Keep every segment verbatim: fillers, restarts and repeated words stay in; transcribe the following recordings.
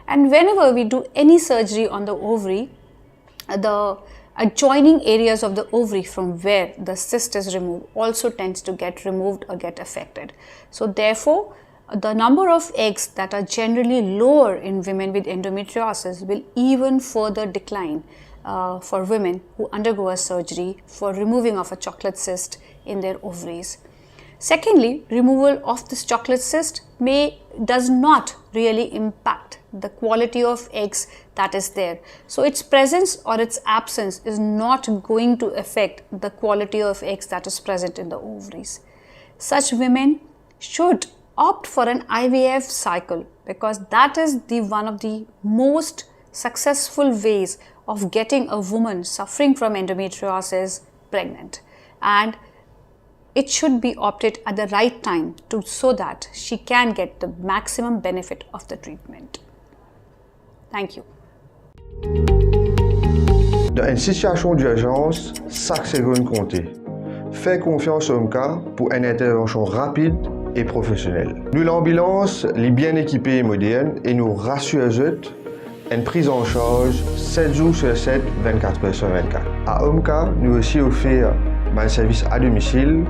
And whenever we do any surgery on the ovary, the adjoining areas of the ovary from where the cyst is removed also tends to get removed or get affected. So therefore, the number of eggs that are generally lower in women with endometriosis will even further decline, uh, for women who undergo a surgery for removing of a chocolate cyst in their ovaries. Secondly, removal of this chocolate cyst may does not really impact the quality of eggs that is there. So its presence or its absence is not going to affect the quality of eggs that is present in the ovaries. Such women should opt for an I V F cycle, because that is the one of the most successful ways of getting a woman suffering from endometriosis pregnant. And it should be opted at the right time to, so that she can get the maximum benefit of the treatment. Thank you. Dan enn sitiasion dirzans, sak segonn konte. Fer konfians Omka pou enn intervansion rapid e profesionel. Nou lanbilans, li bien ekipe e modern e nou rasir zot, enn priz an sarz set zour sir set, vennkat er sir vennkat. A Omka, nou osi ofer bann servis a domisil,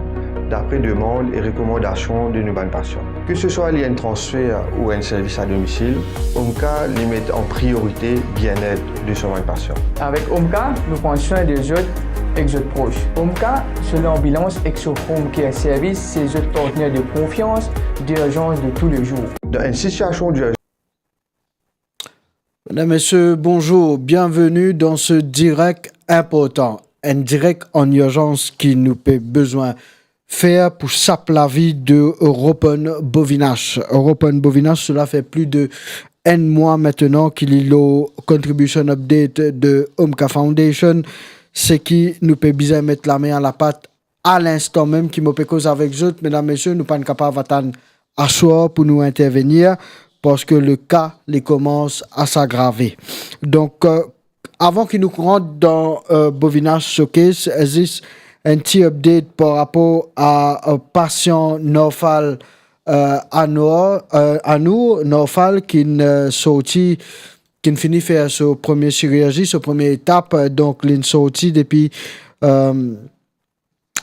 dapre demann e rekomandasion de nou bann pasian. Ke se swa li enn transfer ou enn servis a domisil, Omka li met an priorite biennet de so bann pasian. Avek Omka, nou pran swin de zot ek zot pros. Omka, so lanbilans ek so home care service, se zot partner de konfians, dirzans de toulezour. Dan enn sitiasion dirzans, Mesdames, Messieurs, bonjour. Bienvenue dans ce direct important, un direct en urgence ki nou pe bizin fer pou sap lavi de Ropen Bovinash. Ropen Bovinash, cela fait plus de un mois maintenant ki li lor contribution update de Omka Foundation. Seki nou pe bizin met lame a lapat a linstan mem ki mo pe koz avek zot, medam, mesie, nou pa'nn kapav atann aswar pou nou intervenir, parski le ka li koumans a sagrave. Donk, euh, avan ki nou rant dan, euh, Bovinash Showcase, euh, zis enn ti update par rapor a, euh, pasian Norfal, euh, Anour, euh, Anour Norfal ki'nn, euh, sorti, ki'nn fini fer so premie sirurzi, so premie etap, euh, donk li'nn sorti depi, euh,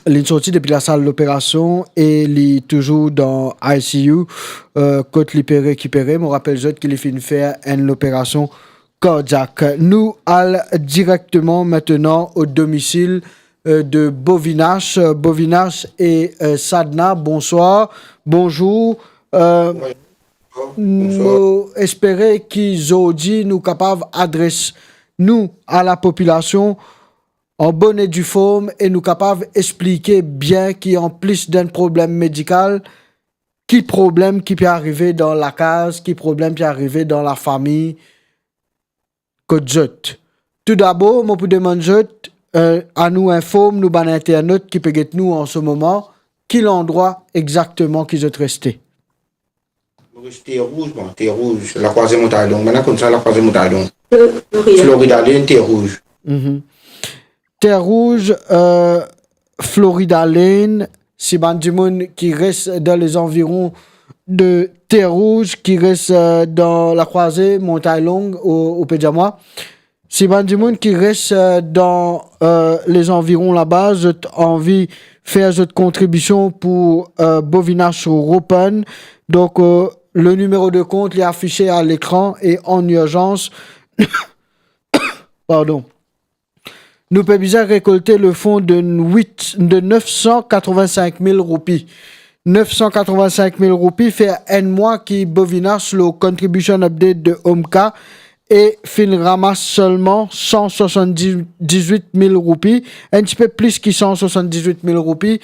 li'nn sorti depi lasal loperasion e li touzour dan I C U, euh, kot li pe rekipere. Mo rapel zot ki li finn fer enn loperasion kardiak. Nou al direkteman aster o domisil, euh, de Bovinash. Euh, Bovinash e, euh, Sadna, bonswar, bonzour. Euh, mo espere ki zordi nou kapav adres nou a lapopilasion an bonn e diform e nou kapav explike bien ki anplis d'enn problem medikal, ki problem ki pe arive dan lakaz, ki problem pe arive dan lafami kot zot. Toudabor, mo pou demann zot, euh, anou inform nou bann internot ki pe get nou an se moman, ki landrwa exakteman ki zot reste. Mo res Terre Rouge, bon, Terre Rouge, Lakrwaze Montay Long. Bann la konn sa, Lakrwaze Montay Long. Florida Lane, Terre Rouge. Mhm. Terre Rouge, euh, Florida Lane, si bann dimoun ki res dan lezanviron de Terre Rouge, ki res, euh, dan Lakrwaze Montay Long, ou, ou pe dir mwa, si bann dimoun ki res, euh, dan, euh, lezanviron laba, zot anvi fer zot kontribision pou, euh, Bovinash Ropen. Donk, euh, le nimero de kont li afise a lekran e an irzans, pardon. Nou pe bizin rekolte le fon de wit, de nef san katrovin-sink mil roupi. Nef san katrovin-sink mil roupi, fer enn mwa ki Bovinash lor contribution update de Omka e finn ramas selman san swasann-diz-wit mil roupi, enn tipe plis ki san swasann-diz-wit mil roupi,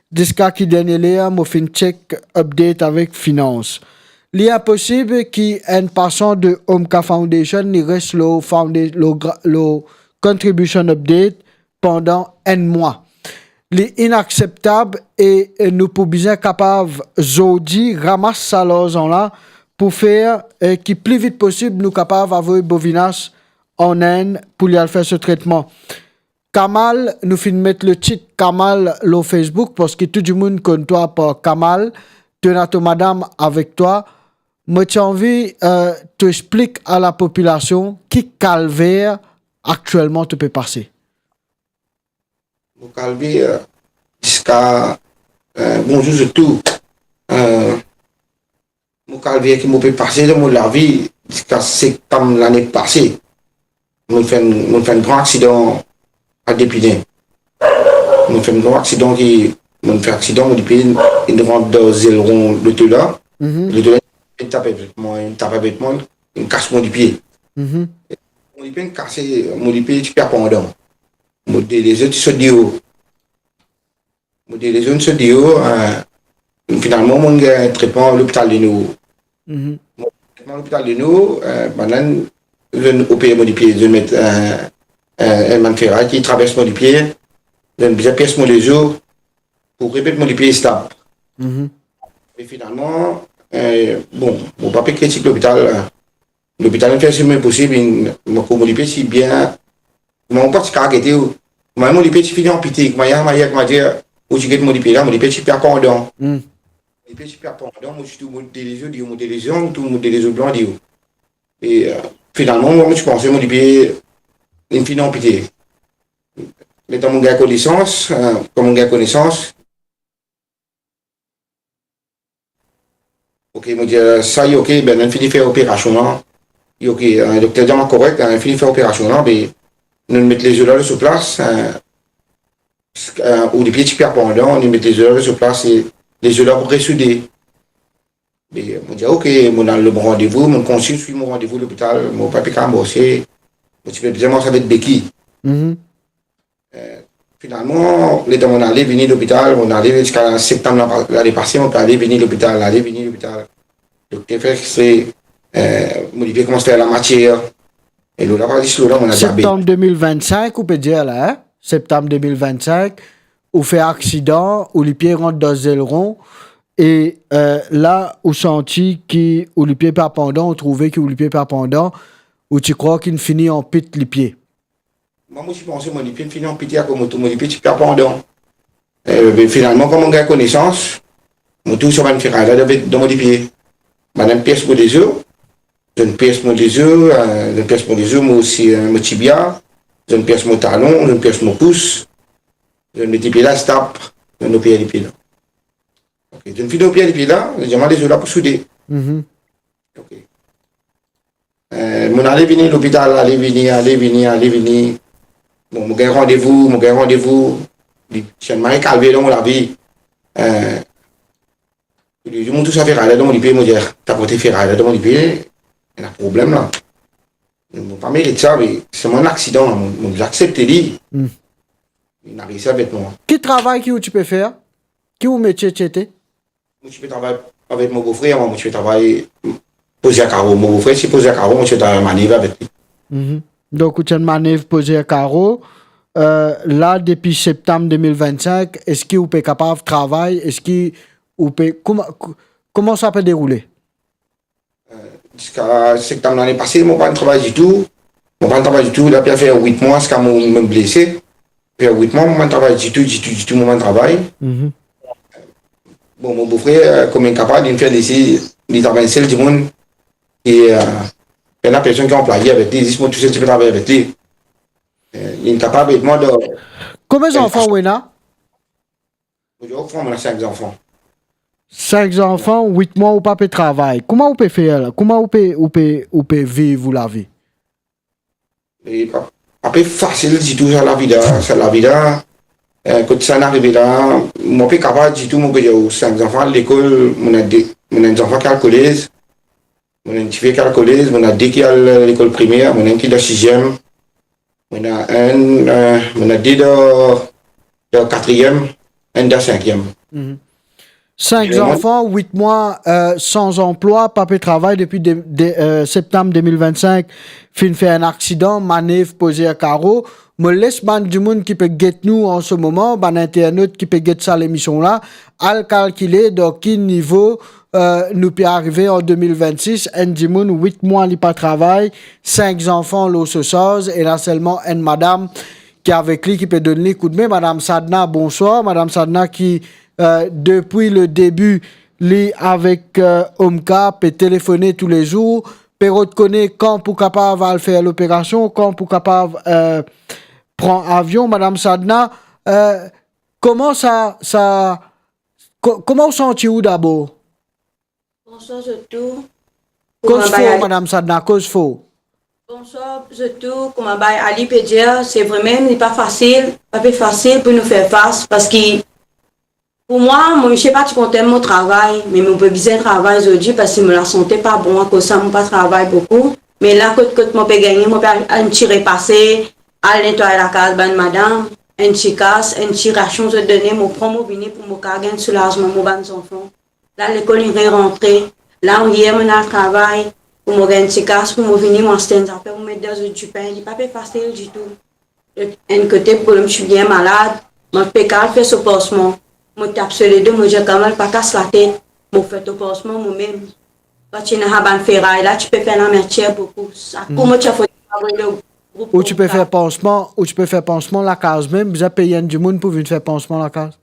ziska ki dernie ler mo finn check update avek finans. Li inposib ki enn pasian de Omka Foundation li res lor founda-, lor gra-, lor contribution update pandan enn mwa. Li inakseptab e, e nou pou bizin kapav zordi ramas sa larzan la pou fer, e, ki pli vit posib nou kapav avoy Bovinash an Inn pou li al fer so tretman. Kamal, nou finn met le tit Kamal lor Facebook, parski tou dimoun konn twa par Kamal, to ena to madam avek twa, mo ti anvi, euh, to explik a lapopilasion ki kalver aktielman to pe pase. Mo kalver, euh, ziska, euh, bonzour zot tou. Euh, mo kalver ki mo pe pase dan mo lavi ziska septam lane pase. Mo finn, mo finn enn gran aksidan a de pine. Mo finn enn gran aksidan ki, mo finn aksidan, mo lipie inn rant dan zeleron loto la. Mhm. Loto la inn tap avek mwa, inn tap avek mwa, inn kas mo lipie. Mhm. Mo lipie inn kase, mo lipie ti pe pandan. Mo de lezot ti sot deor. Mo de lezot ti sot deor, euh, finalman, mo gagn tretman lopital Lenor. Mhm. Mo tretman lopital Lenor, euh, bann la, zot inn opere mo lipie, zot inn met, euh, euh, enn bann feray ki travers mo lipie, zot inn bizin pies mo lezo pou remet mo lipie stab. Mhm. Me finalman, euh, bon, mo pa pe kritik lopital, euh, Lopital inn fer seki posib, inn, mo, mo lipie ti bien, mo pa ti kapav gete, mo, mo lipie ti fini anpite, kouma, kouma, koumadir, ou ti get mo lipie la, mo lipie ti pe pandan. Hmm. Mo lipie ti pe pandan, mo ti tou mo de lezot deor, mo de lezot, tou mo de lezot blan deor. E, euh, finalman, mo ti panse mo lipie inn fini anpite. Letan mo gagn konesans, euh, kan mo gagn konesans, Ok, mo dir, euh, sa, ok, ben, nou fini fer operasion la. Ok, euh, dokter dir mwa korek, euh, fini fer operasion la, be, nou met lezo la lor plas, euh, euh, ou lipie ti pe pandan, nou met lezo la lor plas, e lezo la pou resoude. Be, mo dir, ok, mo al lor mo randevou, mo kontign swiv mo randevou lopital, mo pa pe kapav marse, mo ti pe bizin mars avek beki. Mhm. Euh, finalman, letan mo ale vini lopital, mo ale ziska septam la, lane pase, mo pe ale vini lopital, ale vini lopital. Dokter fer X-ray, euh, mo lipie koumans fer lamatier. E lor la, pa zis lor la, mo ena diabet. Septam de mil vennsink, ou pe dir la, hein? Septam de mil vennsink, ou fer aksidan, ou lipie rant dan zeleron, e, euh, la, ou santi ki ou lipie pa pandan, ou trouve ki ou lipie pa pandan, ou ti krwar ki'nn fini anpit lipie. Mwa, mo ti panse mo lipie fini anpite akoz mo tou mo lipie ti pe pandan. Eh, be, finalman, kan mo gagn konesans, mo trouv sa bann feray la dan, dan mo lipie. Bann la pies mo lezo, zot pies mo lezo, eh, zot pies mo lezo, mo osi, eh, mo tibia, zot pies mo talon, zot pies mo pous, zot met lipie la stab, zot opere lipie la. Ok, zot fini opere lipie la, zot dir mwa lezo la pou soude. Mhm. Ok. Eh, mo ale vini lopital, ale vini, ale vini, ale vini. Bon, mo gagn randevou, mo gagn randevou. Li, ti enn mari kalver dan mo lavi. Eh, li dir mo tou sa feray la dan mo lipie, mo dir, ta porte feray la dan mo lipie, ena problem la. Mo pa merit sa, me se mwa enn aksidan, mo, mo aksepte li. Hmm. Li ena reisi avek mwa. Ki travay ki ou ti pe fer? Ki ou metie ti ete? Mo ti pe travay avek mo bofrer, mo ti pe travay pozer karo. Mo bofrer ti pozer karo, mo ti pe travay manev avek li. Mhm. Donk, ou ti enn manev pozer karo. Euh, la, depi septam de mil vennsink, eski ou pe kapav travay? Eski ou pe, kouma, kou-, kouma sa pe deroule? Euh, ziska septam lane pase, mo pa'nn travay ditou. Mo pa'nn travay ditou. La, pe fer wit mwa ziska mo, mo blese. Fer wit mwa, mo pa'nn travay ditou, ditou, ditou, mo pa'nn travay. Mhm. Bon, mo bofrer, euh, kouma li kapav, li fer lesi, li travay sel dimoun. E, euh, pena personn ki anplwaye avek li, zis mo tousel ti pe travay avek li. Euh, li kapav ed mwa dan... Konbien zanfan ou ena? Mo dir, mo ena sink zanfan. Sink zanfan, wit mwa ou pa pe travay. Kouma ou pe fer la? Kouma ou pe, ou pe, ou pe viv ou lavi? E pa, pa pe fasil ditou sa lavi la, sa lavi la. Eh, kot sa inn arive la, mo pa pe kapav ditou, mo pe dir ou, sink zanfan al lekol, mo ena de, mo ena enn zanfan ki al kolez, mo ena enn tifi ki al kolez, mo ena de ki al lekol primer, mo ena enn ki dan siziem, mo ena enn, eh, mo ena de dan, dan katriem, enn dan sinkiem. Mhm. Sink zanfan, wit mwa, euh, san zanplwa, pa pe travay depi de, de, euh, septam de mil vennsink, finn fer enn aksidan, manev pozer karo. Mo les bann dimoun ki pe get nou an se moman, bann internat ki pe get sa lemision la, al kalkile dan ki nivo, euh, nou pe arive an de mil vennsis, enn dimoun, wit mwa li pa travay, sink zanfan lor so sarz, ena selman enn madam ki avek li, ki pe donn li koudme. Madam Sadna, bonswar. Madam Sadna ki, euh, depi le debi, li avek, eh, Omka, pe telefone toulezour, pe rod kone kan pou kapav al fer loperasion, kan pou kapav, eh, pran avion. Madam Sadna, eh, kouma sa, sa, ko-, kouma ou santi ou dabor? Bonswar zot tou. Koz for, Madam Sadna, koz for. Bonswar zot tou. Kouma bay Ali pe dir, se vremem, li pa fasil, pa pe fasil pou nou fer fas, parski pou mwa, mo misie pa ti kontan mo travay, me mo pe bizin travay zordi parski mo lasante pa bon, akoz sa mo pa travay boukou. Me la kot, kot mo pe gagne, mo pe al enn ti repase, al netway lakaz bann madam, enn ti kas, enn ti rasion zot done, mo pran, mo vini pou mo kapav gagn soulazman mo bann zanfan. La lekol inn rerantre. La, yer mo al travay, pou mo gagn ti kas, pou mo vini, mo aste enn zafer, mo met dan zot dipin, li pa pe fasil ditou. Enn kote, pou mo ti bien malad, mo pe kapav fer so pansman. Mo tap so ledo, mo dir Kamal pa kas latet, mo fer to pansman momem. Pa ti ena sa bann feray la, ti pe fer lamertier boukou. Sa kou mo ti a foti avoy lor group. Ou ti pe fer pansman, ou ti pe fer pansman lakaz mem, bizin pey enn dimoun pou vinn fer pansman lakaz?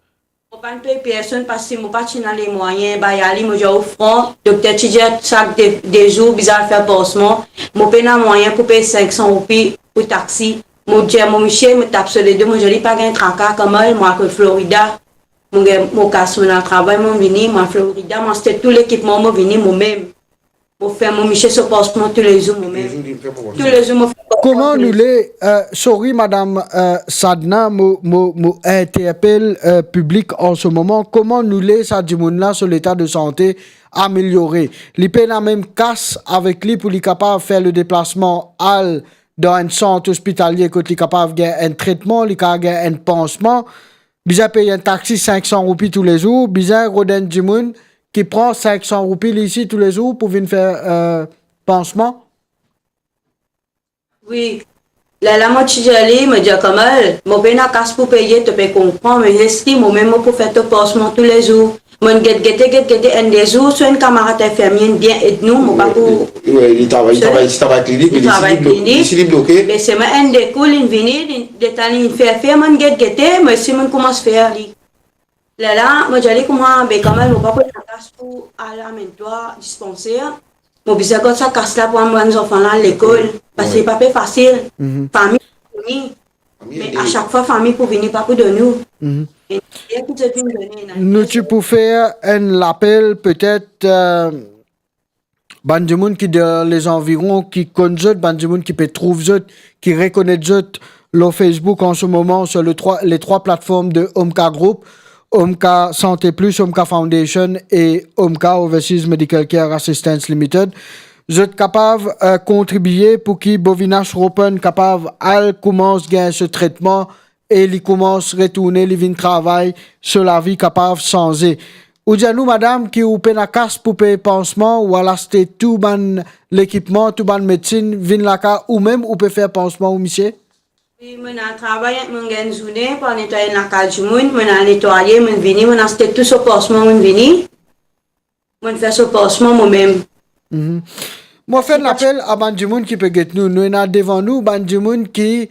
Mo pa'nn pey personn parski mo pa ti ena lemwayin, bay Ali, mo dir ou fran, dokter ti dir sak de, de zour bizin al fer pansman. Mo pena mwayin pou pey sink san roupi pou taxi. Mo dir mo misie, mo tap so ledo, mo dir li pa gagn traka, Kamal, mo al kot Florida. Mo gagn, mo kas, mo al travay, mo vini, mo al Florida, mo aste tou lekipman, mo vini momem. Mo fer mo misie so pansman toulezour momem. Toulezour mo fer pansman. Kouma nou le, eh, sorry, Madam, eh, Sadna, mo, mo, mo interpel, eh, piblik an se moman, kouma nou le sa dimoun la so leta de sante ameliore? Li pena mem kas avek li pou li kapav fer le deplasman al dan enn sant ospitalie kot li kapav gagn enn tretman, li kapav gagn enn pansman. Bizin pey enn taxi sink san roupi toulezour, bizin rod enn dimoun ki pran sink san roupi li isi toulezour pou vinn fer, eh, pansman. Wi. Lerla mo ti dir li, mo dir Kamal, mo pena kas pou peye, to pe konpran, me les li, momem mo pou fer to pansman toulezour. Mo'nn get gete, get gete, enn de zour, so enn kamarad infirmie inn bien ed nou, mo pa pou... Wi, li travay, li travay, li travay klinik, li travay klinik, li bloke. Me selman enn de kou, li'nn vini, li, letan li'nn fer, fer, mo'nn get gete, mo osi mo'nn koumans fer li. Lerla, mo dir li kouma, be kanmem, mo pa pou ena kas pou al amenn twa dispanser. Mo bizin gard sa kas la pou amenn bann zanfan la lekol, parski li pa pe fasil. Fami pou vini, me a sak fwa fami pou vini pa pou donn ou. E ki zot vinn done, ena... Nou ti pou fer enn lapel, petet, eh, bann dimoun ki dan lezanviron, ki konn zot, bann dimoun ki pe trouv zot, ki rekonet zot lor Facebook an se moman, sur le trwa, les trois plateformes de Omka Group, Omka Santé Plus, Omka Foundation e Omka Overseas Medical Care Assistance Limited. Zot kapav, eh, kontribie pou ki Bovinash Ropen kapav al koumans gagn so tretman e li koumans retourne, li vinn travay, so lavi kapav sanze. Ou dir nou, madam, ki ou pena kas pou pey pansman, ou al aste tou bann lekipman, tou bann medsin, vinn lakaz oumem, ou pe fer pansman ou misie? Wi, mo'nn al travay, mo'nn gagn zourne pou al netway enn lakaz dimoun, mo'nn al netwaye, mo'nn vini, mo'nn aste tou so pansman, mo'nn vini, mo'nn fer so pansman momem. Mo fer enn lapel a bann dimoun ki pe get nou. Nou ena devan nou bann dimoun ki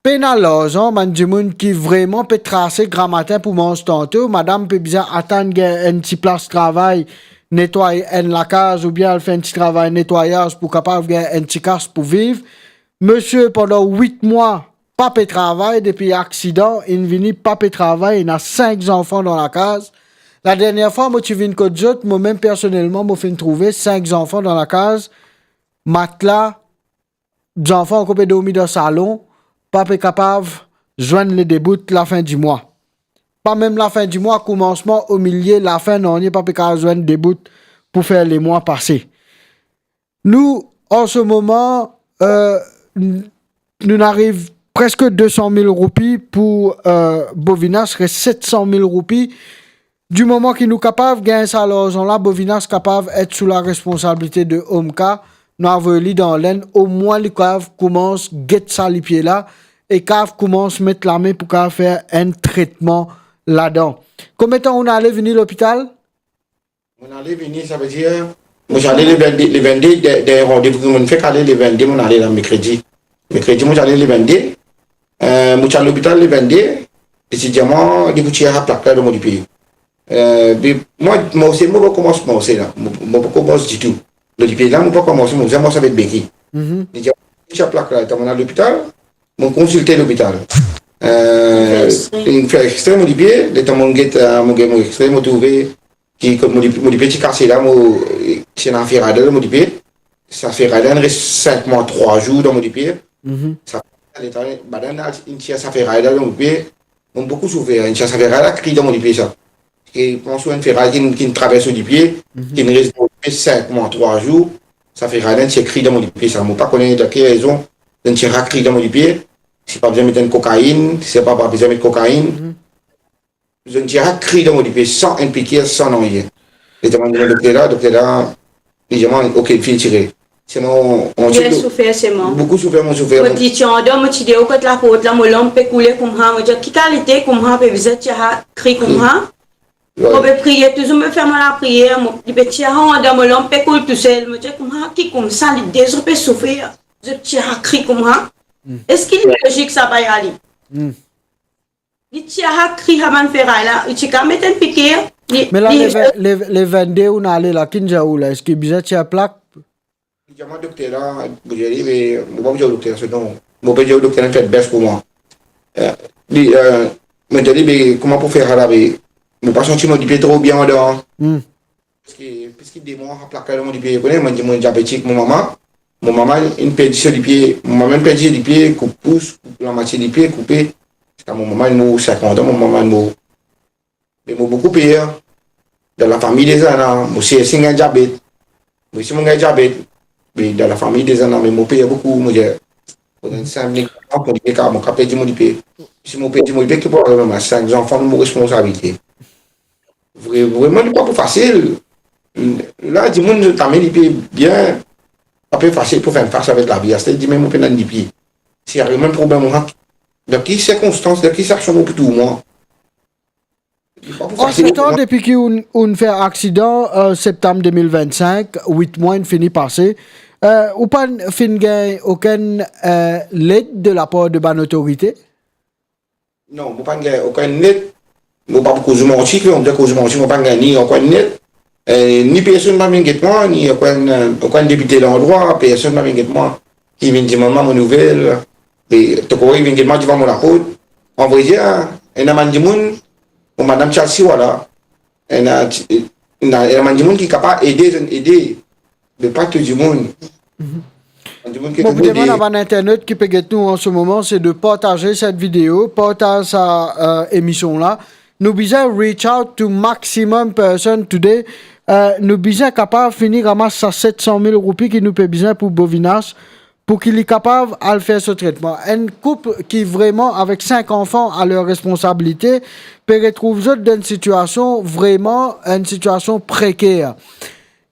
pena larzan, bann dimoun ki vreman pe trase gramatin pou manz tanto. Madam pe bizin atann gagn enn ti plas travay, netway enn lakaz oubien al fer enn ti travay netwayaz pou kapav gagn enn ti kas pou viv. Misie pandan wit mwa pa pe travay, depi aksidan inn vini pa pe travay, ena sink zanfan dan lakaz. Ladernie fwa mo ti vinn kot zot, momem personelman mo finn trouve sink zanfan dan lakaz, matla, zanfan ankor pe dormi dan salon, pa pe kapav zwenn ledebout lafin dimwa. Pa mem lafin dimwa, koumansman, omilie, lafin, nanye pa pe kapav zwenn debout pou fer lemwa pase. Nou, an se moman, eh, n-, nou ariv preske de san mil roupi pou, eh, Bovinash, res set san mil roupi. Di moman ki nou kapav gagn sa larzan la, Bovinash kapav et sou laresponsabilite de Omka, nou avoy li dan Lenn, omwin li kav koumans get sa lipie la, e kav koumans met lame pou kav fer enn tretman ladan. Konbien tan ou'nn ale vini lopital? Mo'nn ale vini, savedir, mo ti ale le vennde, le vennde, de, de randevou ki mo'nn fek ale le vennde, mo'nn ale la mekredi. Mekredi, mo ti ale le vennde, eh, mo ti al lopital le vennde, li ti dir mwa, li pou tir sa plak la dan mo lipie. Eh, be, mwa, mo se mo pa koumans marse la. Mo, mo pa koumans ditou. Lor lipie la, mo pa koumans, mo zame mars avek beki. Mhm. Li dir, "Sa plak la, eta mo al lopital, mo konsilte lopital." Eh, fer extrait. Li fer extrait mo lipie, letan mo get, eh, mo get mo extrait, mo trouve ki kot mo lipie, mo lipie ti kase la, mo, ti ena feray dan mo lipie. Sa feray la inn res sink mwa trwa zour dan mo lipie. Mhm. Sa, letan, bann la inn tir sa feray la dan mo lipie. Mo boukou soufer, inn tir sa feray la, kri dan mo lipie sa. Ki pran sou enn feray ki, ki travers mo lipie, mhm, ki res mo lipie sink mwa trwa zour. Sa feray la inn tir kri dan mo lipie sa. Mo pa kone dan ki rezon, inn tir kri dan mo lipie. Si pa bizin met enn kokainn, si pa, pa bizin met kokainn. Mhm. Zot inn tir kri dan mo lipie san enn pikir, san nanye. Li demann dokter la, dokter la, li dir mwa, "Ok, finn tire." Selman, mo ti bien soufer selman. Boukou soufer, mo soufer. Mo ti, ti andor, mo ti deor kot laport la, mo larm pe koule koumsa, mo dir, "Ki kalite koumsa, pe bizin tir kri koumsa?" Wi. Mo pe priye, touzour mo pe fer mo lapriyer, mo, li pe tir andor, mo larm pe koule tousel, mo dir, "Koumsa, ki koumsa, li de zour pe soufer, zot tir kri koumsa?" Hmm. Eski li lozik sa, bay ali? Hmm. Li ti a kri sa bann feray la, li ti kav met enn pikir, li, Me la, li le vin-, le, le vennde ou'nn ale la, ki dir ou la, eski bizin ti a plak? Li dir mwa dokter la, mo dir li, me mo pa pou dir dokter la so non. Mo pe dir dokter la fer bes pou mwa. Eh, li, eh, mo dir li, me kouma pou fer sa la, me mo pa santi mo lipie tro bien andan. Hmm. Piski, piski de mwa, plak la dan mo lipie, kone, mo, mo diabetik, mo mama, mo mama inn perdi so lipie, mo mama inn perdi lipie, koup pous, koup lamatie lipie, koupe. Ziska mo mama inn mour sinkant an, mo mama inn mour. Me mo boukou per, dan lafami deza ena, mo sesi gagn diabet. Mo sesi mo gagn diabet, me dan lafami deza ena, me mo per boukou, mo dir, mo dir, sa, mo, mo kav perdi mo lipie. Si mo perdi mo lipie, ki pou arive mwa? Sink zanfan, mo responsabilite. Vre, vreman, li pa pou fasil. La, dimoun, zot ame lipie bien, pa pe fasil pou fer fas avek lavi. Aster, dime mo pena lipie. Si ariv mwa enn problem, mo, dan ki sirkonstans, dan ki sitiasion mo pou trouv mwa? Li pa pou fasil pou mwa. Antretan, depi ki ou'nn, ou'nn fer aksidan, eh, septam de mil vennsenk, wit mwa inn fini pase, eh, ou pa finn gagn okenn, eh, led de lapar de bann otorite? Non, mo pa'nn gagn okenn led. Mo pa pou koz manti, ki mo pe koz manti, mo pa'nn gagn ni okenn led. Eh, ni personn pa vinn get mwa, ni okenn, eh, okenn depite landrwa, personn pa vinn get mwa. Ki vinn dimann mwa mo nouvel. E to kone, vinn get mwa devan mo laport. An vre dir, ena bann dimoun, mo madam ti al Siwala. Ena ti, ena, ena bann dimoun ki kapav ede, zot ede. Me pa tou dimoun. Mhm. Bann dimoun ki... Mo pou demann a bann internet ki pe get nou an se moman, se de partaze set video, partaz sa, eh, emision la. Nou bizin reach out to maximum person today. Eh, nou bizin kapav fini ramas sa set san mil roupi ki nou pe bizin pou Bovinas, pou ki li kapav al fer so tretman. Enn koup ki vreman, avek sink zanfan a ler responsabilite, pe retrouv zot dan enn sitiasion vreman, enn sitiasion preker.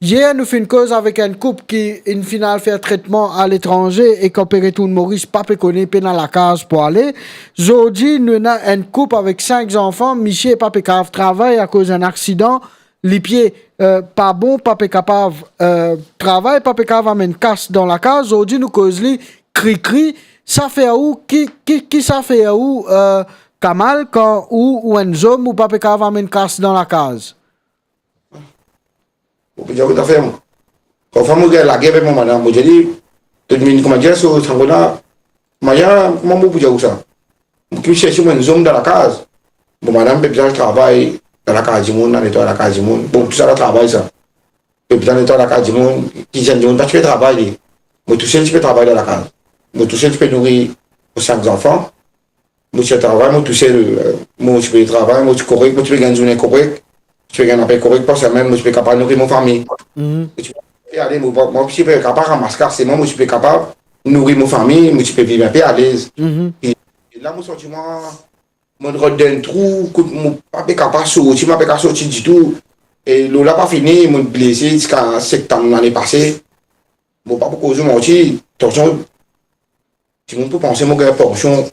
Yer, nou finn koz avek enn koup ki inn finn al fer tretman aletranze e kan pe retourn Moris, pa pe kone, pena lakaz pou ale. Zordi, nou ena enn koup avek sink zanfan, misie pa pe kav travay akoz enn aksidan, lipie, eh, pa bon, pa pe kapav, eh, travay, pa pe kav amenn kas dan lakaz. Zordi, nou koz li kri-kri. Sa fer ou, ki, ki, ki sa fer ou, eh, Kamal, kan ou, ou enn zom, ou pa pe kav amenn kas dan lakaz? Mo pe dir ou, ta fer mwa. Parfwa mo gagn lager avek mo madam, mo dir li, to vinn, kouma dir, so, sa mo la, maya, kouma mo pou dir ou sa? Mo ki sersi mo enn zom dan lakaz. Mo madam pe bizin al travay dan lakaz dimoun, al netway lakaz dimoun. Bon, tou sa la travay sa. Pe bizin al netway lakaz dimoun, ki enn dimoun pa ti pe travay li. Mo tousel ti pe travay dan lakaz. Mo tousel ti pe nouri mo sink zanfan. Mo ti travay, mo tousel, eh, mo ti pe travay, mo ti korek, mo ti pe gagn zourne korek, mo ti pe gagn lapey korek par semenn, mo ti pe kapav nouri mo fami. Mhm. Mo ti pe ale, mo pa, mo ti pe kapav ramas kas, selman mo ti pe kapav nouri mo fami, mo ti pe viv inpe alez. Mhm. E, e la, mo santi mwa, mo rod dan enn trou, kot mo pa pe kapav sorti, mo pa pe kapav sorti ditou. E lor la pa fini, mo blese ziska septam lane pase. Mo pa pou koz ou manti, tansion, dimoun pou panse mo gagn pansion.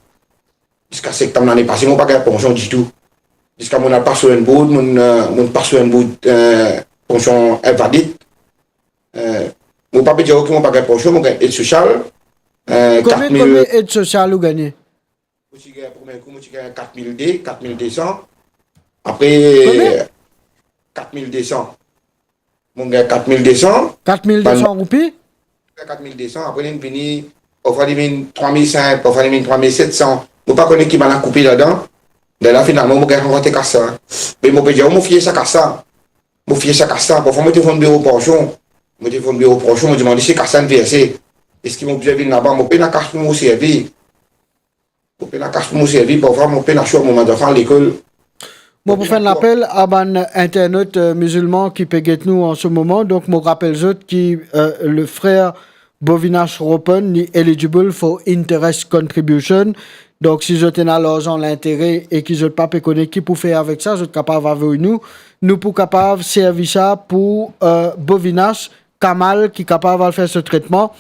Ziska septam lane pase, mo pa gagn pansion ditou. Ziska mo al pas lor enn board, mo, eh, mo pas lor enn board, eh, pansion invalid. Eh, mo pa pe dir ou ki mo pa gagn pansion, mo gagn ed sosial, eh, Konbien, kat mil. Konbien ed sosial ou gagne? Mo ti gagn, premie kou, mo ti gagn kat mil de, kat mil de san. Apre, konbien? kat mil de san. Mo gagn kat mil de san. Kat mil de san roupi? Kat mil de san, apre li vini, parfwa li vinn trwa mil senk, parfwa li vinn trwa mil set san. Mo pa kone ki bann la koupe ladan. Lerla finalman mo gagn ankor kas sa. Me mo pe dir, mo fie sa kas sa. Mo fie sa kas la, parfwa mo telefonn biro pansion. Mo telefonn biro pansion, mo dimann li si kas la inn verse. Eski mo bizin vinn laba? Mo pena kas pou mo servi. Mo pena kas pou mo servi, parfwa mo pena swa mo manz zanfan lekol. Mo pou fer enn lapel a bann internat, euh, mizilman ki pe get nou an se moman. Donk, mo rapel zot ki, euh, le frer Bovinash Ropen, li eligible for interest contribution. Donk, si zot ena larzan lintere e ki zot pa pe kone ki pou fer avek sa, zot kapav avoy nou. Nou pou kapav servi sa pou, euh, Bovinash Kamal ki kapav al fer so tretman.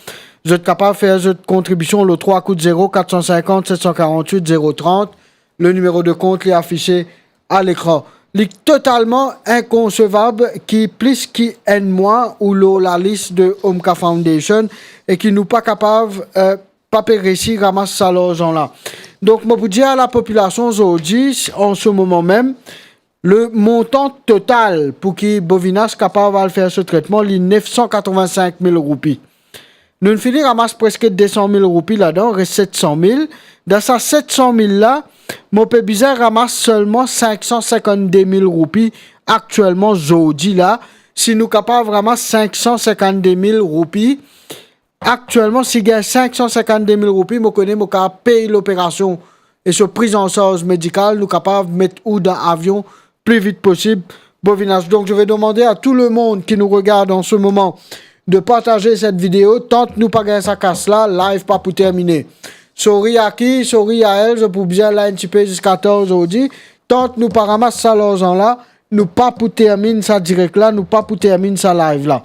Zot kapav fer zot kontribision lor trwa kout zero, kat san sinkant, set san karant-wit, zero trant. Le nimero de kont li afise a lekran. Li totalman inkonsevab ki plis ki enn mwa ou lor lalis de Omka Foundation e ki nou pa kapav, euh, pa pe resi ramas sa larzan la. Donk, mo pou dir a lapopilasion zordi, an se moman mem, le montan total pou ki Bovinash kapav al fer so tretman, li nef san katrovin-sink mil roupi. Nou'nn fini ramas preske de san mil roupi ladan, res set san mil. Dan sa set san mil la, mo pe bizin ramas selman sink san sinkant-de mil roupi aktielman, zordi la. Si nou kapav ramas sink san sinkant-de mil roupi aktielman, si gagn sink san sinkant-de mil roupi, mo kone mo kapav pey loperasion e so priz an sarz medikal, nou kapav met ou dan avion pli vit posib, Bovinash. Donc, je vais demander à tout le monde qui nous regarde en ce moment de partager cette vidéo. Tant nou pa gagn sa kas la, live pa pou termine. Sorry a ki, sorry a el, zot pou bizin la enn tipe ziska tar zordi. Tant nou pa ramas sa larzan la, nou pa pou terminn sa direk la, nou pa pou terminn sa live la.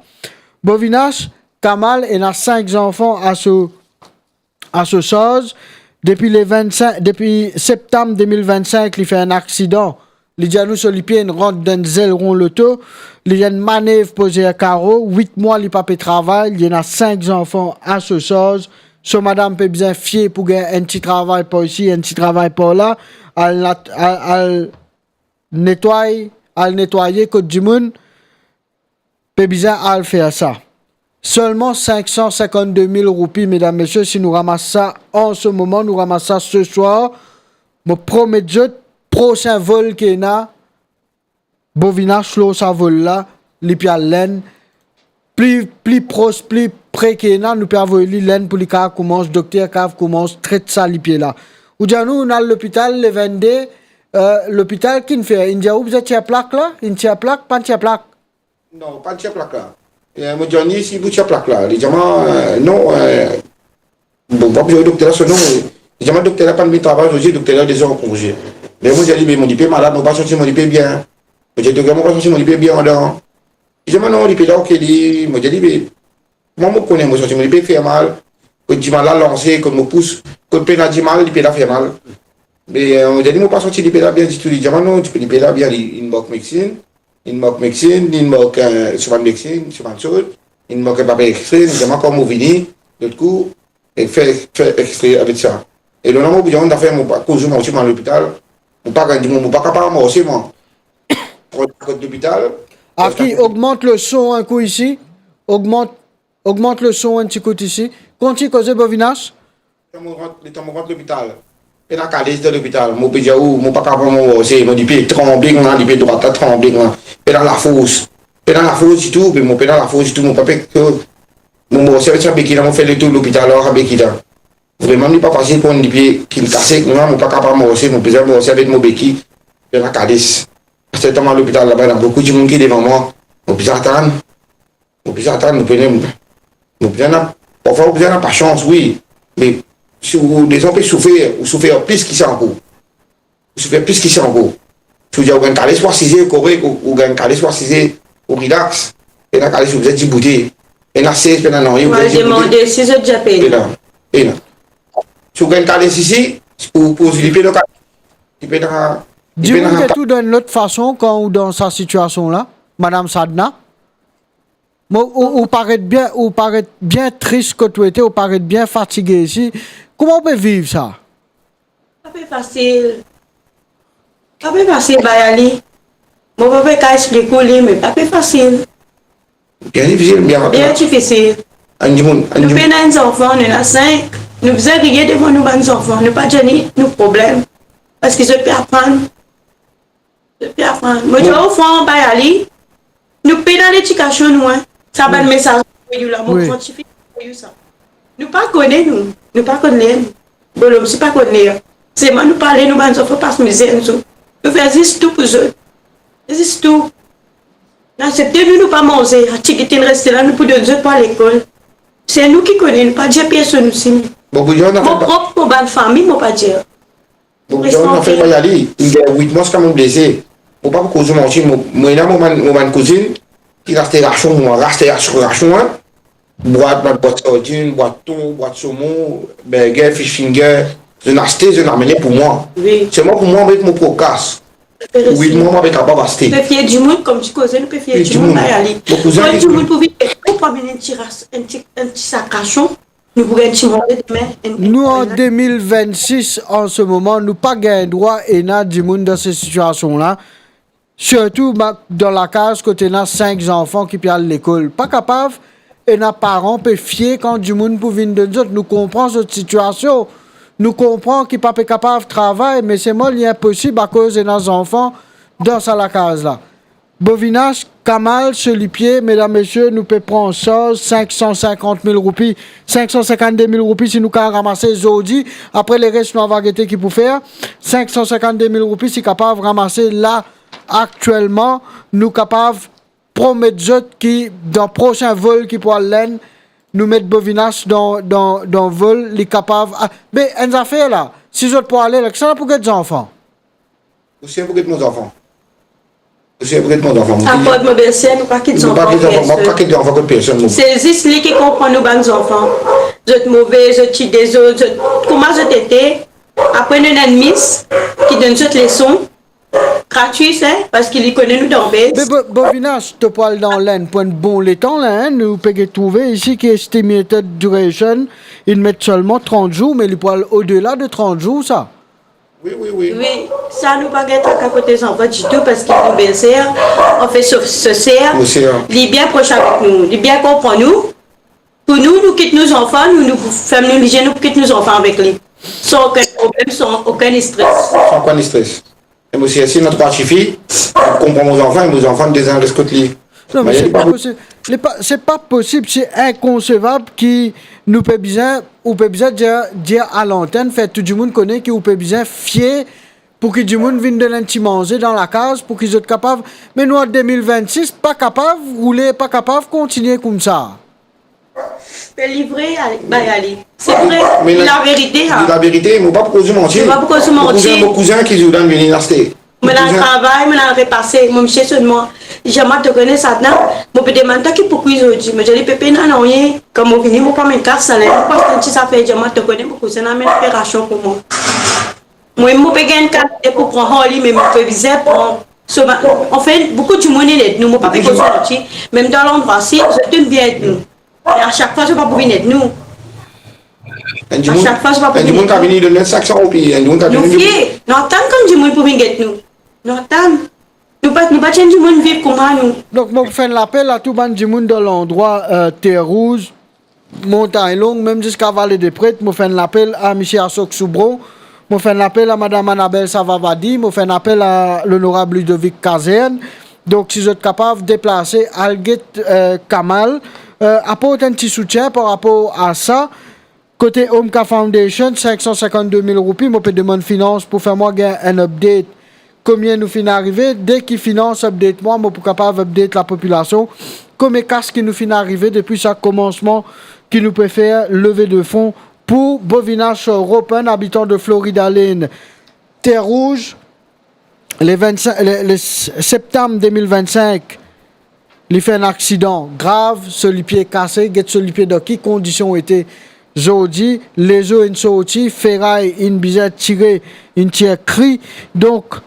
Bovinash Kamal ena sink zanfan a so a so sarz. Depi le vennsink, depi septam de mil vennsink, li fer enn aksidan. Li dir nou so lipie inn rant dan enn zelron loto. Li fer enn manev poze karo. Wit mwa li pa pe travay. Li ena sink zanfan a so sarz. So madam pe bizin fie pou gagn enn ti travay par isi, enn ti travay par la. Al nat-, al, al netway, al netwaye kot dimoun pe bizin al fer sa. Selman sink san sinkant-de mil roupi, medam, mesie, si nou ramas sa an se moman, nou ramas sa se swar, mo promet zot, prosin vol ki ena, Bovinash lor sa vol la, li pe al Lenn. Pli, pli pros, pli pre ki ena, nou pe avoy li Lenn pou li kapav koumans, dokter kapav koumans tret sa lipie la. Ou dir nou, nou al lopital le vennde, euh, lopital ki'nn fer, inn dir ou bizin tir plak la, inn tir plak, pa'nn tir plak. Non, pa tir plak la. Eh, mo dir li si pou tir plak la. Li dir mwa, eh, non, eh, bon, pa pou dir dokter la so nom. Li dir mwa dokter la pa'nn vinn travay zordi, dokter la deza an konze. Me mo dir li, me mo lipe malad, mo pa santi mo lipe bien. Mo dir dokter, mo pa santi mo lipe bien andan. Li dir mwa non, lipe la ok li. Mo dir li, me mwa mo kone mo santi mo lipe fer mal. Kot dimal la lanse, kot mo pous, kot pena dimal, lipe la fer mal. Me, eh, mo dir li, mo pa santi lipe la bien ditou. Li dir mwa non, lipe la bien, li, inn mark medsin. Inn mark medsin, inn mark, eh, so bann medsin, so bann sort, inn mark papie extre, li dir mwa kan mo vini, lot kou, e fer, fer extre avek sa. E lor la mo bizin zafer, mo pa koz, mo ti mal lopital, mo pa gagn dimoun, mo pa kapav marse, mwa. Pran kot lopital. Aki, ogmant le son enn kou isi, ogmant, ogmant le son enn ti kout isi. Kontign koze, Bovinash. Letan mo rant, letan mo rant lopital, pena kales dan lopital, mo pe dir ou, mo pa kapav marse, mo lipe tranble la, lipe drwat la tranble la, pena lafors, pena lafors ditou, me mo pena lafors ditou, mo pa pe, mo marse avek sa beki la, mo fer letour lopital la, sa beki la. Vreman, li pa fasil pou enn lipie ki'nn kase, mwa, mo pa kapav marse, mo bizin marse avek mo beki, pena kales. Parski letan mo al lopital laba, ena boukou dimoun ki devan mwa, mo bizin atann. Mo bizin atann, nou pena, nou pena, parfwa ou bizin ena pasians, wi. Me si ou, lezan pe soufer, ou soufer plis ki sa ankor. Ou soufer plis ki sa ankor. Si ou dir ou gagn kales, ou asize korek, ou, ou gagn kales, ou asize, ou relax. Ena kales, ou bizin diboute. Ena sez, pena nanye, ou bizin diboute. Demande si zot dir pena. Pena, pena. Si ou gagn kales isi, pou, pou li pena, li pena, li pena. Dimoun pe tou dan enn lot fason kan ou dan sa sitiasion la, Madam Sadna. Mo, ou, ou paret bien, ou paret bien tris kot ou ete, ou paret bien fatige isi. Kouma ou pe viv sa? Pa pe fasil. Pa pe fasil, Bayali. Mo pa pe kav explik ou li, me pa pe fasil. Bien difisil, bien. Bien difisil. Enn dimoun, enn dimoun. Nou pena enn zanfan, nou ena sink. Nou bizin riye devan nou bann zanfan, nou pa dir nou problem. Paski zot pe aprann. Zot pe aprann. Mo dir ou fran, Bayali, nou pena ledikasion nou, en. Sa bann mesaz pou ou la, mo gran tifi pou ou sa. Nou pa kone nou, nou pa konn ler nou. Bonhomme si pa konn ler. Selman nou pale, nou bann zanfan pas mizer nou. Nou fer zis tou pou zot. Zis tou. Nou aksepte nou, nou pa manze, a tigit inn reste la, nou pou donn zot pou al lekol. Se nou ki kone, nou pa dir personn osi. Bon, pou dir, nou... Mo prop, mo bann fami, mo pa dir. Bon, pou dir, nou fer Bayali, li gagn wit mwa, kan mo blese. Mo pa pou koz manti, mo, mo ena mo bann, mo bann kouzinn, ki aste rasion, mo aste rasion, hein. Bwat, bann bwat sardinn, bwat ton, bwat somon, burger, fish finger, zot inn aste, zot inn amene pou mwa. Wi. Selman pou mwa, met mo prop kas. Wi, mwa, mwa pe kapav aste. Pe fie dimoun, kouma ti koze, nou pe fie dimoun, Bayali. Mo kouzin, kan dimoun pou vinn, pou amenn enn ti ras-, enn ti, enn ti sak rasion, nou pou gagn ti manze demin, enn, enn... Nou, an de mil vennsis, an se moman, nou pa gagn drwa ena dimoun dan se sitiasion la. Sirtou ma-, dan lakaz kot ena sink zanfan ki pe al lekol. Pa kapav, ena paran pe fie kan dimoun pou vinn donn zot. Nou konpran zot sitiasion. Nou konpran ki pa pe kapav travay, me selman li inposib akoz ena zanfan dan sa lakaz la. Bovinash, Kamal, Solipie, medam, mesie, nou pe pran an sarz sink san sinkant mil roupi, sink san sinkant de mil roupi si nou kapav ramase zordi, apre leres nou ava gete ki pou fer. Sink san sinkant de mil roupi si kapav ramase la, aktielman, nou kapav promet zot ki dan prosin vol ki pou al Lenn, nou met Bovinash dan, dan, dan vol, li kapav, a, be, enn zafer la, si zot pou ale la, kisannla pou get zanfan? Ou sir pou get mo zanfan? Ou sir pou get mo zanfan? Apar mo belser, nou pa kit zanfan kot personn. Mo pa kit zanfan kot personn, non. Se zis li ki konpran nou bann zanfan. Zot move, zot ti dezord, zot, kouma zot ete. Apre nou ena enn mis ki donn zot leson gratwi, hein, paski li kone nou dan bes. Me Bo-, Bovinash, to pou al dan Lenn pou enn bon letan la, hein, nou pe get trouve isi ki estimated duration, inn met selman trant zour, me li pou al odela de trant zour sa. Wi, wi, wi. Wi, sa nou pa gagn traka kot zanfan ditou, paski nou belser, anfet so, so ser, li bien pros avek nou, li bien konpran nou. Pou nou, nou kit nou zanfan, nou, nou ferm nou lizie, nou kit nou zanfan avek li. San okenn problem, san okenn stres. San okenn stres. E mo sir si nou trwa tifi, konpran mo zanfan, e mo zanfan deza res kot li. Non, me se pa posib. Se pa, se pa posib, se inkonsevab ki nou pe bizin, ou pe bizin dir, dir a lantenn, fer tou dimoun kone ki ou pe bizin fie pou ki dimoun vinn donn enn ti manze dan lakaz, pou ki zot kapav. Me nou an de mil vennsis, pa kapav roule, pa kapav kontigne koumsa. Pe li vre, Bayali. Se vre, me laverite, ha. Laverite, mo pa pou koz manti. Mo pa pou koz manti. Mo kouzin, mo kouzin ki Jordan vini aste. Mo al travay, mo al repase, mo misie sonn mwa. Li dir mwa, to kone sa la, mo pe demann twa ki pou kwi zordi. Mo dir li, pe pena nanye. Kan mo vini, mo pran mo kas la, mo pran enn ti zafer, dir mwa, to kone mo kouzin amenn operasion pou mwa. Mwa, mo pe gagn kalite pou pran ar li, me mo pe bizin pran. So, ba, anfin, boukou dimoun inn ed nou, mo pa pe koz manti. Mem dan landrwa si, zot inn bien ed nou. E a sak fwa, zot pa pou vinn ed nou. Enn dimoun, a sak fwa, zot pa pou vinn ed nou. Enn dimoun ki vini donn sink san roupi, enn dimoun ki vini... Nou fie, nou atann kan dimoun pou vinn get nou. Nou atann. Nou pa, nou pa ti enn dimoun viv kouma nou. Donk, mo pou fer enn lapel a tou bann dimoun dan landrwa, euh, Ter Rouz, Montagn Long, mem ziska Vale de Pret, mo fer enn lapel a misie Asok Soubron, mo fer enn lapel a madam Annabelle Savavadi, mo fer enn lapel a lonorab Ludovic Kazerne. Donk, si zot kapav deplase, al get, euh, Kamal, euh, aport enn ti soutien par rapor a sa. Kote Omka Foundation, sink san sinkant de mil roupi, mo pe demann finans pou fer mwa gagn enn update. Komie nou finn arive, deki finans update mwa, mo pou kapav update lapopilasion. Komie kas ki nou finn arive depi sa komansman ki nou pe fer leve de fon pou Bovinash Ropen, abitan de Florida Lane, Ter Rouz, le vennsenk, le, le s-, septam de mil vennsenk, li fer enn aksidan grav, so lipie kase, get so lipie dan ki kondision ete zordi, lezo inn sorti, feray inn bizin tire, inn tir kri. Donk,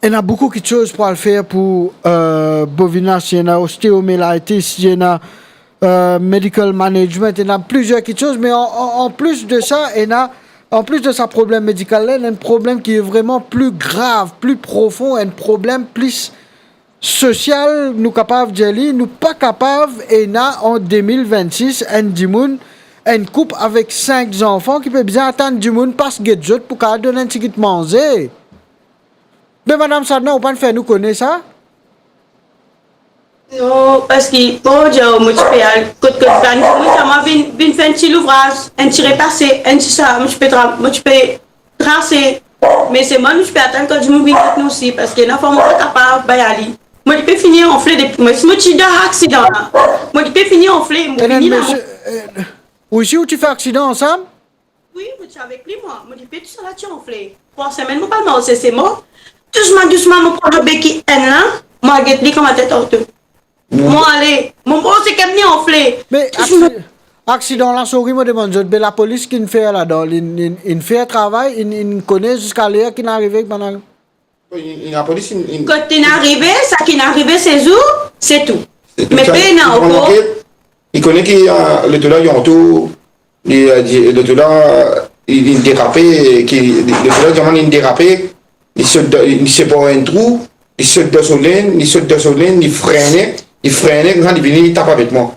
ena boukou kitsoz pou al fer pou, euh, Bovinash, ena osteomyelitis, ena, euh, medical management, ena plizier kitsoz, me an, an, an plis de sa, ena An plis de sa problem medikal la, ena enn problem ki vreman pli grav, pli profon, enn problem pli sosial, nou kapav dir li, nou pa kapav ena an de mil vennsis enn dimoun, enn koup avek sink zanfan ki pe bizin atann dimoun pas get zot pou kapav donn enn tigit manze. Me Madam Sadna, ou pa'nn fer nou kone sa? Non, parski, bon, mo ti pe al kot, kot bann dimoun, sa, mo vinn, vinn fer enn ti louvraz, enn ti repase, enn ti sa, mo ti pe tra-, mo ti pe trase. Me se mwa, mo ti pe atann kan dimoun vinn kot nou osi, parski ena fwa mo pa kapav bay ali. Mo ti pe fini anfle depi, mo, si mo ti dan aksidan la, mo ti pe fini anfle, mo Ena enn fini la. Misie, eh, ou osi ou ti fer aksidan ansam? Wi, mo ti avek li, mwa. Mo dife tousala ti anfle. Trwa semenn, mo pa marse, se mwa. Dousman, dousman, mo pran beki enn la, mo al get li kouma tet orto. Mo ale, mo, mo se kem li anfle. Me dousman. Aksi-, aksidan la, sori, mo demann zot, be lapolis ki'nn fer ladan, li'nn, li'nn, li'nn fer travay, li'nn, li'nn kone ziska ler ki'nn arive, bann Li, li lapolis, li, li Kot inn arive, sa ki'nn arive se zour, se tou. Se tou. Me sa, pena li pran ankor lanket, li kone ki, eh, loto la, li antour, li, eh, di, loto la, li, li derape, ki, loto la, li derape, li sot dan, li sot par enn trou, li sot dan so lenn, li sot dan so lenn, li frene, li frene, koumsa li vini, li tap avek mwa.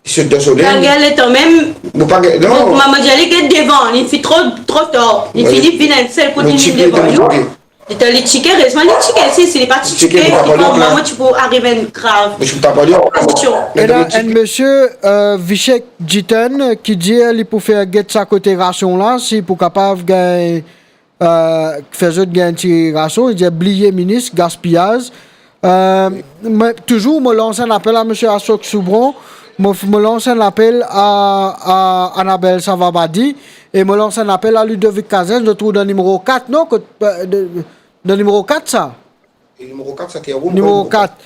Li sot dan so lenn. Pa gagn letan mem. Mo pa gagn, non. Mo, mo dir li get devan, li finn tro, tro tar. Li fini vinn enn sel kout, li vinn devan nou. Li tike, li tike, rezman li tike, si, si li pa ti tike, li pa pran, mo ti pou ariv enn grav. Mo ti pa pran li. Kestion. Ena enn misie, eh, Vishek Jitan, ki dir li pou fer get sa kote rasion la, si pou kapav gagn eh, fer zot gagn ti rasion, li dir bliye minis, gaspiyaz. Eh, me touzour, mo lans enn apel a misie Ashok Soubron, mo, mo lans enn apel a, a Annabelle Savabadi, e mo lans enn apel a Ludovic Kazin, zot trouv dan nimero kat, non? Kot, eh, de, de, dan nimero kat sa? E nimero kat, sa ki a ou, nimero kat.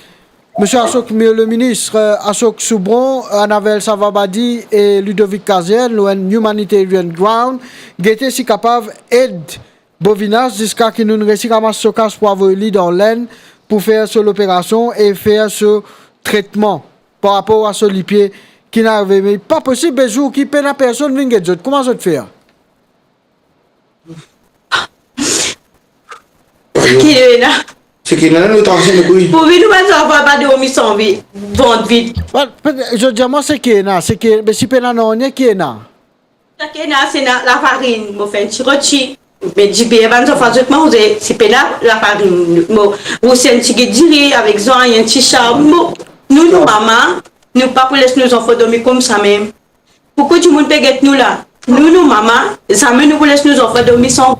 Misie Ashok, misie le minis, eh, Ashok Soubron, Annabelle Savabadi e Ludovic Kazin, lor enn humanitarian ground, gete si kapav ed Bovinas ziska ki nou'nn resi ramas so kas pou avoy li dan Lenn pou fer so loperasion e fer so tretman par rapor a so lipie ki'nn arive. Me pa posib, be zour ki pena personn vinn get zot, kouma zot fer? Ki ena? Seki ena, nou transe nou kwi. Pou vinn nou bann zanfan pa dormi san vi, vant vid. Ba, pe-, zot dir mwa seki ena, seki, be si pena nanye, ki ena? Seki ena, se ena lafarinn, mo fer enn ti roti. Me dibien bann zanfan zot manze, si pena lafarinn, mo ous enn tigit diri avek zwagn, enn ti sar. Mo, nou, nou mama, nou pa pou les nou zanfan dormi koumsa mem. Boukou dimoun pe get nou la. Nou, nou mama, zame nou pou les nou zanfan dormi san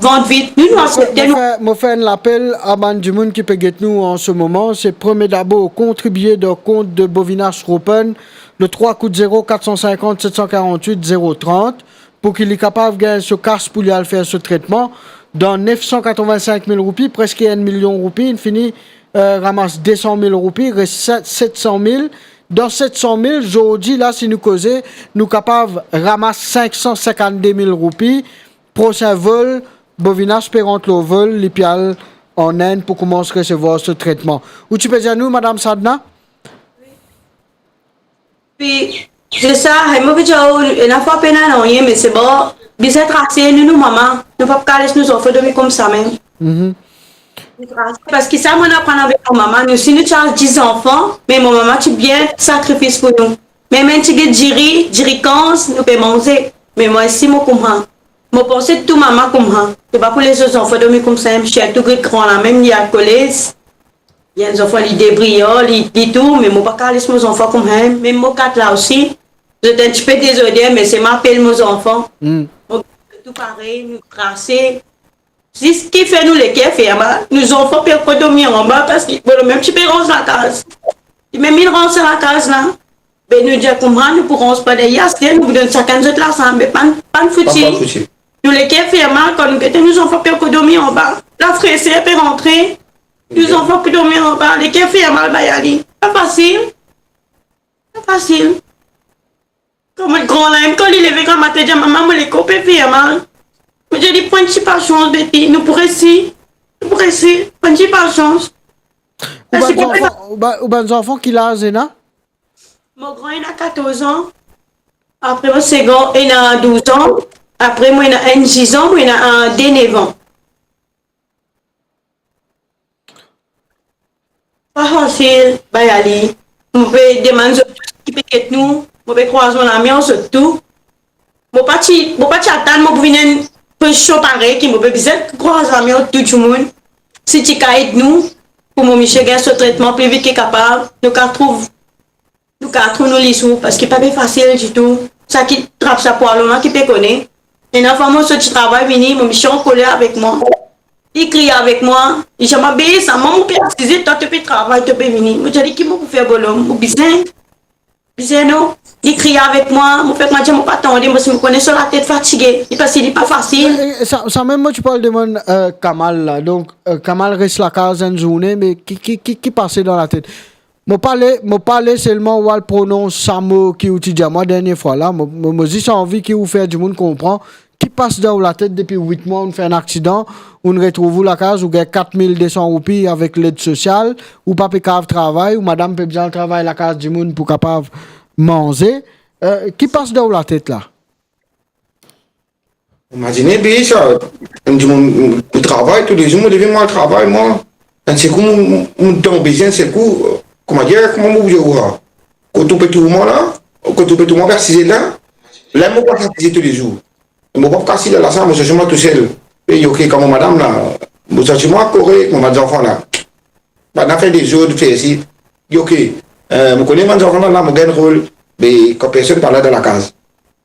vant vid. Nou, nou aksepte nou. Mo fer, mo fer enn lapel a bann dimoun ki pe get nou an se moman. Se premie dabor, kontribie dan kont de Bovinas Ropponn, le trwa kout zero kat san sinkant set san karant-wit zero trant, pou ki li kapav gagn so kas pou li al fer so tretman. Dan nef san katrovin-sink mil roupi, preske enn milion roupi, inn fini, eh, ramas de san mil roupi, res set san mil. Dan set san mil, zordi la, si nou koze, nou kapav ramas sink san sinkant-de mil roupi. Prosin vol, Bovinas pe rant lor vol, li pe al an Inn pou koumans resevwar so tretman. Ou ti pe dir nou, Madam Sadna? Wi, se sa, e mo pe dir ou, ena fwa pena nanye, me se bon, bizin trase, nou, nou mama, nou pa pou kav les nou zanfan dormi koumsa mem. Mhm. Parski sa, mo aprann avek mo mama, nou, si nou ti al dis zanfan, me mo mama ti bien sakrifis pou nou. Mem enn tigit diri, diri kanz, nou pe manze. Me mwa, si mo koumsa, mo panse tou mama koumsa, se pa pou les zot zanfan dormi koumsa, sirtou gri gran la, mem li al kolez. Li enn zanfan, li debriyan, li, li tou, me mo pa kav les mo zanfan koumsa, mem mo kat la osi. Zot enn tipe dezorde, me se mo apel mo zanfan. Hmm. Mo tou parey, nou trase. Ziska ki fer nou leker fer mal, nou zanfan pe ankor dormi anba, parski mo mem ti pe rans lakaz. Li mem inn rans lakaz la. Be nou dir koumsa, nou pou rans pandan yasde, nou pou donn sakenn zot lasam, be pann, pann fouti. Pann fouti. Nou leker fer mal, kan nou gete nou zanfan pe ankor dormi anba, lafreser pe rantre, nou zanfan pou dormi anba, leker fer mal bay ali. Pa fasil. Pa fasil. Kan mo gran la, mem kan li leve gramatin, dir, "Mama, mo lekor pe fer mal." Mo dir li, "Pran ti pasians, beti, nou pou resi. Nou pou resi, pran ti pasians." Ou bann zanfan, ou ba-, ou bann zanfan ki laz ena? Mo gran ena katorz an. Apre mo segon ena douz an. Apre, mo ena enn siz an, mo ena enn de nef an. Pa fasil, bay ali. Mo pe demann zot tou ki pe get nou, mo pe krwaz mo lame ar zot tou. Mo pa ti, mo pa ti atann mo pou vinn enn pozision parey ki mo pe bizin krwaz lame ar tou dimoun. Si ti ka ed nou, pou mo misie gagn so tretman pli vit ki kapav, nou ka trouv, nou ka trouv nou lisour, parski pa pe fasil ditou. Sa ki trap sa pwa lor la ki pe kone. Enn fwa mo soti travay vini, mo misie ankoler avek mwa. Li kriye avek mwa, li dir mwa, "Be, sa mwa mo pe asize, twa to pe travay, to pe vini." Mo dir li, "Ki mo pou fer, bonom? Mo bizin, bizin, non." Li kriye avek mwa, mo fer kouma dir mo pa tande, mo si mo kone so latet fatige. Li pa, si li pa fasil. E, e, sa, sa mem mo ti pou al demann, euh, Kamal la. Donk, euh, Kamal res lakaz enn zourne, me ki, ki, ki, ki pase dan latet? Mo pa le, mo pa le selman ou al pronons sa mo ki ou ti dir mwa dernie fwa la. Mo, mo, mo zis anvi ki ou fer dimoun konpran ki pas dan ou latet depi wit mwa, ou'nn fer enn aksidan, ou'nn retrouv ou lakaz, ou gagn kat mil de san roupi avek led sosial, ou pa pe kav travay, ou madam pe bizin al travay lakaz dimoun pou kapav manze. Euh, ki pas dan ou latet la? Imazine, be sa, enn dimoun, mo travay toulezour, mo leve, mo al travay, mwa. Enn sekou, mo, mo, mo dan bizin, enn sekou, kouma dir, kouma mo pou dir ou la? Kot ou pe trouv mwa la, kot ou pe trouv mwa, fer size la, la mo pa fatige toulezour. Mo pa kas la, la sa, mo santi mwa tousel. E ok, kan mo madam la, mo santi mwa korek, mo bann zanfan la. Bann la fer dezord, fer isi. Li ok. Euh, mo kone bann zanfan la, la mo gagn rol, me kan personn pa la dan lakaz.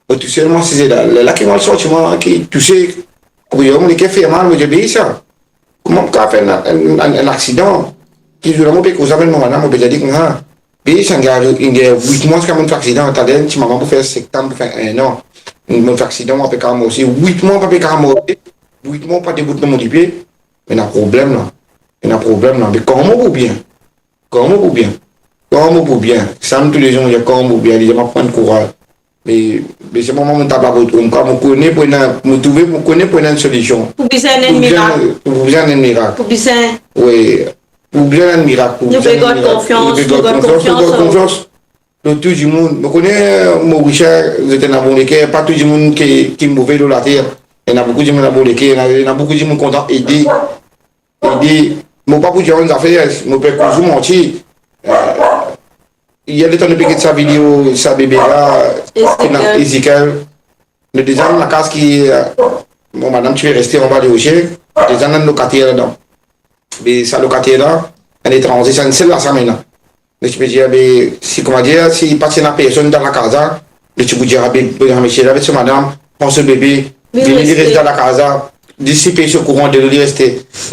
Mo tousel, mo asize la. Lerla ki mo santi mwa ki touse, kouma mo leker fer mal, mo dir, "Be sa, kouma mo kav fer enn, enn, enn, enn aksidan?" Ki zour la mo pe koz avek mo madam, mo pe dir li koumsa, "Be sa, inn gagn, inn gagn wit mwa ziska mo'nn fer aksidan. Taler ti mama pou fer septam, pou fer enn an. Mo'nn fer aksidan, mo pa pe kav marse. Wit mwa, pa pe kav marse. Wit mwa, pa debout lor mo lipie. Ena problem la. Ena problem la. Me kouma mo pou bien? Kouma mo pou bien? Kouma mo pou bien?" Sa mem toulezour mo dir, "Kouma mo pou bien?" Li dir mwa, "Pran kouraz." Me, me se moman mo tap la pou, mo kone pou ena, mo trouve, mo kone pou ena enn solision. Pou bizin enn mirak. Pou bizin enn mirak. Pou bizin. Wi. Pou bizin enn mirak, pou bizin enn mirak. Nou pe gard konfians, nou pe gard konfians, nou pe gard konfians. Lor tou dimoun. Mo kone, euh, Morisien, zot ena bon leker, pa tou dimoun ki, ki move lor later. Ena boukou dimoun ena bon leker, ena, ena boukou dimoun kontan ede. Ede. Mo pa pou dir enn zafer, mo pe koz ou manti. Euh, yer letan nou pe get sa video, sa bebe la, Ezekiel. Ezekiel. Nou deza ena lakaz ki, euh, mo madam ti pe reste anba le rosie, deza ena lokater ladan. Be sa lokater la, enn etranze, sa enn sel la sa ena. Me ti pe dir, be, si, kouma dir, si pa ti ena personn dan lakaz la, be ti pou dir, be, be, misie la avek so madam, pran so bebe, vini, li res dan lakaz la, li sipe so kouran, delo li reste.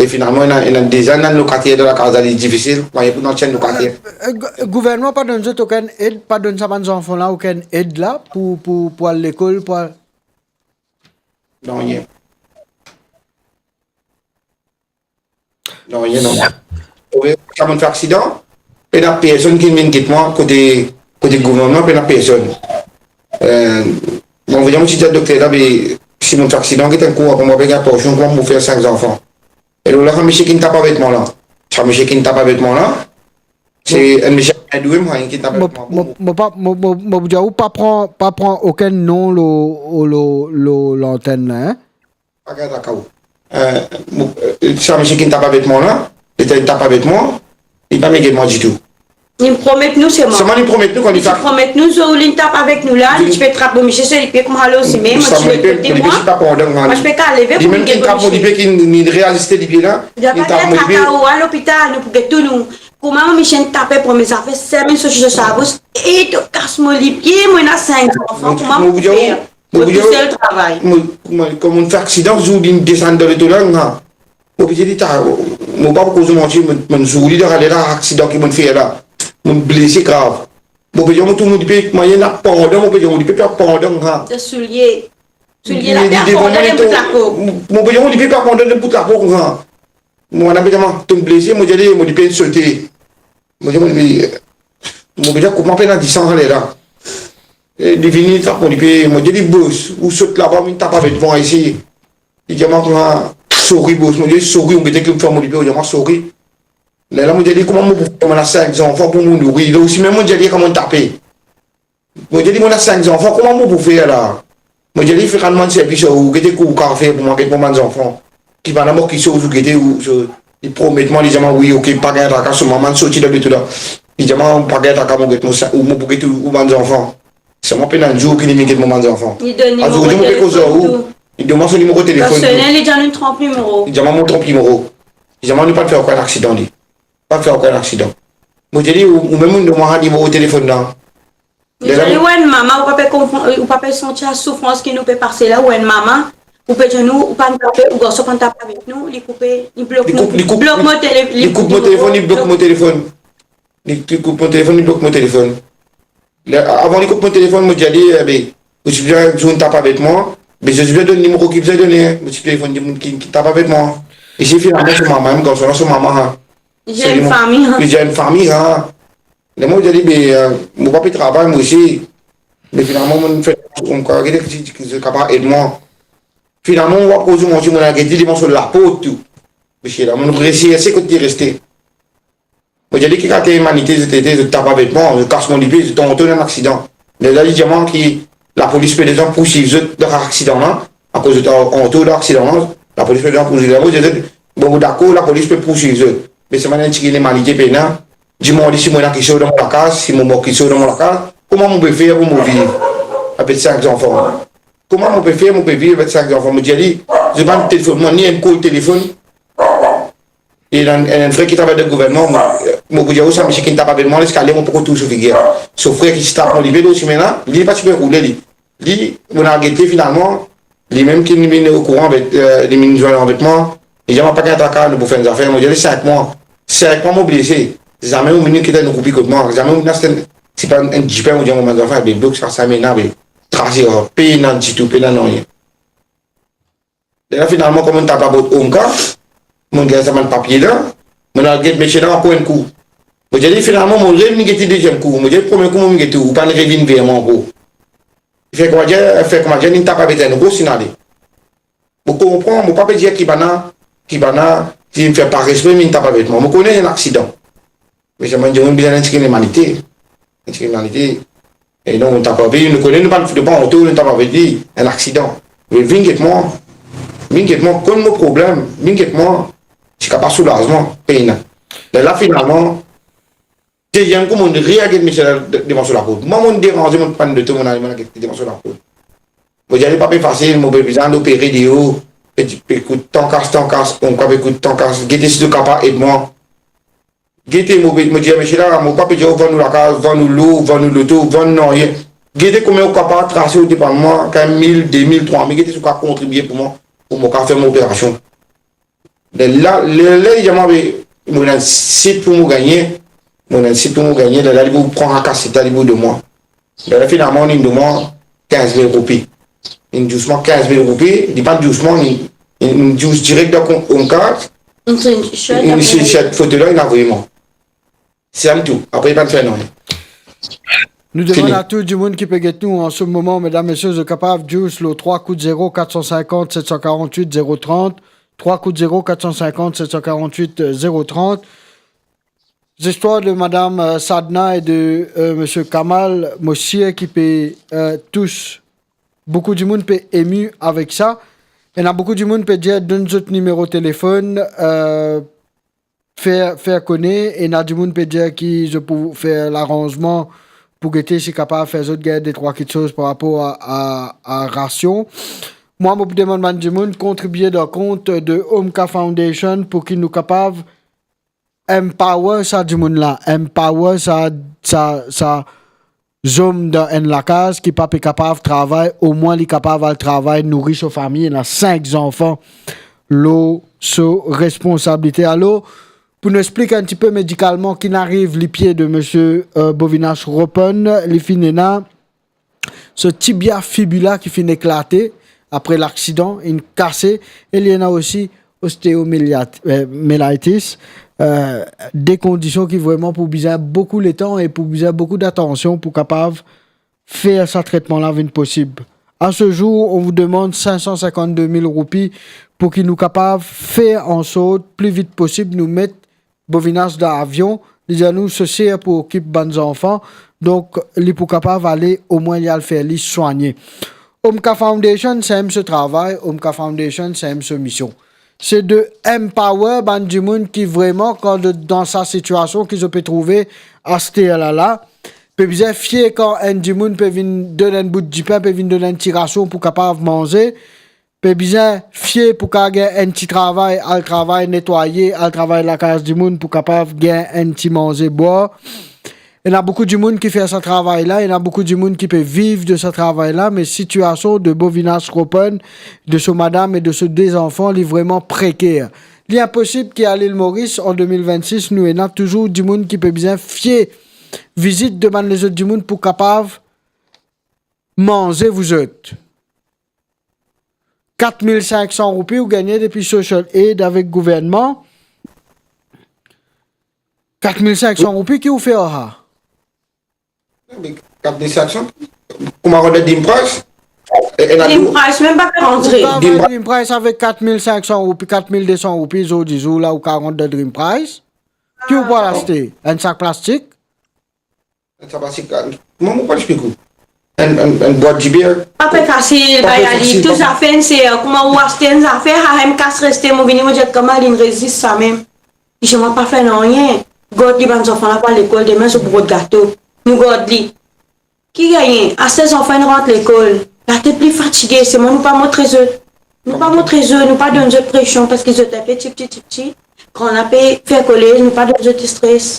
E finalman, ena, ena deza ena lokater dan lakaz la, li difisil, mwayin pou nou al tir lokater. Euh, euh, gou-, gouvernman pa donn zot okenn ed, pa donn sa bann zanfan la okenn ed la pou, pou, pou al lekol, pou al... Non, rien. Non, rien, non. Wi, kan mo'nn fer aksidan, pena personn ki vinn get mwa kote, kote gouvernman, pena personn. Euh, bon, mo ti dir dokter la, be, si mo'nn fer aksidan, get enn kou, apre mo pe gagn pansion, kouma mo pou fer sink zanfan? E lor la, sa misie ki'nn tap avek mwa la. Sa misie ki'nn tap avek mwa la. Se enn misie Indou, mwa, ki tap avek mwa. Mo, mo, mo pa, mo, mo, mo pou dir ou pa pran, pa pran okenn non lor, lor, lor lantenn la, hein? Pa gagn lakaz ou. Euh, mo, euh, sa misie ki'nn tap avek mwa la, li ti tap avek mwa, li pa mem get mwa ditou. Li promet nou selman. Selman li promet nou kan li... Li ti promet nou, zour li'nn tap avek nou la, li ti pe trap mo misie so lipie kouma ale osi mem, mo ti met kote mwa. Mo pa pandan, mwa. Mo ti pe kav leve pou get mo misie. Li mem ki'nn trap mo lipie, ki'nn reaziste lipie la, li pa trap mo lipie. Al lopital, nou pou get tou nou. Kouma mo misienn tape premie zafer, sermenn sorti dan sa bous, e to kas mo lipie, mo ena sink zanfan, kouma mo pou fer? Mo tousel travay. Mo, mo, kan mo'nn fer aksidan, zour li'nn desann dan leto la, mo pe dir li ta, mo pa pou koz ou manti, mo, mo'nn zour li dan laler la, aksidan ki mo'nn fer la. Mo'nn blese grav. Mo pe dir mo trouv mo lipie, mo ena pandan, mo pe dir mo lipie, pe pandan, ha. Soulie. Soulie la, pe pandan, mo, mo pe dir mo lipie, pe pandan, bout lapo, ha. Mo ena pe dir mwa, to'nn blese, mo dir li, mo lipie inn sote. Mo dir mo lipie, mo pe dir, kouma pena disan laler la. E li vini, li trap mo lipie, mo dir li, bos, ou sot laba, vinn tap avek mwa isi. Li dir mwa kouma, sorry, bos. Mo dir li, sorry, ou gete ki ou fer mo lipie, ou dir mwa, sorry. Lerla mo dir li, kouma mo pou fer, mo ena sink zanfan pou mo nouri. Li osi mem mo dir li, kouma mo'nn tape. Mo dir li, mo ena sink zanfan, kouma mo pou fer la? Mo dir li, finn rann mwa servis, ou gete ki ou kapav fer pou mwa, get mwa bann zanfan. Ki bann mwa ki soz ou gete, ou, so, li promet mwa, li dir mwa, wi, ok, pa gagn traka, so mwa sorti dan loto la. Li dir mwa, pa gagn traka, mo get mwa sa, ou mo pou get ou, ou bann zanfan. Selman pena enn zour ki li vinn get mwa bann zanfan. Li donn nimero telefon tou. Li donn mwa so nimero telefon tou. Personel, li dir nou tromp nimero. Li dir mwa mo tromp nimero. Li dir mwa nou pa fer ankor enn aksidan li. Pa fer ankor enn aksidan. Mo dir li, ou, ou mem ou donn mwa nimero telefon la. Li dir li, ou enn mama, ou pa pe konpran, ou pa pe santi la soufrans ki nou pe pase la, ou enn mama, ou pe dir nou, ou pa'nn tap, ou garson pa'nn tap avek nou, li koupe, li blok nou, li koup, li koup, blok mo tele-, li koup mo telefon, li blok mo telefon. Li, li koup mo telefon, li blok mo telefon. Le, avan li koup mo telefon, mo dir li, eh be, ou ti bizin dimoun tap avek mwa, be zot ti bizin donn nimero ki bizin done, mo ti telefon dimoun ki, ki tap avek mwa. Isi finalman so mama, garson la so mama, ha. Li dir enn fami, ha. Li dir enn fami, ha. Le mo dir li, be, eh, mo pa pe travay, mo osi. Me finalman, mo fer, mo krwar ki, ki, ki, ki kapav ed mwa. Finalman, mo pa koz mwa, mo al get li devan so laport tou. Misie la, mo resi, resi kot li reste. Mo dir li, ki kalite limanite zot ete, zot tap avek mwa, zot kas mo lipie, zot antour dan aksidan. Lerla li dir mwa ki lapolis pe deza pourswiv zot dan aksidan la, akoz zot antour dan aksidan la, lapolis pe deza pourswiv zot. Mo dir zot, bon, dakor, lapolis pe pourswiv zot. Me selman enn tigit limanite pena, dimann li si mo ena kiksoz dan mo lakaz, si mo mank kiksoz dan mo lakaz, kouma mo pe fer pou mo viv avek sink zanfan? Kouma mo pe fer, mo pe viv avek sink zanfan? Mo dir li, zot pa'nn telefone mwa, ni enn kol telefon. E ena enn, enn frer ki travay dan gouvernman, mo, mo pou dir ou sa misie ki tap avek mwa leskalie, mo poko touy so figir. So frer ki ti tap mo lipie lor sime la, li pa ti pe roule li. Li, mo al gete finalman, li mem ki li vinn okouran avek, eh, li vinn zwenn avek mwa, li dir mwa pa gagn traka, nou pou fer enn zafer. Mo dir li, sink mwa, sink mwa mo blese, zame mo vinn kit enn roupi kot mwa, zame mo vinn aste enn, sipa enn dipin, mo dir mwa, mo zafer, be blok sa, sa mem ena, be trase, pena ditou, pena nanye. Lerla finalman, kouma mo tap labor Omka, mo gagn sa bann papie la, mo al get misie la ankor enn kou. Mo dir li, finalman, mo revinn get li deziem kou. Mo dir li, premie kou mo vinn get ou, ou pa'nn revinn ver mwa ankor. Fer koumadir, fer koumadir, li tap avek enn ros, li ale. Mo konpran, mo pa pe dir ki bann, ki bann ki fer par espre, li tap avek mwa. Mo kone enn aksidan. Me selman dimoun bizin enn tigit limanite. Enn tigit limanite. E non, nou tap avek li, nou kone nou pa, nou pa antour, nou tap avek li, enn aksidan. Me vinn get mwa, vinn get mwa, konn mo problem, vinn get mwa, ti kapav soulaz mwa, pena. Lerla finalman, deziem kou mo al get misie la de-, devan so laport. Mwa mo deranze, mo pran loto, mo al get li devan so laport. Mo dir li pa pe fasil, mo pe bizin al opere deor, pe, pe kout tan kas, tan kas, Omka pe kout tan kas, gete si to kapav ed mwa. Gete, mo, mo dir misie la, mo pa pe dir ou vann ou lakaz, vann ou lor, vann ou loto, vann nanye. Gete konbien ou kapav trase ou depann mwa, kan mil, de mil, trwa mil, gete si ou kapav kontribie pou mwa, pou mo kapav fer mo operasion. Lerla, ler, ler li dir mwa, be, mo ena enn sit pou mo gagne, mo ena enn sit pou mo gagne, lerla li pou pran sa kaset la, li pou donn mwa. Lerla finalman, li donn mwa kinz mil roupi. Li dous mwa kinz mil roupi, li pa dous mwa, li, li dous direk dan kont Omka. Li screenshot, li screenshot foto la, li avoy mwa. Se sa tou. Apre, li pa fer nanye. Nou demann a tou dimoun ki pe get nou an se moman, medam, mesie, zot kapav dous lor trwa kout zero, kat san sinkant, set san karant-wit, zero trant, trwa kout zero, kat san sinkant, set san karant-wit, zero trant. Zistwar de madam, euh, Sadna e de, euh, misie Kamal, mo sir ki pe, euh, tous boukou dimoun, pe emi avek sa. Ena boukou dimoun pe dir, donn zot nimero telefonn, euh, fer, fer kone, ena dimoun pe dir ki zot pou fer laranzman pou gete si kapav fer zot gagn de trwa kiksoz par rapor a, a, a rasion. Mwa, mo pou demann bann dimoun kontribie dan kont de Omka Foundation pou ki nou kapav empower sa dimoun la, empower sa, sa, sa zom dan enn lakaz ki pa pe kapav travay, omwin li kapav al travay, nouri so fami, ena sink zanfan lor so responsabilite. Alor, pou nou explik enn tipe medikalman ki finn ariv lipie de misie, euh, Bovinash Ropen, li finn ena so tibia fibula ki finn eklate apre laksidan, inn kase, e li ena osi osteomyeliat-, euh, myelitis, euh, de kondision ki vreman pou bizin boukou letan e pou bizin boukou datansion pou kapav fer sa tretman la vinn posib. À ce jour, on vous demande cinq cent cinquante-deux mille roupies pou ki nou kapav fer an sort pli vit posib nou met Bovinash dan avion, li dir nou so ser pou okip bann zanfan, donk li pou kapav ale, omwin li al fer li swagne. Omka Foundation, se enn so travay, Omka Foundation, se enn so mision. Se de empower bann dimoun ki vreman, kan zot dan sa sitiasion ki zot pe trouve aster la la, pe bizin fie kan enn dimoun pe vinn donn enn bout dipin, pe vinn donn enn ti rasion pou kapav manze, pe bizin fie pou kapav gagn enn ti travay, al travay netwaye, al travay lakaz dimoun pou kapav gagn enn ti manze bwar. Ena boukou dimoun ki fer sa travay la, ena boukou dimoun ki pe viv de sa travay la, me sitiasion de Bovinash Ropen, de so madam e de so de zanfan, li vreman preker. Li inposib ki a Lil Moris, an de mil vennsis, nou ena touzour dimoun ki pe bizin fie vizit de bann lezot dimoun pou kapav manze, vouzot. Kat mil sink san roupi ou gagne depi Social Aid avek gouvernman. Kat mil sink san roupi ki ou fer ar sa? Me kat mil sink san, kouma rant dan Dream Price? E, e la Dream tou Price mem pa pe rantre. Ou kav Dream Pri- Dream Price avek kat mil sink san roupi, kat mil de san roupi, zordi zour la, ou kav rant dan Dream Price. Ki ou pou al aste? Enn sak plastik? Sa pa si kal. Kouma mo pou explik ou? Enn, enn, enn bwat diber. Pa pe fasil, pa pe fasil, pa pe fasil. Tou zafer enn ser, kouma ou aste enn zafer, sa mem kas reste, mo vini, mo dir, kouma linn rezis sa mem? Li dir mwa pa fer nanye. Gard li, bann zanfan la pou al lekol, demin zot pou rod gato. Nou gard li. Ki gagne? Aster zanfan inn rant lekol. Latet pli fatige, selman nou pa montre zot. Nou pa montre zot, nou pa donn zot presion, parski zot inpe tipti, tipti. Gran la pe fer kolez, nou pa donn zot stres.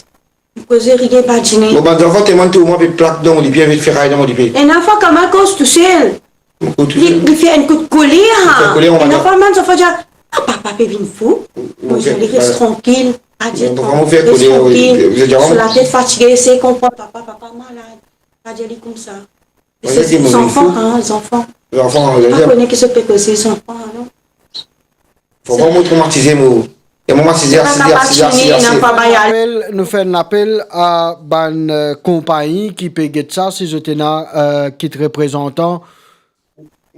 Koze riye pa dine. Bon, bann zanfan telman tourman, pe plak dan lipie, pe feray dan lipie. Ena fwa kouma koz tousel. Koz tousel. Li, li fer enn kout koler, ha. Fer koler, ena fwa bann zanfan dir, "Ah, papa pe vinn fou." Mo dir, "Res trankil." Adir, res trankil. So latet fatige, sey konpran papa, papa malad. Adir li koumsa. Mo dir, se zanfan, ha, zanfan. Zanfan, pa kone ki zot pe koze, zanfan, non? Fo pa mo traumatize mo. E mo traumatize, asize, asize, asize, asize. Apel, nou fer enn lapel a bann, eh, konpagni ki pe get sa, si zot ena, eh, kit reprezantan,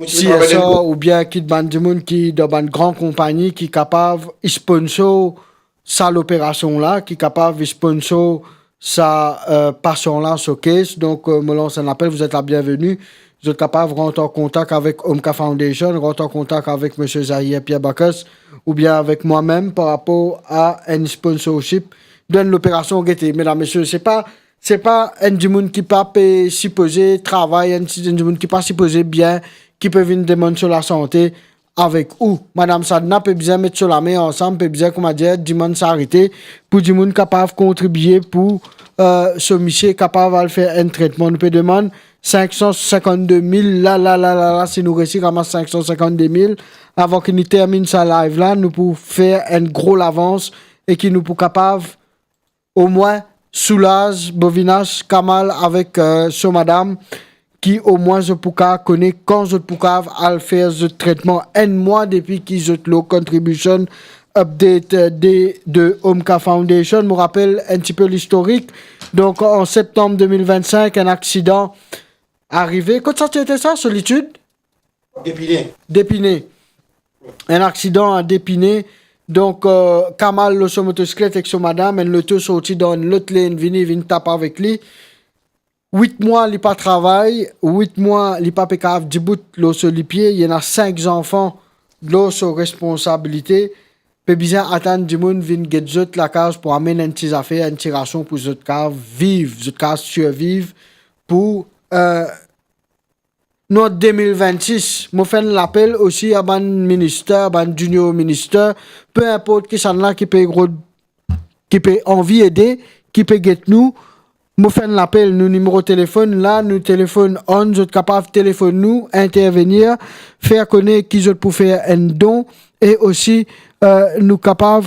si ena oubien kit bann dimoun ki dan bann gran konpagni ki kapav sponsor sa loperasion la, ki kapav sponsor sa, eh, pasion la, so case. Donk, eh, mo lans enn lapel, vous êtes la bienvenue. Zot kapav rant an kontak avek Omka Foundation, rant an kontak avek Misie Zaïre Pierre Bacchus, oubien avek mwa mem par rapor a enn sponsorship dan loperasion. Gete, medam, mesie, se pa, se pa enn dimoun ki pa pe sipoze travay, enn, enn dimoun ki pa sipoze bien, ki pe vinn demann so lasante avek ou. Madam Sadna pe bizin met so lame ansam, pe bizin, koumadir, dimann sa arete pou dimoun kapav kontribie pou, eh, so misie kapav al fer enn tretman. Nou pe demann sink san sinkant-de mil la, la, la, la, la, si nou resi ramas sink san sinkant-de mil, avan ki nou terminn sa live la, nou pou fer enn gro lavans e ki nou pou kapav omwin soulaz Bovinash Kamal avek, eh, so madam, ki omwin zot pou kav kone kan zot pou kav al fer zot tretman enn mwa depi ki zot low contribution update, eh, de, de Omka Foundation. Mo rapel enn tipe listorik. Donk, an septanm de mil vennsink, enn aksidan arive. Kot sa ti ete sa, Solitude? Depine. Depine. Enn aksidan a Depine. Donk, eh, Kamal lor so motosiklet ek so madam, enn loto sorti dan enn lot lane, vini, vinn tap avek li. Wit mwa li pa travay, wit mwa li pa pe kav dibout lor so lipie, li ena sink zanfan lor so responsabilite, pe bizin atann dimoun vinn get zot lakaz pou amenn enn ti zafer, enn ti rasion pou zot kav viv, zot kav sirviv pou, eh, nou an de mil vennsis, mo fer enn lapel osi a bann minister, bann junior minister, pe inport kisannla ki pe rod, ki pe anvi ede, ki pe get nou, mo fer enn lapel, nou nimero telefonn la, nou telefonn on, zot kapav telefonn nou, intervenir, fer kone ki zot pou fer enn don, e osi, eh, nou kapav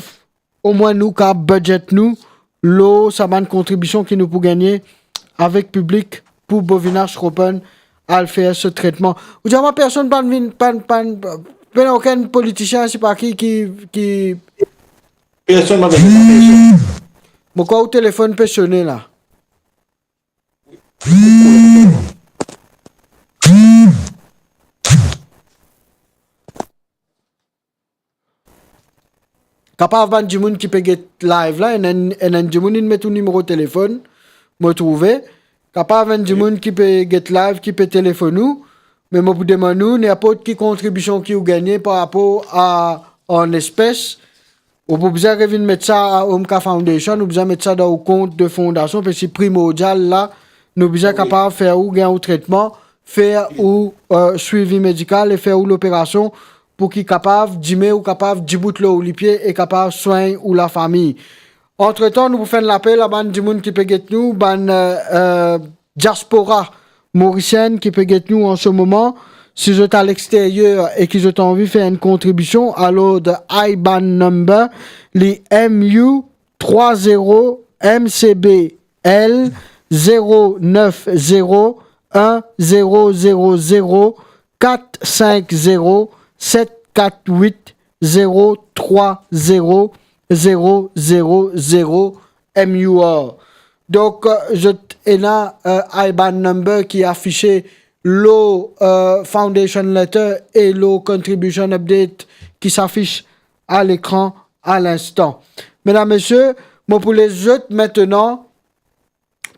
omwin nou kav budget nou lor sa bann kontribision ki nou pou gagne avek piblik pou Bovinash Ropen al fer so tretman. Ou dir mwa personn pa vinn, pa, pa, pena okenn politisien, se pa ki, ki, ki... Personn pa vinn, personn. Mo krwar ou telefonn pe sone la. Kapav bann dimoun ki pe get live la, enn, enn, enn dimoun inn met ou nimero telefonn, mo trouve. Kapav enn dimoun ki pe get live, ki pe telefonn ou, Me mo pou demann ou, ninport ki kontribision ki ou gagne par rapor a, an espes, ou pou bizin revinn met sa a Omka Foundation, ou bizin met sa dan ou kont de fondasion, parski primordial la, nou bizin kapav fer ou gagn ou tretman, fer ou, eh, swivi medikal e fer ou loperasion pou ki kapav, dime ou kapav dibout lor ou lipie e kapav swegn ou lafami. Antretan, nou pou fer enn lapel a bann dimoun ki pe get nou, bann, eh, eh, diaspora morisienn ki pe get nou an se moman, si zot aleksteryer e ki zot anvi fer enn kontribision, alor the IBAN number, li M U trwa zero M C B L zero nef zero enn zero zero zero kat sink zero set kat wit zero trwa zero zero zero zero M U R. Donk, eh, zot ena, eh, IBAN number ki afise lor, eh, foundation letter e lor contribution update ki safis a lekran a linstan. Medam, mesie, mo pou les zot aster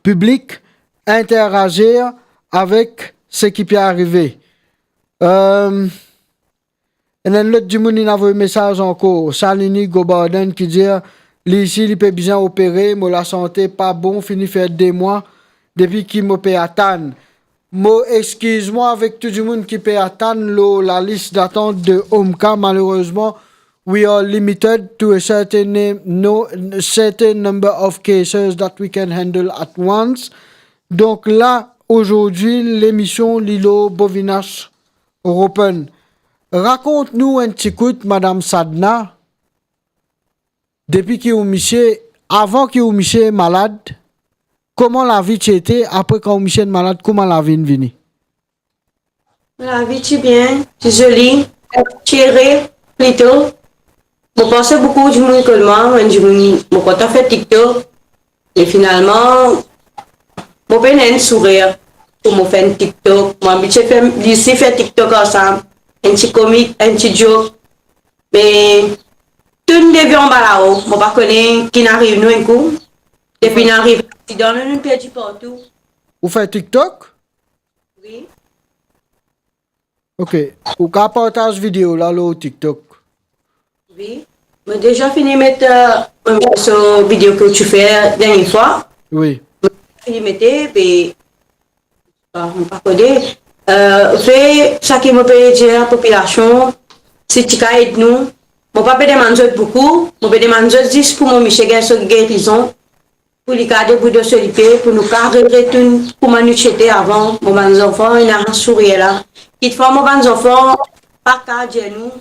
piblik interazir avek seki pe arive. Eh, ena enn lot dimoun inn avoy mesaz ankor, Salini Gobarden, ki dir, li isi, li pe bizin opere, mo lasante pa bon, fini fer de mwa depi ki mo pe atann. Mo exkiz mwa avek tou dimoun ki pe atann lor lalis datant de Omka. Malerezman, we are limited to a certain name, no, certain number of cases that we can handle at once. Donk la, azordi, lemision li lor Bovinas Ropen. Rakont nou enn ti kout, Madam Sadna, depi ki ou misie, avan ki ou misie malad, kouma lavi ti ete, apre kan ou misie malad, kouma lavi inn vini? Lavi ti bien, ti zoli, ti ere, plito. Mo panse boukou dimoun konn mwa, mo enn dimoun, mo kontan fer TikTok. E finalman, mo pena enn sourir pou mo fer enn TikTok. Mo abitie fer, li osi fer TikTok ansam. Enn ti komik, enn ti joke. Me tou nou devi anba lao, mo pa kone ki inn ariv nou enn kou. Depi inn ariv laksidan, nou, nou perdi partou. Ou fer TikTok? Wi. Ok. Ou kapav partaz video la lor TikTok? Wi. Mo deza fini met, eh, so video ki ou ti fer dernie fwa. Wi. Mo fini mete, be, ah, mo pa kone. Eh, fe seki mo pe dir popilasion, si ti kav ed nou, mo pa pe demann zot boukou, mo pe demann zot zis pou mo misie gagn so gerizon, pou li kav debout dan so lipie, pou nou kav re-, retourn kouma nou ti ete avan. Mo bann zanfan, ena sourir la. Kitfwa mo bann zanfan pa kav dir nou,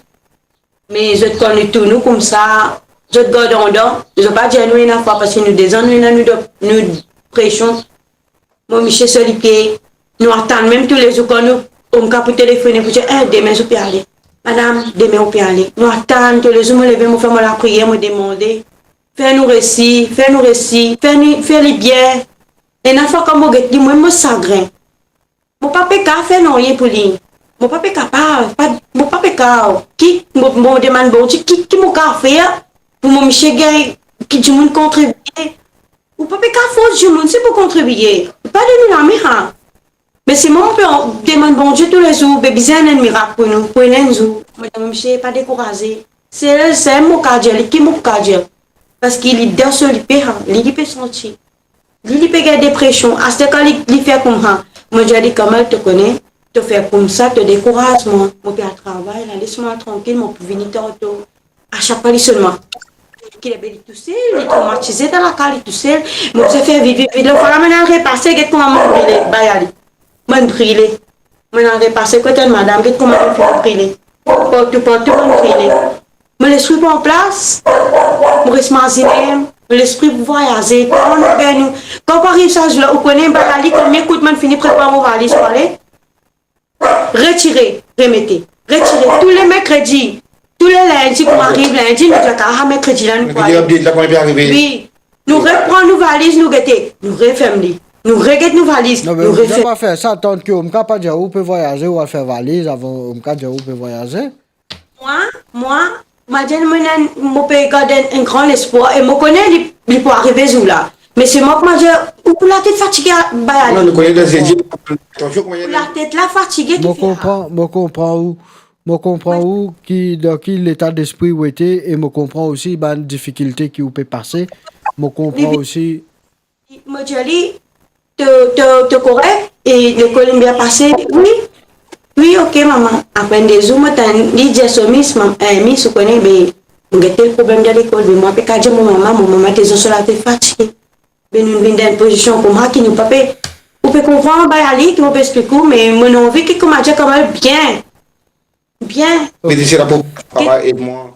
me zot kan nou tourn nou koumsa, zot gard andan, zot pa dir nou ena fwa, parski nou deza nou ena nou do-, nou presion. Mo misie so lipie, nou atann mem toulezour kan nou, Omka pou telefone pou dir, "Eh, demin zot pe ale. Madam, demin ou pe ale." Nou atann toulezour, mo leve, mo fer mo lapriyer, mo demande, fer nou resi, fer nou resi, fer nou, fer li bien. Ena fwa kan mo get li, mwa mo sagrin. Mo pa pe kav fer nanye pou li. Mo pa pe kapav, pa, mo pa pe kav. Ki, mo, mo demann Bondie, ki, ki mo kav fer pou mo misie gagn, ki dimoun kontribie. Ou pa pe kav fors dimoun, se pou kontribie. Ou pa donn nou lame, ha. Me si mwa, mo pe demann Bondie toulezour, be bizin enn mirak pou nou, pou enn zour. Mo dir, mo misie, pa dekouraze. Se, se mo kav dir li, ki mo kav dir? Parski li dan so lipie, ha, li, li pe santi. Li, li pe gagn depresion. Aster kan li, li fer koumsa, mo dir li, "Kamal, to kone, to fer koumsa, to dekouraz mwa. Mo pe al travay la, les mwa trankil, mo pou vini tanto." A sak fwa li sonn mwa. Ki lebe li tousel, li traumatize dan lakaz, li tousel. Mo bizin fer vit, vit, vit. Lafwa la, mo'nn al repase, get kouma mo'nn brile, bay ali. Mo'nn brile. Mo'nn al repase kot enn madam, get kouma mo'nn fini brile. Partou, partou, mo'nn brile. Mo lespri pran plas, mo res mazine, mo lespri pou vwayaze, kan nou gagn nou. Kan pou ariv sa zour la, ou kone, bay ali konbien kout mo'nn fini prepar mo valiz pou ale? Retire, remete, retire. Tou le merkredi, tou le lindi, pou ariv lindi, nou dir, "Ah, merkredi la, nou pou ale." Merkredi, update la, kan li pe arive. Wi. Nou repran nou valiz, nou gete. Nou referm li. Nou reget nou valiz, nou referm. Non, me ou pa fer sa, tann ki Omka pa dir ou pe vwayaze, ou al fer valiz avan Omka dir ou pe vwayaze. Mwa, mwa, mwa dir, mo ena, mo pe gard enn, enn gran lespwar e mo kone li, li pou arive zour la. Mesie Marc, mo dir, ou pou latet fatige, bay ale. Non, nou kone dan zedi, tansion, kouma... Pou latet la fatige, ki fer? Mo konpran, mo konpran ou. Mo konpran ou ki, dan ki leta despri ou ete, e mo konpran osi bann difikilte ki ou pe pase. Mo konpran osi. Mo dir li, to, to, to korek, e lekol inn bien pase, wi. Wi, ok, mama. Apre de zour, mo tann li dir so mis, mam-, eh, mis, ou kone, be, mo get tel problem dan lekol, be, mo pa pe kapav dir mo mama, mo mama telman so latet fatige. Be, nou vinn dan enn pozision kouma ki nou pa pe, ou pe konpran, bay ale, ki mo pe explik ou, me mo anvi ki kouma dir kanmem bien. Bien. Li dir se la pou papa ed mwa.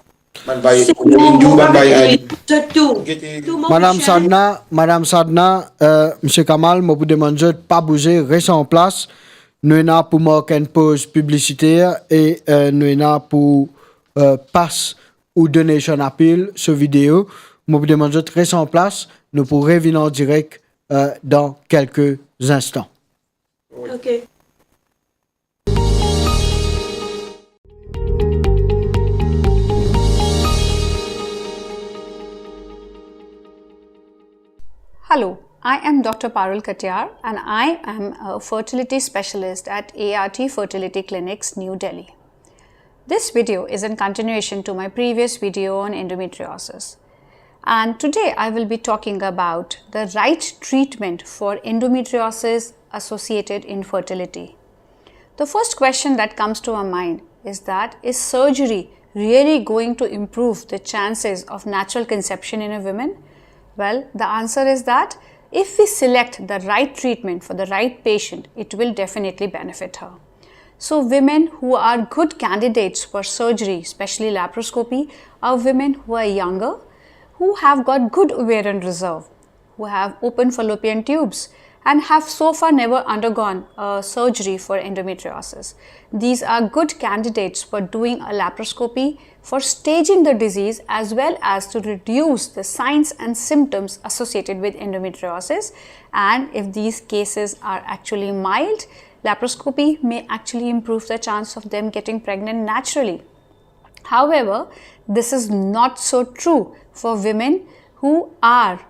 Bann bay, se tou, bann bay, tou, tou. Madam Sadna, Madam Sadna, euh, Misie Kamal, mo pou demann zot pa bouze, res an plas. Nou ena pou mark enn poz piblisiter e, euh, nou ena pou, euh, pas ou donation appeal so video. Mo pou demann zot res an plas, nou pou revinn an direk, euh, dan kelke zinstan. Ok. Hello, I am Doctor Parul Katiyar and I am a fertility specialist at A R T Fertility Clinics, New Delhi. This video is in continuation to my previous video on endometriosis. And today I will be talking about the right treatment for endometriosis associated infertility. The first question that comes to our mind is that, is surgery really going to improve the chances of natural conception in a woman? Well, the answer is that if we select the right treatment for the right patient, it will definitely benefit her. So women who are good candidates for surgery, especially laparoscopy, are women who are younger, who have got good ovarian reserve, who have open fallopian tubes, and have so far never undergone a surgery for endometriosis. These are good candidates for doing a laparoscopy for staging the disease as well as to reduce the signs and symptoms associated with endometriosis. And if these cases are actually mild, laparoscopy may actually improve the chance of them getting pregnant naturally. However, this is not so true for women who are,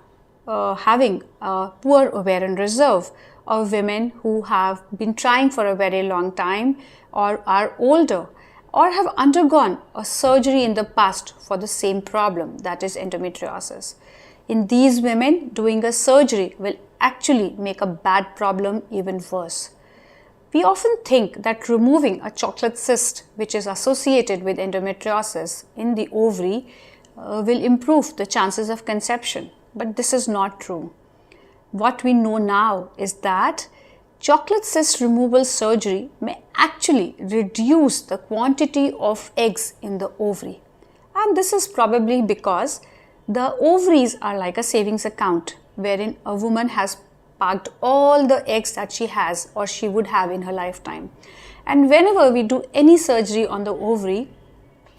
uh, having a poor ovarian reserve, or women who have been trying for a very long time, or are older, or have undergone a surgery in the past for the same problem, that is endometriosis. In these women, doing a surgery will actually make a bad problem even worse. We often think that removing a chocolate cyst, which is associated with endometriosis in the ovary, uh, will improve the chances of conception, but this is not true. What we know now is that chocolate cyst removal surgery may actually reduce the quantity of eggs in the ovary. And this is probably because the ovaries are like a savings account wherein a woman has parked all the eggs that she has or she would have in her lifetime. And whenever we do any surgery on the ovary,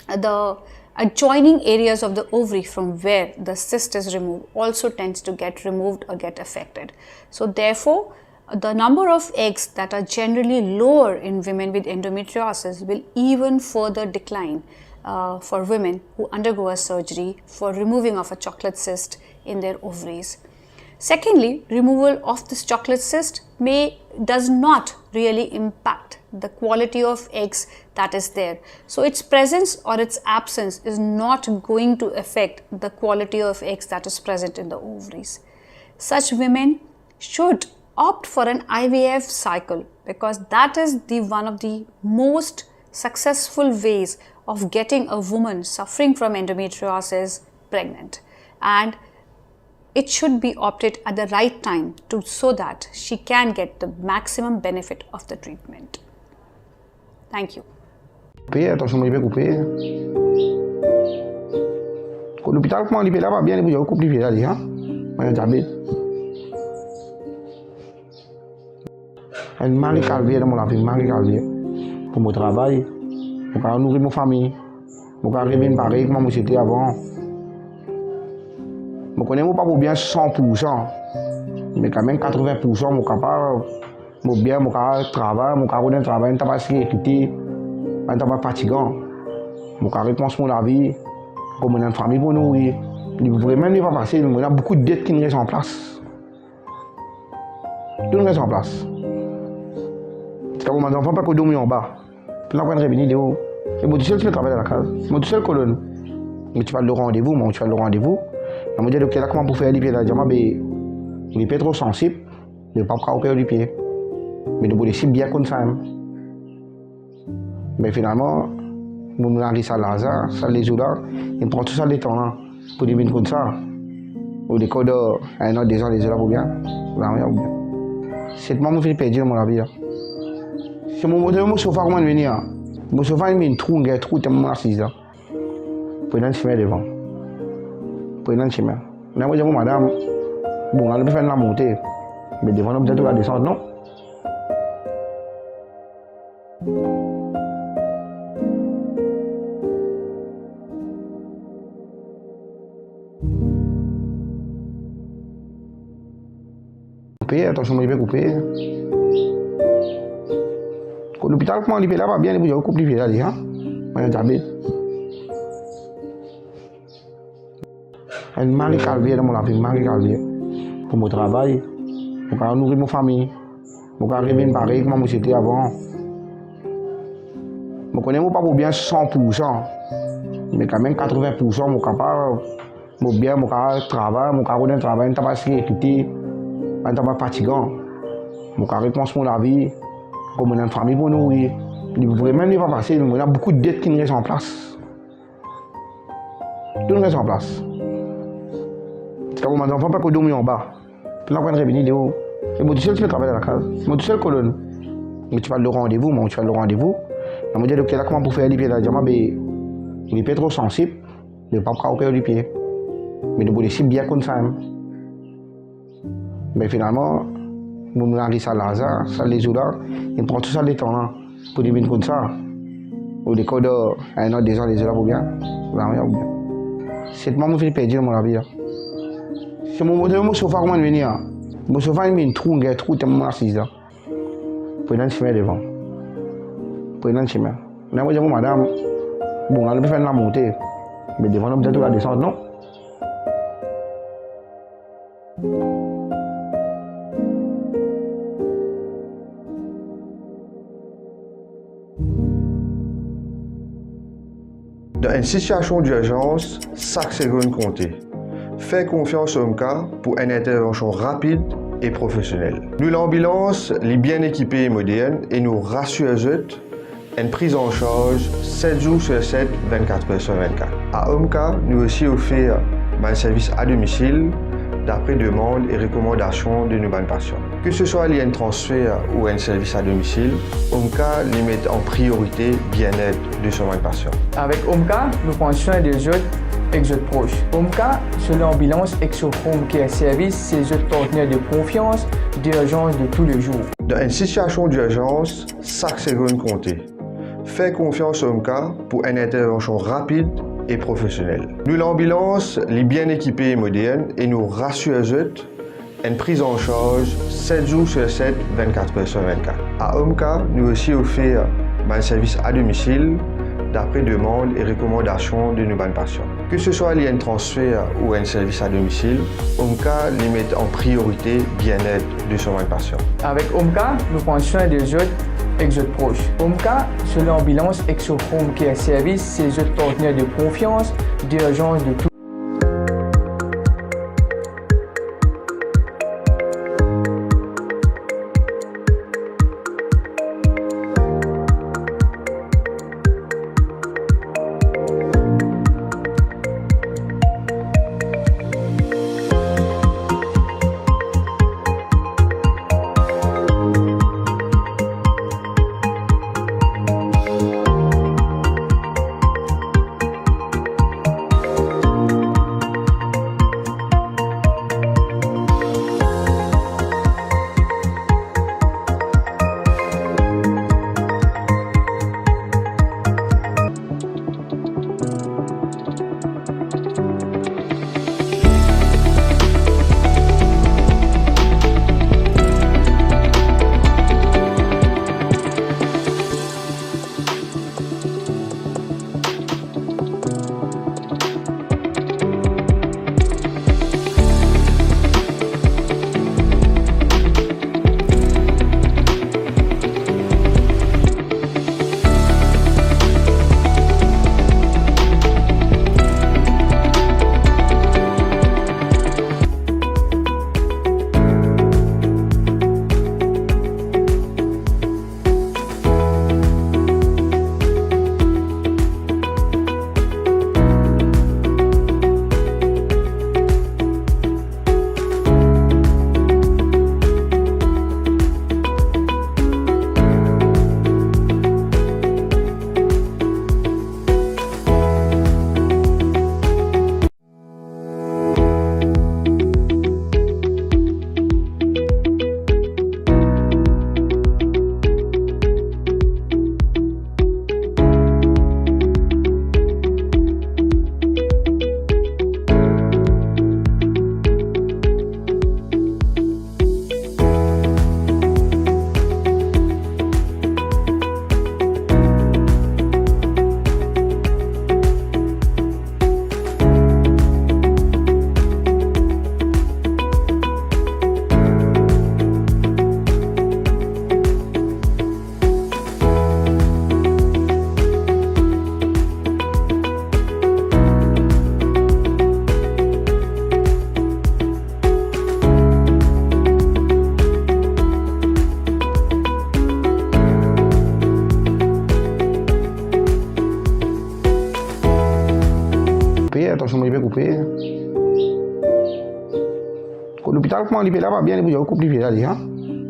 the adjoining areas of the ovary from where the cyst is removed also tends to get removed or get affected. So therefore, the number of eggs that are generally lower in women with endometriosis will even further decline, uh, for women who undergo a surgery for removing of a chocolate cyst in their ovaries. Secondly, removal of this chocolate cyst may, does not really impact the quality of eggs that is there. So its presence or its absence is not going to affect the quality of eggs that is present in the ovaries. Such women should opt for an I V F cycle because that is the one of the most successful ways of getting a woman suffering from endometriosis pregnant. And it should be opted at the right time to, so that she can get the maximum benefit of the treatment. Thank you. Koupe, atansion, mo li pe koupe. Kot lopital, kouma li pe la, pa bien, li pou dir, koup li pe la, li, an? Mo ena diabet. Enn mari kalver dan mo lavi, mari kalver. Pou mo travay, mo kapav nouri mo fami, mo kapav revinn parey kouma mo ti ete avan. Mo kone mo pa pou bien san pou san, me kanmem katrovin pou san mo kapav, mo bien, mo kapav travay, mo kapav rod enn travay, enn travay sekirite, pa enn travay fatigan. Mo kapav rekomans mo lavi, kouma mo ena enn fami pou nouri. Li vremem, li pa fasil, mo ena boukou det ki res an plas. Tou res an plas. Ziska moman zanfan pa pou dormi anba. Pou la konn revini deor. E mo tousel ti pe travay dan lakaz. Mo tousel kolonn. Mo ti pe al lor randevou, mo ti pe al lor randevou. La mo dir dokter la kouma pou fer lipie la, li dir mwa be, lipie tro sansib, nou pa pou kapav oper lipie. Me nou pou les li bien konn sa mem. Me finalman, mo, mo ariv sa laz la, sa lezo la, li pran tou sa letan la pou li vinn koumsa. Ou lekor de enn an, de zan, lezo la pou bien, lame la pou bien. Set mwa mo finn perdi mo lavi la. Si mo montre mo sofa kouma li vini la. Mo sofa inn vinn trou, inn gagn trou, telman mo asiz la. Pou ena enn simin devan. Pou ena enn simin. La mo dir mo madam, bon, la nou pe fer enn lamonte. Me devan nou bizin tou ladesant, non? Koupe, atansion, mo lipie koupe. Kot lopital, kouma lipie la pa bien, li pou dir koup lipie la, li, an? Mo ena diabet. Enn mari kalver dan mo lavi, mari kalver. Pou mo travay, mo kapav nouri mo fami, mo kapav revinn parey kouma mo ti ete avan. Mo kone mo pa pou bien san pou san, me kanmem katrovin pou san mo kapav, mo bien, mo kapav travay, mo kapav rod enn travay, enn travay sekirite, pa enn travay fatigan. Mo kapav rekoumans mo lavi, kouma mo ena enn fami pou nouri. Li vremem, li pa fasil, mo ena boukou det ki res an plas. Tou res an plas. Ziska moman zanfan pa pou dormi anba. Pou la konn revini deor. E mo tousel ti pe travay dan lakaz. Mo tousel kolonn. Mo ti pe al lor randevou, mo ti pe al lor randevou. La mo dir dokter la kouma pou fer lipie la, li dir mwa be, lipie tro sansib, nou pa pou kapav oper lipie. Me nou pou les li bien konn sa mem. Me finalman, mo, mo ariv sa laz la, sa lezo la, li pran tou sa letan la pou li vinn koumsa. Ou lekor de enn an, de zan, lezo la pou bien, lame la pou bien. Set mwa mo finn perdi mo lavi la. Si mo montre mo sofa kouma li vini la. Mo sofa inn vinn trou, inn gagn trou, telman mo asiz la. Pou ena enn simin devan. Pou ena enn simin. La mo dir mo madam, bon, la nou pe fer enn lamonte. Me devan nou bizin tou ladesant, non? Dan enn sitiasion dirzans, sak segonn konte. Fer konfians Omka pou enn intervansion rapid e profesionel. Nou lanbilans, li bien ekipe e modern e nou rasir zot, enn priz an sarz set zour sir set, vennkat er sir vennkat. A Omka, nou osi ofer bann servis a domisil, dapre demann e rekomandasion de nou bann pasian. Ke se swa li enn transfer ou enn servis a domisil, Omka li met an priorite bienet de so bann pasian. Avek Omka, nou pran swin de zot ek zot pros. Omka, so lanbilans ek so home care service, se zot partner de konfians, dirzans de toulezour. Dan enn sitiasion dirzans, sak segonn konte. Fer konfians Omka pou enn intervansion rapid e profesionel. Nou lanbilans, li bien ekipe e modern e nou rasir zot, enn priz an sarz set zour sir set, vennkat er sir vennkat. A Omka, nou osi ofer bann servis a domisil, dapre demann e rekomandasion de nou bann pasian. Ke se swa li enn transfer ou enn servis a domisil, Omka li met an priorite bienet de so bann pasian. Avek Omka, nou pran swin de zot ek zot pros. Omka, so lanbilans ek so home care service, se zot partner de konfians, dirzans de tou. Tansion mo lipie koupe. Kot lopital, kouma lipie la pa bien, li pou dir koup lipie la, li, an?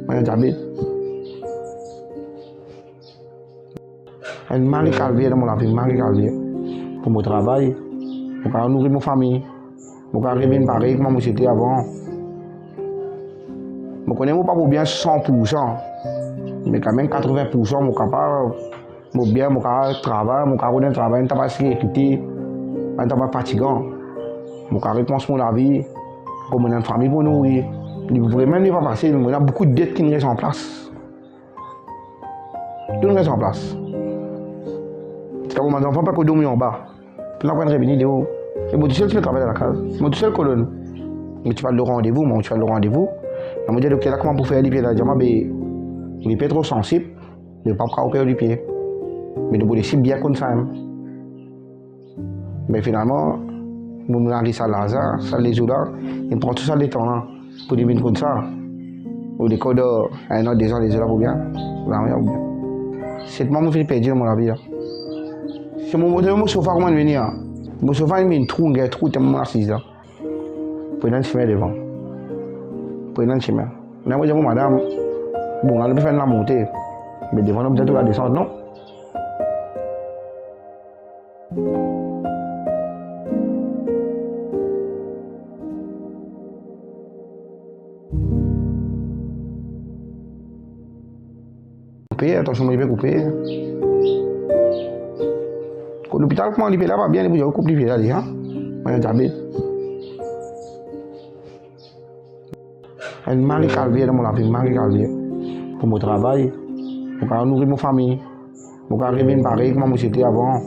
Mo ena diabet. Enn mari kalver dan mo lavi, mari kalver. Pou mo travay, mo kapav nouri mo fami, mo kapav revinn parey kouma mo ti ete avan. Mo kone mo pa pou bien san pou san, me kanmem katrovin pou san mo kapav, mo bien, mo kapav travay, mo kapav rod enn travay, enn travay sekirite, enn travay fatigan. Mo kapav rekomans mo lavi, kouma mo ena enn fami pou nouri. Li vremem, li pa fasil, mo ena boukou det ki res an plas. Tou res an plas. Ziska mo bann zanfan pa pou dormi anba. Pou la, pou enn revini de ou. E mo tousel ti pe travay dan lakaz. Mo tousel kolonn. Mo ti pe al lor randevou, mo ti pe al lor randevou. Me mo dir dokter la, kouma pou fer lipie la? Li dir mwa, be, lipie tro sansib, nou pa pou kapav oper lipie. Me nou pou les li bien konn sa mem. Me finalman, mo, mo ariv sa laza, sa lezo la, li pran tou sa letan la pou li vinn koumsa. Ou lekor dan enn an, de zan, lezo la pou bien, lame la pou bien. Set mwa mo finn perdi dan mo lavi la. Si mo montre mo sofa kouma li vini la, mo sofa inn vinn trou, inn gagn trou, telman mo asiz la. Pou ena enn simin devan. Pou ena enn simin. Mo dir mo madam, bon, nou pe fer enn lamonte. Me devan nou bizin tou ladesant, non? Koupe, tansion mo lipie koupe. Kot lopital, kouma lipie la pa bien, li pou dir koup lipie la, li, an? Mo ena diabet. Enn mari kalver dan mo lavi, mari kalver. Pou mo travay, mo kapav nouri mo fami, mo kapav revinn parey kouma mo ti ete avan.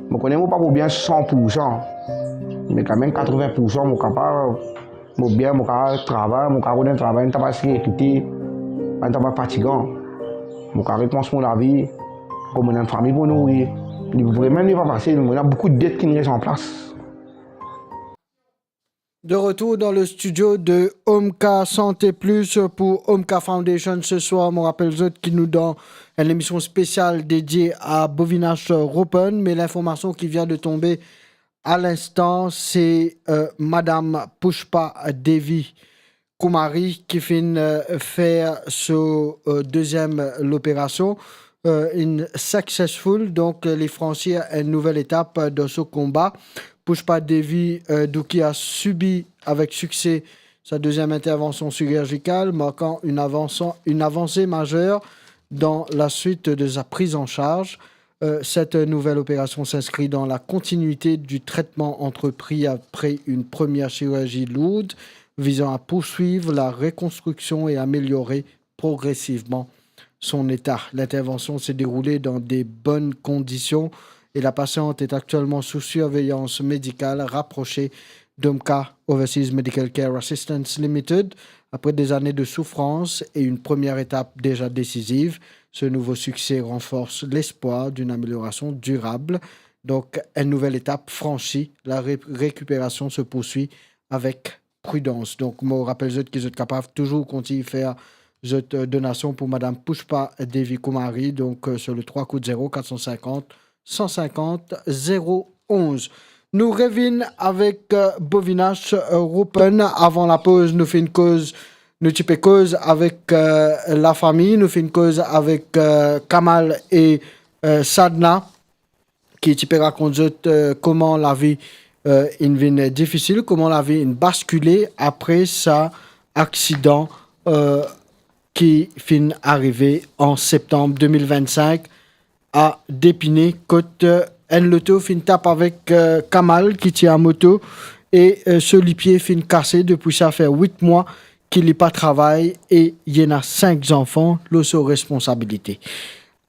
Mo kone mo pa pou bien san pou san, me kanmem katrovin pou san mo kapav, mo bien, mo kapav travay, mo kapav rod enn travay, enn travay sekirite, enn travay fatigan. Mo kapav rekomans mo lavi, kouma mo ena enn fami pou nouri. Li vremem, li pa fasil, mo ena boukou det ki res an plas. De retour dans le studio de Omka Santé Plus pour Omka Foundation ce soir. Mo rapel zot ki nou dan enn emision spesial dedie a Bovinash Ropen, me l'information qui vient de tomber à l'instant, c'est, euh, Madame Pushpa Devi Kumari ki finn, euh, fer so, euh, deziem loperasion, euh, inn successful, donk, euh, li fransir enn nouvel etap, euh, dan so konba. Pushpa Devi, euh, donk, ki a sibi avek sikse sa deziem intervension sirjikal, markan enn avansan-, enn avanse mazer dan la suit de sa priz an sarz. Euh, cette nouvelle opération s'inscrit dans la continuité du traitement entrepris après une première chirurgie lourde visant à poursuivre la reconstruction et améliorer progressivement son état. L'intervention s'est déroulée dans de bonnes conditions et la patiente est actuellement sous surveillance médicale rapprochée d'Omka Overseas Medical Care Assistance Limited. Après des années de souffrance et une première étape déjà décisive, ce nouveau succès renforce l'espoir d'une amélioration durable. Donc, une nouvelle étape franchie, la ré-, récupération se poursuit avec prudence. Donk, mo rapel zot ki zot kapav touzour kontign fer zot, euh, donasion pou Madame Pushpa Devi Kumari, donk, euh, sur le trois koud zero, quatre cent cinquante, cent cinquante, zéro onze. Nou revinn avek, euh, Bovinash, euh, Ropen. Avan lapoz, nou finn koz, nou ti pe koz avek, euh, lafami, nou finn koz avek, euh, Kamal e, euh, Sadna, ki ti pe rakont zot, euh, kouma lavi, euh, inn vinn difisil, kouma lavi inn baskile apre sa aksidan, euh, ki finn arive an septanm de mil vennsink a Depine, kot, euh, enn loto finn tap avek, euh, Kamal ki ti a moto e, euh, so lipie finn kase. Depi sa fer wit mwa ki li pa travay e li ena sink zanfan lor so responsabilite.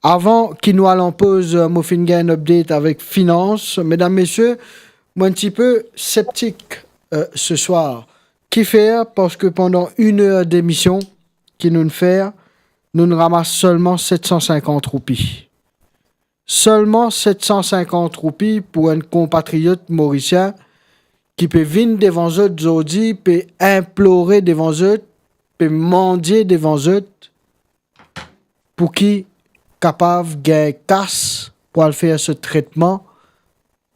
Avan ki nou al an poz, mo finn gagn enn update avek finans. Medam, mesie, mo enn tipe septik, euh, ce soir. Kifer? Parski pandan enn er demision ki nou'nn fer, nou'nn ramas selman set san sinkant roupi. Selman set san sinkant roupi pou enn konpatriot morisien ki pe vinn devan zot zordi, pe inplore devan zot, pe mandie devan zot, pou ki kapav gagn kas pou al fer so tretman,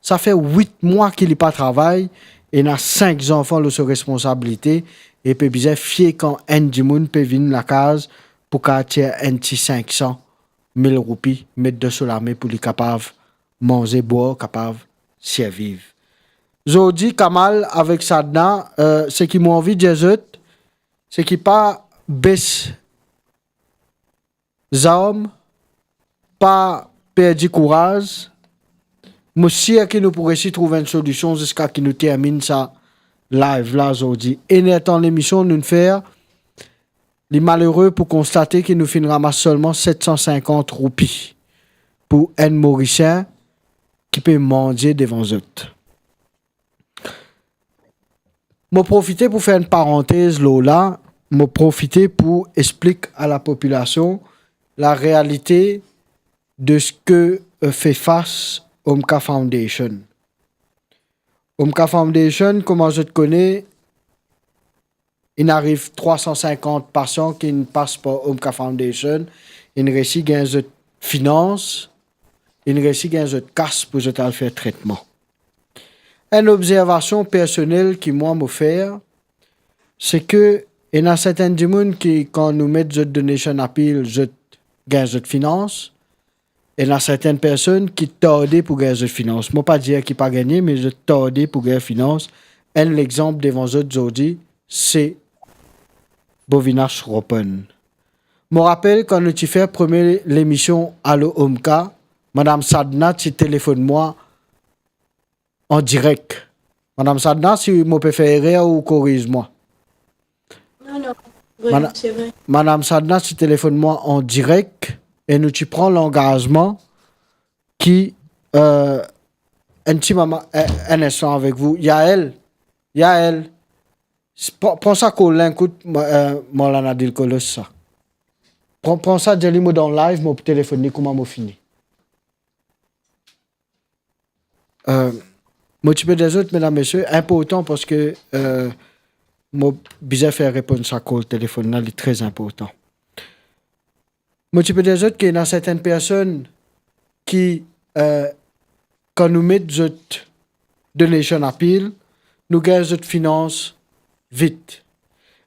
Sa fer wit mwa ki li pa travay, ena sink zanfan lor so responsabilite, e pe bizin fie kan enn dimoun pe vinn lakaz pou kapav tir enn ti sink san mil roupi, met dan so lame pou li kapav manze, bwar, kapav sirviv. Zordi, Kamal avek Sadna, eh, seki mo anvi dir zot, seki pa bes zarm, pa perdi kouraz. Mo sir ki nou pou resi trouv enn solision ziska ki nou terminn sa live la zordi. Enn er tan lemision nou'nn fer, li malere pou konstate ki nou finn ramas selman set san sinkant roupi pou enn Morisien ki pe manze devan zot. Mo profite pou fer enn parantez lor la, mo profite pou explik a lapopilasion larealite de seki, eh, fer fas Omka Foundation. Omka Foundation, kouma zot kone, inn ariv trwa san sinkant pasian ki inn pas par Omka Foundation, inn resi gagn zot finans, inn resi gagn zot kas pou zot al fer tretman. Enn obzervasion personel ki mwa mo fer, seki ena sertin dimoun ki, kan nou met zot donation appeal, zot gagn zot finans, ena sertin personn ki tarde pou gagn zot finans. Mo pa dir ki pa gagne, me zot tarde pou gagn finans. Enn lexanp devan zot zordi, se Bovinash Ropen. Mo rapel kan nou ti fer premie lemision Alo Omka, Madam Sadna ti telefonn mwa an direk. Madam Sadna, si mo pe fer erer, ou koriz mwa. Non, non. Wi, Mana-, se vre. Madam Sadna ti telefonn mwa an direk e nou ti pran langazman ki, eh, enn ti moman, eh, enn instan avek vou. Yael, Yael, s-, pran, pran sa call la, ekout, mo, eh, mo la ena dil kolos sa. Pran, pran sa, dir li mo dan live, mo pou telefonn li kouma mo fini. Eh, mo ti pe dir zot, medam, mesie, inportan parski, eh, mo bizin fer reponn sa call telefonn la, li tre inportan. Mo ti pe dir zot ki ena sertin personn ki, eh, kan nou met zot donation appeal, nou gagn zot finans vit.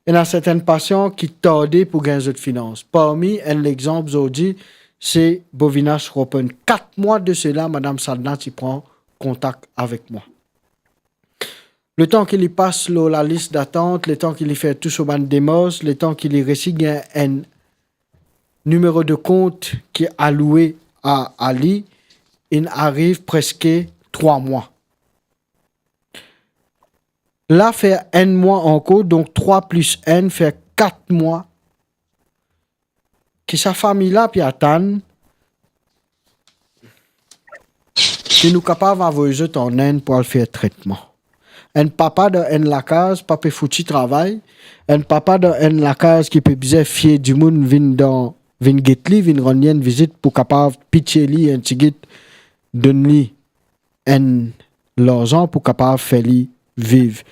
Ena sertin pasian ki tarde pou gagn zot finans. Parmi enn lexanp zordi, se Bovinash Ropen. Kat mwa de sela, Madam Sadna ti pran kontak avek mwa. Letan ki li pas lor lalis datant, letan ki li fer tou so bann demars, letan ki li resi gagn enn nimero de kont ki aloue a, a li, inn ariv preske trwa mwa. La fer enn mwa ankor, donk trwa plis enn fer kat mwa ki sa fami la pe atann ki nou kapav avoy zot an Inn pou al fer tretman. Enn papa dan enn lakaz pa pe fouti travay, enn papa dan enn lakaz ki pe bizin fie dimoun vinn dan, vinn get li, vinn rann li enn vizit pou kapav pitie li enn tigit, donn li enn larzan pou kapav fer li viv.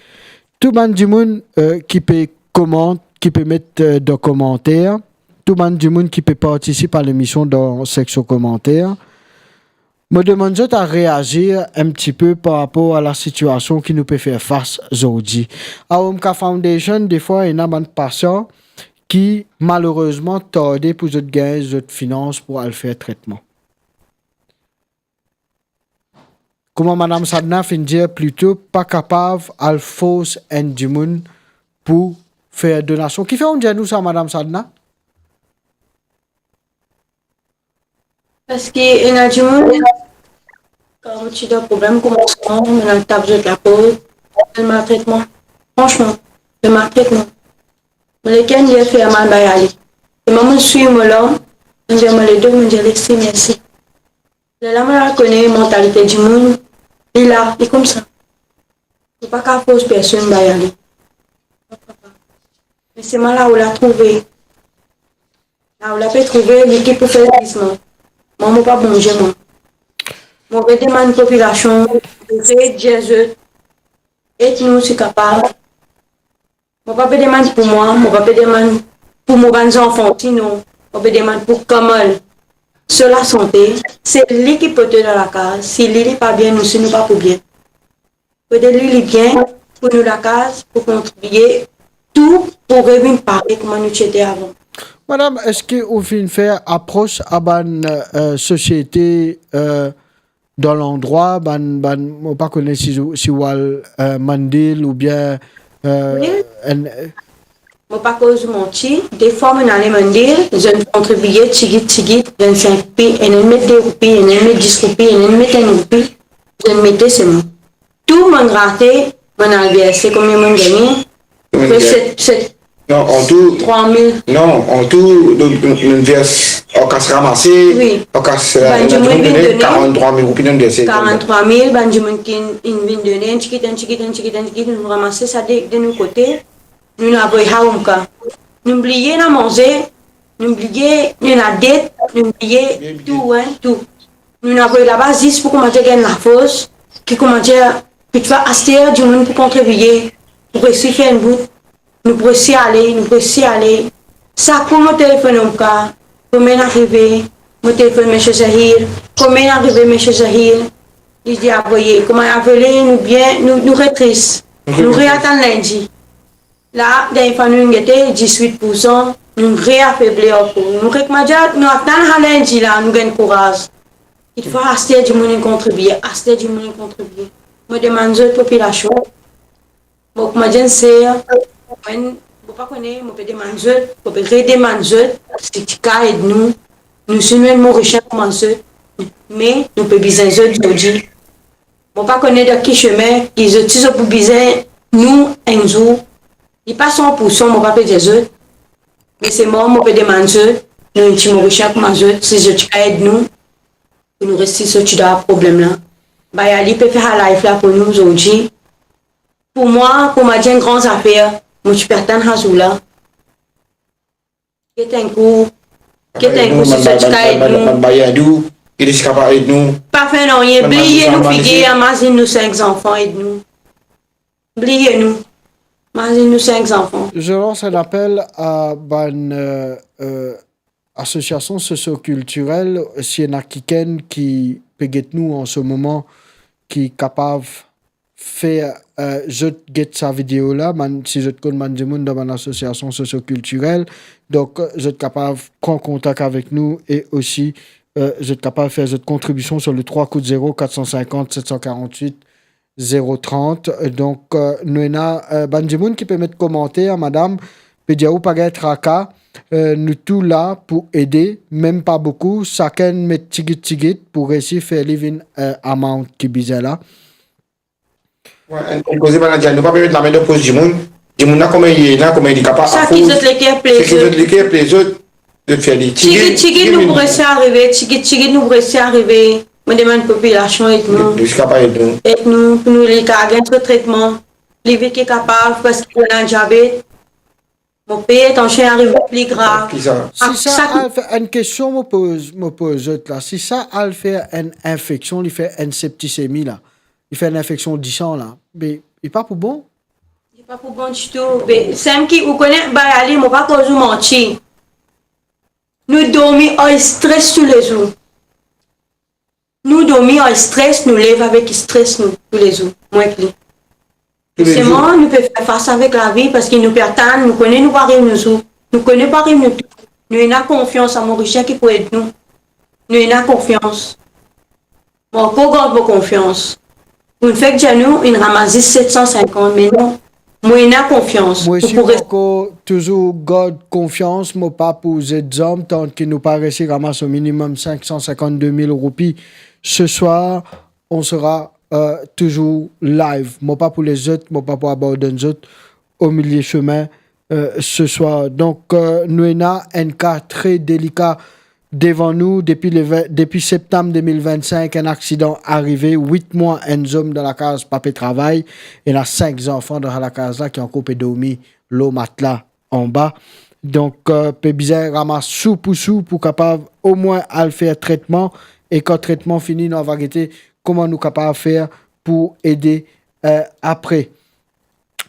Tou bann dimoun, eh, ki pe komant, ki pe met, eh, dan komanter, tou bann dimoun ki pe partisip a lemision dan seksion komanter, mo demann zot a reazir enn tipe par rapor a lasitiasion ki nou pe fer fas zordi. A Omka Foundation, defwa, ena bann pasian ki, malerezman, tarde pou zot gagn zot finans pou al fer tretman. Kouma Madam Sadna finn dir plito, pa kapav al fors enn dimoun pou fer donasion. Kifer ou'nn dir nou sa, Madam Sadna? Parski ena dimoun, kan mo ti dan problem komansman, mo ena tap zot laport, enn maltretman. Fransman, enn maltretman. Mo leker inn dir fer mal, bay ale. E mo, mo swiv mo larm, mo dir mo ledo, mo dir lesi, mersi. Lerla mo al kone mantalite dimoun, li la, li koumsa. Ou pa kapav fors personn, bay ale. Me selman la ou la trouve. La ou la pe trouve, li ki pou fer zizman. Mwa, mo pa Bondie, mwa. Mo pe demann popilasion, mo pe dir zot, ed nou si kapav. Mo pa pe demann pou mwa, mo pa pe demann pou mo bann zanfan osi, non. Mo pe demann pou Kamal. so lasante, se li ki pote dan lakaz. Si li, li pa bien, nou si nou pa pou bien. Fode li, li bien pou nou lakaz, pou kontribie tou pou revinn parey kouma nou ti ete avan. Madam, eski ou finn fer apros a bann, eh, sosiete, eh, dan landrwa, bann, bann, mo pa kone si, si ou al, eh, Mandil oubien, eh, Wi. enn, eh, Mo pa koz ou manti, defwa mo'nn ale Mandil, zot kontribie tigit, tigit, vennsenk roupi, enn, enn met de roupi, enn, enn met dis roupi, enn, enn met enn roupi, zot mete selman. Tou mo'nn rate, mo'nn al verse, konbien mo'nn gagne? Konbien? Apre set, set, Non, an tou, trwa mil. Non, an tou, nou, nou, nou vers, an kas ramase, Wi. an kas, Bann dimoun vinn done, done. karanntrwa mil roupi nou verse. Karanntrwa mil, bann dimoun ki inn vinn done, enn tigit, enn tigit, enn tigit, enn tigit, nou ramase sa de, de nou kote, nou avoy Haumka. Nou bliye ena manze, nou bliye ena det, nou bliye Bliye bidon. tou, wi, tou. Nou avoy laba zis pou koumadir gagn lafors, ki koumadir, ki ti fer aster dimoun pou kontribie, pou resi fer enn bout, nou pou resi ale, nou pou resi ale. Sak kou mo telefonn Haumka, kouma inn arive, mo telefonn Misie Zahir, kouma inn arive Misie Zahir, li dir avoye, kouma avoye, nou bien, nou, nou re tris, nou reatann lindi. La, dernie fwa nou gete, diswit poursan, nou reafebli ankor. Nou kek madia, nou atann sa lindi la, nou gagn kouraz. Kikfwa aster dimoun inn kontribie, aster dimoun inn kontribie. Mo demann zot popilasion, mo kouma dir enn ser, mwa, mo pa kone, mo pe demann zot, mo pe redemann zot, si ti kav ed nou, nou si nou enn Morisien kouma zot, me nou pe bizin zot zordi. Mo pa kone dan ki sime ki zot, si zot pou bizin nou enn zour. Li pa san poursan, mo pa pe dir zot. Me selman mo pe demann zot, nou enn ti Morisien kouma zot, si zot ti kav ed nou, pou nou resi soti dan sa problem la. Bayali pe fer sa live la pou nou zordi. Pou mwa, pou mwa dir enn gran zafer, mo ti pe atann sa zour la. Get enn kou, get enn kou, si zot ti kav ed nou. Bann, bann, bann, bann Bayindou, ki ti kapav ed nou. Pa fer nanye, Bann bliye nou figi, mazin, mazin nou sink zanfan, ed nou. Bliye nou, mazin nou sink zanfan. Je lance un appel à bann, euh, euh, associations socio-culturelles, si ena kikenn ki pe get nou an se moman, ki kapav fer, euh, zot get sa video la, bann, si zot konn bann dimoun dan bann asosiasion socio-kiltirel, donk, euh, zot kapav pran kontak avek nou e osi, euh, zot kapav fer zot kontribision sur le trois koud zero, quatre cent cinquante, sept cent quarante-huit, zéro trente. Donk, euh, nou ena, euh, bann dimoun ki pe met komanter, madam, pe dir ou pa gagn traka, euh, nou tou la pou ede, mem pa boukou, sakenn met tigit tigit pou resi fer li vinn, euh, amount ki bizin la. Wi, enn, enn koze bann la dir, nou pa pe met lame dan pos dimoun. Dimoun la kouma li ena, kouma li kapav. Sa ki zot leker plezir. Sa ki zot leker plezir, zot fer li. Tigit, tigit, nou pou resi arive, tigit, tigit, nou pou resi arive. Mo demann popilasion ed nou. Nou, nou kapav ed nou. Ed nou, pou nou li kapav gagn so tretman. Li vit ki kapav, paski li ena diabet. Mo peye tansion arive pli grav. Ki sa? Si sa al fer, enn kestion mo poz, mo poz zot la. Si sa al fer enn infeksion, li fer enn septisemi la, li fer enn infeksion disan la, be, li pa pou bon? Li pa pou bon ditou. Be, samem ki, ou kone, Bayali, mo pa koz ou manti. Nou dormi ar stres toulezour. Nou dormi ar stres, nou lev avek stres nou toulezour, mwa ek li. Toulezour. Selman, nou pe fer fas avek lavi, paski nou pe atann, nou kone nou pa ariv nou zour. Nou kone pa ariv nou tou. Nou ena konfians a Morisien ki pou ed nou. Nou ena konfians. Mo ankor gard mo konfians. Pou fek dir nou, inn ramas zis set san sinkant, me non. Mo ena konfians. Mo osi, mo ankor touzour gard konfians, mo pa pou zet zam, tan ki nou pa resi ramas o minimem sink san sinkant de mil roupi. Ce soir, on sera, euh, toujours live. Mo pa pou les zot, mo pa pou abandonn zot o milie semin, euh, ce soir. Donk, euh, nou ena enn ka tre delika devan nou depi le vin, depi septam de mil vennsink, enn aksidan arive, wit mwa enn zom dan lakaz pa pe travay, ena sink zanfan dan lakaz la ki ankor pe dormi lor matla anba. Donk, euh, pe bizin ramas sou pou sou pou kapav omwin al fer tretman, e kan tretman fini, nou ava gete kouma nou kapav fer pou ede, euh, apre.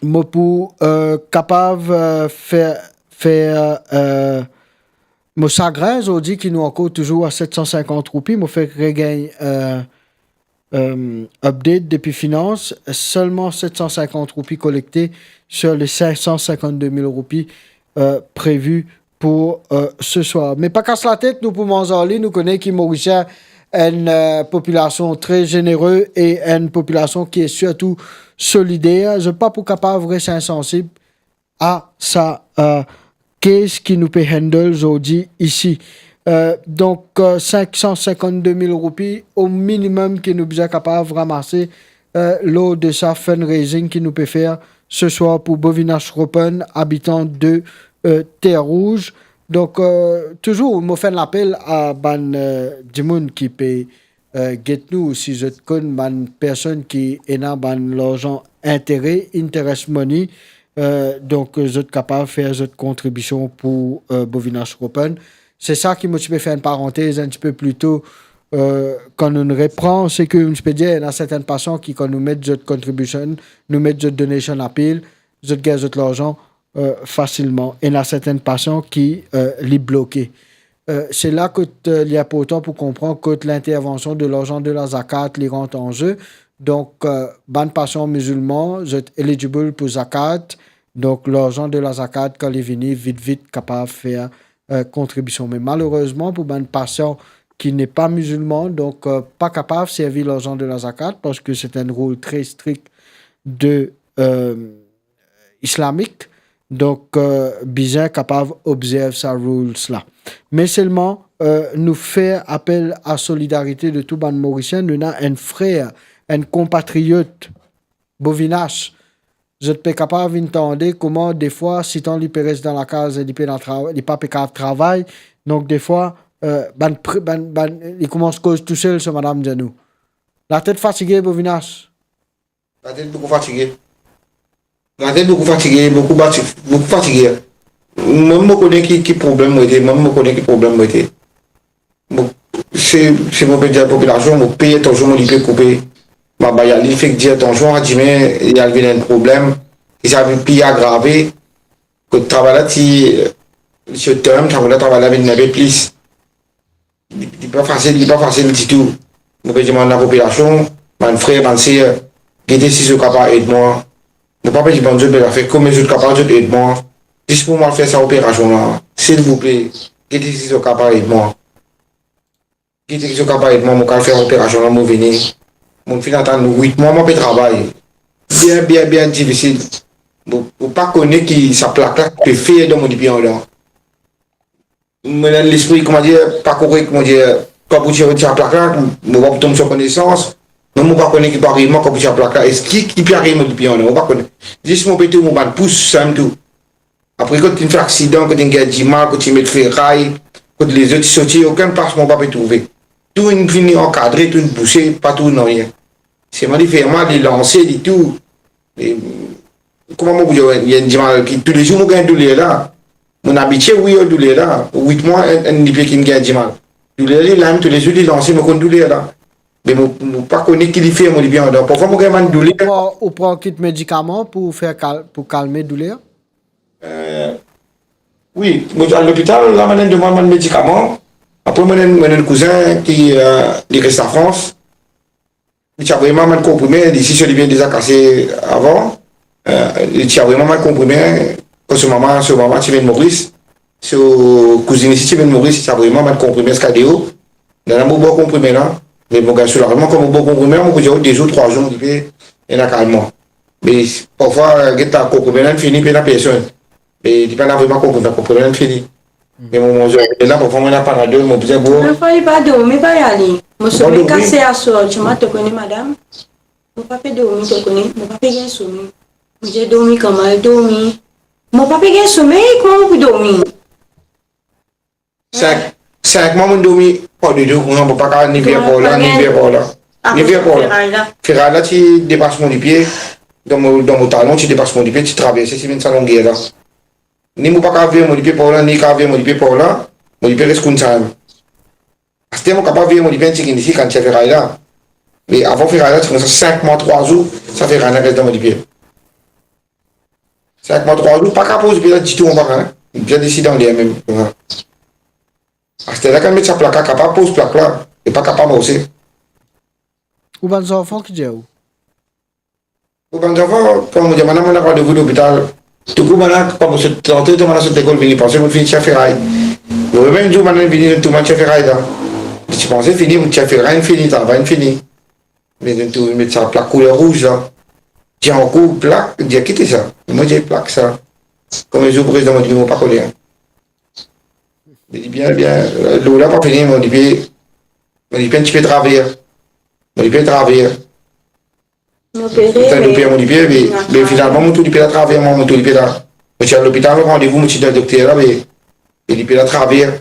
Mo pou, euh, kapav, euh, fer, fer, euh, mo sagrin zordi ki nou ankor touzour a set san sinkant roupi. Mo fek regagn, euh, euh, update depi finans, selman set san sinkant roupi kolekte sir le sink san sinkant-de mil roupi, euh, previ pou, euh, se swar. Me pa kas latet, nou pou manz ar li, nou kone ki Morisien enn, euh, popilasion tre zenere e enn popilasion ki e sirtou solider. Zot pa pou kapav res insansib a sa, euh, case ki nou pe handle zordi isi. Euh, donk, euh, sink san sinkant-de mil roupi o minimem ki nou bizin kapav ramase, euh, lor de sa fundraising ki nou pe fer se swar pou Bovinash Ropen, abitan de, euh, Terre Rouge. Donk, euh, touzour, mo fer enn lapel a bann, euh, dimoun ki pe, euh, get nou, si zot konn bann personn ki ena bann larzan intere, interest money, euh, donk, euh, zot kapav fer zot kontribision pou, euh, Bovinash Ropen. Se sa ki mo ti pe fer enn parantez enn tipe pli to, euh, kan nou repran, se ki mo ti pe dir, ena sertin pasian ki kan nou met zot contribution, nou met zot donation appeal, zot gagn zot larzan, euh, fasilman. Ena sertin pasian ki, euh, li bloke. Euh, se la kot, euh, li inportan pou konpran kot lintervansion de larzan de la zakat, li rant an ze. Donk, euh, bann pasian mizilman, zot eligible pou zakat. Donk, larzan de la zakat, kan li vini, vit, vit kapav fer, euh, kontribision. Me malerezman, pou bann pasian ki ne pa mizilman, donk, euh, pa kapav servi larzan de la zakat, parski se enn ril tre strik de, euh, islamik. Donk, euh, bizin kapav obzerv sa rules la. Me selman, euh, nou fer apel a solidarite de tou bann Morisien, nou ena enn frer, enn konpatriot, Bovinash. Zot pe kapav vinn tande kouma defwa, sitan li pe res dan lakaz e li pena tra-, li pa pe kapav travay, donk defwa, euh, bann pri-, bann, bann, li koumans koz tousel so madam dir nou. Latet fatige, Bovinash. Latet boukou fatige. Latet boukou fatige, boukou bati-, boukou fatige. Mwa mem mo kone ki, ki problem mo ete, mwa mem mo kone ki problem mo ete. Mo, se, se mo pe dir popilasion, mo pey tansion mo, li pe koupe. Mo pa bay li, fek dir tansion, a dime, li al vinn enn problem, ki sa vinn pli agrave. Kot travay la ti, ti short term, travay la, travay la vinn enn pe plis. Li, li pa fasil, li pa fasil ditou. Mo pe dimann lapopilasion, bann frer, bann ser, gete si zot kapav ed mwa. Mo pa pe dimann zot, me zot kapav zot ed mwa. Zis pou mwa fer sa operasion la, silvouple, gete si zot kapav ed mwa. Gete si zot kapav ed mwa, mo kapav fer operasion la, mo vini. Mo finn atann wit mwa, mo pe travay. Bien, bien, bien difisil. Mo, mo pa kone ki sa plak la pe fer dan mo lipie andan. Mo ena lespri, kouma dir, pa korek, kouma dir, kan pou tir sa plak la, mo pa pou tom san konesans, me mo pa kone ki pe ariv mwa kan pou tir plak la, eski ki pe ariv mo lipie andan, mo pa kone. Zis mo pe trouv mo bann pous, sa tou. Apre, kot inn fer aksidan, kot inn gagn dimal, kot inn met feray, kot lezot ti sorti, okenn plas mo pa pe trouve. Tou inn fini ankadre, tou inn bouse, pa trouv nanye. Selman li fer mal, li lanse, li tou. E, kouma mo pou dir, li enn dimal ki toulezour mo gagn douler la. Mo abitie, wi, ar douler la. Wit mwa, enn, enn lipie ki gagn dimal. Douler li la, toulezour li lanse, mo konn douler la. Me mo, mo pa kone ki li fer mo lipie andan. Parfwa mo gagn bann douler. Ou pran, ou pran kit medikaman pou fer kal-, pou kalme douler? Euh, wi, mo al lopital, la mo ena demann bann medikaman. Apre mo ena, mo ena enn kouzin ki, euh, li res Lafrans. Li ti avoy mwa bann konprime, li ti so lipie deza kase avan. Euh, li ti avoy mwa bann konprime, kan so mama, so mama ti vinn Moris, so kouzinn isi ti vinn Moris, li ti avoy mwa bann konprime ziska deo. Lerla mo bwar konprime la, me mo gagn soulazman, kan mo bwar konprime la, mo pou dir de zour, trwa zour, mo lipie ena kalm mwa. Me parfwa, get la, konprime la fini, pena personn. Me li pena vremem konpran, konpran, li fini. Me mo manz, la, parfwa mo ena Panadol, mo bizin bwar. Parfwa li pa dormi, pa ale. Mo somey kase aswar, tima to kone madam. Mo pa pe dormi, to kone, mo pa pe gagn somey. Mo dir dormi, kouma dormi? Mo pa pe gagn somey, kouma mo pou dormi? Sink, sink mwa mo dormi par dedo, kouma mo pa kapav ni vire par la, ni vire par la. Ni vire par la. Feray la ti depas mo lipie, dan mo, dan mo talon ti depas mo lipie, ti traverse, ti vinn sa longer la. Ni mo pa kapav vire mo lipie par la, ni kapav vire mo lipie par la, mo lipie res koumsa mem. Aster mo kapav vire mo lipie enn tigit isi, kan ti feray la. Me avan feray la, ti koumsa sink mwa, trwa zour, sa feray la res dan mo lipie. Sink mwa, trwa zour, pa kapav poz lipie la ditou anba, hein. Bien desi dan ler mem. Aster la, kan met sa plak la, kapav poz plak la, e pa kapav marse. Ou bann zanfan ki dir ou? Ou bann zanfan, kan mo dir, "Madam, mo ena randevou lopital." Toukou bann la, kan mo sot rantre, tou bann la sot lekol, vini panse mo finn tir feray. Mo mem zour bann la vini, tou bann tir feray la. Ti panse fini, mo tir feray fini, travay fini. Me zot tou met sa plak kouler rouz la. Dir ankor plak, dir ki ti sa? Mo dir plak sa. Kouma zour prezidan mo dir mo pa kone. Li dir bien, bien, lour la pa fini, mo lipie, mo lipie enn tipe traver. Mo lipie traver. Mo opere, Finn opere mo lipie, me, me finalman mo tou lipie la traver, mo, mo tou lipie la. Mo ti al lopital, randevou, mo ti dir dokter la, me, me lipie la traver.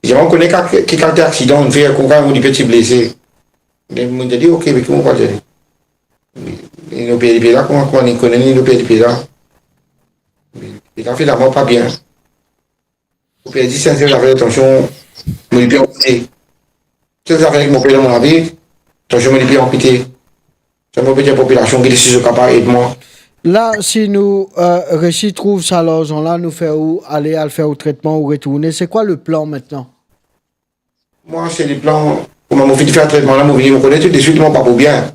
Li dir mo kone ki, ki kalite aksidan ou fer, kouma mo lipie ti blese. Me mo dir li, "Ok, me kouma ou pa dir li?" Li, li opere lipie la, kouma, kouma li kone li opere lipie la? Li, li la finalman pa bien. Mo perdi sel zafer, tansion, mo lipie anpite. Sel zafer ki mo pe dan mo lavi, tansion mo lipie anpite. Sa mo pe dir popilasion ki si zot kapav ed mwa. La, si nou, euh, resi trouv sa larzan la, nou fer ou ale, al fer ou tretman, ou retourne, se kwa le plan mintnan? Mwa, se le plan, kouma mo fini fer tretman la, mo vini, mo kone tou deswit, mo pa pou bien.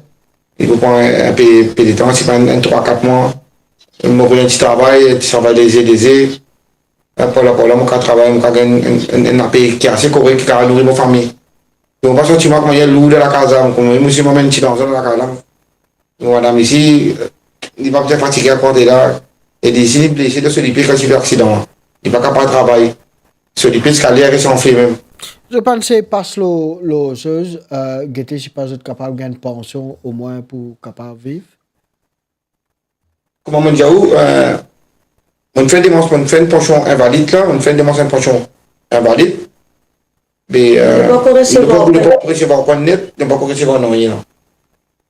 Li pou pran enn pe, pe letan, se pa enn, enn trwa, kat mwa. Mo revinn ti travay, ti travay leze, leze. Apre la, apre la, mo kapav travay, mo kapav gagn enn, enn, enn lape ki ase korek, ki kapav nouri mo fami. Donk, mo pa santi mwa kouma enn lour dan lakaz la, mo kouma, mo si mo amenn ti larzan dan lakaz la. Mo madam isi, li pa bizin fatige ankor de la. E li isi, li blese dan so lipie kan ti fer aksidan. Li pa kapav travay. So lipie ziska ler res anfle mem. Zot pa'nn sey pas lor, lor soz, euh, gete si pa zot kapav gagn pansion omwin pou kapav viv? Kouma mo dir ou, euh, mo fer demans, mo fer enn pansion invalid la, mo fer demans enn pansion invalid. Me, euh, nou pa ankor resevwar, nou pa ankor resevwar pwa net, nou pa ankor resevwar nanye, non.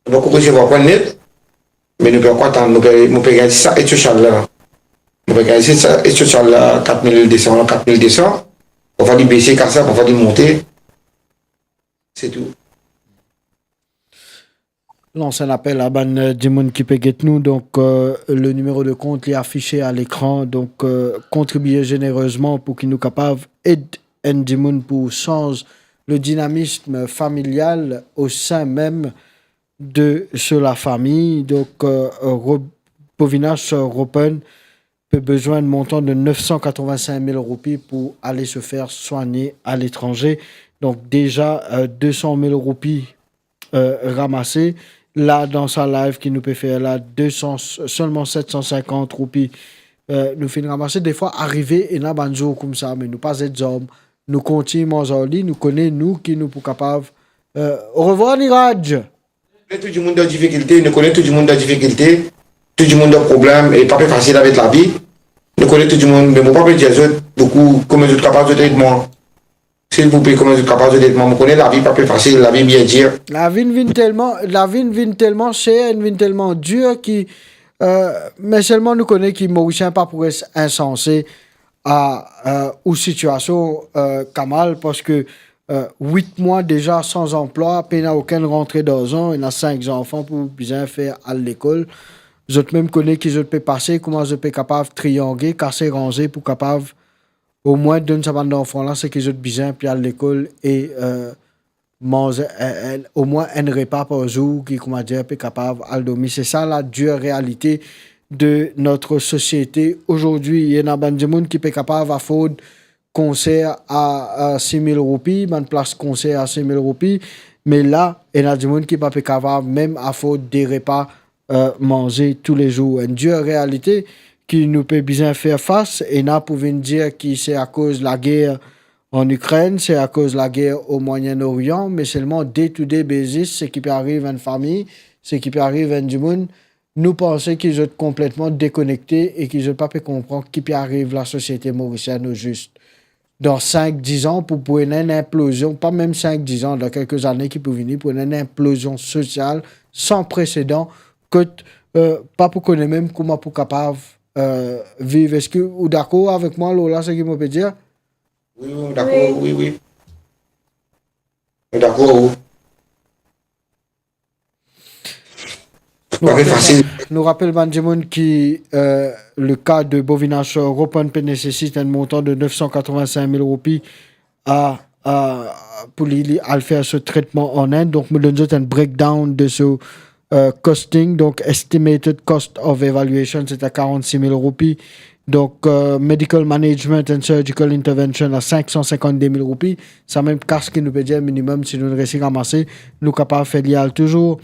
Nou pa ankor resevwar pwa net, me nou pe ankor atann, nou pe, nou pe gagn sa ed sosial la. Nou pe gagn sa ed sosial la, kat mil de san, kat mil de san. Parfwa li bese, kat sa, parfwa li monte. Se tou. Lans enn apel a bann, euh, dimoun ki pe get nou. Donk, euh, le nimero de kont li afise a lekran. Donk, euh, kontribie zenerezman pou ki nou kapav ed enn dimoun pou sanz le dinamisme familial au sein même de so lafami. Donk, euh, Rob-, Bovinash, euh, Ropen pe bezwinn montan de nef san katrovin-sink mil roupi pou ale se fer swagne aletranze. Donk, deza, euh, de san mil roupi, euh, ramase. La, dan sa live ki nou pe fer la, de san, selman set san sinkant roupi, euh, nou finn ramase. Defwa, arive, ena bann zour koumsa, me nou pa zet zarm. Nou kontign manz ar li, nou kone nou ki nou pou kapav, euh, orevwar, Niraj. Tou dimoun dan difikilte, nou kone tou dimoun dan difikilte, tou dimoun dan problem, e pa pe fasil avek lavi. Nou kone tou dimoun, me mo pa pe dir zot boukou, kouma zot kapav zot ed mwa. Silvouple, kouma zot kapav zot ed mwa. Mo kone lavi pa pe fasil, lavi bien dir. Lavi vinn telman, lavi vinn telman ser, vinn telman dir ki, euh, me selman nou kone ki Morisien pa pou res insanse a, euh, ou sitiasion, euh, Kamal, parski, euh, wit mwa deza san anplwa, pena okenn rantre darzan, ena sink zanfan pou bizin fer al lekol. Zot mem kone ki zot pe pase, kouma zot pe kapav triyange, kase ranze pou kapav omwin donn sa bann zanfan la seki zot bizin pou al lekol e, euh, manz, eh, eh, omwin enn repa par zour, ki, kouma dir, pe kapav al dormi. Se sa la dir realite de notre société aujourd'hui. Ena bann dimoun ki pe kapav afford konser a, a sis mil roupi, bann plas konser a sis mil roupi, me la, ena dimoun ki pa pe kapav mem afford de repa euh, manze toulezour. Enn dir realite ki nou pe bizin fer fas, ena pou vinn dir ki se akoz lager an Ikrenn, se akoz lager o Moyen-Orient, me selman day to day basis, seki pe ariv enn fami, seki pe ariv enn dimoun, nou panse ki zot konpletman dekonekte e ki zot pa pe konpran ki pe ariv lasosiete morisienn ozis. Dan sink, diz an, pou, pou ena enn inplozion, pa mem sink, diz an, dan kelke zane ki pou vini, pou ena enn inplozion sosial san presedan, kot, euh, pa pou kone mem kouma pou kapav, euh, viv. Eski ou dakor avek mwa lor la, seki mo pe dir? Wi, wi, mo dakor, wi, wi. Mo dakor, wi. Nou rapel, nou rapel bann dimoun ki, euh, le ka de Bovinash Ropen pe nesesit enn montan de nef san katrovin-sink mil roupi a euh, pou li, li al fer so tretman an Inde. Donk, mo donn zot enn breakdown de so, euh, costing. Donk, estimated cost of evaluation, se ti karant-sis mil roupi. Donk, euh, medical management and surgical intervention a sink san sinkant-de mil roupi. Sa mem kas ki nou pe dir minimum, si nou resi ramase, nou kapav fer li al touzour.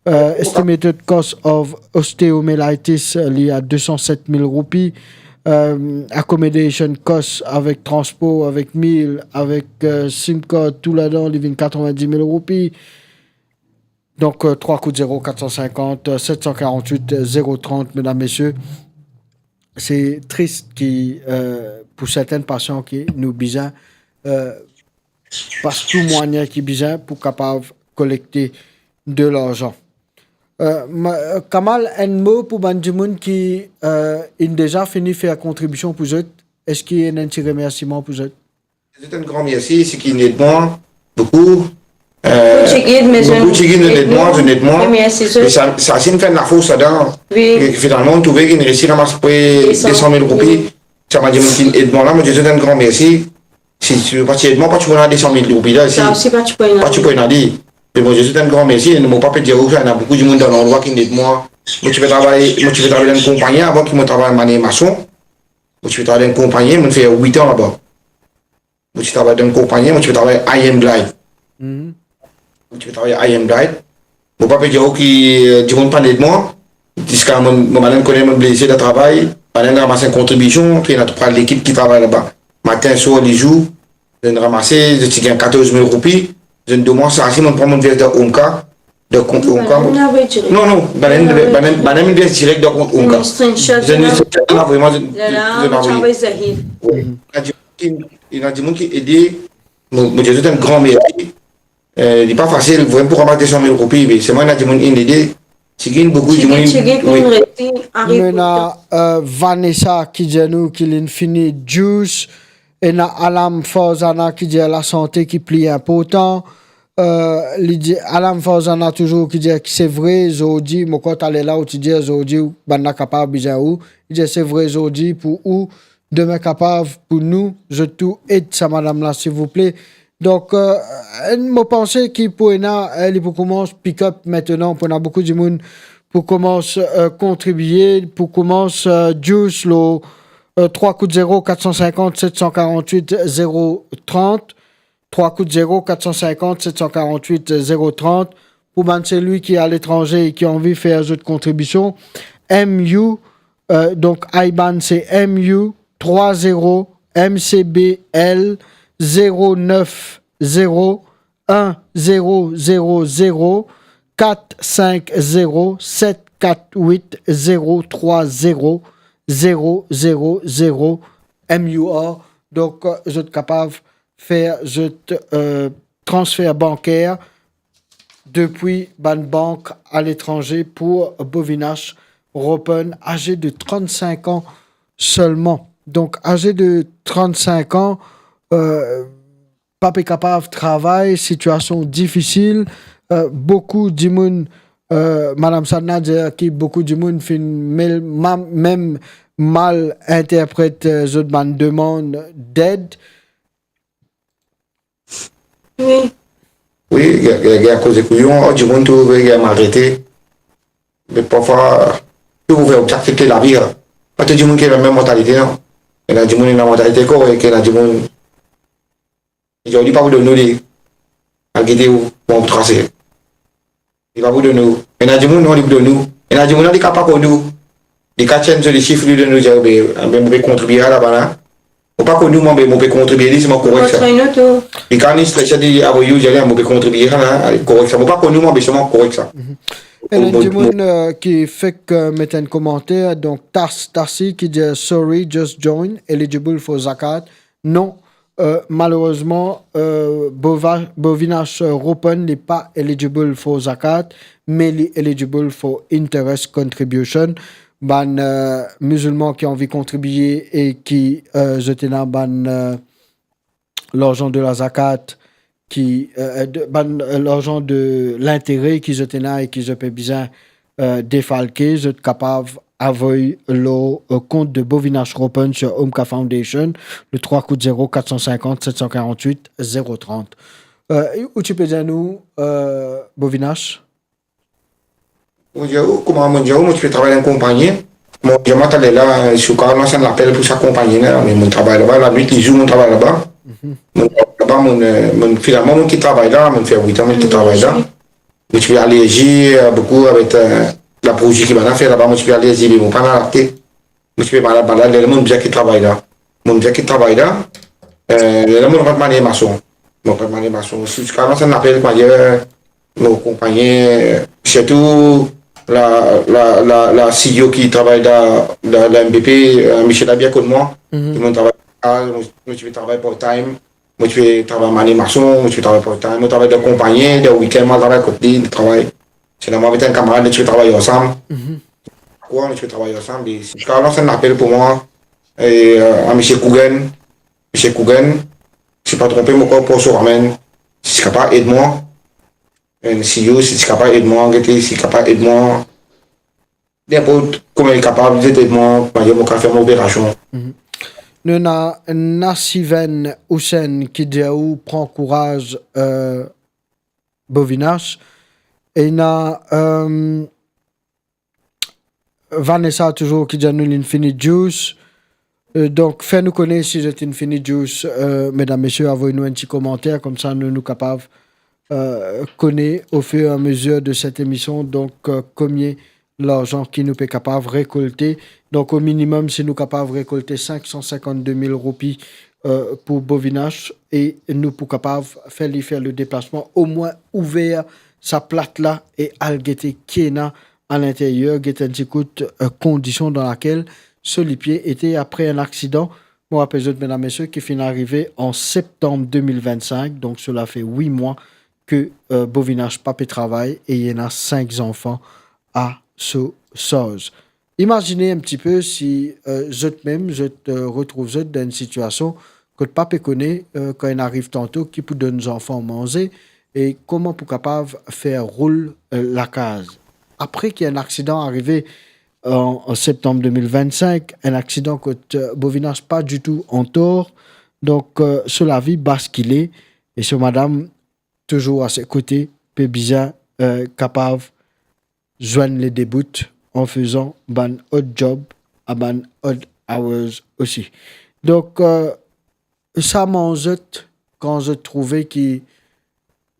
Euh, estimated cost of osteomyelitis, euh, li a de san set mil roupi. Euh, accommodation cost avek transpor, avek meal, avek, euh, sim card, tou ladan, li vinn katrevin-dis mil roupi. Donk, euh, trwa kout zero, kat san sinkant, euh, set san karant-wit, zero trant, medam, mesie. Se tris ki, euh, pou sertin pasian ki nou bizin, euh, pas tou mwayin ki bizin pou kapav kolekte de larzan. Euh, ma-, euh, Kamal, enn mo pou bann dimoun ki, euh, inn deza fini fer kontribision pou zot, eski ena enn ti remersiman pou zot? Zot enn gran mersi, seki inn ed mwa boukou. Euh, boukou tigit, me boukou tigit, zot ed mwa, zot ed mwa. Remersi zot. E sa, sa, si inn fer enn lafors ladan. Wi. E finalman, trouve ki inn resi ramas pre de san mil roupi. Wi. Sa bann dimoun ki inn ed mwa la, mo dir zot enn gran mersi. Si, si pa ti ed mwa, pa ti pou ena de san mil roupi la, si. Sa osi pa ti pou ena. Pa ti pou ena li. Me mo dir zot enn gran mersi, e mo pa pe dir ou sa, ena boukou dimoun dan landrwa ki inn ed mwa. Mo ti pe travay, mo ti pe travay dan enn konpagni avan ki mo travay mane mason. Mo ti pe travay dan enn konpagni, mo fer wit an laba. Mo ti travay dan enn konpagni, mo ti pe travay I M Blight. Mhm. Mo ti pe travay I M Blight. Mo pa pe dir ou ki, euh, dimoun pa inn ed mwa. Ziska mo, mo bann kone mo blese dan travay, bann ramas enn kontribision, ki ena tou lekip ki travay laba. Matin, swar, lezour, zot inn ramase, zot ti gagn katorz mil roupi, zot inn donn mwa sa, si mo pran mo vers dan Omka, dan kont Omka. Non, non, bann, bann, bann, bann vers direk dan kont Omka. Zot inn, non, vreman, zot, zot inn avoy. Wi. Ena dimoun ki, ena dimoun ki ede, mo, mo dir zot enn gran mersi. Eh, li pa fasil, vremem, pou ramas de san mil roupi, me selman ena dimoun inn ede. Ti gagn boukou dimoun, wi. Ena, euh, Vanessa ki dir nou ki linn fini juice. Ena Alam Farzana ki dir lasante ki pli inportan. Euh, li dir, Alam Farzana touzour ki dir ki se vre, zordi, mo krwar taler la ou ti dir zordi, bann la kapav bizin ou. Li dir se vre zordi pou ou, demin kapav pou nou, zot tou ed sa madam la, silvouple. Donk, euh, mo panse ki pou ena, euh, li pou koumans pick up aster, pou ena boukou dimoun pou koumans, euh, kontribie, pou koumans, euh, juice lor, euh, trwa kout zero, kat san sinkant, set san karant-wit, zero trant, trwa kout zero, kat san sinkant, set san karant-wit, zero trant. Pou bann selwi ki aletranze e ki anvi fer zot kontribision, M U, euh, donk IBAN se M U trwa zero M C B L zero nef zero enn zero zero zero kat sink zero set kat wit zero trwa zero zero zero zero M U R. Donk, euh, zot kapav fer zot, euh, transfer banker depi bann bank aletranze pou Bovinash Ropen, aze de trannsink an selman. Donk, aze de trannsink an, euh, pa pe kapav travay, sitiasion difisil, euh, boukou dimoun, euh, madam Sadna dir ki boukou dimoun finn mem, ma-, mem mal interpret, euh, zot bann demann ded. Wi. Wi, gagn, gagn, gagn koze kouyon, oh, dimoun trouve, gagn maltrete. Me parfwa, tou pou fer, ou aksepte lavi, an. Pa tou dimoun ki ena mem mantalite, non. Ena dimoun ena mantalite korek, ena dimoun li dir li pa pou donn ou li. Al gete ou, bon, pou trase. Li pa pou donn ou. Ena dimoun, non, li pou donn ou. Ena dimoun, non, li kapav pa konn ou. Li kapav tienn so lisif, li donn ou, dir, be, be, mo pe kontribie laba la. Mo pa konn ou, mwa, be, mo pe kontribie li, selman korek sa. Kontribie nou tou. Li kapav strese, li avoy ou, dir, mo pe kontribie la, korek sa. Mo pa konn ou, mwa, be, selman korek sa. Mhm. Ena enn dimoun, euh, ki fek, euh, met enn komanter, donk Tas, Tasi, ki dir, sorry, just join, eligible for zakat. Non, euh, malerezman, euh, Bova-, Bovinash, euh, Ropen, li pa eligible for zakat, me li eligible for interest contribution. Bann, euh, mizilman ki anvi kontribie e ki, euh, zot ena bann, euh, larzan de la zakat, ki, euh, de, bann, euh, larzan de lintere ki zot ena e ki zot pe bizin, euh, defalke, zot kapav avoy lor, euh, kont de Bovinash Ropens sur Omka Foundation, le trwa kout zero, kat san sinkant, set san karant-wit, zero trant. Euh, ou ti pe dir nou, euh, Bovinash? Mo dir ou, kouma mo dir ou, mo ti pe travay dan konpagni. Mo dir ou, mo taler la, si ou kapav lans enn lapel pou sa konpagni la, me mo travay laba, lanwit, lizour, mo travay laba. Mhm. Mo travay laba, mo, euh, mo, finalman, mo kit travay la, mo fer wit an, mo kit travay la. Mo ti pe alerzi, euh, boukou avek, euh, laprouzi ki bann fer laba, mo ti pe alerzi, me mo pa ena late. Mo ti pe malad, malad, lerla mo bizin kit travay la. Mo bizin kit travay la, euh, lerla mo rant manie mason. Mo rant manie mason. Si ou kapav lans enn lapel, kouma dir, euh, mo konpagni, euh, sirtou la, la, la, la C E O ki travay dan, dan, dan M B P, euh, misie la bien konn mwa. Mhm. Ki mo travay, ah, mo, mo ti pe travay part-time. Mo ti pe travay manie mason, mo ti pe travay part-time, mo travay dan konpagni, dan wikenn, mo al travay kot li, li travay. Se normal, avek enn kamarad, nou ti pe travay ansam. Mhm. Kwa, nou ti pe travay ansam, e si ou kapav lans enn lapel pou mwa, e, euh, a misie Kougen, misie Kougen, si pa tronpe, mo krwar Port Soramèn, si li kapav ed mwa, enn C E O, si li kapav ed mwa, gete, si li kapav ed mwa, ninport kouma li kapav, li ed mwa, kouma dir, mo kapav fer mo operasion. Mhm. Nou ena Nasiven Hussein ki dir ou pran kouraz, euh, Bovinash. Ena, euh, Vanessa touzour ki dir nou linn fini juice. Euh, donk, fer nou kone si zot inn fini juice, euh, medam, mesie, avoy nou enn ti komanter, koumsa nou, nou kapav, euh, kone au fur et à mesure de cette émission, donk, euh, konbien larzan ki nou pe kapav rekolte. Donk, o minimem, si nou kapav rekolte sink san sinkant-de mil roupi, euh, pou Bovinash, e nou pou kapav fer li fer le deplasman, omwin ouver sa plat la e al gete ki ena a linteryer, get enn ti kout, euh, kondision dan lakel so lipie ete apre enn aksidan. Mo rapel zot, medam, mesie, ki finn arive an septanm de mil vinn-sink, donk sela fer wit mwa ke, euh, Bovinash pa pe travay e li ena sink zanfan a so sarz. Imazine enn ti pe si, euh, zot mem, zot, euh, retrouv zot dan enn sitiasion kot pa pe kone, euh, kan inn ariv tanto ki pou donn zanfan manze e kouma pou kapav fer roul, euh, lakaz. Apre ki enn aksidan arive an, an septanm de mil vinn-sink, enn aksidan kot, euh, Bovinash pa ditou an tor, donk, euh, so lavi baskile e so madam touzour a se kote, pe bizin, euh, kapav zwenn le debout an fezan bann odd job a bann odd hours osi. Donk, euh, sa manz zot kan zot trouve ki,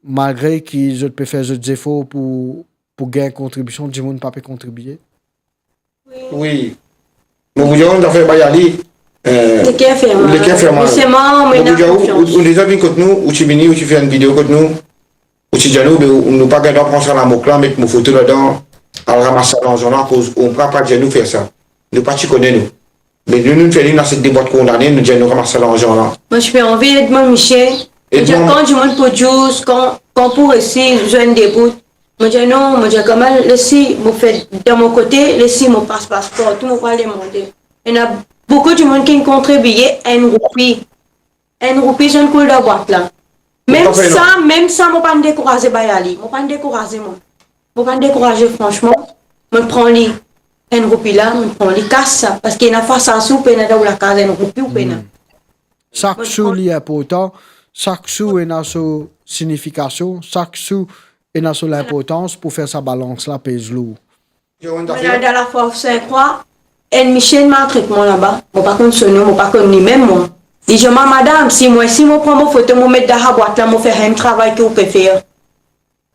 malgre ki zot pe fer zot zefor pou, pou gagn kontribision, dimoun pa pe kontribie? Wi. Mo pou dir ou enn zafer, Bayali, euh, leker fer mal. Leker fer mal. Me selman, mo ena konfians. Ou, ou deza vinn kot nou, ou ti vini, ou ti fer enn video kot nou, ou ti dir nou, be, nou pa gagn drwa pran sa lamok la, met mo foto ladan, al ramas sa larzan la, akoz Omka pa dir nou fer sa. Nou pa ti kone nou. Me nou, nou fer li, nou aset de bwat kondane, nou dir nou ramas sa larzan la. Mo ti pe anvi ed mo misie. Mo dir, kan dimoun pou dous, kan, kan pou resi zwenn debout, mo dir non, mo dir kanmem, lesi mo fer dan mo kote, lesi mo pas, pas partou, mo pou al demande. Ena boukou dimoun ki kontribie enn roupi. Enn roupi zwenn koule dan bwat la. Mem sa, mem sa, mo pa'nn dekouraze Bayali. Mo pa'nn dekouraze, mwa. Mo pa'nn dekouraze, fransman. Mo pran li, enn roupi la, mo pran li, kas sa. Paski ena fwa sa, si ou pena dan ou lakaz, enn roupi ou pena. Hmm. Sak sou li inportan, sak sou ena so sinifikasion, sak sou ena so linportans pou fer sa balans la pez lour. Mo al dan lafwa Sin Krwa, enn misie inn maltret mwa laba, mo pa konn so nom, mo pa konn li mem mwa. Li dir mwa, madam, si mwa, si mo pran mo foto, mo met dan sa bwat la, mo fer enn travay ki ou pe fer.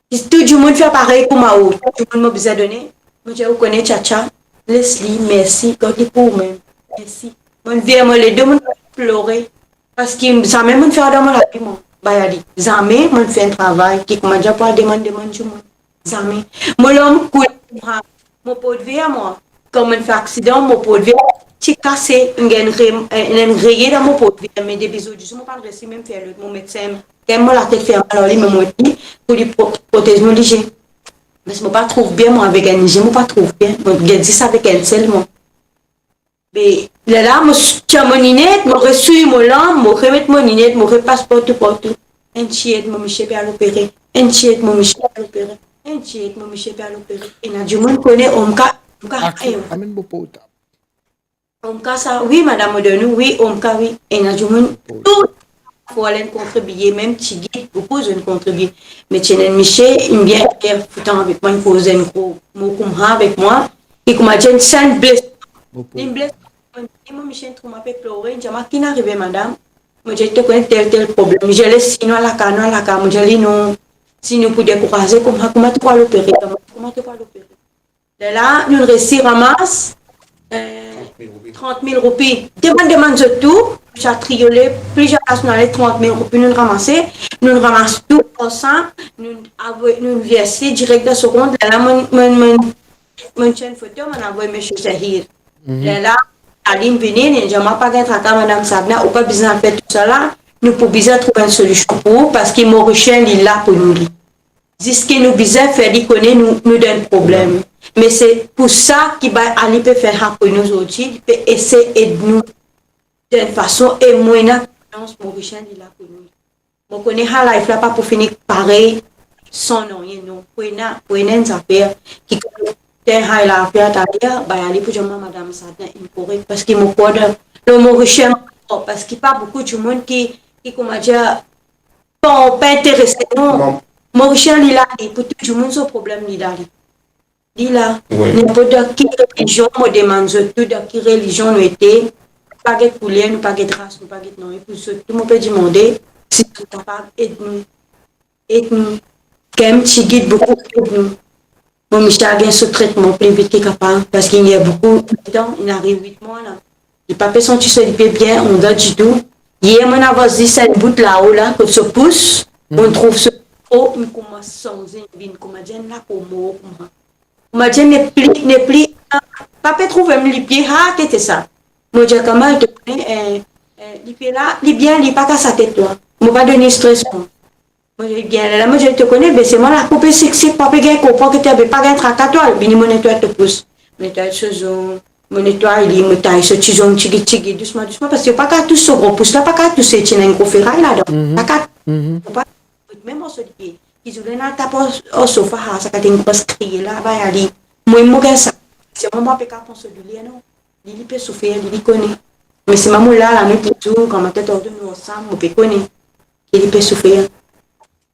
Tou dimoun fer parey kouma ou, tou dimoun mo bizin done. Mo dir, ou kone, tchatcha, les li, mersi, gard li pou ou mem. Mersi. Mo vire mo ledo, mo plore. Paski zame mo fer dan mo lavi, mwa, Bayali. Zame mo fer enn travay ki, kouma dir, pou al demann, demann dimoun. Zame. Mo larm koule, mo port ver mwa. Kan mo fer aksidan, mo port ver ti kase, inn gagn re-, inn reye dan mo port ver, me depi zordi zour mo pa'nn resi mem fer lot, mo medsin, tel mo latet fer mal ar li, me mo met li pou li pro-, protez mo lizie. Paski mo pa trouv bien, mwa, avek enn lizie, mo pa trouv bien. Mo gagn zis avek enn sel, mwa. Be, lerla, mo s-, tir mo linet, mo reswiy mo larm, mo remet mo linet, mo repas partou, partou. Enn ti ed mo misie pe al opere. Enn ti ed mo misie pe al opere. Enn ti ed mo misie pe al opere. Ena dimoun kone Omka, Omka, eh, amenn mo portab. Omka sa, wi, madam, mo donn ou, wi, Omka, wi. Ena dimoun, tou, fo al kontribie, mem tigit, boukou zot inn kontribie. Me ti ena enn misie, inn bien fer foutan avek mwa, inn koz enn gro mo koumsa avek mwa, e kouma dir, sa inn bles, inn bles, mo misie inn trouv mwa pe plore, inn dir mwa, "Kinn arive, madam?" Mo dir, "To konn tel, tel problem." Li dir, "Si nou al lakaz, nou al lakaz." Mo dir li, "Non, si nou pou dekouraze, kouma, kouma to pou al opere, kouma, kouma to pou al opere?" Lerla, nou resi ramas, eh, trant mil roupi. Demann, demann zot tou, sa triole, plizier plas nou ale, trant mil roupi nou ramase, nou ramas tou ansam, nou avoy, nou verse direk dan so kont. Lerla, mo, mo, mo, mo ti enn foto, mo avoy misie Zahir. Lerla, Alim vini, li dir, "Mwa pa gagn traka, madam Sabna, ou pa bizin al fer tou sa la, nou pou bizin trouv enn solision pou ou, parski Morisien, li la pou nou, li." Ziska nou bizin fer li kone nou, nou dan enn problem. Me se pou sa ki bann Ali pe fer sa pou nou zordi, li pe esey ed nou dan enn fason, e mwa ena konfians Morisien, li la pou nou. Mo kone sa life la pa pou fini parey san nanye, non. Pou ena, pou ena enn zafer ki, kan mo fer sa lafer taler, bann Ali pou dir mwa, "Madam Sabna inn korek," parski mo krwar dan Morisien, parski pa boukou dimoun ki, ki, kouma dir, pa, pa interese, non. Morisien, li la, li, pou tou dimoun so problem, li la, li. Li la, ninport dan ki relizion, mo demann zot tou, dan ki relizion nou ete, nou pa get kouler, nou pa get ras, nou pa get nanye, pou zot tou, mo pe dimande si zot kapav ed nou, ed nou, kemem tigit boukou, ed nou. Mo misie al gagn so tretman pli vit ki kapav, parski inn gagn boukou letan, inn ariv wit mwa la. Li pa pe santi so lipie bien, ondan ditou. Yer, mo inn avans zis enn bout lao la, kot so pous, mo trouv so po, inn koumans sanze, inn vinn kouma dir enn lapo mor koumsa. Kouma dir nepli, nepli, pa pe trouv mem lipie, ha, ki ete sa. Mo dir, "Kamal, to kone, eh, eh, lipie la, li bien, li pa kas latet twa. Mo pa donn li stres, mwa." Mo dir, "Bien, lerla," mo dir, "to kone, be se mwa lapo pe sik sik, pa pe gagn konpran ki to pe, pa gagn traka twa." Vini, mo netway to pous. Mo netway so zong, mo netway li, mo tay so ti zong tigit tigit, dousman dousman, parski ou pa kapav tous so gro pous la, pa kapav tous, ti ena enn gro feray ladan. Mhm. Pa kapav. Mhm. Ou pa, mem ar so lipie, ki zour li ena tap ar, ar sofa, ha, sa kapav inn koumans kriye la, bann Ali. Mwa, mo gagn sa. Se mwa, mo pa pe kapav pran so douler, non. Li, li pe soufer, li, li kone. Me se mwa, mo la, la, nou touzour, kan mo pe tonbe nou ansam, mo pe kone ki li pe soufer.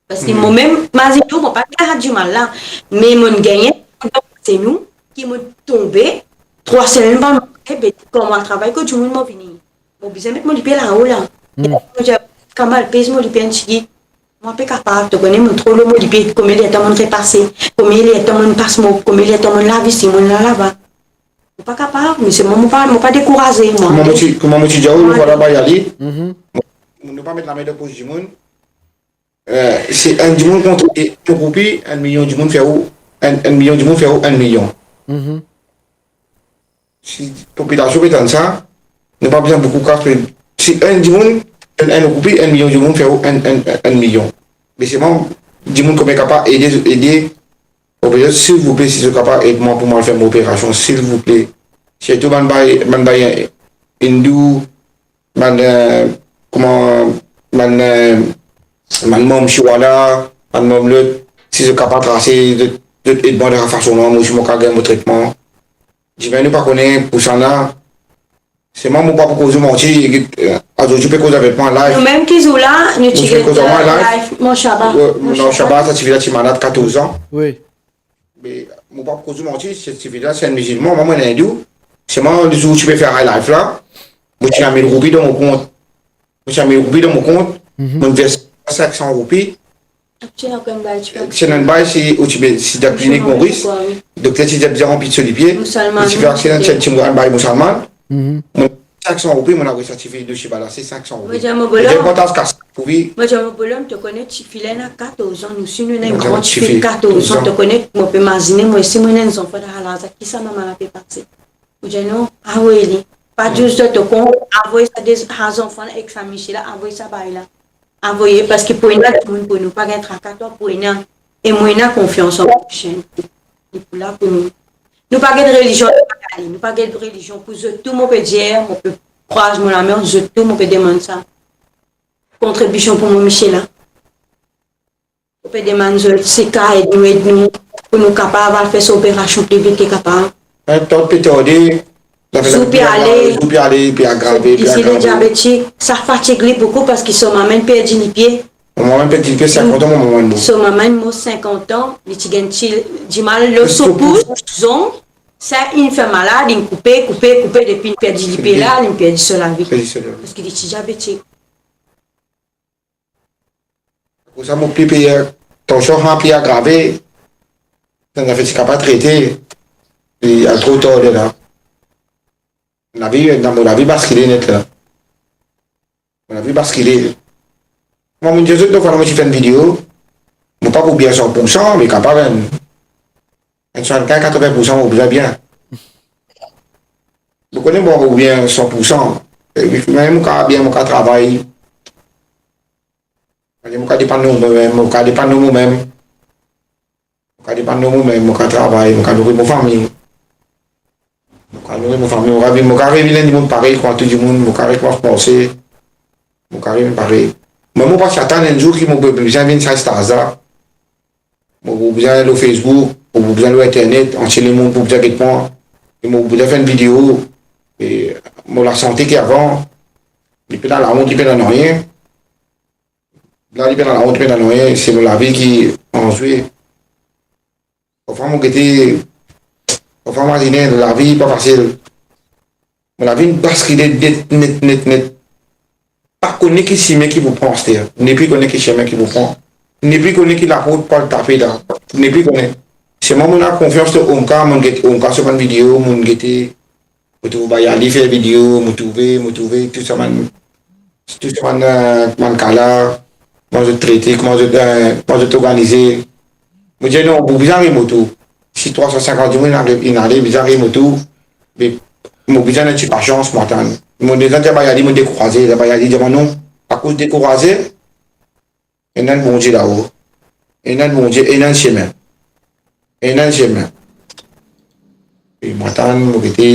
Parski mo mem, mazinn ou, mo pa gagn dimal la, me mo gagne, se nou, ki mo tonbe, trwa semenn pa manze, be, kan mo al travay kot dimoun, mo vini. Mo bizin met mo lipie lao la. Mm. Mo dir, "Kamal, pez mo lipie enn tigit." Mo pa pe kapav, to kone, mo tro lor mo lipie, konbien letan mo repase, konbien letan mo pas mo, konbien letan mo lav isi, mo lav laba. Mo pa kapav, me se mwa, mo pa, mo pa dekouraze, mwa. Kouma mo ti, kouma mo ti dir ou, nou pa la bay ale. Mhm. Nou pa met lame dan pos dimoun. Eh, si enn dimoun kont enn roupi, enn milion dimoun fer ou, enn, enn milion dimoun fer ou enn milion. Mhm. Si popilasion pe tann sa, nou pa bizin boukou kas, me si enn dimoun, enn, enn roupi, enn milion dimoun fer ou enn, enn, enn milion. Me selman, dimoun konbien kapav ede, ede, silvouple, si zot kapav ed mwa pou mwa al fer mo operasion, silvouple. Sirtou bann bay, bann bay, eh, indou, bann, eh, kouma, bann, eh, bann manm Shiwala, bann manm lot, si zot kapav trase, zot, zot ed mwa dan sa fason la, mwa osi mo kapav gagn mo tretman. Dimoun nou pa kone pou sa la. Selman mo pa pou koz ou manti, eh, azordi ou pe koz avek mwa live. Nou mem ki zour la, nou ti pe koz avek mwa live, mon Shaba. Wi, non, Shaba, sa tifi la ti malad katorz an. Wi. Me mo pa pou koz ou manti, se tifi la, se enn mizilman, mwa, mo enn indou. Selman, lezour ou ti pe fer live la, mo ti ena mil roupi dan mo kont. Mo ti ena mil roupi dan mo kont, mhm, mo vers sink san roupi. Ti ena enn bay, si ou ti pe, si dan klinik Moris, dokter ti dir bizin ranpli so lipie. Mosalman. Mo ti fer aksidan, ti enn ti mo enn bay mosalman. Mhm. Mo sink san roupi, mo ena res sa tifi de Sheba la, se sink san roupi. Mo dir mo bolom, mo dir mo bolom, to kone tifi la ena katorz an, nou si nou ena enn gran tifi katorz an, to kone, mo pe mazine, mwa osi mo ena enn zanfan dan laz la, kisa mama la pe pase? Mo dir non, avoy li. Pa dir zot to kont, avoy sa de, sa zanfan la ek sa misie la, avoy sa bay la. Avoy, parski pou ena dimoun pou nou, pa gagn traka twa pou ena. E mwa ena konfians an Morisien. Li pou la pou nou. Nou pa gagn relizion, nou pa gagn, nou pa gagn relizion pou zot tou, mo pe dir, mo pe kraz mo lame, zot tou, mo pe demann sa. Kontribision pou mo misie la. Mo pe demann zot, si kapav ed nou, ed nou, pou nou kapav al fer so operasion pli vit ki kapav. Enn tan pe tarde, zafer la pe agrave, zour pe ale, pe agrave, pe agrave. Li diabetik, sa fatig li boukou parski so mama inn perdi lipie. Mo mama inn perdi lipie, sinkant an mo mama inn mor. So mama inn mor sinkant an, li ti gagn ti dimal lor so pous, zong, sa inn fer malad, inn koupe, koupe, koupe, depi inn perdi lipie la, inn perdi so lavi. Perdi so lavi. Parski li ti diabetik. Koumsa mo pli pe, tansion inn pli agrave, sa zafer ti kapav trete, li al tro tar lerla. Lavi, mo lavi baskile net la. Mo lavi baskile. Mwa, mo dir zot, detrwa mo ti fer enn video, mo pa pou bien san pou san, me kapav enn, enn swasannkiz, katrevin pou san mo bizin bien. Mo kone mo pa pou bien san pou san. E, me mo kapav bien, mo kapav travay. Mo kapav depann lor momem, mo kapav depann lor momem. Mo kapav depann lor momem, mo kapav travay, mo kapav nouri mo fami. Mo kapav nouri mo fami, mo kapav vinn, mo kapav revinn enn dimoun parey kouma tou dimoun, mo kapav rekoumans marse, mo kapav revinn parey. Mwa, mo pa ti atann enn zour ki mo pou bizin vinn sa staz la. Mo pou bizin lor Facebook, mo pou bizin lor internet, antie lemonn pou bizin get mwa. E mo pou bizin fer enn video. E mo lasante ki avan, li pena laont, li pena nanye. La, li pena laont, li pena nanye, se mo lavi ki an zwe. Parfwa mo gete, parfwa mo mazinn, lavi pa fasil. Mo lavi inn baskile net, net, net, net. Pa kone ki sime ki pou pran aster. Nepli kone ki sime ki pou pran. Nepli kone ki laport pou al tape la. Nepli kone. Selman mo ena konfians lor Omka, mo get Omka so bann video, mo gete, mo trouv Bayali fer video, mo trouve, mo trouve tou sa bann, tou sa bann, eh, bann ka la, kouma zot trete, kouma zot, eh, kouma zot organize. Mo dir, non, mo bizin ariv mo tour. Si trwa san sinkant dimoun inn ale, inn ale, bizin ariv mo tour. Me mo bizin enn ti pasians, mo atann. Mo deza dir Bayali mo dekouraze, Bayali dir mwa non. Akoz dekouraze, ena enn Bondie lao. Ena enn Bondie, ena enn sime. Ena enn sime. E mo atann, mo gete.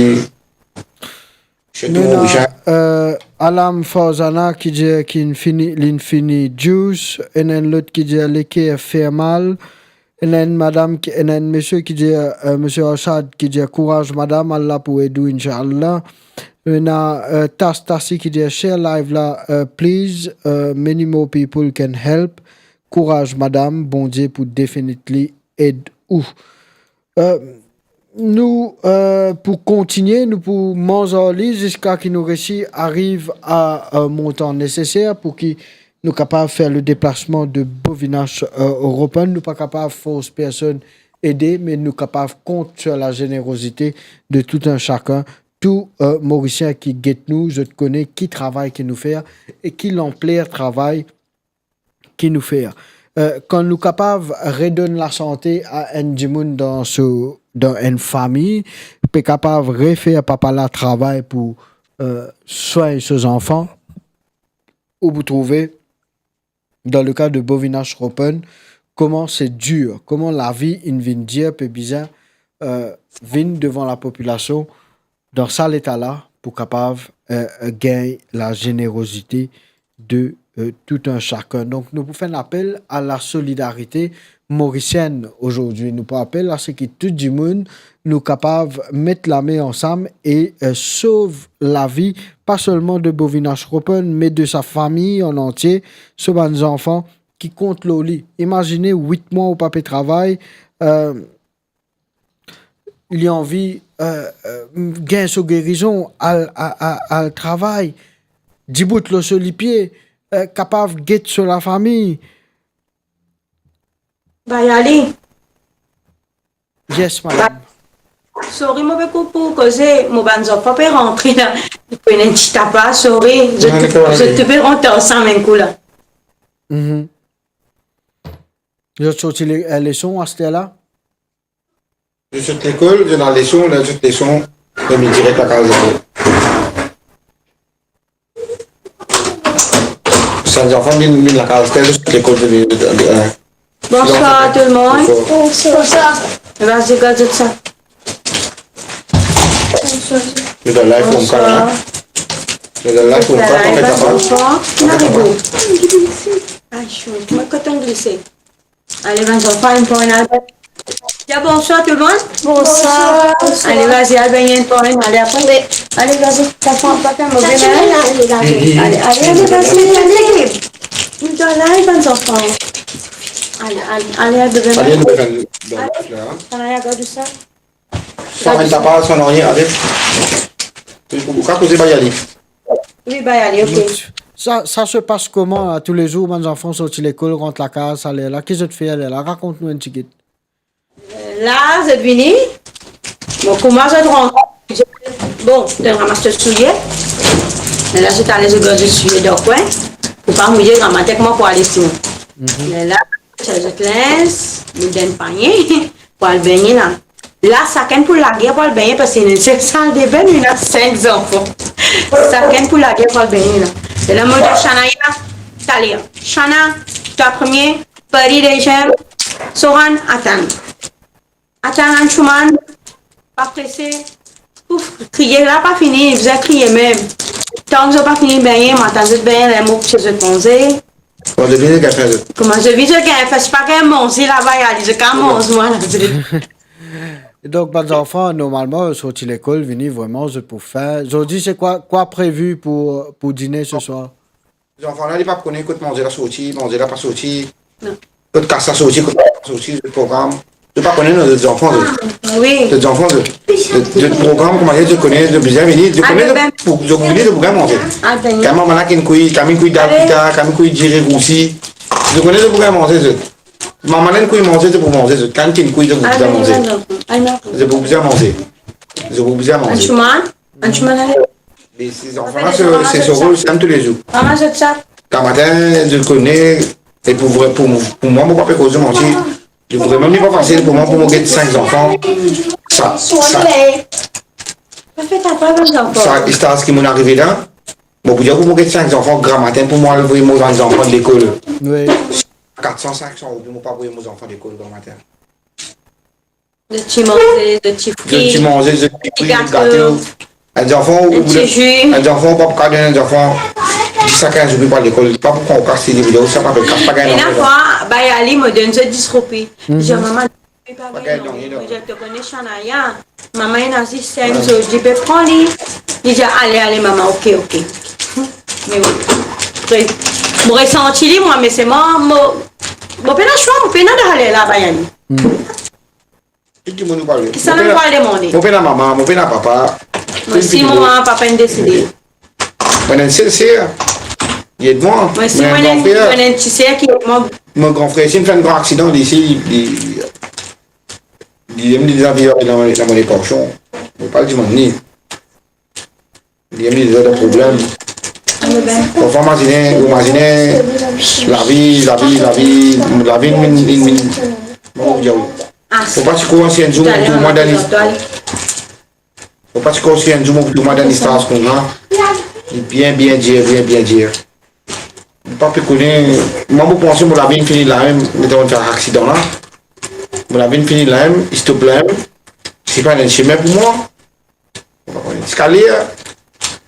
Sirtou mo bizin, eh, Alam Farzana ki dir ki inn fini, linn fini juice. Ena enn lot ki dir leker fer mal. Ena enn madam ki, ena enn misie ki dir, eh, misie Arshad ki dir, "Kouraz madam, Allah pou ed ou, inshallah." Ena, eh, Tas Tasi ki dir, "Share live la, eh, please, eh, many more people can help. Kouraz madam, Bondie pou definitely ed ou." Eh, nou, eh, pou kontinie, nou pou manz ar li ziska ki nou resi ariv a, eh, montan neseser pou ki nou kapav fer le deplasman de Bovinash, eh, Ropen. Nou pa kapav fors personn ede, me nou kapav kont sur la zenerozite de tout un chacun. Tou, eh, Morisien ki get nou, zot kone ki travay ki nou fer e ki lanpler travay ki nou fer. Eh, kan nou kapav redonn lasante a enn dimoun dan so, dan enn fami, pe kapav refer papa la travay pou, eh, swagn so zanfan, ou pou trouve, dan le ka de Bovinash Ropen, kouma se dir, kouma lavi inn vinn dir, pe bizin, eh, vinn devan lapopilasion dan sa leta la pou kapav, eh, gagn la zenerozite de, eh, tout un chacun. Donk, nou pou fer enn apel a la solidarite morisienn azordi. Nou pou apel a se ki tou dimoun nou kapav met lame ansam e, eh, sov lavi, pa selman de Bovinash Ropen, me de sa fami an antie, so bann zanfan ki kont lor li. Imazine, wit mwa ou pa pe travay, eh, li anvi, eh, eh, gagn so gerizon, al, a, a, al travay, dibout lor so lipie, eh, kapav get so lafami. Bayali. Yes, madam. Sorry, mo pe koup ou koze, mo bann zanfan pe rantre la. Li pran enn ti tapa, sorry. Zot tou, zot tou pe rantre ansam enn kou la. Mhm. Zot sorti le-, eh, leson aster la? Zot sot lekol, zot al leson, la zot leson, zot vinn direk lakaz. Sa zanfan vinn, vinn lakaz, tel zot lekol, zot vinn, eh. Bonsoir tout le monde. Bonsoir. Vas-y, gard zot sa. Zot al live pou mwa, hein? Zot al live pou mwa, pa fer tapa. Bonsoir. Pa fer tapa. Ay, chou, mo koton glise. Ale, bann zanfan, inn pran enn album. Ya, bonsoir tout le monde. Bonsoir. Allez, vas-y, al bengn twa mem, allez, après. Oui. Allez, vas-y, t'as pas, pas fait un mauvais ménage. Allez, allez, allez, vas-y, allez. Une doit là, les bonnes enfants. Allez, allez, allez, al bengn. Allez, nou fer dan la, hein. Allez, regarde ça. Sans mettre ta part, sans rien, allez. Ou, ou, ou, koze, bay ali. Oui, bay ali, ok. Sa, sa se pas kouma, la, toulezour, bann zanfan sorti lekol, rant lakaz, sa ler la, ki zot fer ler la? Rakont nou enn tigit. La, zot vini. Bon, kouma zot rantre, bon, zot ramas zot soulie. Lerla zot ale, zot gard zot soulie dan kwin. Pou pa mouye, gramatin kouma pou ale sinon. Mhm. Lerla, tir zot linz, met dan panie, pou al begne la. La, sakenn pou lager pou al begne, parski ena enn sel saldebin, nou ena sink zanfan. Sakenn pou lager pou al begne la. Lerla, mo dir Shanaya, taler. Shana, twa premie, Pari deziem, Sohan, atann. Atann, Anshuman, pa prese. Ouf, kriye la pa fini, bizin kriye mem. Tan zot pa fini begne, mo atann zot begne, ler mo koumans zot manze. Bon, zot vini, zot gagn fin, zot. Kouma zot vini, zot gagn fin, si pa gagn manze laba, ali, zot kapav manz mwa la, zot. Donk, bann zanfan, normalman, sorti lekol, vini, vremem, zot pou fin. Zordi, se kwa, kwa previ pou, pou dine se swar? Zanfan la, li pa kone kot manze la sorti, manze la pa sorti. Non. Kot kas la sorti, kot kas la pa sorti, zot program. Zot pa kone, non, zot zanfan, zot. Ah, wi. Zot zanfan, zot. Zot, zot program, kouma dir, zot kone, zot bizin vini, zot kone, zot pou, zot pou vini, zot pou gagn manze. Kan mama la kinn kwi, kan minn kwi dal pita, kan minn kwi diri rousi. Zot kone, zot pou gagn manze, zot. Mama la inn kwi manze, zot pou manze, zot. Kan kinn kwi, zot pou bizin manze. Zot pou bizin manze. Zot pou bizin manze. Anshuman, Anshuman, ale. Me se zanfan la, se, se so rol, se toulezour. Mama, zot sa. Gramatin, zot kone, e pou vre, pou, pou mwa, mo pa pe koz manti. Li vremem, li pa fasil pou mwa, pou mo get sink zanfan. Sa, sa. Pa fer ta par bann zanfan. Sa, istaz ki mo'nn arive la, mo pou dir pou mo get sink zanfan, gramatin pou mo al avoy mo bann zanfan lekol. Wi. Kat san, sink san roupi, mo pa avoy mo zanfan lekol gramatin. Zot ti manze, zot ti fri, zot ti manze, zot ti fri, gato. Enn zanfan, ou, enn ti zi, enn zanfan, ou pa pou kapav donn enn zanfan dis a kinz roupi pou al lekol. Pa pou pran ou kas, li, ou sa pa pe kas, pa gagn. Ena fwa, bay ali, mo donn zot dis roupi. Mhm. Li dir, mama, li pa gagn nanye. Mo dir, to kone Shanaya, mama ena zis sink, so li pe pran li. Li dir, ale, ale, mama, ok, ok. Me bon, apre, mo resanti li, mwa, me se mwa, mo, mo pena swa, mo pena dale la, bay ali. Mhm. Ki dimoun ou pale? Kisannla ou pral demande? Mo pena mama, mo pena papa. Mo si mo mama, papa inn desede. Mo ena enn sel ser, li ed mwa. Mo si mo ena enn, mo ena enn ti ser ki ed mwa. Mo gran frer, si inn fer enn gran aksidan, li, si, li, li, li, li, li, dan, dan mo lepansion. Mo pa dimoun ni. Li ena deza problem. Parfwa, imazine, imazine, lavi, lavi, lavi, lavi, minn, minn, minn, mo dir ou. Mo pa ti krwar si enn zour mo pou trouv mwa dan li-, mo pa ti krwar si enn zour mo pou trouv mwa dan listaz koumsa. Li bien, bien dir, bien, bien dir. Mo pa pe kone, mwa mo panse mo lavi inn fini la mem, letan mo fer aksidan la. Mo lavi inn fini la mem, stop la mem. Se pa enn semin pou mwa. Ziska ler,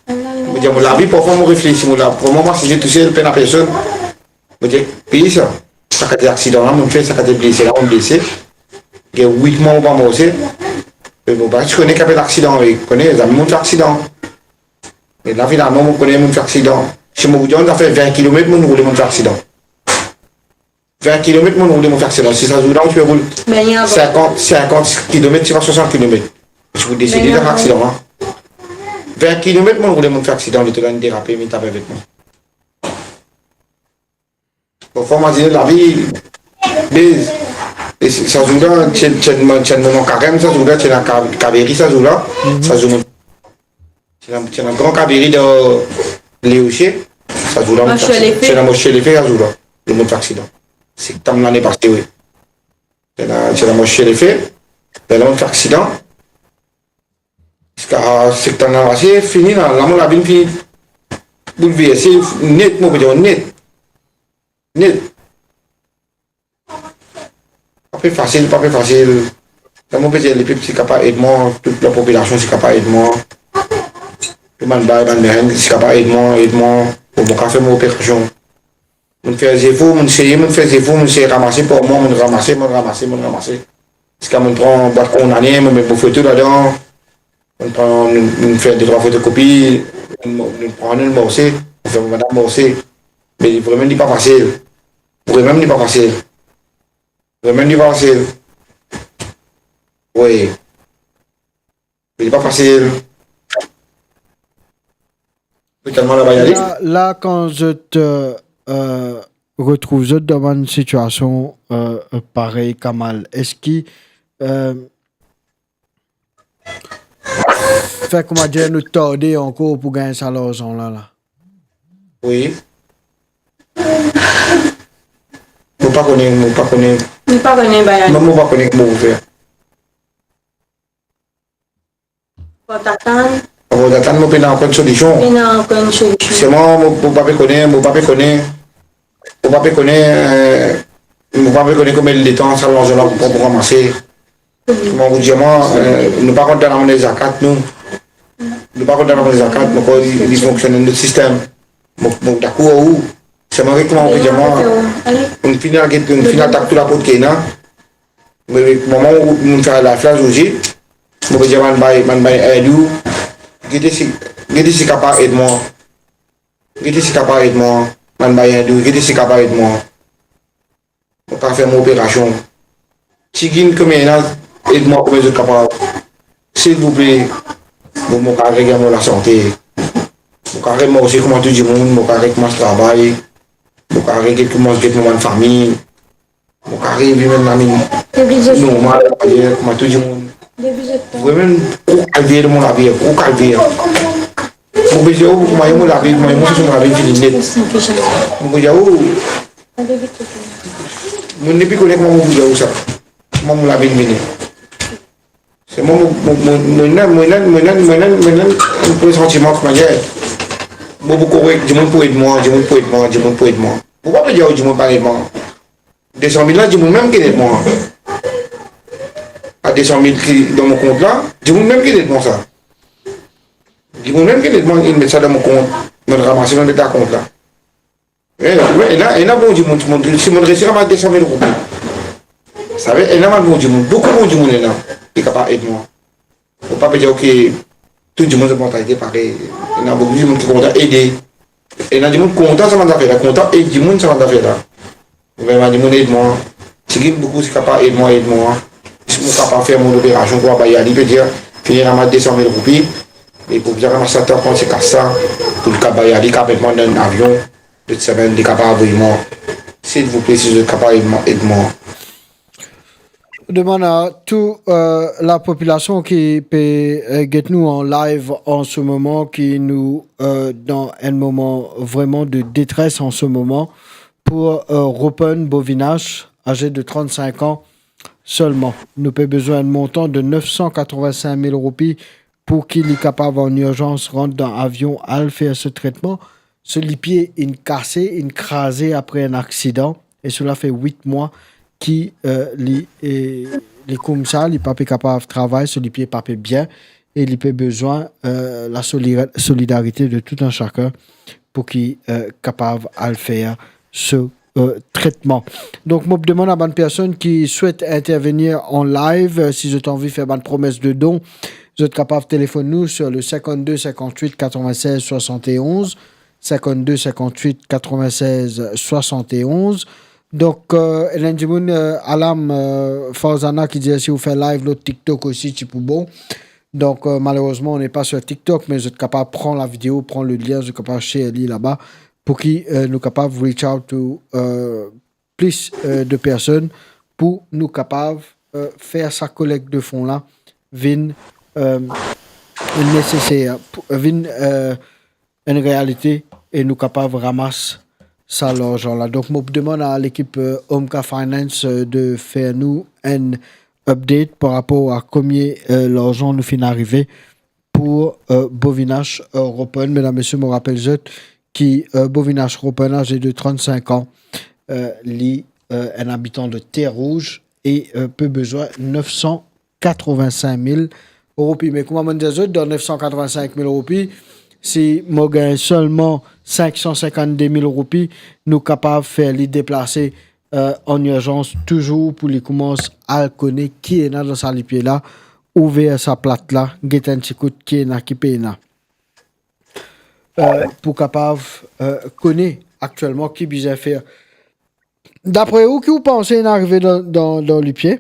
mo dir, mo lavi, parfwa mo reflesi, mo lavi, parfwa mo asize tousel, pena personn. Mo dir, peye sa. Sa kate aksidan la, mo fer, sa kate blese la, mo blese. Gen wit mwa mo pa marse. Me mo pa ti kone ki apel aksidan, me kone, zame mo fer aksidan. Me la, finalman, mo kone mo fer aksidan. Si mo pou dir, mo fer vin kilomet, mo roule, mo fer aksidan. Vin kilomet mo roule, mo fer aksidan. Si sa zour la, ou ti pe roul sinkant, sinkant kilomet, ti pa swasant kilomet. Ou ti pou desede dan aksidan la. Vin kilomet mo roule, mo fer aksidan, leto la inn derape, mo tap enn vetman. Bon, fo imazine lavi, bez. E sa zour la, ti enn, ti enn, ti enn moman karem, sa zour la, ti ena ka-, kaveri, sa zour la. Sa zour, ti ena, ti ena gran kaveri dan Leosie, sa zour la, mo fer aksidan. Ti ena mo selefe, sa zour la, mo fer aksidan. Septam lane pase, wi. Ti ena, ti ena mo selefe, la mo fer aksidan. Ziska septam lane pase, fini la, la mo lavi fini boulverse, net, mo pe dir net. Net. Pa pe fasil, pa pe fasil. Kan mo pe dir lepep ti kapav ed mwa, tou lapopilasion ti kapav ed mwa. Tou bann bay, bann merenn ti kapav ed mwa, ed mwa. Pou mo kapav fer mo operasion. Mo'nn fer zefor, mo'nn seye, mo'nn fer zefor, mo'nn seye ramase par mwa, mo'nn ramase, mo'nn ramase, mo'nn ramase. Ziska mo pran bwat kondane, mo met mo foto ladan. Mo pran, nou, nou fer de trwa fotokopi, nou, nou pran nou morse, nou fer madam morse. Me vremem li pa fasil. Vremem li pa fasil. Vremem li pa fasil. Wi. Li pa fasil. Li telman laba li ale. La, la, kan zot, euh, euh, retrouv zot dan bann sitiasion, euh, euh, parey Kamal, eski, euh, fer, kouma dir, nou tarde ankor pou gagn sa larzan la, la? Wi. Mo pa kone, mo pa kone. Li pa kone, bay. Non, mo pa kone kouma pou fer. Pou atann. Pou atann, mo pena ankor enn solision. Pena ankor enn solision. Selman, mo, mo pa pe kone, mo pa pe kone, mo pa pe kone, euh, mo pa pe kone konbien letan sa larzan la pou, pou ranmase. Kouma pou dir mwa, euh, nou pa rant dan lamone zakat, nou. Nou pa rant dan lamone zakat, nou krwar li, li fonksionn dan lot sistem. Mo, mo dakor ar ou. Selman, kouma pou dir mwa, ale, nou fini al get, nou fini al tap tou laport ki ena. Me, me, moman ou nou fer live la, Zozi, mo pe dir bann bay, bann bay ed ou, gete si, gete si kapav ed mwa. Gete si kapav ed mwa. Bann bay ed ou, gete si kapav ed mwa. Mo kapav fer mo operasion. Tigit kouma ena, ed mwa kouma zot kapav. Silvouple, mo, mo kapav regagn mo lasante. Mo kapav remars kouma tou dimoun, mo kapav rekoumans travay. Mo kapav rekoumans get mo bann fami. Mo kapav reviv enn lavi normal, kouma tou dimoun. Vremem, gro kalver dan mo lavi, gro kalver. Mo pe dir ou, kouma mo lavi, kouma mo sitwasion, mo lavi fini net. Mo pe dir ou, mo nepli kone kouma mo pou dir ou sa. Kouma mo lavi fini. Se mwa, mo, mo, mo, mo ena, mo ena, mo ena, mo ena, mo ena enn presantiman kouma dir, mo pou korek, dimoun pou ed mwa, dimoun pou ed mwa, dimoun pou ed mwa. Mo pa pe dir ou dimoun pa ed mwa. De san mil la, dimoun mem ki ed mwa. A de san mil ki dan mo kont la, dimoun mem ki ed mwa sa. Dimoun mem ki ed mwa, inn met sa dan mo kont, mo ramase, mo met dan kont la. Eh, wi, ena, ena bon dimoun, dimoun, si mo resi ramas de san mil roupi. Savedir, ena bann bon dimoun, boukou bon dimoun ena, ki kapav ed mwa. Mo pa pe dir ki tou dimoun zot mantalite parey. Ena boukou dimoun ki kontan ede. Ena dimoun kontan sa bann zafer la, kontan ed dimoun sa bann zafer la. Me bann dimoun ed mwa. Si gagn boukou, si kapav ed mwa, ed mwa. Si mo kapav fer mo operasion, kouma Bayali pe dir, fini ramas de san mil roupi. E pou bizin ramas sa, tan pran se kas sa, pou li kapav Bayali, kapav met mwa dan avion. Lot semenn, li kapav avoy mwa. Silvouple, si zot kapav ed mwa, ed mwa. Demann a tou, euh, lapopilasion ki pe, euh, get nou an live an se moman, ki nou, euh, dan enn moman vreman de detres an se moman, pou, euh, Ropen Bovinash, aze de trant-sink an selman. Nou pe bizin enn montan de nef san katrovin-sink mil roupi pou ki li kapav an irzans rant dan avion, al fer so tretman. So lipie inn kase, inn kraze apre enn aksidan, e sela fer wit mwa ki, euh, li, e, li koumsa, li pa pe kapav travay, so lipie pa pe bien, e li pe bizin, euh, la soli-, solidarite de tout un chacun pou ki, euh, kapav al fer so, euh, tretman. Donk, mo pe demann a bann personn ki swet intervenir an live, euh, si zot anvi fer bann promes de don, zot kapav telefonn nou sur le cinquante-deux cinquante-huit quatre-vingt-seize soixante et onze, cinquante-deux cinquante-huit quatre-vingt-seize soixante et onze. Donk, euh, ena enn dimoun, euh, Alam, euh, Farzana ki dir si ou fer live lor TikTok osi, ti pou bon. Donk, euh, malerezman, on n'est pas sur TikTok, me zot kapav pran lavideo, pran le lien, zot kapav share li laba, pou ki, euh, nou kapav reach out to, euh, plis, euh, de personn, pou nou kapav, euh, fer sa kolek de fon la vinn, euh, neseser, pou, vinn, euh, enn realite, e nou kapav ramas sa larzan la. Donk, mo pe demann a lekip, euh, Omka Finance, euh, de fer nou enn update par rapor a komie, euh, larzan nou finn arive pou, euh, Bovinash, euh, Ropen. Medam, mesie, mo rapel zot ki, euh, Bovinash Ropen, aze de trant-sink an, euh, li, euh, enn abitan de Terre Rouge e, euh, pe bizin nef san katrovin-sink mil roupi. Me kouma mo dir zot, dan nef san katrovin-sink mil roupi, si mo gagn selman sink san sinkant-de mil roupi, nou kapav fer li deplase euh, an irzans touzour pou li koumans al kone ki ena dan sa lipie la, ouver sa plat la, get enn ti kout ki ena ki pena. Euh, pou kapav, euh, kone aktielman ki bizin fer. Dapre ou, ki ou panse ena arive dan, dan, dan lipie?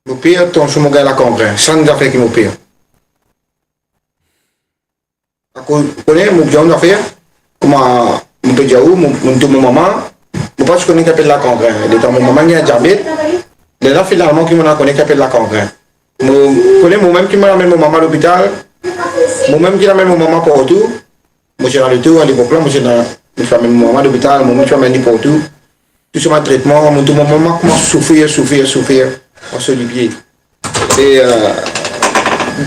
Mo per tansion mo gagn lakangrenn, sa enn zafer ki mo per. Akoz, kone, mo bizin zafer, kouma mo pe dir ou, mo, mo touy mo mama, mo pa ti kone ki apel lakangrenn. Letan mo mama gagn diabet, lerla finalman ki mo ena kone ki apel lakangrenn. Mo, kone, mo mem ki mo amenn mo mama lopital, mo mem ki amenn mo mama partou, mo ti ena letour, a lepok la, mo ti ena, mo ti amenn mo mama lopital, mo mem ti amenn li partou. Tou so bann tretman, mo touy mo mama koumans soufer, soufer, soufer ar so lipie. E, euh,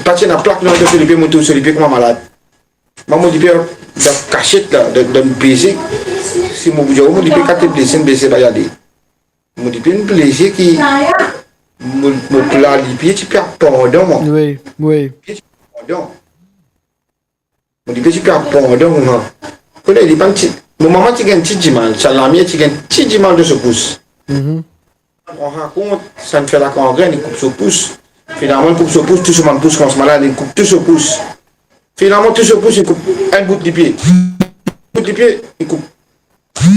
pa ti ena plak dan so lipie, mo touy so lipie kouma malad. Mwa, mo lipie dan kasiet la, dan, dan blese, si mo pou dir ou, mo lipie kan ti blese, blese pa ale. Mo lipie blese ki, mo, mo pla lipie ti pe pandan mwa. Wi, wi. Lipie ti pandan. Mo lipie ti pe pandan mwa. Kone, li pa ti, mo mama ti gagn ti dimal, sa lami ti gagn ti dimal de so pous. Mhm. An rakont, sa inn fer lakangrenn, li koup so pous. Finalman, li koup so pous, tou so bann pous koumans malad, li koup tou so pous. Finalman, tou so pous, li koup enn bout lipie. Bout lipie, li koup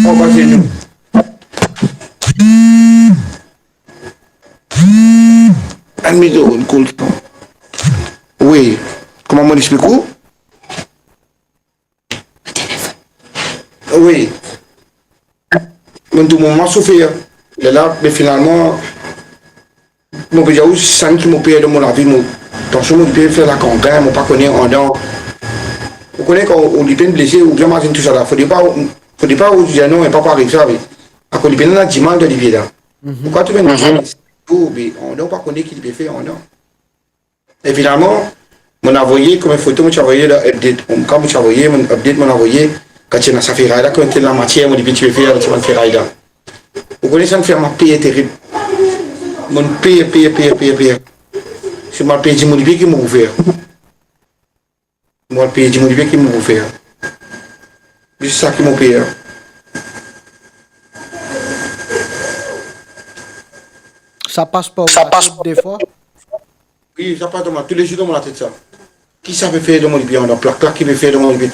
anba zenou. Enn minit, oh, li koul. Wi, kouma mo explik ou? Wi. Mo touy mo mama soufer. Lerla, me finalman, mo pe dir ou, sa enn ki mo per dan mo lavi, mo, tansion mo lipie fer lakangrenn, mo pa kone andan. Ou kone kan ou lipie blese, ou bizin mazinn tou sa la. Fode pa, fode pa ou dir non, e pa pou ariv sa, wi. Akoz lipie ena dimal dan lipie la. Mhm. Ou pa trouve enn dimal, ou, be, andan, ou pa kone ki lipie fer andan. E finalman, mo avoye kouma foto, mo ti avoye dan update. Kan mo ti avoye, mo update, mo avoye, kan ti ena sa feray la, kouma ti ena lamatier, mo lipie ti pe fer, ti bann feray la. Ou kone sa inn fer mwa per terib. Mo per, per, per, per, per. Si mo al perdi mo lipie, ki mo pou fer? Mo al perdi mo lipie, ki mo pou fer? Se sa ki mo per. Sa pas par ou latet defwa? Wi, sa pas dan mo, toulezour dan mo latet sa. Ki sa pe fer dan mo lipie andan? Plak la ki pe fer dan mo lipie?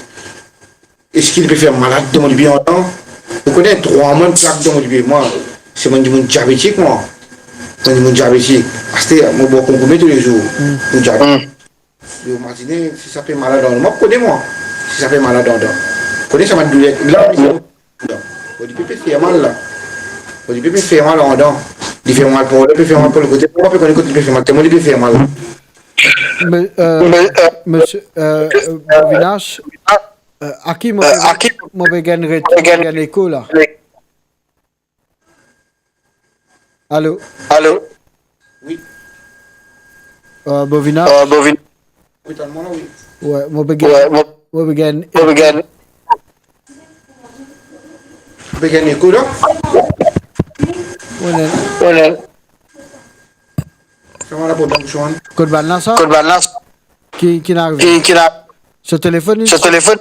Eski li pe fer malad dan mo lipie andan? Ou kone, trwa mwa plak dan mo lipie. Mwa, se mo dimoun diabetik, mwa. Mo dimoun diabetik. Aster, mo bwar konprime toulezour. Hmm. Mo diabetik. Hmm. Yo, imazine, si sa pe malad andan, mo kone mwa, si sa pe malad andan. Kone sa bann douler la, mo lipie pe fer mal la. Mo lipie pe fer mal andan. Li fer mal par la, pe fer mal par lot kote. Mo pa pe kone kot li pe fer mal, telman li pe fer mal. Me, euh, me, euh, Monsieur, euh, euh, Bovinache, euh, a ki mo, euh, pe, a ki mo pe gagn ret-, mo pe gagn eko la. Alo? Alo? Wi. Euh, Bovinache? Euh, Bovin-, Wi, tann mwa la, wi. Wi, mo pe gagn, wi, mo, mo pe gagn, mo pe gagn, mo pe gagn eko la. Wi, la. Wi, la. Kouma la pou tann zwenn? Kot bann la sa? Kot bann la sa? Ki, ki inn arive? Ki, ki la? So telefon, so telefon?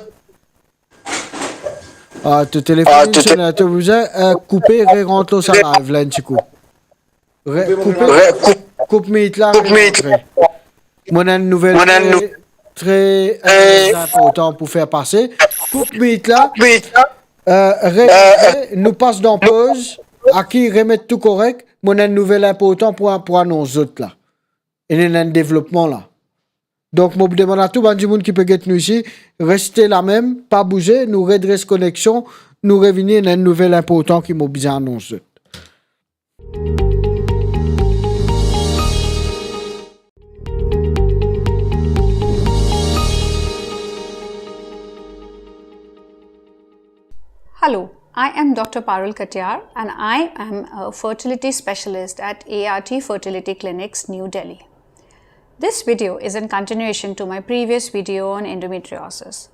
Ah, to telefon, ah, to te-, to bizin, euh, koupe, re rant lor sa live la enn ti kou. Re-, koupe, re-, koup, koup mik la, koup mik la. Mo ena enn nouvel, mo ena enn nou-, tre, tre, euh, euh, inportan pou fer pase. Koup mik la. Koup mik la. Euh, re-, euh, nou pas dan poz, aki remet tou korek. Mo ena enn nouvel inportan pou, pou anons zot la. Ena enn devlopman la. Donk, mo demann a tou bann dimoun ki pe get nou isi, reste lamem, pa bouze, nou redres koneksion, nou revini, ena enn nouvel inportan ki mo bizin anons zot. Hello, I am Doctor Parul Katyar and I am a fertility specialist at A R T Fertility Clinics, New Delhi. This video is in continuation to my previous video on endometriosis.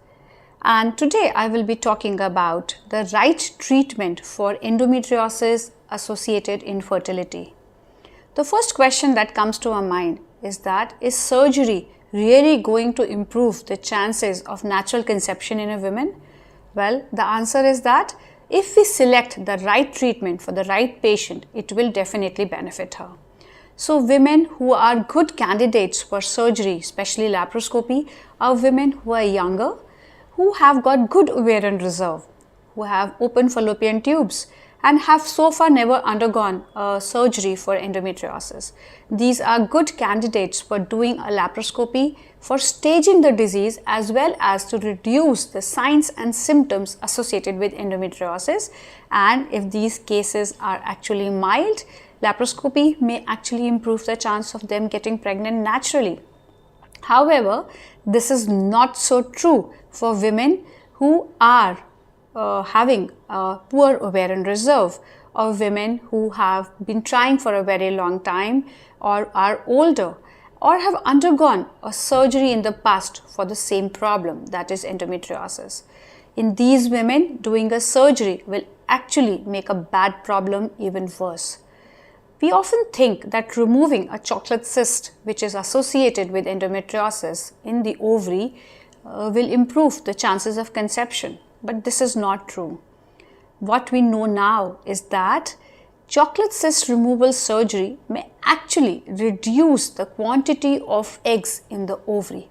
And today I will be talking about the right treatment for endometriosis associated infertility. The first question that comes to our mind is that, is surgery really going to improve the chances of natural conception in a woman? Well, the answer is that If we select the right treatment for the right patient, it will definitely benefit her. So, women who are good candidates for surgery, especially laparoscopy, are women who are younger, who have got good ovarian reserve, who have open fallopian tubes, and have so far never undergone a surgery for endometriosis. These are good candidates for doing a laparoscopy for staging the disease as well as to reduce the signs and symptoms associated with endometriosis. And if these cases are actually mild, laparoscopy may actually improve the chance of them getting pregnant naturally. However, this is not so true for women who are uh, having a poor ovarian reserve, or women who have been trying for a very long time, or are older, or have undergone a surgery in the past for the same problem, that is endometriosis. In these women, doing a surgery will actually make a bad problem even worse. We often think that removing a chocolate cyst, which is associated with endometriosis in the ovary, uh, will improve the chances of conception, but this is not true. What we know now is that chocolate cyst removal surgery may actually reduce the quantity of eggs in the ovary.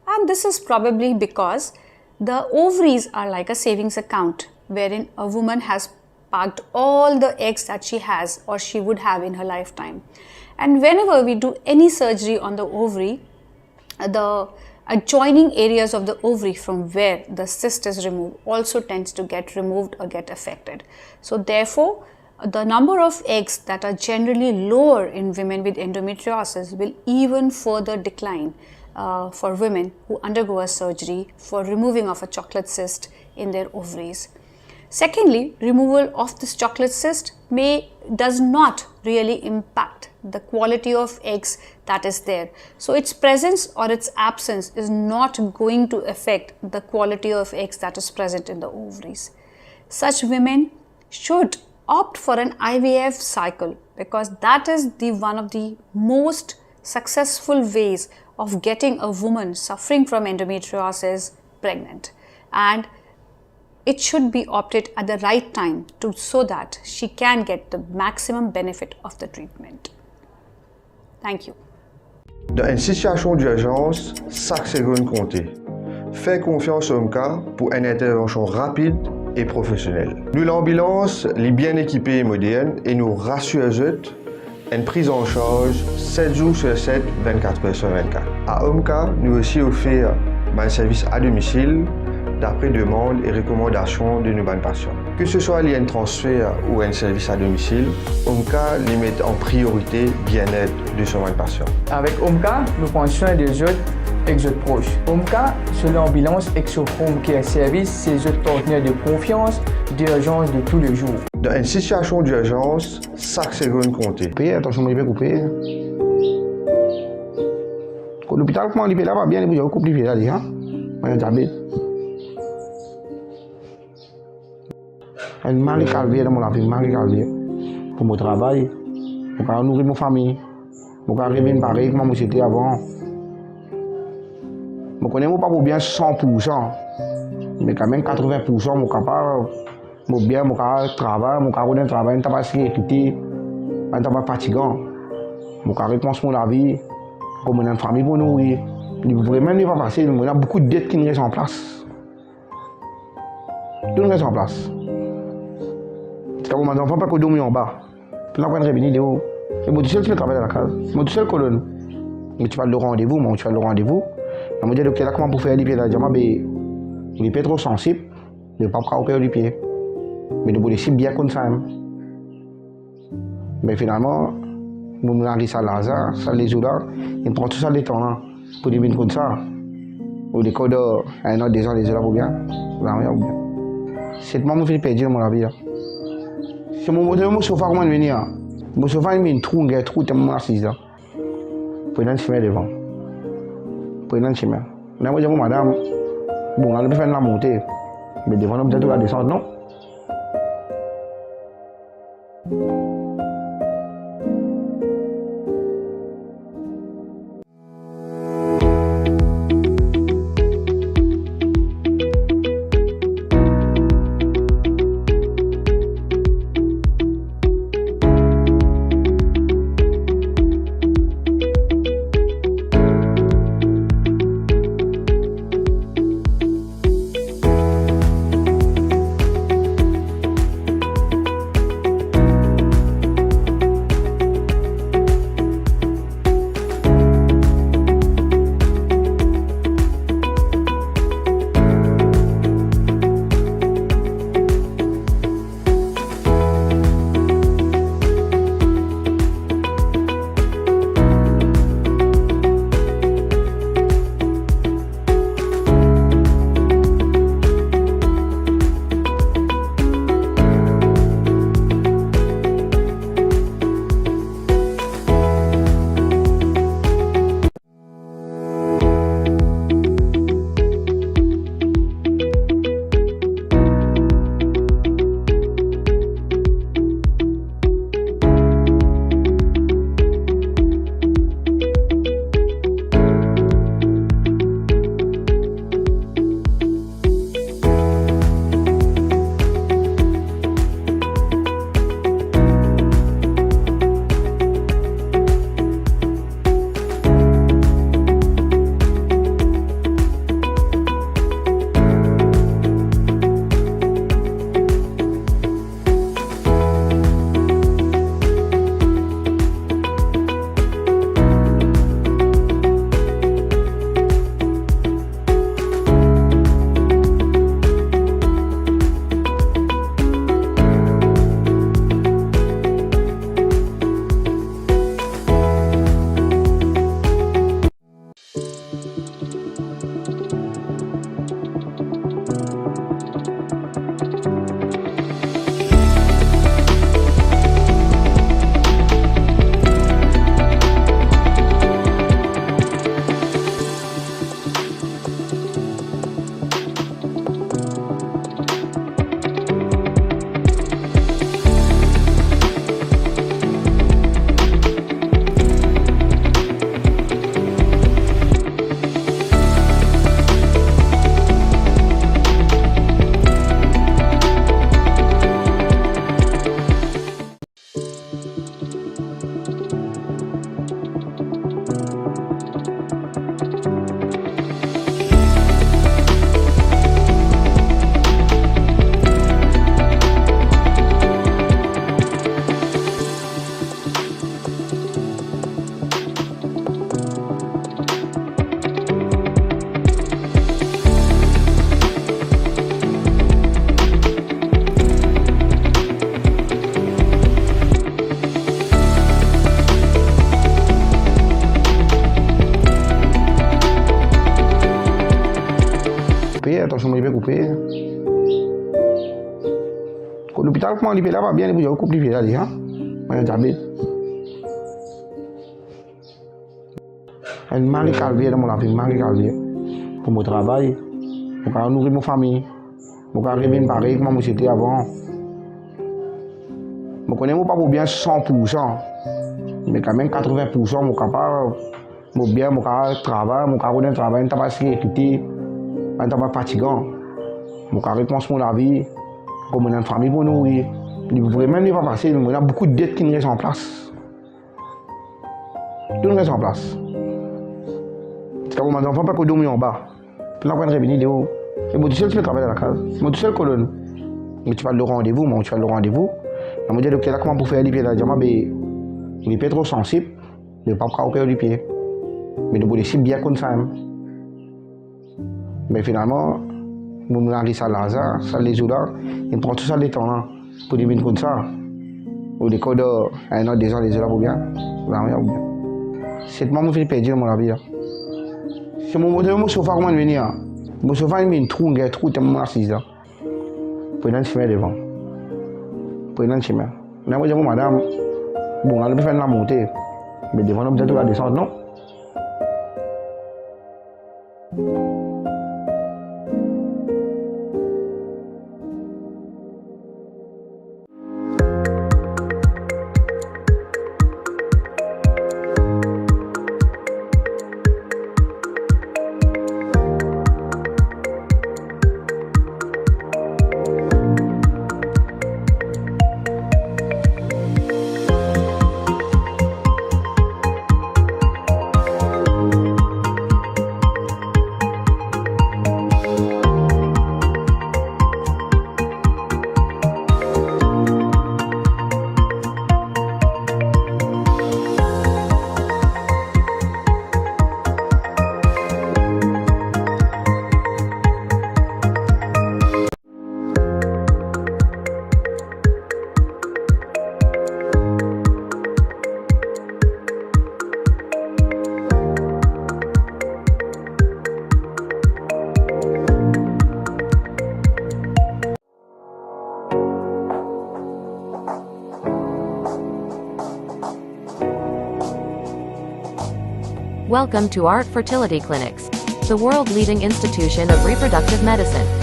And this is probably because the ovaries are like a savings account wherein a woman has parked all the eggs that she has or she would have in her lifetime. And whenever we do any surgery on the ovary, the adjoining areas of the ovary from where the cyst is removed also tends to get removed or get affected. So therefore, the number of eggs that are generally lower in women with endometriosis will even further decline, uh, for women who undergo a surgery for removing of a chocolate cyst in their ovaries. Secondly, removal of this chocolate cyst may does not really impact the quality of eggs that is there. So its presence or its absence is not going to affect the quality of eggs that is present in the ovaries. Such women should opt for an I V F cycle because that is the one of the most successful ways of getting a woman suffering from endometriosis pregnant, and it should be opted at the right time to so that she can get the maximum benefit of the treatment. Thank you. Dan enn sitiasion dirzans, sak segonn konte. Fer konfians Omka pou enn intervansion rapid e profesionel. Nou lanbilans, li bien ekipe e modern e nou rasir zot, enn priz an sarz set zour sur set, vennkat er sur vennkat. A Omka, nou osi ofer bann servis a domisil, dapre demann e rekomandasion de nou bann pasian. Ke se swa li enn transfer ou enn servis a domisil, Omka li met an priorite bienet de so bann pasian. Avek Omka, nou pran swin de zot ek zot pros. Omka, so lanbilans ek so home care service, se zot partner de konfians, dirzans de toulezour. Dan enn sitiasion dirzans, sak segonn konte. Pe, atansion, mo pe koupe. Kot lopital, kouma li pe la, pa bien, li pou dir koup li pe la, li, an? Mo ena diabet. Enn mari kalver dan mo lavi, mari kalver. Pou mo travay, pou kapav nouri mo fami, pou kapav revinn parey kouma mo ti ete avan. Mo kone mo pa pou bien san poursan, me kanmem katreven poursan mo kapav, mo bien, mo kapav travay, mo kapav rod enn travay, enn travay sekirite, enn travay fatigan. Mo kapav rekomans mo lavi, kouma mo ena enn fami pou nouri. Li vremem li pa fasil, mo ena boukou det ki res an plas. Tou res an plas. Ziska mo bann zanfan pa ko dormi anba. Pou nou aprann revini deor. E mo tousel ti pe travay dan lakaz. Mo tousel kolonn. Mo ti pe al lor randevou, mo ti pe al lor randevou. Me mo dir dokter la, kouma pou fer lipie la? Li dir mwa, be, lipie tro sansib, nou pa kapav oper lipie. Me nou pou les li bien konn sa mem. Me finalman, mo mari sa laza, sa lezour la, li pran tou sa letan la pou li vinn konn sa. Ou lekor dan enn an, de zan, lezour la pou bien, lame pou bien. Set mwa mo finn perdi dan mo lavi la. Si mo montre mo sofa kouma li vini la. Mo sofa li vinn trou, gagn trou, telman mo asiz la. Pran enn simin devan. Pran enn simin. La mo dir mo madam, bon, la nou pe fer enn lamonte. Me devan nou bizin tou ladesant, non? Tansion mo li pe koupe. Kot lopital, kouma li pe la pa bien, li pou dir koup li pie la, li, an? Mo ena diabet. Enn mari kalver dan mo lavi, mari kalver. Pou mo travay, mo kapav nouri mo fami, mo kapav revinn parey kouma mo ti ete avan. Mo kone mo pa pou bien san pou san, me kanmem katrovin pou san mo kapav, mo bien, mo kapav travay, mo kapav rod enn travay, enn travay sekirite, enn travay fatigan. Mo kapav rekomans mo lavi, kouma mo ena enn fami pou nouri. Li vremem li pa fasil, mo ena boukou det ki res an plas. Tou res an plas. Ziska mo bann zanfan pa pou dormi anba. Pou la pou enn revini deo. E mo tousel ti pe travay dan lakaz. Mo tousel kolonn. Mo ti pe al lor randevou, mo ti pe al lor randevou. Me mo dir dokter la, kouma pou fer lipie la? Li dir mwa, be, lipie tro sansib, nou pa pou kapav oper lipie. Me nou pou les li bien koumsa mem. Me finalman, mo, mo ariv sa laza, sa lezour la, li pran tou sa letan la pou li vinn koumsa. Ou lekor dan enn an, de zan, lezour la pou bien, lame pou bien. Set mwa mo finn perdi mo lavi la. Si mo montre mo sofa kouma li vini la, mo sofa inn vinn trou, inn gagn trou, telman mo asiz la. Pou ena enn simin devan. Pou ena enn simin. La mo dir mo madam, bon, nou pe fer enn lamonte. Me devan nou bizin tou ladesant, non? Welcome to Art Fertility Clinics, the world-leading institution of reproductive medicine.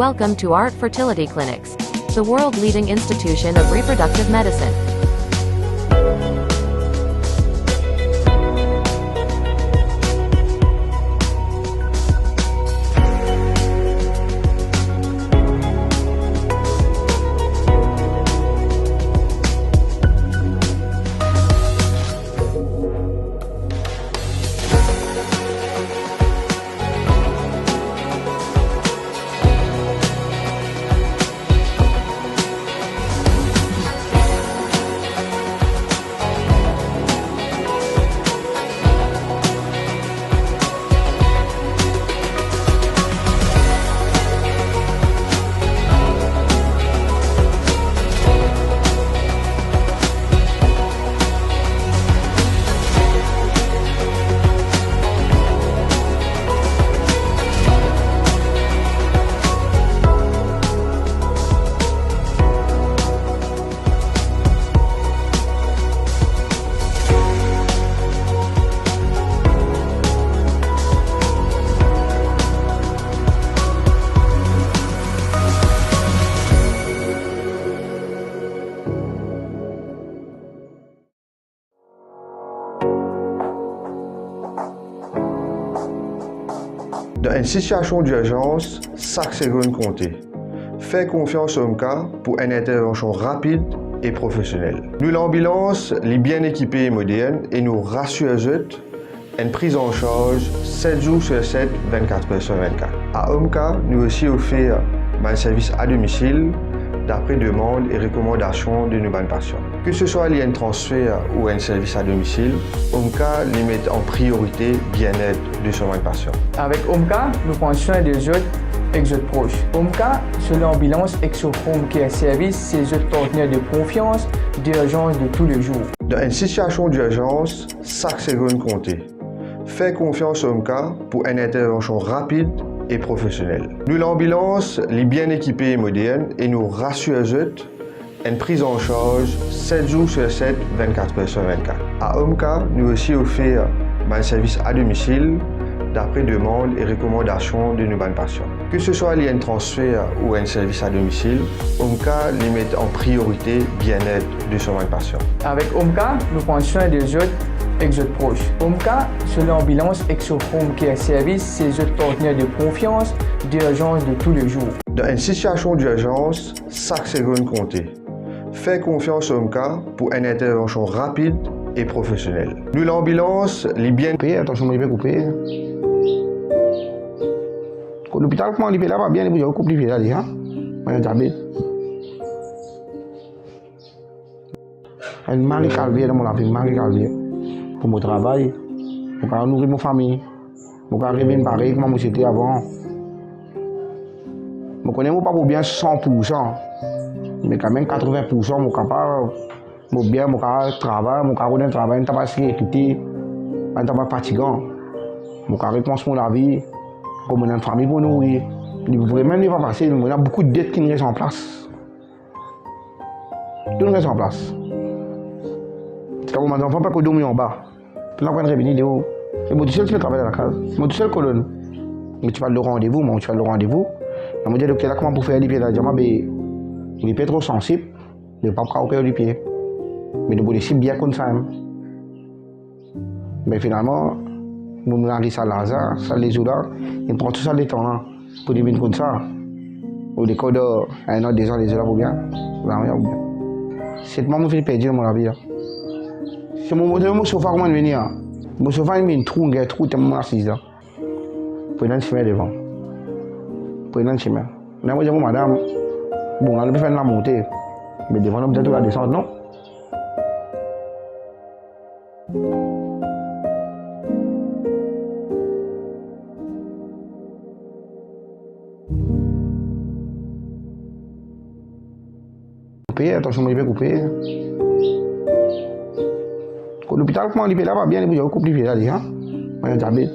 Welcome to Art Fertility Clinics, the world-leading institution of reproductive medicine. Dan enn sitiasion dirzans, sak segonn konte. Fer konfians Omka pou enn intervansion rapid e profesionel. Nou lanbilans, li bien ekipe e modern e nou rasir zot, enn priz an sarz set zour sir set, vennkat er sir vennkat. A Omka, nou osi ofer bann servis adomisil, dapre demann e rekomandasion de nou bann pasian. Ke se swa li enn transfer ou enn servis adomisil, Omka li met an priorite bienet de so bann pasian. Avek Omka, nou pran swin de zot ek zot pros. Omka, so lanbilans ek so home care service, se zot partner de konfians, dirzans de toulezour. Dan enn sitiasion dirzans, sak segonn konte. Fer konfians Omka pou enn intervansion rapid e profesionel. Nou lanbilans, li bien ekipe e modern e nou rasir zot, enn priz an sarz set zour sir set, vennkat er sir vennkat. A Omka, nou osi ofer bann servis adomisil, dapre demann e rekomandasion de nou bann pasian. Ke se swa li enn transfer ou enn servis adomisil, Omka li met an priorite bienet de so bann pasian. Avek Omka, nou pran swin de zot ek zot pros. Omka, so lanbilans ek so home care service, se zot partner de konfians, dirzans de toulezour. Dan enn sitiasion dirzans, sak segonn konte. Fer konfians Omka pou enn intervansion rapid e profesionel. Nou lanbilans, li bien... Koupe, atansion, mo lipe koupe. Kot lopital, kouma lipe la pa bien, li pou dir koup lipe la deja. Mo ena diabet. Enn mari kalver dan mo lavi, mari kalver. Pou mo travay, mo kapav nouri mo fami. Mo kapav revinn parey kouma mo ti ete avan. Mo kone mo pa pou bien san pou san, me kanmem katreven pou san mo kapav, mo bien, mo kapav travay, mo kapav rod enn travay, enn travay sekirite, pa enn travay fatigan. Mo kapav rekoumans mo lavi, kouma mo ena enn fami pou nouri. Li vremem li pa fasil, mo ena boukou det ki res an plas. Tou res an plas. Ziska moman zanfan pa pou dormi anba. Pou nou aprann revini deor. E mo tousel ti pe travay dan lakaz. Mo tousel kolonn. Mo ti pe al lor randevou, mo ti pe al lor randevou. Mo dir dokter la kouma pou fer, li pe dir mwa, be, lipe tro sansib, nou pa kapav oper lipie. Me nou pou les li bien koumsa mem. Me finalman, mo mari sa lazar, sa lezour la, li pran tou sa letan la pou li vinn koumsa. Ou lekor dan enn an, de zan, lezour la pou bien, la pou bien. Set mwa mo finn perdi dan mo lavi la. Si mo montre mo sofa kouma li vini la, mo sofa inn vinn trou, enn trou, telman mo asiz la. Pran enn simin devan. Pran enn simin. Lerla mo dir mo madam, bon, nou pe fer enn lamonte, me devan nou bizin tou ladesant, non? Koupe, atansion, mo lipe koupe. Kot lopital, kouma lipe la pa bien, li pou dir koup lipe la deja. Mo ena diabet.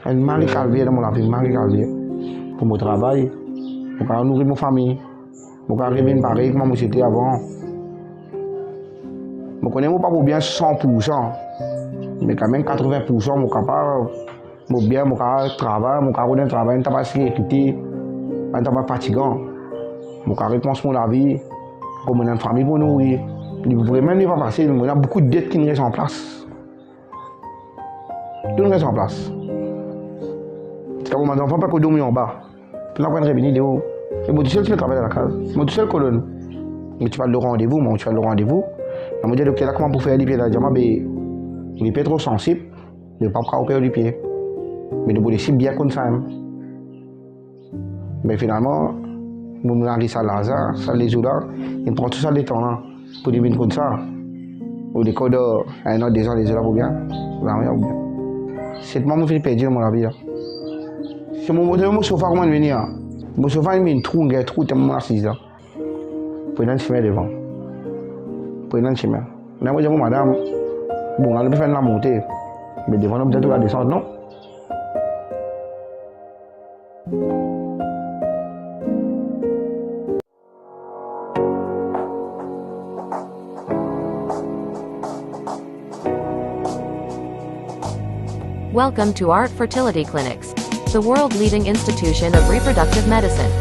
Enn mari kalver dan mo lavi, mari kalver. Pou mo travay, mo kapav nouri mo fami, mo kapav revinn parey kouma mo ti ete avan. Mo kone mo pa pou bien san pou san, me kanmem katreven pou san mo kapav, mo bien, mo kapav travay, mo kapav rod enn travay, enn travay sekirite, pa enn travay fatigan. Mo kapav rekoumans mo lavi, kouma mo ena enn fami pou nouri. Li vremem li pa fasil, mo ena boukou det ki res an plas. Tou res an plas. Ziska moman zanfan pa pou dormi anba. Pou nou aprann revini deor. E mo tousel ti pe travay dan lakaz. Mo tousel kolonn. Mo ti pe al lor randevou, mo ti pe al lor randevou. Mo dir dokter la kouma pou fer, li pe dir mwa, be, lipe tro sansib, nou pa kapav oper lipie. Me nou pou les li bien koumsa mem. Me finalman, mo mari sa lazar, sa lezour la, li pran tou sa letan la pou li vinn koumsa. Ou lekor dan enn an, de zan, lezour la pou bien, la pou bien. Set mwa mo finn perdi dan mo lavi la. Si mo montre mo sofa kouma li vini la, mo sofa inn vinn trou, enn trou, telman mo asiz la. Pran enn simin devan. Pran enn simin. Lerla mo dir mo madam, bon, nou pe fer enn lamonte, me devan nou bizin tou ladesant, non? Welcome to Art Fertility Clinics, the world-leading institution of reproductive medicine.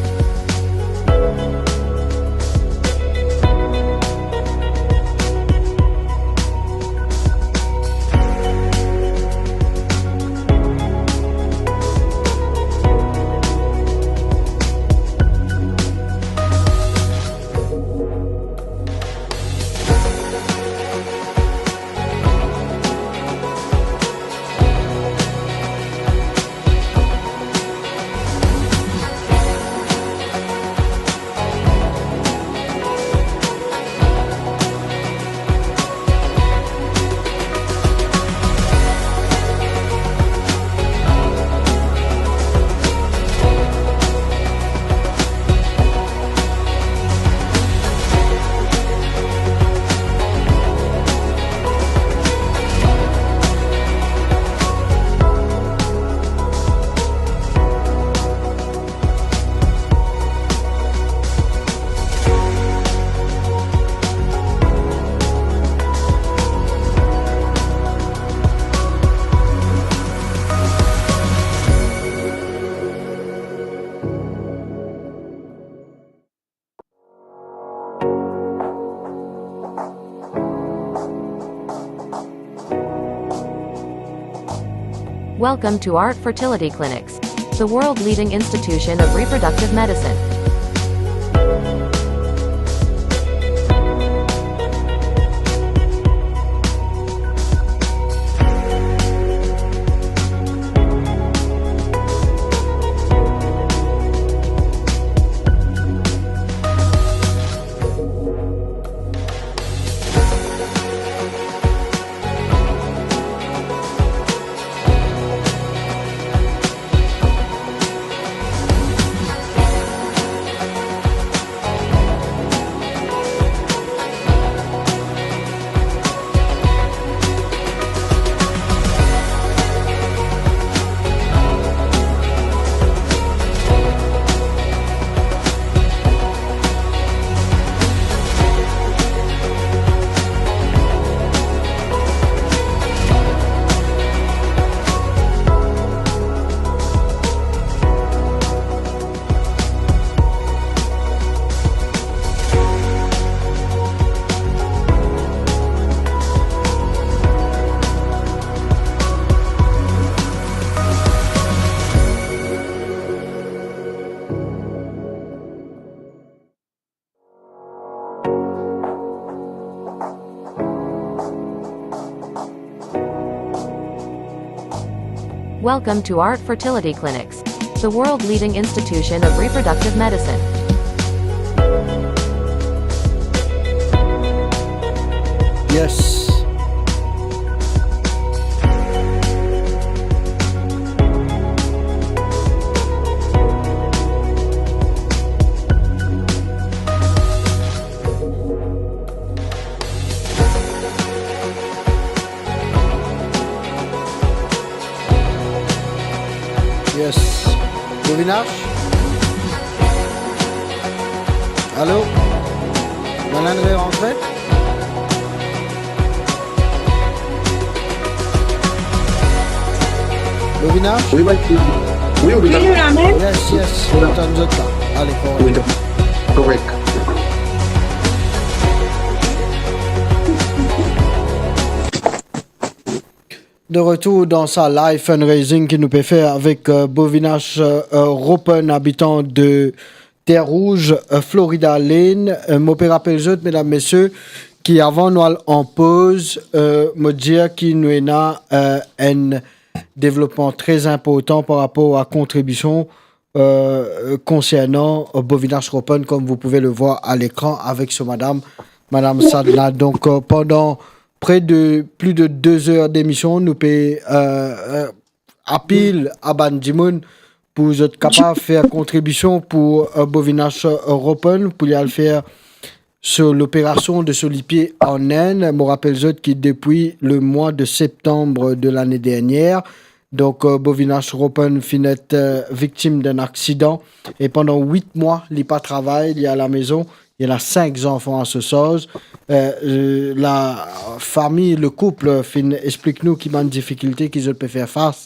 Welcome to Art Fertility Clinics, the world-leading institution of reproductive medicine. Welcome to Art Fertility Clinics, the world-leading institution of reproductive medicine. Yes. Yes. Bovinash? Allô? Bann-la inn rantre? Bovinash? Oui, oui. Oui, oui, oui. Yes, yes. Nou tann zot la. Ale, korek. Oui, korek. De retour dans sa live fundraising ki nou pe fer avek, euh, Bovinash, euh, euh, Ropen, abitan de Terre Rouge, euh, Florida Lane. Euh, mo pe rapel zot, medam, mesie, ki avan nou al an poz, euh, mo dir ki nou ena, euh, enn devlopman tre inportan par rapor a kontribision euh, konsernan, euh, Bovinash Ropen, comme vous pouvez le voir à l'écran, avec son madame, Madame Sadna. Donc, euh, pendant près de, plus de deux heures d'émission, nou pe, euh, euh, apel a bann dimoun pou zot kapav fer kontribision pou, euh, Bovinash, euh, Ropen, pou li al fer so loperasion de so lipie an Inn. Mo rapel zot ki depi le mwa de septanm de lane dernier, donk, euh, Bovinash Ropen finn et, euh, viktim d'enn aksidan e pandan wit mwa, li pa travay, li alamezon, li ena sink zanfan a so sarz. Euh, euh, lafami, le koup finn explik nou ki bann difikilte ki zot pe fer fas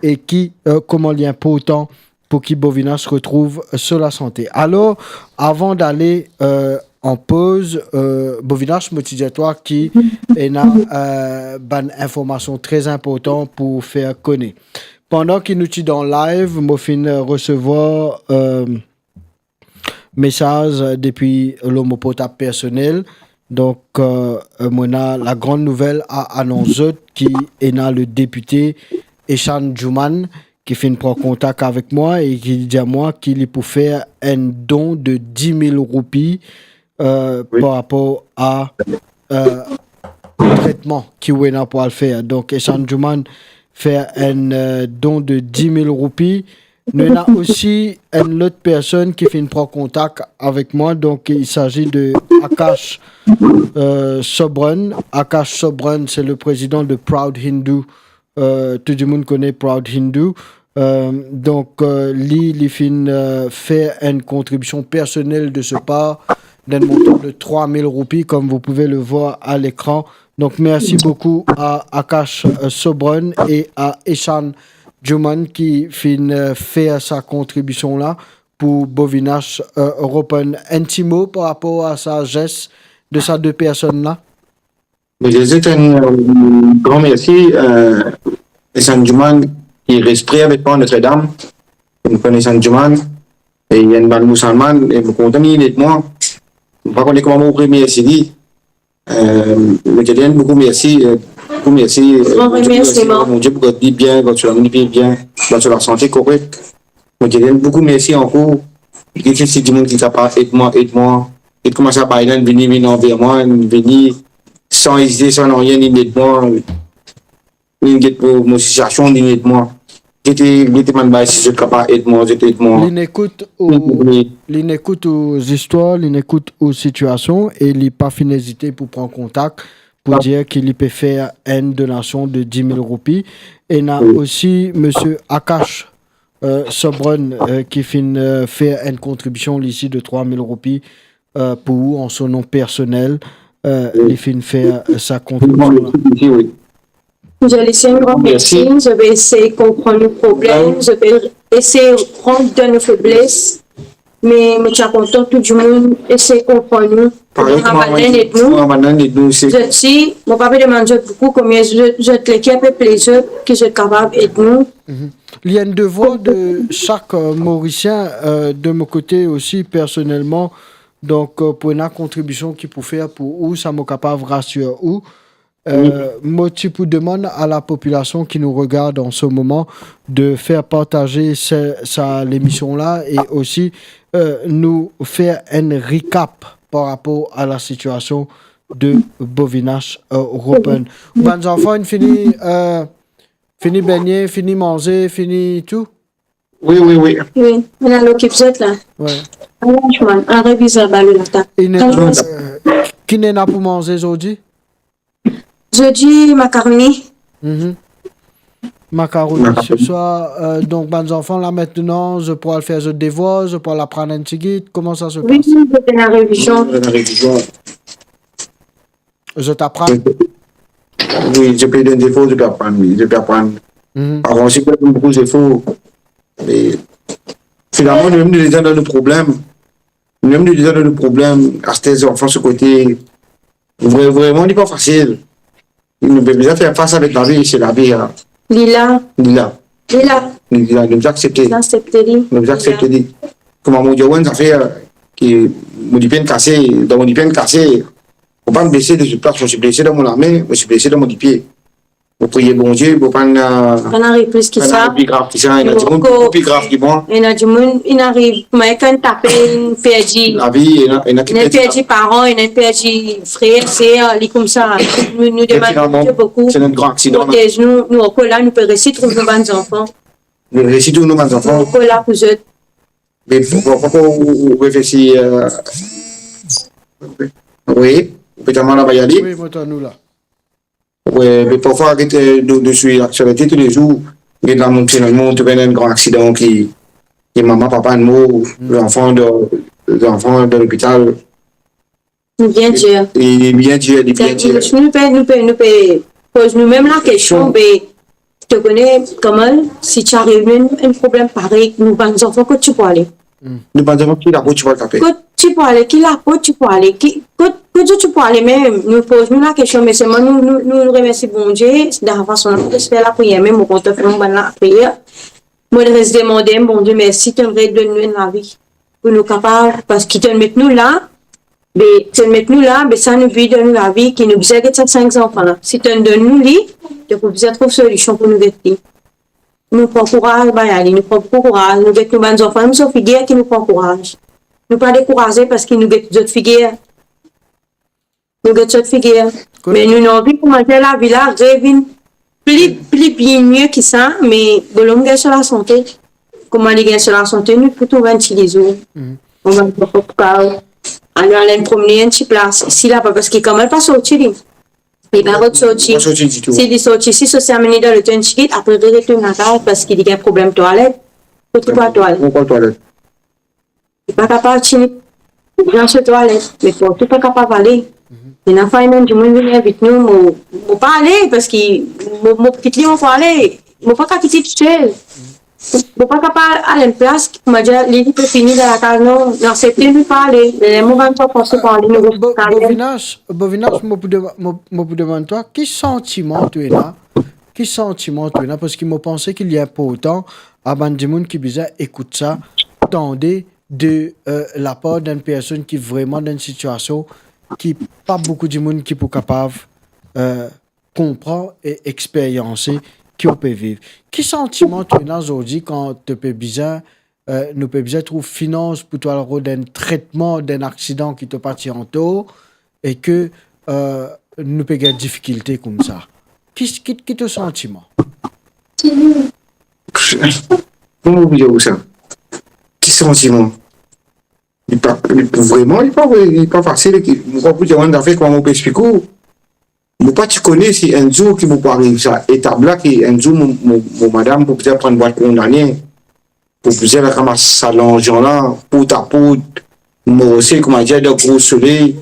e ki, euh, kouma li inportan pou ki Bovinash retrouv so lasante. Alor, avan dale, euh, an poz, euh, Bovinash, mo ti dir twa ki ena, euh, bann informasion tre inportan pou fer kone. Pandan ki nou ti dan live, mo finn resevwar, euh, mesaz, euh, depi lor mo portab personel. Donk, euh, euh, mo ena lagran nouvel a anons zot ki ena le depite Eshan Juman ki finn pran kontak avek mwa e ki dir mwa ki li pou fer enn don de dis mil roupi, euh, par rapor a, euh, tretman ki ou ena pou al fer. Donk, Eshan Juman fer enn, euh, don de dis mil roupi. Nou ena osi enn lot personn ki finn pran kontak avek mwa. Donk, il s'agit de Akash, euh, Sobran. Akash Sobran, c'est le président de Proud Hindu. Euh, tou dimoun kone Proud Hindu. Euh, donk, euh, li, li finn, euh, fer enn kontribision personel de so par, d'un montant de trois mille roupies, comme vous pouvez le voir à l'écran. Donc, merci beaucoup à Akash, euh, Sobran et à Eshan Juman ki finn, euh, fer sa kontribision la pou Bovinash, euh, Ropen. Enn ti mo par rapor a sa zes de sa de personn la? Mo dir zot enn, euh, gran mersi, euh, Eshan Juman, ki res pre avek mwa, Notre Dame, ki mo kone San Djuman, e li enn bann Moussalman, e mo kontan li ed mwa. Mo pa kone kouma mo remersie li. Euh, mo dir li boukou mersi, euh, boukou mersi, euh, Gran Bondie pou remersiman. Bondie pou gard li bien, gard so lame bien, gard so lasante korek. Mo dir li boukou mersi ankor. Ki si dimoun ki kapav ed mwa, ed mwa. E kouma sa, bann la vini, vini anver mwa, vini san ezite, san nanye, li ed mwa. Li get mo, mo sitiasion, li ed mwa. Get, get bann bagay, si zot kapav ed mwa, zot ed mwa. Li ekout ou, wi, li ekout ou zistwar, li ekout ou sitiasion e li pa finn ezite pou pran kontak pou dir ki li pe fer enn donasion de dis mil roupi. Ena osi Misie Akash, euh, Sobron, euh, ki finn, euh, fer enn kontribision li osi de trwa mil roupi, euh, pou ou an so non personel, euh, li finn fer, euh, sa kontribision la. Wi, wi. Mo dir li enn gran mersi, zot pe esey konpran nou problem, zot pe esey rant dan nou febles, me mo ti a kontan tou dimoun esey konpran nou. Parey kouma bann la ed nou, kouma bann la ed nou, se zot si, mo pa pe demann zot boukou, konbien zot, zot leker pe pleze, ki zot kapav ed nou. Li enn devwar de sak, euh, Morisien, euh, de mo kote osi, personelman. Donk, euh, pou ena kontribision ki pou fer pou ou, sa mo kapav rasir ou. Euh, mo ti pou demann a lapopilasion ki nou regard an se moman de fer partaze se, sa lemision la e osi, euh, nou fer enn recap par rapor a lasitiasion de Bovinash, euh, Ropen. Bann zanfan inn fini, euh, fini bengne, fini manze, fini tou? Wi, wi, wi. Wi, nou al okip zot la. Wi. Aranzman, al revize laba latab. Inn ena, euh, ki inn ena pou manze zordi? Zordi, makaroni. Mhm. Makaroni. Makaroni. Se swar, euh, donk, bann zanfan la, aster, zot pou al fer zot devwar, zot pou al aprann enn tigit, kouma sa se pas? Wi, zot ena revizion. Zot ena revizion. Zot aprann? Wi, zot pe donn zefor, zot pe aprann, wi, zot pe aprann. Mhm. Avan, si pe donn boukou zefor. E finalman, nou mem nou deza dan nou problem. Nou mem nou deza dan nou problem. Aster zanfan so kote, vre-, vreman, li pa fasil. Nou pe bizin fer fas avek lavi, se lavi, a. Li la. Li la. Li la. Li la, nou bizin aksepte. Aksepte li. Nou bizin aksepte li. Kouma mo dir, enn zafer ki mo lipie inn kase, dan mo lipie inn kase, mo pa blese de zot plas, mo ti blese dan mo lame, mo ti blese dan mo lipie. Mo priye Bondie, mo pa ena, pa ena pli grav ki sa. Ena dimoun pli grav ki mwa. Ena dimoun, inn ariv, kouma kan tape, inn perdi lavi, ena, ena ki perdi paran, ena perdi frer, ser, li koumsa. Nou, nou demann Bondie boukou. Se enn gran aksidan, protez nou, nou ankor la, nou pe resi trouv nou bann zanfan. Nou resi trouv nou bann zanfan. Nou ankor la pou zot. Me pou, pou, pou, ou, ou reflesi, euh, wi, ou pe tann mwa laba ale. Wi, mo tann ou la. Wi, me parfwa, get, euh, nou, nou swiv laktialite toulezour, get lamoun, finalman, trouv enn gran aksidan ki, ki mama, papa inn mor, zanfan dan, zanfan dan lopital. Li bien dir. Li, li bien dir, li bien dir. Nou pe, nou pe, nou pe poz noumem lakestion, be, to kone kouma, si ti ariv nou enn, enn problem parey, nou bann zanfan, kot ti pou ale? Nou bann zanfan, ki laport ti pou al tape? Kot ti pou ale? Ki laport ti pou ale? Ki, kot, kot zot ti pou ale mem? Nou poz nou lakestion, me selman nou, nou, nou, nou remersi Bondie, dan fason nou fer lapriyer, mem mo kontan fer bann lapriyer. Mo res demande Bondie mersi, tonn res donn nou enn lavi pou nou kapav, parski tonn met nou la, be, tonn met nou la, be sa nou bizin donn nou lavi, ki nou bizin get sa sink zanfan la. Si tonn donn nou li, donk nou bizin trouv solision pou nou get li. Nou pran kouraz, bann ali, nou pran boukou kouraz, nou get nou bann zanfan, nou so figir ki nou pran kouraz. Nou pa dekouraze parski nou get zot figir. Nou get zot figir. Me nou, nou anvi kouma lavi la revinn pli, pli bien, mie ki sa, me bonlom gagn so lasante. Kouma li gagn so lasante, nou pou trouv enn ti lizour. Kouma nou pa pou kapav al, al promene enn ti plas, isi laba, parski kouma li pa sorti li. Li pa rod sorti. Pa sorti ditou. Si li sorti isi, so se amenn li dan loto enn tigit, apre li retourn lakaz, parski li gagn problem twalet. Kot li pou al twalet? Kot li pou al twalet? Li pa kapav tini dan so twalet, me partou pa kapav ale. Ena fwa enn dimoun vinn invit nou, mo, mo pa ale, parski mo, mo kit li, mo pou ale. Mo pa kapav kit li tousel. Mo pa kapav al enn plas, kouma dir, li, li pe fini dan lakaz, non, nou aksepte nou pa ale. Ler mo bann zanfan pa ale, nou Bo-, Bovinash, Bovinash, mo pou dema-, mo, mo pou demann twa, ki santiman to ena Ki santiman to ena? Parski mo panse ki li inportan a bann dimoun ki bizin ekout sa, tande de, eh, lapar d'enn personn ki vreman dan enn sitiasion ki pa boukou dimoun ki pou kapav, eh, konpran e experyanse ki ou pe viv. Ki santiman to ena zordi kan to pe bizin, eh, nou pe bizin trouv finans pou to al rod enn tretman d'enn aksidan ki to pa ti antor e ke, eh, nou pe gagn difikilte koumsa? Ki, ki, ki to santiman? Kouma mo pou dir ou sa? Ki santiman? Li pa, li, vreman, li pa, li pa fasil. Ki, mo pa pou dir enn zafer, kouma mo pou explik ou? Mo pa ti kone si enn zour ki mo pou ariv sa etap la, ki enn zour mo, mo, mo madam pou bizin pran bwat kondane, pou bizin al ramas sa larzan la, pout a pout, morse, kouma dir, dan gro soley,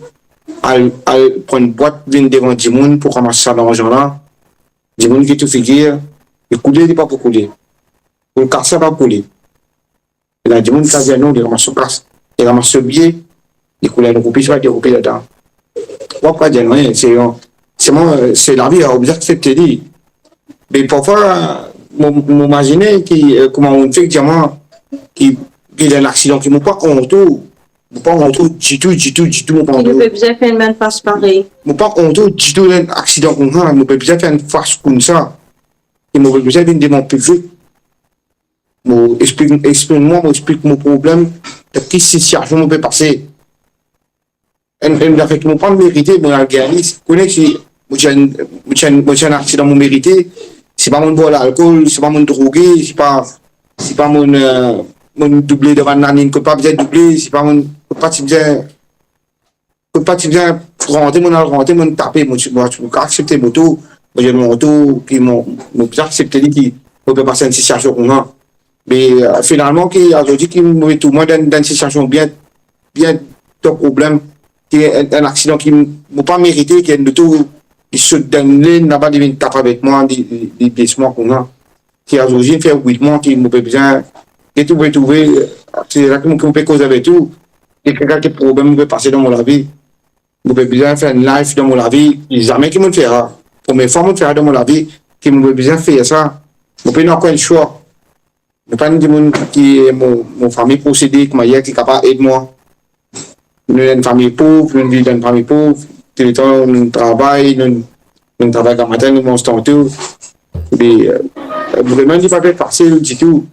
al, al pran bwat, vinn devan dimoun pou ramas sa larzan la. Dimoun ki tou figir, li koule, li pa pou koule. Pou kase, pa koule. Ena dimoun ki dir non, li ramas so kas, li ramas so bie, li koule enn roupi, sipa de roupi ladan. Mo pa dir nanye, se, se mwa, se lavi, ou bizin aksepte li. Me parfwa, mo, mo imazine ki, eh, kouma ou fek dir mwa, ki, ki ena enn aksidan ki mo pa kont ou, mo pa kont ou ditou, ditou, ditou, mo pa kont ou. Ki nou pe bizin fer enn fas parey. Mo pa kont ou ditou, enn aksidan koumsa, nou pe bizin fer enn fas koumsa. E mo pe bizin vinn devan piblik. Mo explik, exprim mwa, mo explik mo problem, dan ki sitiasion mo pe pase. Enn, enn zafer ki mo pa merite, mo al gagn li, kone ki mo ti enn, mo ti enn, mo ti enn aksidan mo merite, sipa mo bwar lalkol, sipa mo droge, sipa, sipa mo, eh, mo double dan bann laliny kot pa bizin double, sipa mo, kot pa ti bizin kot pa ti bizin rante, mo al rante, mo tape, mo ti, mo ti aksepte moto, mo dir moto, ki mo, mo bizin aksepte li ki mo pe pase enn sitiasion koumsa. Me, eh, finalman, ki azordi ki mo trouv mwa dan, dan enn sitiasion bien, bien dan problem, ki enn, enn aksidan ki mo pa merite, ki enn loto ki sot dan enn lane laba, li vinn tap avek mwa, li, li, li bles mwa koumsa. Ki azordi fer wit mwa ki mo pe bizin, get ou pe trouve, se la ki mo, ki mo pe koz avek ou, e ki kalite problem mo pe pase dan mo lavi. Mo pe bizin fer enn life dan mo lavi, zame ki mo fer sa. Premie fwa mo fer sa dan mo lavi, ki mo pe bizin fer sa. Mo pena ankor enn swa. Mo pa enn dimoun ki, mo, mo fami pou ede, kouma dir, ki kapav ed mwa. Nou enn fami pov, nou viv dan enn fami pov, touletan nou travay, nou, nou travay gramatin, nou manz tanto. Me, eh, vreman, li pa pe fasil ditou.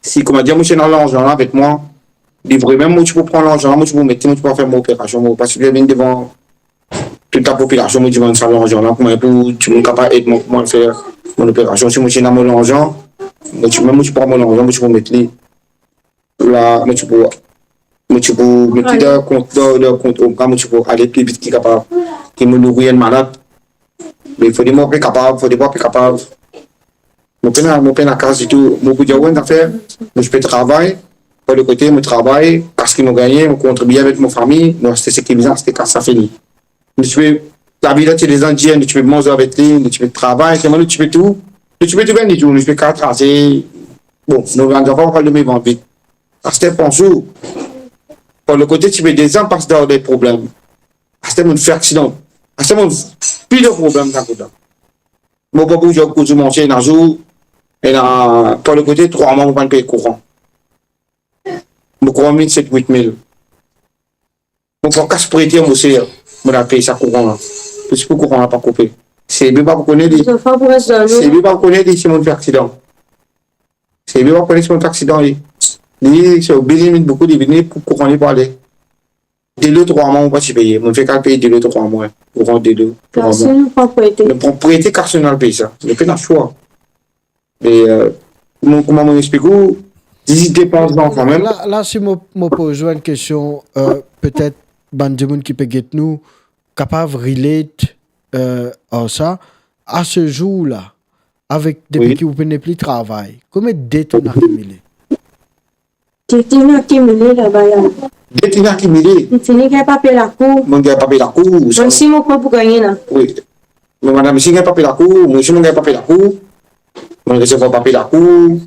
Si, kouma dir, mo ti ena larzan la avek mwa, li vreman, mo ti pou pran larzan la, mo ti pou met li, mo ti pou fer mo operasion, mo pa ti pou vinn devan tou lapopilasion, mo dimann sa larzan la, kouma pou dimoun kapav ed mwa, kouma fer mo operasion. Si mo ti ena mo larzan, mo ti, mem mo ti pran mo larzan, mo ti pou met li. La, mo ti pou, mo ti pou met li dan kont, dan, dan kont, o, mo ti pou ale pli vit ki kapav, ki mo nouri enn malad. Me fode mo pe kapav, fode mo pe kapav. Mo pena, mo pena kas ditou. Mo pou dir ou enn zafer, mo ti pe travay, par le kote mo travay, kas ki mo gagne, mo kontribie avek mo fami, nou aste seki bizin aste, kas sa fini. Nou ti pe, lavi la ti deza dir, nou ti pe manz avek li, nou ti pe travay, telman nou ti pe tou, nou ti pe tou gagn tou, nou ti pe kat trase. Bon, nou bann zanfan pa pral dome vant vid. Aster panse ou, par le kote ti pe deza pas dan de problem. Aster mo fer aksidan. Aster mo pli de problem sa kot la. Mo pa pou dir kouma mo manze ena zour, ena par le kote trwa mwa mo pa pey kouran. Mo kouran vinn set wit mil. Mo pran kas prete mo ser, mo al pey sa kouran la. Pou, pou kouran la pa koupe. Se li pa pou kone li. Zanfan pou res dan lo. Se li pa pou kone li, si mo fer aksidan. Se li pa pou kone si mo fer aksidan li. Li, se oblize li met boukou, li vini pou kouran li pou ale. Delo trwa mwa mo pa ti peye. Mo fek al pey delo trwa mwa. Kouran, delo trwa mwa. Kas nou pran prete. Nou pran prete, kas nou al pey sa. Nou pena swa. Me, eh, mo, kouma mo explik ou, dizis depans dan kanmem. La, la, si mo, mo poz ou enn kestion, eh, petet bann dimoun ki pe get nou kapav relate, eh, ar sa. A se zour la, avek, depi ki ou pe nepli travay, konbien det ou inn akimile? Det inn akimile laba la. Det inn akimile. Mo fini gagn papie lakour. Mo gagn papie lakour. Mo osi mo koup pou gagne la. Wi. Mo madam osi gagn papie lakour, mo osi mo gagn papie lakour. Mo resevwar papie lakour.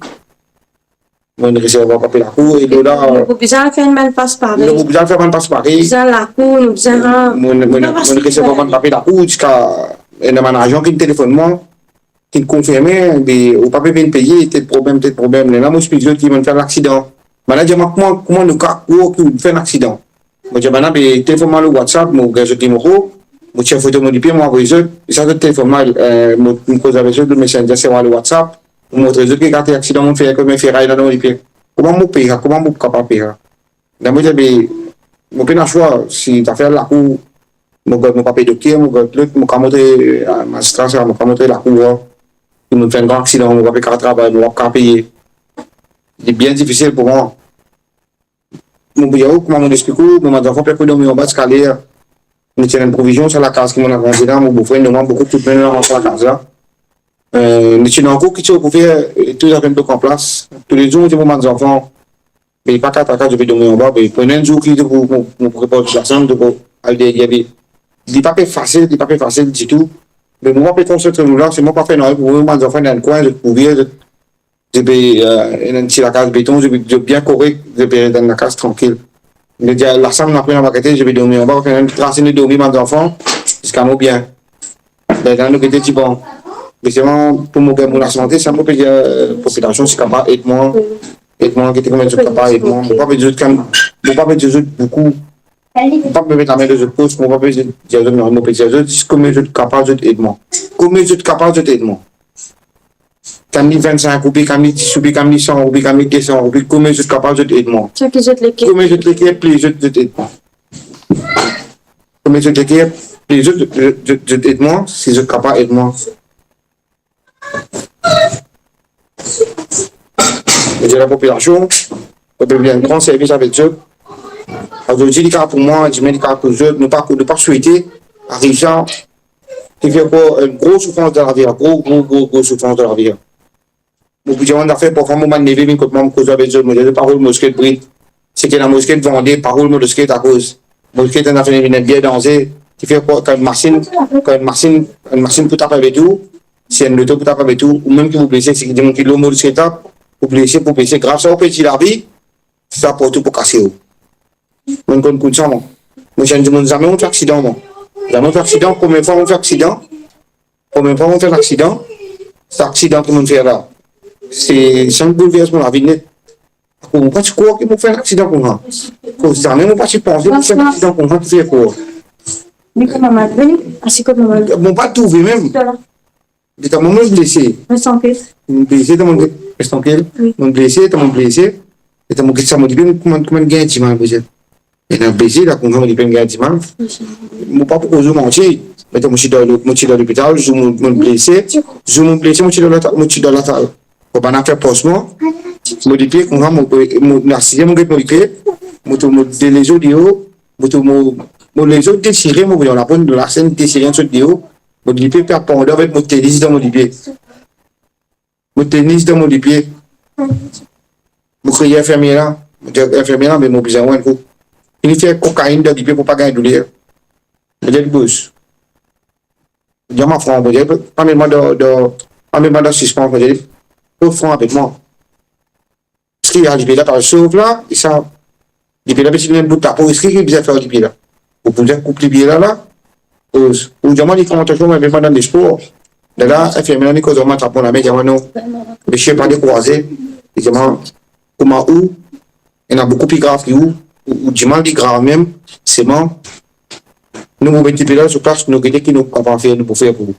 Mo resevwar papie lakour, e la, nou pou bizin fer bann pas parey. Nou pou bizin fer bann pas parey. Bizin lakour, nou bizin, mo, mo, mo resevwar bann papie lakour, ziska ena bann azan ki telefonn mwa. ki konfirme, be, ou pa pe vinn peye, tel problem, tel problem. Lerla mo eksplik zot ki mo'nn fer laksidan. Bann la dir mwa, kouma, kouma nou kapav krwar ki ou fer laksidan? Mo dir bann la, be, telefonn mwa lor WhatsApp, mo gagn zot nimero, mo tir foto mo lipie, mo avoy zot, e sa zot telefonn mwa, eh, mo, mo koz avek zot lor Messenger, se mwa lor WhatsApp, mo montre zot ki kate laksidan mo fer, ki mo fer feray dan mo lipie. Kouma mo peye, kouma mo kapav peye? Dan mo dir, be, mo pena swa, si zafer lakour, mo gard, mo pa pe dokter, mo gard lot, mo kapav montre, eh, mazistra sa, mo kapav montre lakour, ki mo'nn fer enn gran aksidan, mo pa pe kapav travay, mo pa kapav peye. Li bien difisil pou mwa. Mo pou dir ou, kouma mo eksplik ou, mo bann zanfan pe pou dormi anba ziska ler. Nou ti ena enn provizion, sa lakaz ki mo'nn agrandi la, mo bofrer, nou, mwa, boukou koudme nou aranz lakaz la. Eh, nou ti ena ankor ki ti pou fer, eh, tou zafer blok an plas. Toulezour, mo dir mo bann zanfan, be, pa kapav, kapav, zot pe dormi anba, be, pou enn zour ki pou, pou, pou prepar lasanm, pou al deryer, be. Li pa pe fasil, li pa pe fasil ditou. Me mo pa pe konsantre nou la, si mo pa fer nanye pou mo bann zanfan, dan enn kwin, zot kouvir, zot, zot pe, eh, ena enn ti lakaz beton, zot, zot bien korek, zot pe res dan lakaz trankil. Me dir, lasanm nou apre nou pa gete, zot pe dormi anba, ena enn ti tras nou dormi, bann zanfan, ziska nou bien. Lerla nou gete divan. Me selman pou mo gagn mo lasante, sa mo pe dir, eh, popilasion, si kapav ed mwa, ed mwa, gete kouma zot kapav ed mwa. Mo pa pe dir zot kan, mo pa pe dir zot boukou. Mo pa pe met lame dan zot pos, mo pa pe dir zot, non, mo pe dir zot, zis kouma zot kapav, zot ed mwa. Kouma zot kapav, zot ed mwa. Kan li vinn-sink roupi, kan li dis roupi, kan li san roupi, kan li de san roupi, kouma zot kapav, zot ed mwa. Sa ki zot leker. Kouma zot leker, pli zot, zot ed mwa. Kouma zot leker, pli zot, zot, zot, zot ed mwa, si zot kapav ed mwa. Mo dir lapopilasion, mo pe rend gran servis avek zot. Azordi li kapav pou mwa, dimin li kapav pou zot, nou pa, nou pa swete ariv sa, ki fer ankor enn gro soufrans dan lavi, gro, gro, gro, gro soufrans dan lavi. Mo pou dir enn zafer, parfwa mo bann neve vinn kot mwa, mo koz avek zot, mo dir zot parol moske brit. Seki ena moske vande, parol moske akoz. Moske ena finn vinn bien danze, ki fer ankor kan enn masinn, kan enn masinn, enn masinn pou tap avek ou, si enn loto pou tap avek ou, ou mem ki pou blese, seki dimoun ki lor moske tap, pou blese, pou blese grav, sa ou perdi lavi, sa partou pou kase ou. Mo'nn konn koumsa mwa. Mo ti enn dimoun zame mo'nn fer aksidan mwa. Zame mo'nn fer aksidan, premie fwa mo'nn fer aksidan, premie fwa mo'nn fer aksidan, sa aksidan ki mo'nn fer la, se, sa inn boulvers mo lavi net. Akoz mo pa ti krwar ki mo fer aksidan koumsa. Akoz zame mo pa ti panse mo fer aksidan koumsa ki fer krwar. Me kouma malgre, asi kot mo malgre. Mo pa trouve mem. Leta mo'nn blese. Res trankil. Mo'nn blese, ta mo'nn res trankil. Wi. Mo'nn blese, ta mo'nn blese. Leta mo get sa, mo dir, kouma, kouma gagn dimal, mo dir. Ena blese la, kouma mo dir gagn dimal. Mo pa pou koz ou manti. Me mo ti dan, mo ti dan lopital, zour mo, mo'nn blese. Zour mo'nn blese, mo ti dan lata-, mo ti dan latal. Mo bann fer pansman. Mo lipie, kouma mo, mo, asize, mo get mo lipie. Mo tou, mo de lezo deor. Mo tou, mo, mo lezo desire, mo voy lapo, mo lasenn desire, sot deor. Mo lipie pe pandan avek mo tenis dan mo lipie. Mo tenis dan mo lipie. Mo kriye infirmie la. Mo dir infirmie la, me mo bizin enn kou. Li fer kokainn dan lipie pou pa gagn douler. Mo dir li bouz. Mo dir mwa fran, mo dir, pa met mwa dan, dan, pa met mwa dan sispans, mo dir li, fran avek mwa. Eski lipie la pa sov la, e sa, lipie la pe ti vinn enn bout lapo, eski ki bizin fer lipie la? Ou pou bizin koup lipie la, la. Ou, ou dir mwa li fer atansion, me pa dan lespor. Lerla, infirmie la, li koz mwa, trap mo lame, dir mwa non. Misie pa dekouraze. Li dir mwa, kouma ou, ena boukou pli grav ki ou, ou, ou dimal pli grav mem, selman, nou, mo met lipie la sou plas, nou gete ki nou kapav fer, nou pou fer pou ou.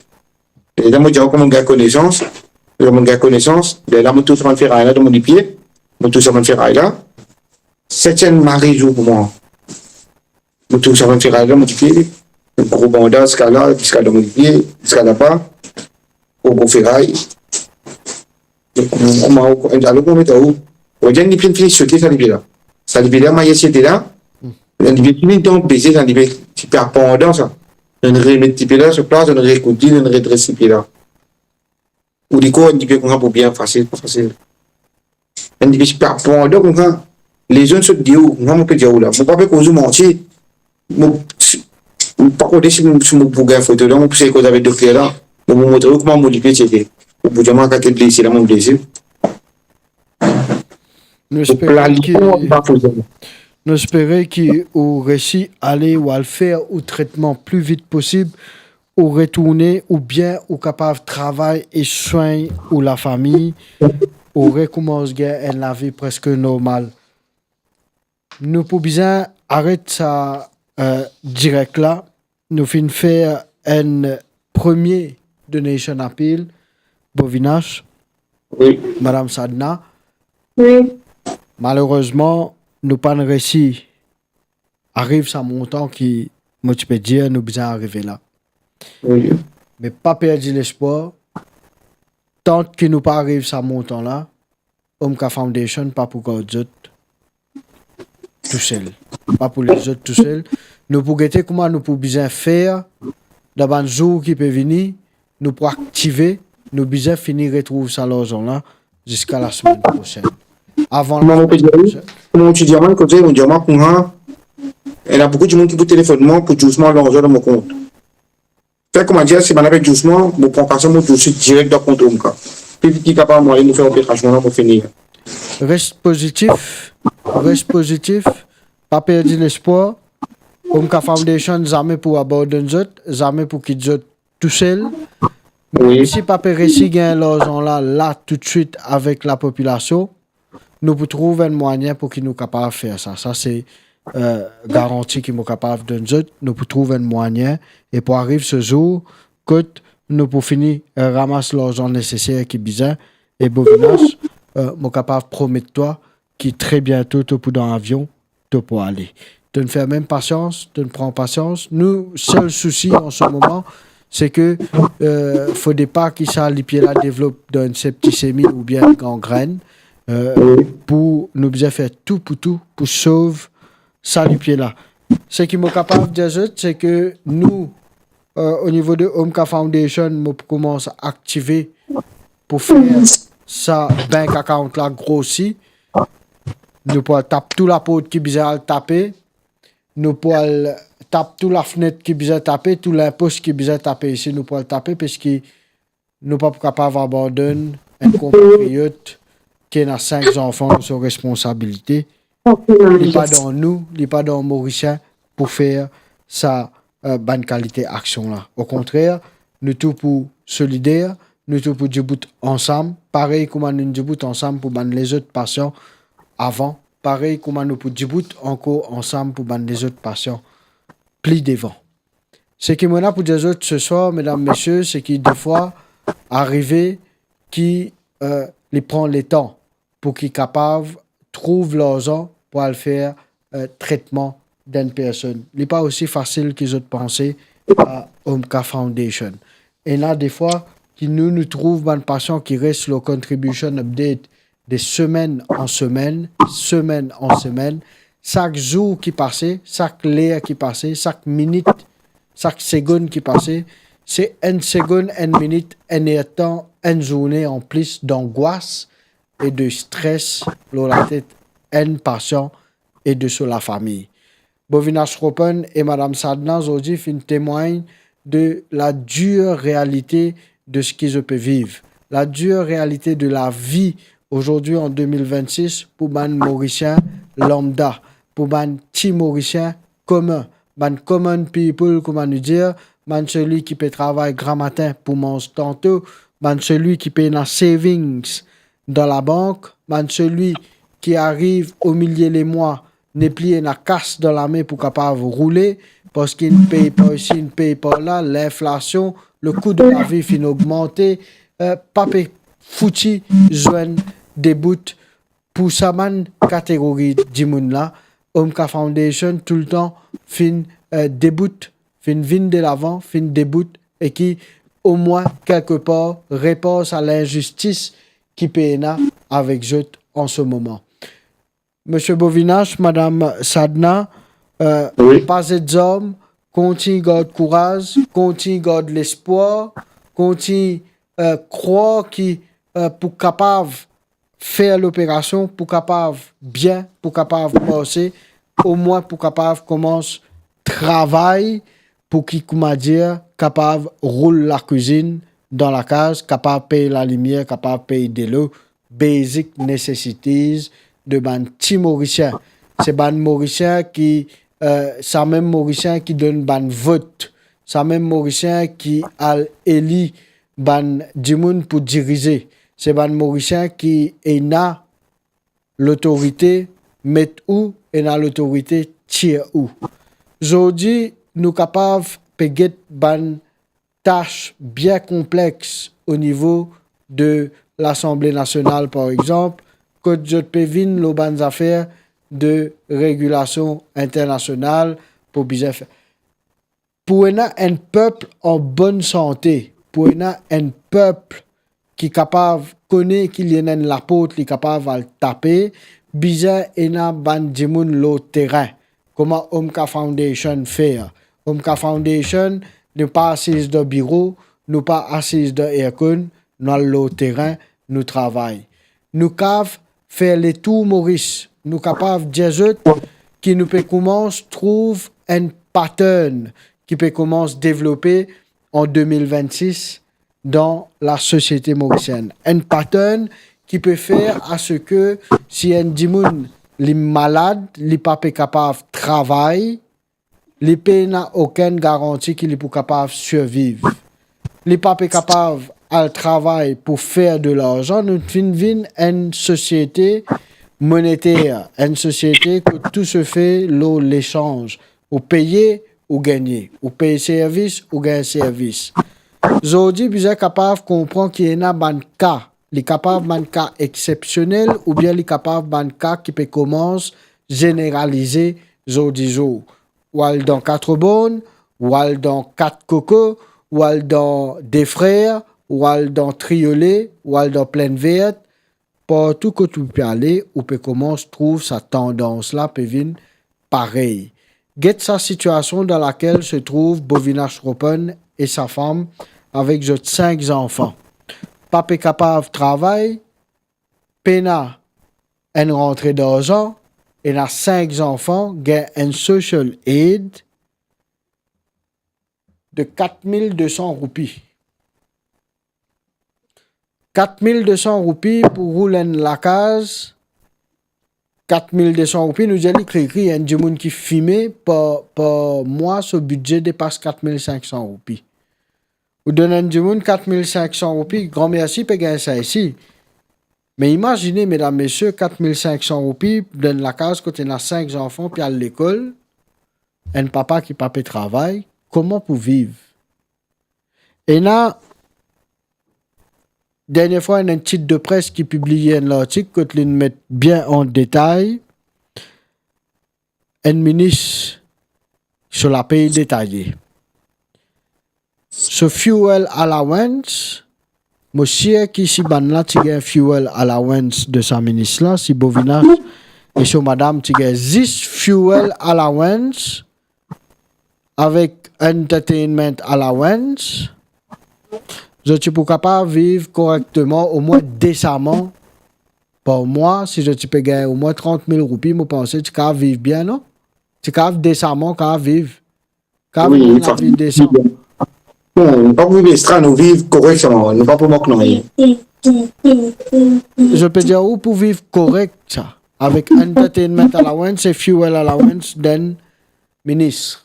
E la, mo dir, kouma mo gagn konesans, la, mo gagn konesans, lerla, mo tous sa bann feray la dan mo lipie, mo tous sa bann feray la, se ti enn mare zour pou mwa. Mo tous sa bann feray la, mo lipie, gro banda, ziska la, ziska dan mo lipie, ziska laba, gro, gro feray. Kouma, kouma, alor, kouma met ou? Mo dir, lipie finn fini sote, sa lipie la. Sa lipie la, maye sote la. Lipie fini, donk, beze, sa lipie, ti pe pandan sa. Donk, remet lipie la sou plas, donk, rekoud li, donk, redres lipie la. Ou li kor, enn lipie koumsa pou bien fasil, pa fasil. Enn lipie ti pe pandan koumsa, lezonn sot deor, mwa, mo pe dir ou la. Mo pa pe koz ou manti. Mo, mo pa kone si mo, si mo pou gagn foto la, mo pou sey koz avek dokter la. Mo pou montre ou kouma mo lipie ti ete. Ou pou dir mwa kate blese la, mo blese. Nou espere ki, nou espere ki ou resi ale ou al fer ou tretman pli vit posib ou retourne oubien ou kapav travay e swegn ou lafami, ou rekoumans gagn enn lavi preske normal. Nou pou bizin aret sa, eh, direk la. Nou finn fer enn premie donation appeal, Bovinash, Wi. Madam Sadna. Wi. Malerezman, nou pa'nn resi ariv sa montan ki mo ti pe dir nou bizin arive la. Wi. Me pa perdi lespwar, tant ki nou pa ariv sa montan la, Omka Foundation pa pou gard zot tousel. Pa pou les zot tousel. Nou pou gete kouma nou pou bizin fer dan bann zour ki pe vini, nou pou aktive, nou bizin fini retrouv sa larzan la ziska lasemenn prosenn. Avan Kouma mo pe dir, kouma mo ti dir mwa, kote mo dir mwa kouma, ena boukou dimoun ki pou telefonn mwa pou dir mwa larzan dan mo kont. Fer kouma dir, si bann la pe dir mwa, mo pran kason, mo tousuit direk dan kont Omka. Pli vit ki kapav, mo ale, mo fer operasion la, mo fini. Res pozitif, res pozitif, pa perdi lespwar. Omka Foundation zame pou abandonn zot, zame pou kit zot tousel. Wi. Mem si pa pe resi gagn larzan la, la toutswit avek lapopilasion, nou pou trouv enn mwayin pou ki nou kapav fer sa. Sa se, eh, garanti ki mo kapav donn zot. Nou pou trouv enn mwayin e pou ariv se zour kot nou pou fini, eh, ramas larzan neseser ki bizin. E Bovinash, eh, mo kapav promet twa ki tre biento to pou dan avion, to pou ale. To'nn fer mem pasians, to'nn pran pasians. Nou sel sousi an se moman, se ke, eh, fode pa ki sa lipie la devlop dan enn septisemi oubien enn gangrenn, eh, pou nou bizin fer tou pou tou pou sov sa lipie la. Seki mo kapav dir zot, se ke nou, eh, o nivo de Omka Foundation, mo pou koumans aktive pou fer sa bank account la grosi. Nou pou al tap tou laport ki bizin al tape. Nou pou al tap tou lafnet ki bizin tape, tou linpos ki bizin tape isi, nou pou al tape, parski nou pa pou kapav abandonn enn konpatriyot ki ena sink zanfan lor so responsabilite. Li pa dan nou, li pa dan Morisien pou fer sa, eh, bann kalite aksion la. Okontrer, nou tou pou solider, nou tou pou dibout ansam, parey kouma nou dibout ansam pou bann lezot pasian avan, parey kouma nou pou dibout ankor ansam pou bann lezot pasian pli devan. Seki mo ena pou dir zot seswar, medam, mesie, seki defwa arive ki, eh, li pran letan pou ki kapav trouv larzan pou al fer, eh, tretman d'enn personn. Li pa osi fasil ki zot panse a Omka Foundation. Ena defwa ki nou, nou trouv bann pasian ki res lor contribution update de semenn an semenn, semenn an semenn, sak zour ki pase, sak ler ki pase, sak minit, sak segonn ki pase, se enn segonn, enn minit, enn ertan, enn zourne anplis dangwas e de stres lor latet enn pasian e de so lafami. Bovinash Ropen e Madam Sadna zordi finn temwagn de la dir realite de seki zot pe viv, la dir realite de lavi ozordi an de mil vennsis pou bann Morisien lambda, pou bann ti Morisien komin, bann common people, kouma nou dir, bann selwi ki pe travay gramatin pou manz tanto, bann selwi ki pena savings dan labank, bann selwi ki ariv omilie lemwa, nepli ena kas dan lame pou kapav roule, parski inn pey par isi, inn pey par la, linflasion, lekou de lavi finn ogmante, eh, pa pe fouti zwenn debout. Pou sa bann kategori dimoun la, Omka Foundation toultan finn, eh, debout, finn vinn delavan, finn debout, e ki omwin kelkepar repar sa linzistis ki pena avek zot an se moman. Misie Bovinash, Madam Sadna, eh, Wi. pa zet zarm, kontign gard kouraz, kontign gard lespwar, kontign, eh, krwar ki, eh, pou kapav fer loperasion, pou kapav bien, pou kapav marse, omwin pou kapav koumans travay, pou ki, kouma dir, kapav roul lakwizinn dan lakaz, kapav pey lalimier, kapav pey delo, basic necessities de bann ti Morisien. Se bann Morisien ki, eh, sa mem Morisien ki donn bann vot, samem Morisien ki al eli bann dimoun pou dirize. Se bann Morisien ki ena lotorite met ou, ena lotorite tir ou. Zordi, nou kapav pe get bann tas bien konplex o nivo de Lasanble Nasional, par exanp, kot zot pe vinn lor bann zafer de regilasion internasional pou bizin fer. Pou ena enn pep an bonn sante, pou ena enn pep ki kapav kone ki li ena enn laport li kapav al tape, bizin ena bann dimoun lor terin, kouma Omka Foundation fer. Omka Foundation, nou pa asiz dan biro, nou pa asiz dan aircon, nou al lor terin, nou travay. Nou kav fer letour Moris, nou kapav dir zot ki nou pe koumans trouv enn pattern ki pe koumans devlope an de mil vennsis dan lasosiete morisienn. Enn pattern ki pe fer a se ke si enn dimoun li malad, li pa pe kapav travay, li pena okenn garanti ki li pou kapav sirviv. Li pa pe kapav al travay pou fer de larzan, nou finn vinn enn sosiete moneter, enn sosiete kot tou se fe lor lesanz. Ou peye, ou gagne. Ou pey servis, ou gagn servis. Zordi, bizin kapav konpran ki ena bann ka. Li kapav bann ka exsepsionel oubien li kapav bann ka ki pe koumans zeneralize zordi zour. Ou al dan Katreborn, ou al dan Kat Koko, ou al dan De Frer, ou al dan Triole, ou al dan Plaine Verte, partou kot ou pe ale, ou pe koumans trouv sa tandans la pe vinn parey. Get sa sitiasion dan lakel se trouv Bovinash Ropan e sa fam avek zot sink zanfan. Pa pe kapav travay, pena enn rantre darzan, ena sink zanfan, gagn enn social aid de kat mil de san roupi. Kat mil de san roupi pou roul enn lakaz, kat mil de san roupi, nou dir li krikri, enn dimoun ki fime par, par mwa, so bidze depas kat mil sink san roupi. Ou donn enn dimoun kat mil sink san roupi, gran mersi, pe gagn sa isi. Me imazine, medam, mesie, kat mil sink san roupi dan enn lakaz kot ena sink zanfan pe al lekol, enn papa ki pa pe travay, kouma pou viv? Ena, dernie fwa, ena enn tit de pres ki pibliye enn lartik kot linn met bien an detay enn minis so lapey detaye. So fuel allowance, mo sir ki si bannla ti gagn fuel allowance de sa minis la, si Bovinash e so madam ti gagn zis fuel allowance, avek entertainment allowance, zot ti pou kapav viv korekteman, omwin desaman par mwa. Si zot ti pe gagn omwin trant mil roupi, mo panse ti kapav viv bien, non? Ti kapav desaman, kapav viv. Kapav ena enn lavi desan. Bon, nou pa pou viv extra, nou viv korek, sa, nou pa pou mank nanye. Zot pe dir ou pou viv korek, sa, avek entertainment allowance e fuel allowance, then minis.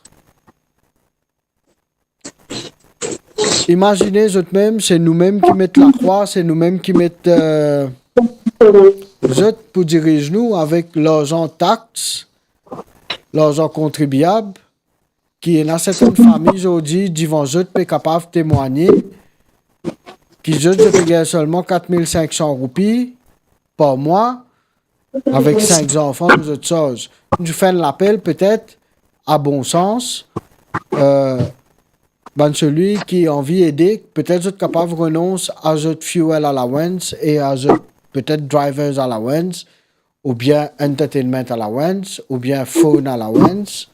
Imazine zot mem, se nou mem ki met lakrwa, se nou mem ki met, eh, zot pou diriz nou avek larzan tax, larzan kontribiab, ki ena sertenn fami zordi divan zot pe kapav temwagne ki zot, zot pe gagn selman kat mil sink san roupi par mwa, avek sink zanfan, zot sarz. Nou fer enn lapel, petet, a bon sans, eh, bann selwi ki anvi ede, petet zot kapav renons a zot fuel allowance e a zot petet driver's allowance, oubien entertainment allowance, oubien phone allowance,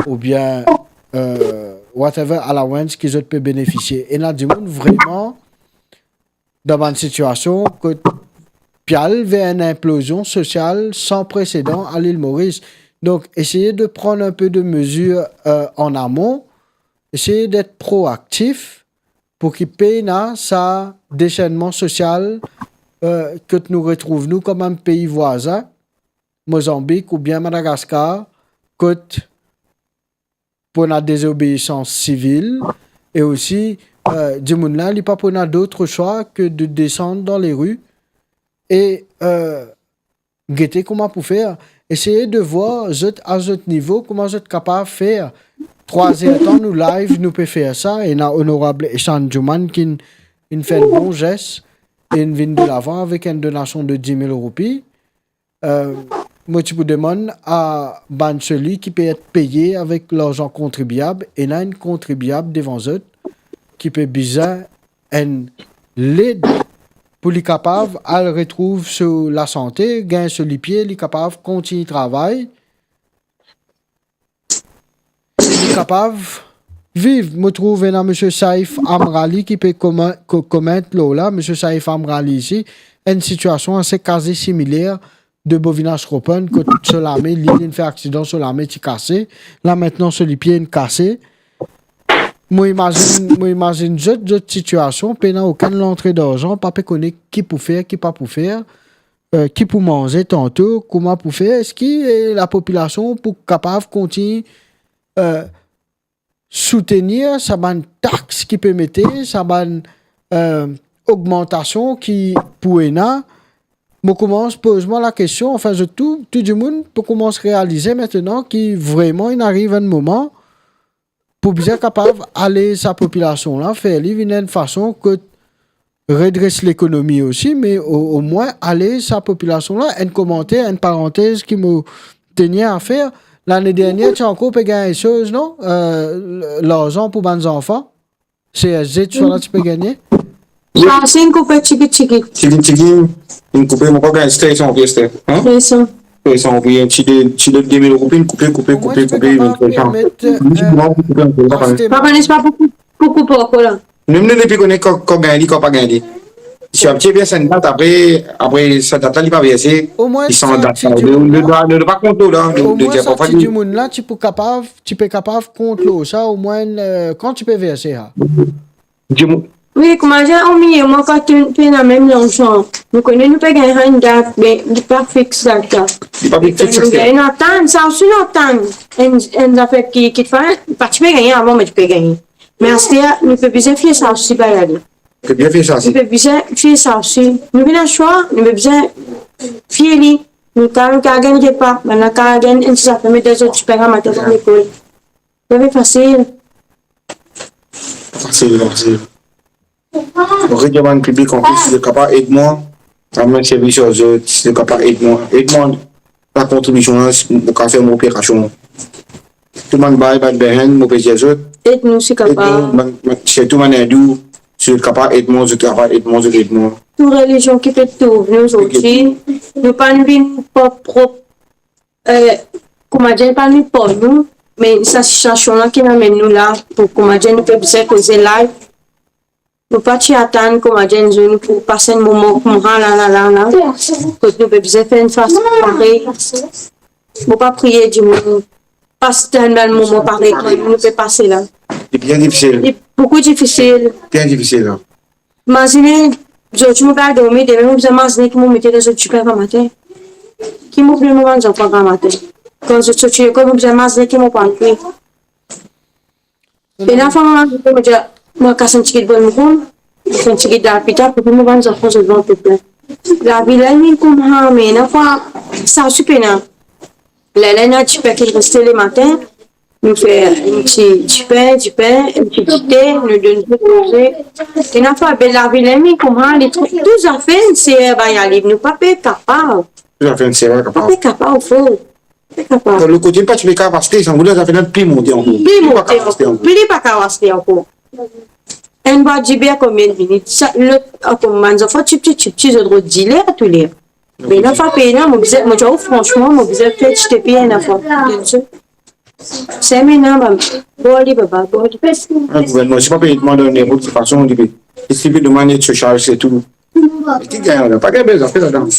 oubien, eh, whatever allowance ki zot pe benefisie. Ena dimoun vreman dan bann sitiasion kot pe al ver enn inplozion sosial san presedan a Lil Moris. Donk, eseye de pran enpe de mezir, eh, an amon, eseye det proaktif pou ki pena sa desennman sosial, eh, kot nou retrouv nou kom enn pei vwazin, Mozanbik oubien Madagaskar, kot pou ena dezobeisans sivil, e osi, euh, dimoun la, li pa pou ena dot swa ke de desann dan lari e, euh, gete kouma pou fer. Eseye de vwar zot a zot nivo, kouma zot kapav fer. Trwa-z-er tan nou live, nou pe fer sa, ena Onorab Eshan Djouman ki inn, inn fer enn bon zes, e inn vinn delavan avek enn donasion de dis mil roupi. Euh, mo ti pou demann a bann seli ki pe et peye avek larzan kontribiab, ena enn kontribiab devan zot ki pe bizin enn led pou li kapav al retrouv so lasante, gagn so lipie, li kapav kontign travay, li kapav viv. Mo trouv ena Misie Saif Amrali ki pe koman-, ko-, koment lor la. Misie Saif Amrali isi, enn sitiasion ase kaze similer de Bovinash Ropan, kot so lame, li, linn fer aksidan, so lame ti kase. La, aster, so lipie inn kase. Mo imazinn, mo imazinn zot, zot sitiasion, pena okenn lantre larzan, pa pe kone ki pou fer, ki pa pou fer, euh, ki pou manze tanto, kouma pou fer, eski, euh, lapopilasion pou kapav kontign, euh, soutenir sa bann tax ki pe mete, sa bann, euh, ogmantasion ki pou ena. Mo koumans poz mwa lakestion, anfin, zot tou, tou dimoun pou koumans realize aster ki vreman inn ariv enn moman pou bizin kapav ale sa popilasion la, fer li vinn enn fason kot redres lekonomi osi, me o-, omwin ale sa popilasion la, enn komanter, enn parantez ki mo teni a fer. Lane dernier, ti ankor pe gagn soz, non? Euh, l-, larzan pou bann zanfan. C S G, tousala ti pe gagne. Sa, se inn koupe tigit, tigit. Tigit, tigit, inn koupe, mo pa gagn, se trez san roupi, aster. Hein? Trez san. Trez san roupi, enn ti de, ti de de mil roupi, inn koupe, koupe, omwin, koupe, ti pe koupe, kapav vinn trez san. Permet, euh, Wi, mo koupe ankor, pa kone. Papa, n'est-ce pas, pou, pou koupe ankor la? Nou, nou, nou pa kone kan, kan gagn li, kan pa gagn li. Si abitie verse enn dat, apre, apre sa dat la, li pa verse, omwin li san sa dat ti la. Dimoun la, nou, nou pa kont la, nou, omwin nou dir sa parfwa ti li dimoun la, ti pou kapav, ti pe kapav kont lor sa, omwin, euh, kan ti pe verse, ha? Dimoun. Wi, koumadir, omiye, mwa, kan tou, tou ena mem larzan, nou kone nou pe gagn enn dat, me li pa fix dat la. Li pa fix, fix, nou gagn, nou atann, sa osi nou atann. Enn, enn zafer ki, ki ti finn, pa ti pe gagn avan, me ti pe gagn. Me aster, nou pe bizin fie sa osi, pa ale. Pe bien fie sa osi. Nou pe bizin fie sa osi. Nou vinn a swa, nou pe bizin fie li. Nou ka, nou ka gagn repa, bann la ka gagn enn ti zafer, met dan zot dipin gramatin pou lekol. Sa pe fasil. Fasil, fasil. Mo redir bann piblik anplis, si zot kapav ed mwa, amenn servis ar zot, si zot kapav ed mwa, ed mwa, lakontribision la, si mo kapav fer mo operasion. Tou bann bay, bann beren, mo pe dir zot, ed nou si kapav. Ed nou, bann, bann, sirtou bann indou, si zot kapav ed mwa, zot kapav ed mwa, zot ed mwa. Tou relizion ki pe trouv nou zordi, nou pa'nn vinn par prop, eh, koumadir, pa'nn vinn par nou, me sa sitiasion la ki amenn nou la, pou koumadir nou pe bizin koze live. Nou pa ti atann koumadir enn zour nou pou pas enn moman kouma la, la, la, la, kot nou pe bizin fer enn fason parey. Mo pa priye dimoun pas enn bann moman parey kouma nou pe pase la. Li bien difisil. Li boukou difisil. Bien difisil, non? Mazine, zordi mo pe al dormi, demin mo bizin mazine ki mo mete dan zot dipin gramatin. Ki mo pou donn mo bann zanfan gramatin. Kan zot sorti lekol, mo bizin mazine ki mo pou al pran. Ena fwa mo, mo dir, mo kas enn tigit bol mo koum, enn tigit lapita, pou mo bann zanfan zot vant pe plin. Lavi la, li kouma, me ena fwa, sa osi pena. Lerla ena dipin ki reste lematin, nou fer enn ti dipin, dipin, enn ti dite, nou donn zot manze. Ena fwa, be lavi la, li kouma, li tou, tou zafer, se, eh, bann la, nou pa pe kapav. Tou zafer, se pa kapav. Pa pe kapav, fo. Li pa kapav. Lor kote, pa ti pe kapav aste, sa, nou, zafer la pli monte ankor. Pli monte ankor. Pli pa kapav aste ankor. Enn bwat diber konbien li vini? Sa, lot, ankor, bann zanfan, tipti, tipti, zot rod diler touler. Me ena fwa pena, mo bizin, mo dir, fransman, mo bizin fer ti tepi ena fwa. Se mena, ba, bor li, baba, bor li. Ah, gouvernman, si pa pe demann dan nenport ki fason, li pe, li pe demann ed sosial, se tou. Me ki gagn la? Pa gagn, zafer ladan.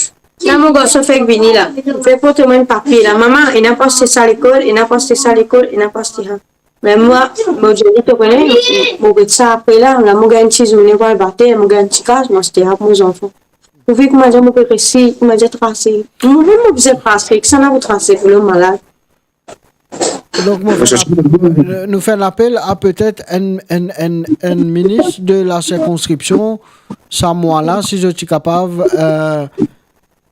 La, mo garson fek vini la. Fek port mwa enn papie la. Mama, ena pou aste sa lekol, ena pou aste sa lekol, ena pou aste sa. Me mwa, mo dir li, to kone, mo get sa apre la, la mo gagn ti zourne pou al bater, mo gagn ti kas, mo aste sa pou mo zanfan. Pou vwar koumadir mo pe resi, koumadir trase. Mo mem mo bizin trase, kisannla pou trase pou lom malad? Donk, mo fer ap-, nou, nou fer enn apel a petet enn, enn, enn, enn minis de la sirkonskripsion, sa mwa la, si zot ti kapav, euh,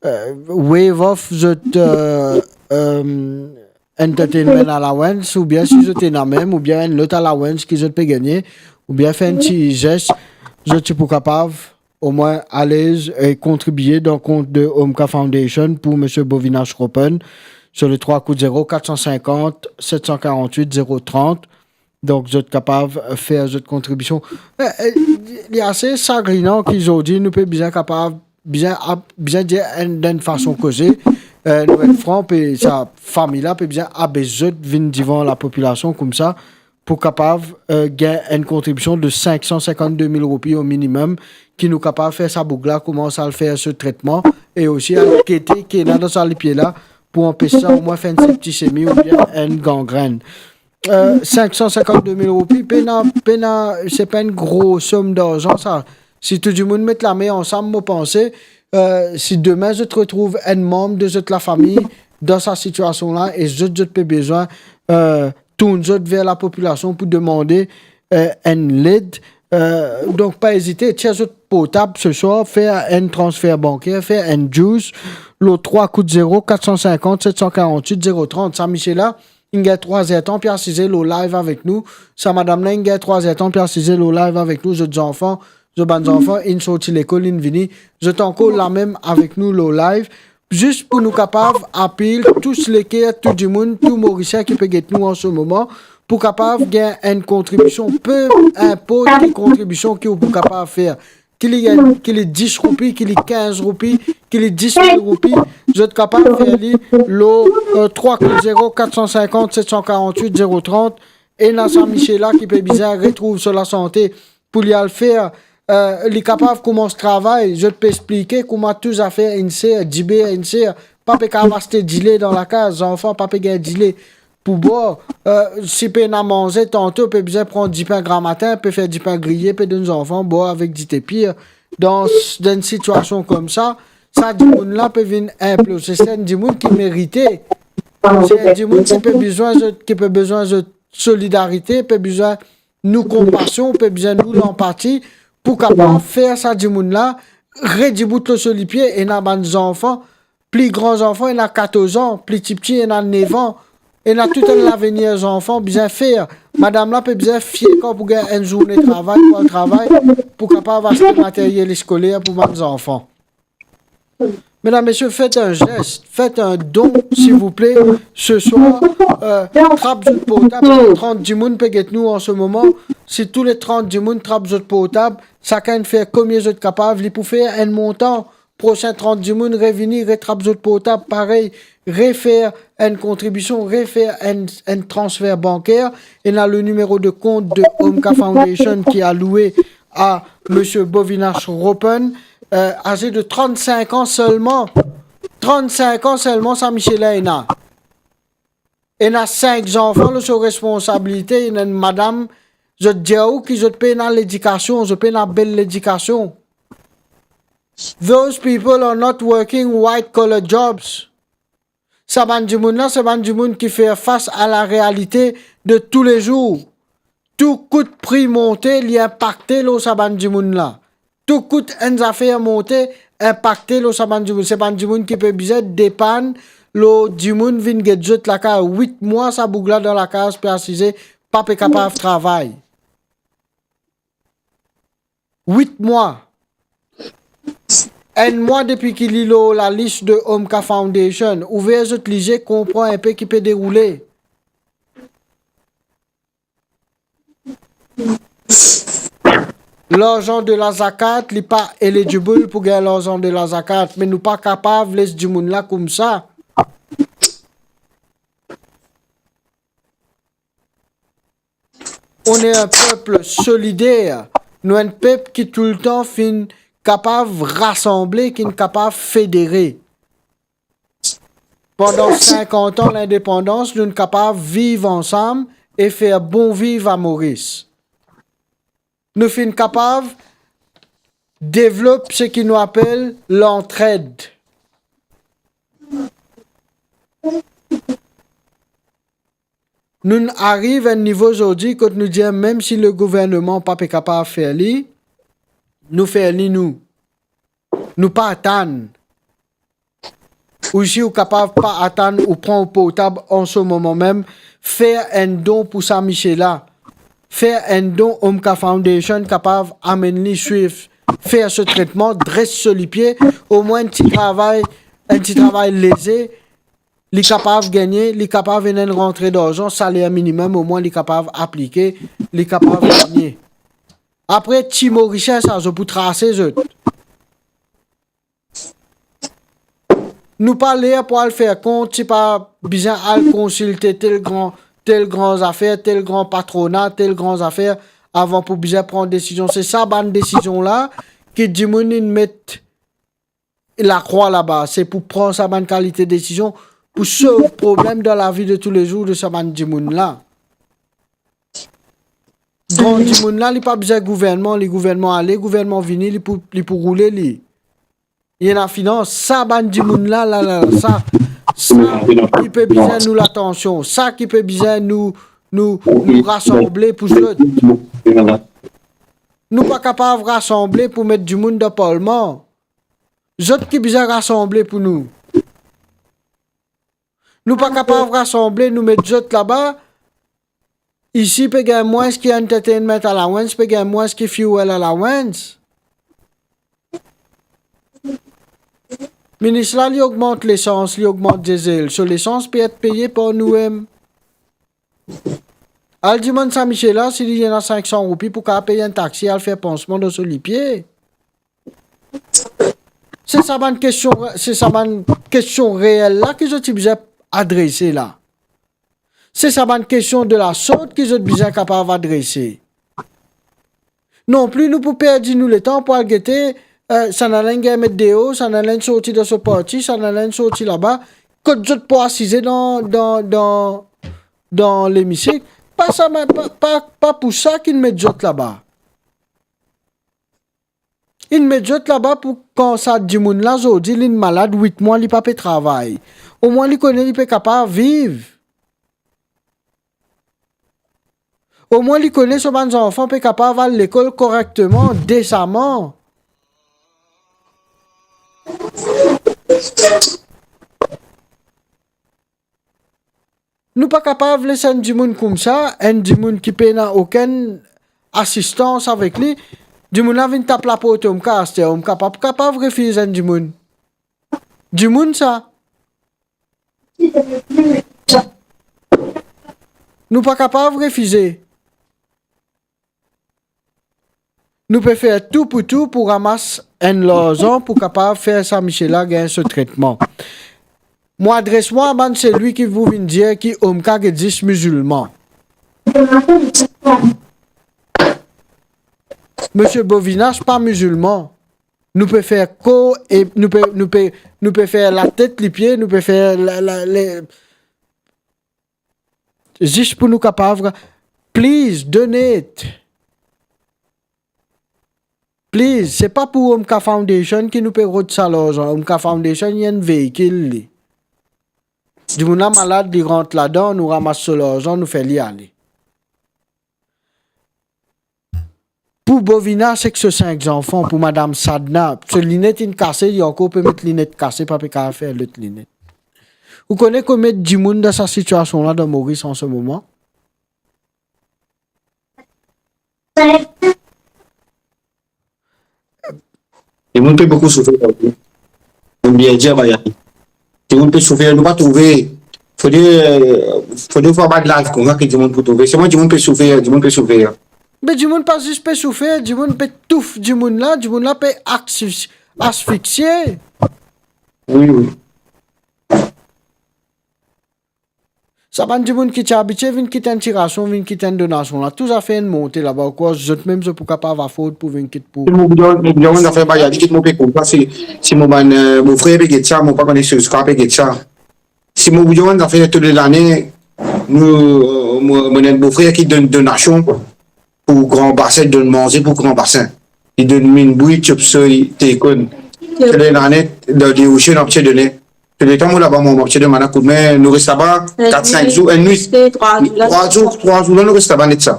euh, waive off zot, euh, euh, entertainment allowance, oubien si zot ena mem, oubien enn lot allowance ki zot pe gagne, oubien fer enn ti zes, zot ti pou kapav omwin alez e kontribie dan kont de Omka Foundation pou Misie Bovinash Ropen sur le trois kout zero, quatre cent cinquante, sept cent quarante-huit, zéro trente. Donk, zot kapav fer zot kontribision. Eh, eh, li ase sagrinan ki zordi nou pe bizin kapav, bizin ap-, bizin dir enn, dan enn fason koze, eh, nou et fran, pe sa fami la pe bizin abes zot vinn divan lapopilasion koumsa, pou kapav, eh, gagn enn kontribision de cinq cent cinquante-deux mille roupi au minimum, ki nou kapav fer sa boug la koumans al fer so tretman, e osi al gete ki ena dan sa lipie la, pou anpes sa omwin fer enn septisemi oubien enn gangrenn. Eh, cinq cent cinquante-deux mille roupi, pena, pena, se pa enn gro som darzan sa. Si tou dimoun met lame ansam, mo panse, eh, si demin zot retrouv enn manm de zot lafami dan sa sitiasion la e zot, zot pe bizin, eh, tourn zot ver lapopilasion pou demande, eh, enn led, eh, donk pa ezite, tir zot portab se swar, fer enn transfer banker, fer enn juice, lor trois kout zero, quatre cent cinquante, sept cent quarante-huit, zéro trente. Sa misie la, inn gagn trwa zer tan pe asize lor live avek nou. Sa madam la inn gagn trwa zer tan pe asize lor live avek nou. Zot zanfan, zot bann zanfan inn sorti lekol, inn vini. Zot ankor la mem avek nou lor live. Zis pou nou kapav apel tous les cœurs, tou dimoun, tou Morisien ki pe get nou an se moman, pou kapav gagn enn kontribision, pe inport ki kontribision ki ou pou kapav fer. Ki li, ki li dis roupi, ki li kinz roupi, ki li dis mil roupi, zot kapav fer li lor, eh, trois kout zero, quatre cent cinquante, sept cent quarante-huit, zéro trente. Ena sa misie la ki pe bizin retrouv so lasante pou li al fer, eh, li kapav koumans travay. Zot pe explike kouma tou zafer inn ser, diber inn ser, pa pe kapav aste dile dan lakaz, zanfan pa pe gagn dile pou bwar, eh, si pena manze, tanto pe bizin pran dipin gramatin, pe fer dipin griye, pe donn zanfan bwar avek dite pir. Dan, dan enn sitiasion koumsa, sa dimoun la pe vinn inploze. Se enn dimoun ki merite. Se enn dimoun ki pe bizin zot, ki pe bizin zot solidarite, pe bizin nou konpasion, pe bizin nou lanpati pou kapav fer sa dimoun la redibout lor so lipie. Ena bann zanfan, pli gran zanfan ena katorz an, pli tipti ena nef an, ena tou enn lavenir zanfan bizin fer. Madam la pe bizin fie kan pou gagn enn zourne travay, pou al travay, pou kapav aste materyel eskoler pou bann zanfan. Medam, mesie, fet enn zes, fet enn don, silvouple. Se swar, eh, trap zot portab, trant dimoun pe get nou an se moman. Si tou le trant dimoun trap zot portab, sakenn fer komie zot kapav, li pou fer enn montan. Prosin trant dimoun revini, retrap zot portab, parey, refer enn kontribision, refer enn, enn transfer banker. Ena le nimero de kont de Omka Foundation ki aloue a Misie Bovinash Ropen, eh, aze de trant-sink an selman. Trant-sink an selman sa misie la ena. Ena sink zanfan lor so responsabilite, ena enn madam, zot dir ou ki zot pena ledikasion, zot pena bel ledikasion. Those people are not working white collar jobs. Sa bann dimoun la, se bann dimoun ki fer fas a la realite de toulezour. Tou kout pri monte, li inpakte lor sa bann dimoun la. Tou kout enn zafer monte, inpakte lor sa bann dimoun. Se bann dimoun ki pe bizin depann lor dimoun vinn get zot lakaz. Wit mwa sa boug la dan lakaz pe asize, pa pe kapav travay. Wit mwa. Enn mwa depi ki li lor lalis de Omka Foundation. Ouver zot lizie, konpran inpe ki pe deroule. Larzan de la zakat, li pa eligible pou gagn larzan de la zakat, me nou pa kapav les dimoun la koumsa. On est un peuple solidaire. Nou enn pep ki toultan finn kapav rasanble, ki kapav federe. Pandan sinkant an lindepandans, nou kapav viv ansam e fer bon viv a Moris. Nou finn kapav devlop seki nou apel lantred. Nou'nn ariv enn nivo zordi kot nou dir, mem si le gouverneman pa pe kapav fer li, nou fer li nou. Nou pa atann. Ou si ou kapav pa atann, ou pran ou portab an se moman mem, fer enn don pou sa misie la. Fer enn don, Omka Foundation kapav amenn li swiv, fer so tretman, dres so lipie, omwin enn ti travay, enn ti travay leze, li kapav gagne, li kapav ena enn rantre darzan, saler minimem, omwin li kapav aplike, li kapav gagne. Apre, ti Morisien sa, zot pou trase zot. Nou pa ler pou al fer kont, ti pa bizin al konsilte tel gran, tel gran zafer, tel gran patrona, tel gran zafer, avan pou bizin pran desizion. Se sa bann desizion la ki dimoun inn met lakrwa laba, se pou pran sa bann kalite desizion pou sov problem dan lavi de toulezour de sa bann dimoun la. Gran dimoun la, li pa bizin gouvernman, li gouvernman ale, gouvernman vini, li pou, li pou roule li. Li ena finans, sa bann dimoun la, la, la, la, sa, sa ki pe bizin nou latansion, sa ki pe bizin nou, nou, nou rasanble pou zot. Nou pa kapav rasanble pou met dimoun dan parlman. Zot ki bizin rasanble pou nou. Nou pa kapav rasanble, nou met zot laba. Isi pe gagn mwins ki entertainment allowance, pe gagn mwins ki fuel allowance. Minis la, li ogmant lesans, li ogmant diesel. So lesans pe et peye par nou mem. Al dimann sa misie la si li ena sink san roupi pou kapav pey enn taxi al fer pansman dan so lipie. Se sa bann kestion, se sa bann kestion reel la ki zot ti bizin adrese la. Se sa bann kestion de lasort ki zot bizin kapav adrese. Non pli nou pou perdi nou letan pou al gete, eh, sa nana enn gagn met deor, sa nana enn sorti dan so parti, sa nana enn sorti laba. Kot zot pou asize dan, dan, dan, dan lemisik? Pa sa, pa, pa, pa pou sa ki'nn met zot laba. Inn met zot laba pou kan sa dimoun la zordi li'nn malad wit mwa, li pa pe travay. Omwin li kone li pe kapav viv. Omwin li kone so bann zanfan pe kapav al lekol korekteman, desaman. Nou pa kapav les enn dimoun koumsa, enn dimoun ki pena okenn asistans avek li, dimoun la vinn tap laport Omka aster, Omka pa pou kapav refiz enn dimoun. Dimoun sa. Nou pa kapav refize. Nou pe fer tou pou tou pou ramas enn larzan pou kapav fer sa misie la gagn so tretman. Mo adres mwa a bann selwi ki pou vinn dir ki Omka get zis mizilman. Misie Bovinas pa mizilman. Nou pe fer kor e nou pe, nou pe, nou pe fer latet, lipie, nou pe fer la, la, le, zis pou nou kapav, please, donate. Please, se pa pou Omka Foundation ki nou pe rod sa larzan. Omka Foundation, li enn veikil li. Dimoun la malad, li rant ladan, nou ramas so larzan, nou fer li ale. Pou Bovinas ek so sink zanfan, pou Madam Sadna, so linet inn kase, li ankor pe met linet kase, pa pe kapav fer lot linet. Ou kone konbien dimoun dan sa sitiasion la dan Moris an se moman? Dimoun pe boukou soufer, monn bien dir, Bayani. Dimoun pe soufer, nou pa trouve. Fode, euh, fode fer bann live koumsa ki dimoun pou trouve. Selman dimoun pe soufer, dimoun pe soufer. Me dimoun pa zis pe soufer, dimoun pe touf dimoun la, dimoun la pe asfix-, asfixie. Wi, wi. Sa bann dimoun ki ti abitie vinn kit enn ti rasion, vinn kit enn donasion la, tou zafer inn monte laba, ou krwar zot mem zot pou kapav afford pou vinn kit pou... Si mo bizin, mo bizin enn zafer Bayani, kit mo pe koz sa, si, si mo bann, euh, mo frer pe get sa, mo pa kone si zot pe get sa. Si mo bizin enn zafer, tou le lane, nou, euh, mo, mo ena enn bofrer ki donn donasion pou Gran Basin, donn manze pou Gran Basin. Li donn minn bwi, chop soy, tekonn. Tou le lane, dan de osie, nou abitie done. Letan mo laba, mo, mo ti demann koudme, nou res laba kat, sink zour, enn nwit. Trwa zour la. Trwa zour, trwa zour la, nou res laba net sa.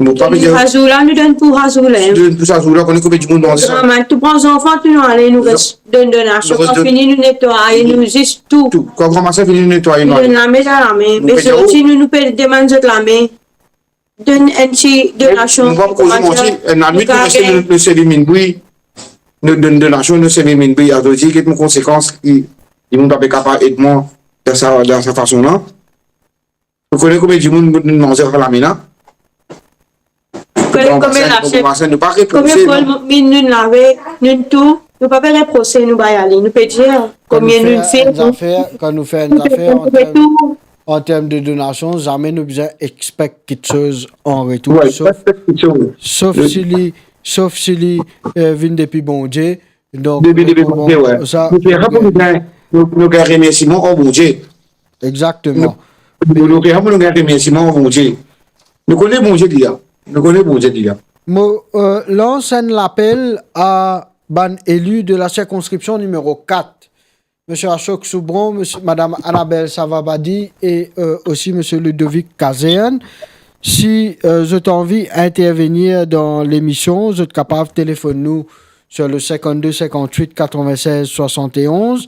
Mo pa pe dir, sa zour la, nou donn pou sa zour la. Donn pou sa zour la, konn konbien dimoun dan sa. Granmesi, tou pran zanfan, tou nou ale, nou res donn donasion. Kan fini, nou netwaye, nou zis tou. Tou. Kan granmesi fini, nou netwaye, nou ale. Donn lame, sa lame. Me sorti, nou, nou pe demann zot lame. Donn enn ti donasion. Nou pa pou koz manti, enn nwit, nou res, nou, nou servi minn bwi. Nou donn donasion, nou servi minn bwi. Akoz dir, get mo konsekans, ki, dimoun pa pe kapav ed mwa dan sa, dan sa fason la. Ou kone konbien dimoun nou manze avek lame la? Ou kone konbien laset? Konbien bol nou lave, nou tou, nou pa pe reprose, nou bay ale, nou pe dir konbien nou fer, nou fer, kan nou fer enn zafer an term, an term de donasion, zame nou bizin expect kiksoz an retour. Sof, sof si li, sof si li, eh, vinn depi Bondie, Donk, depi, depi Bondie, wi. Nou fer sa pou nou gagn, nou, nou gagn remersiman ar Bondie. Exakteman. Nou, nou fer sa pou nou gagn remersiman ar Bondie. Nou kone Bondie li la. Nou kone Bondie li la. Mo, eh, lans enn lapel a bann eli de la sirkonskripsion nimero kat. Misie Ashok Soubron, misie, madam Annabelle Savabadi e, eh, osi misie Ludovic Kazerne. Si, eh, zot anvi intervenir dan lemision, zot kapav telefonn nou sur le cinquante-deux cinquante-huit quatre-vingt-seize soixante et onze.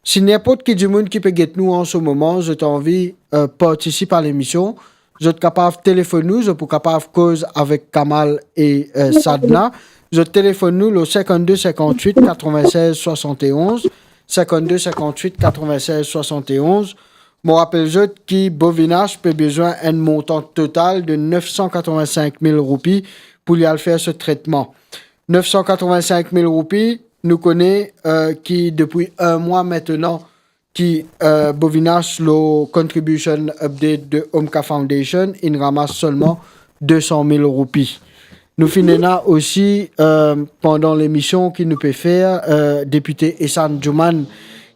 Si ninport ki dimoun ki pe get nou an se moman, zot anvi, eh, partisip a lemision, zot kapav telefonn nou, zot pou kapav koz avek Kamal e, eh, Sadna. Zot telefonn nou le cinquante-deux cinquante-huit quatre-vingt-seize soixante et onze, cinquante-deux cinquante-huit quatre-vingt-seize soixante et onze. Mo rapel zot ki Bovinash pe bizin enn montan total de nef san katrovin-sink mil roupi pou li al fer so tretman. Nef san katrovin-sink mil roupi, nou kone, eh, ki depi enn mwa aster, ki, eh, Bovinash lor contribution update de Omka Foundation, inn ramas selman de san mil roupi. Nou finn ena osi, eh, pandan lemision ki nou pe fer, eh, depite Ehsan Djouman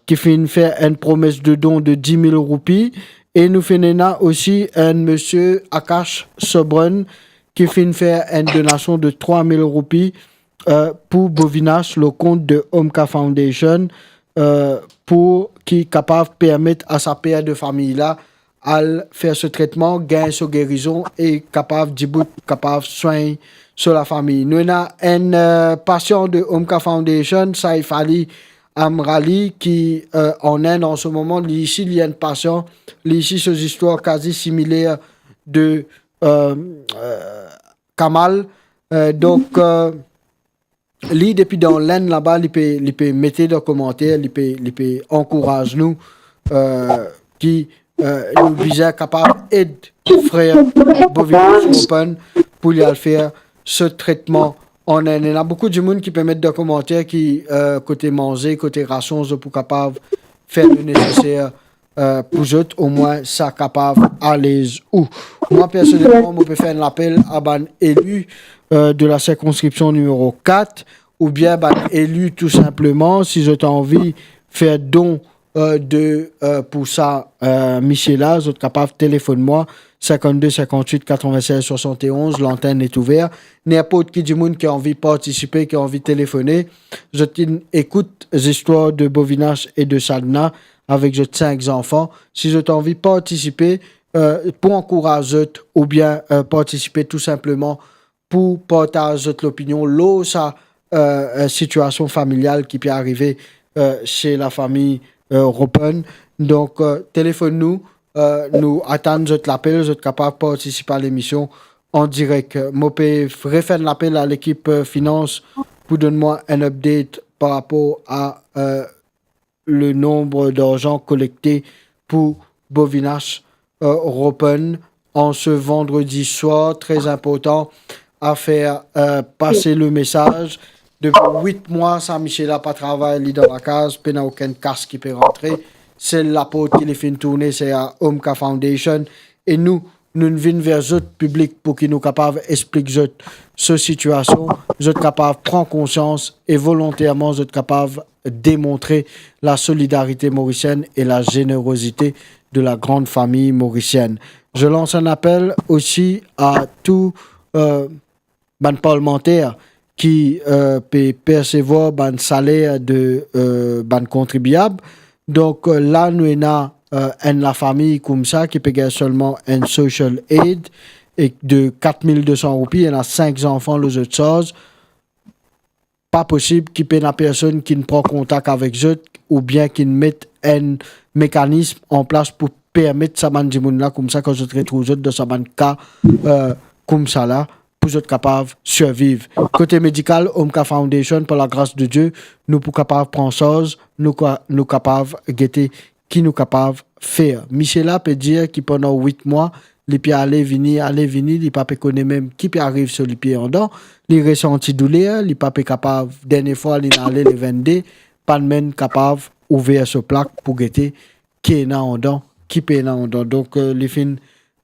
ki finn fer enn promes de don de dis mil roupi, e nou finn ena osi enn misie Akash Sobran ki finn fer enn donasion de trwa mil roupi, eh, pou Bovinash lor kont de Omka Foundation, eh, pou ki kapav permet a sa per de fami la al fer so tretman, gagn so gerizon e kapav dibout, kapav swegn so lafami. Nou ena enn, eh, pasian de Omka Foundation, Saif Ali Amrali, ki, eh, an Inde an se moman, li isi, li enn pasian, li isi so zistwar kazi similer de, eh, eh, Kamal. Eh, donk, eh, li depi dan Lenn laba, li pe, li pe mete dan komanter, li pe, li pe ankouraz nou, eh, ki, eh, nou bizin kapav ed frer Bovinash Ropan pou li al fer so tretman an Inde. Ena boukou dimoun ki pe met dan komanter ki, eh, kote manze, kote rasion, zot pou kapav fer le neseser, eh, pou zot, omwin sa kapav alez ou. Mwa, personelman, mo pe fer enn lapel a bann eli, eh, de la sirkonskripsion nimero kat, oubien bann eli tou sinpleman, si zot anvi fer don, eh, de, eh, pou sa, eh, misie la, zot kapav telefonn mwa, cinquante-deux cinquante-huit quatre-vingt-seize soixante et onze, lantinn est ouvert. Ninport ki dimoun ki anvi partisipe, ki anvi telefone, zot inn ekout zistwar de Bovinash e de Sadna, avek zot sink zanfan. Si zot anvi partisipe, eh, pou ankouraz zot oubien, eh, partisipe tou sinpleman pou partaz zot lopinion lor sa, eh, eh, sitiasion familial ki pe arive, eh, se lafami, eh, Ropan. Donk, eh, telefonn nou, eh, nou atann zot lapel, zot kapav partisipe a lemision an direk. Mo pe refer enn lapel a lekip, eh, finans pou donn mwa enn update par rapor a, eh, le nombre d'argent collecté pour Bovinash, eh, Ropan en ce vendredi soir. Très important à faire, eh, passer le message. Depi wit mwa, sa misie la pa travay, li dan lakaz, pena okenn kas ki pe rantre. Sel laport ki li finn tourne, se a Omka Foundation. E nou, nou vinn ver zot piblik pou ki nou kapav explik zot so sitiasion, zot kapav pran konsians e volonterman zot kapav demontre la solidarité mauricienne et la générosité de la grande famille mauricienne. Je lance un appel aussi à tous, euh, bann parlemanter ki, eh, pe persevwar bann saler de, eh, bann kontribiab. Donk, eh, la nou ena, eh, enn lafami koumsa ki pe gagn selman enn social aid e de kat mil de san roupi, ena sink zanfan lor zot sarz. Pa posib ki pena personn ki'nn pran kontak avek zot oubien ki'nn met enn mekanism an plas pou permet sa bann dimoun la, koumsa kan zot retrouv zot dan sa bann ka, eh, koumsa la, pou zot kapav sirviv. Kote medikal, Omka Foundation, par lagras de Die, nou pou kapav pran sarz, nou ka-, nou kapav gete ki nou kapav fer. Misie la pe dir ki pandan wit mwa, li pe ale vini, ale vini, li pa pe kone mem ki pe ariv so lipie andan. Li resanti douler, li pa pe kapav, dernie fwa li ale le vennde, pa'nn mem kapav ouver so plak pou gete ki ena andan, ki pena andan. Donk, eh, li finn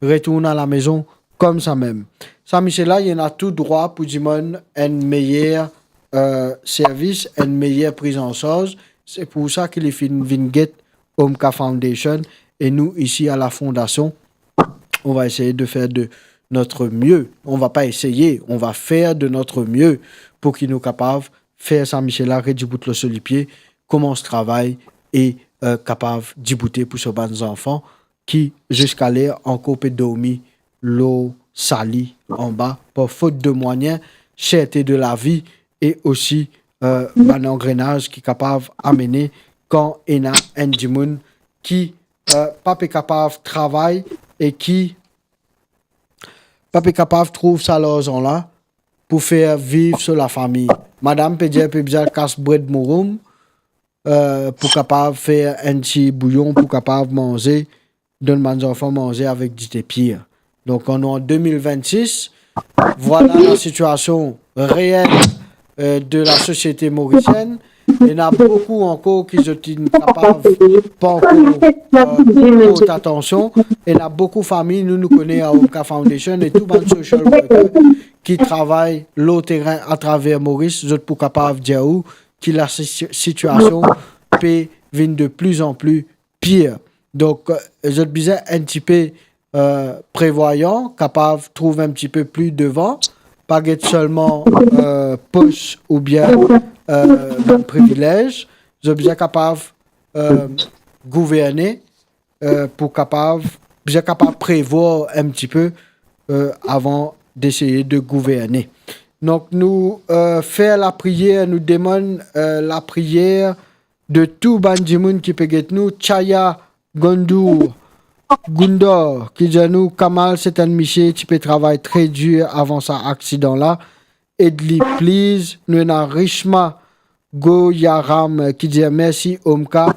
retourn alamezon koumsa mem. Sa misie la, li ena tou drwa pou dimann enn meyer, eh, servis, enn meyer priz an sarz. Se pou sa ki li finn vinn get Omka Foundation e nou isi a la fondasion, on va essayer de faire de notre mieux. On va pas essayer, on va faire de notre mieux pou ki nou kapav fer sa misie la redibout lor so lipie, koumans travay e, eh, kapav diboute pou so bann zanfan ki ziska ler ankor pe dormi lor sali anba par fot de mwayen, serte de lavi e osi, eh, bann angrenaz ki kapav amene kan ena enn dimoun ki, eh, pa pe kapav travay e ki pa pe kapav trouv sa larzan la pou fer viv so lafami. Madam pe dir pe bizin kas bred mouroum, eh, pou kapav fer enn ti bouyon pou kapav manze, donn bann zanfan manze avek dite pir. Donk, on est en deux mille vingt-six, vwala la sitiasion reel, eh, de la sosiete morisienn. Ena boukou ankor ki zot inn kapav pa ankor, eh, port atansion. Ena boukou fami, nou, nou kone a Omka Foundation e tou bann social worker ki travay lor terin atraver Moris, zot pou kapav dir ou ki la si-, sitiasion pe vinn de pli an pli pir. Donk, eh, zot bizin enn tipe, eh, prevwayan, kapav trouv enn tipe pli devan, pa get selman, eh, pos oubien, eh, bann privilez, zot bizin kapav, eh, gouverne, eh, pou kapav, bizin kapav prevwar enn tipe, eh, avan d'essayer de gouverner. Donk, nou, eh, fer lapriyer, nou demann, eh, lapriyer de tou bann dimoun ki pe get nou. Chaya Gondour, Gundor, ki dir nou, Kamal, se enn misie ti pe travay tre dir avan sa aksidan la. Ed li, please. Nou ena Rishma Goyaram, ki dir, mersi, Omka.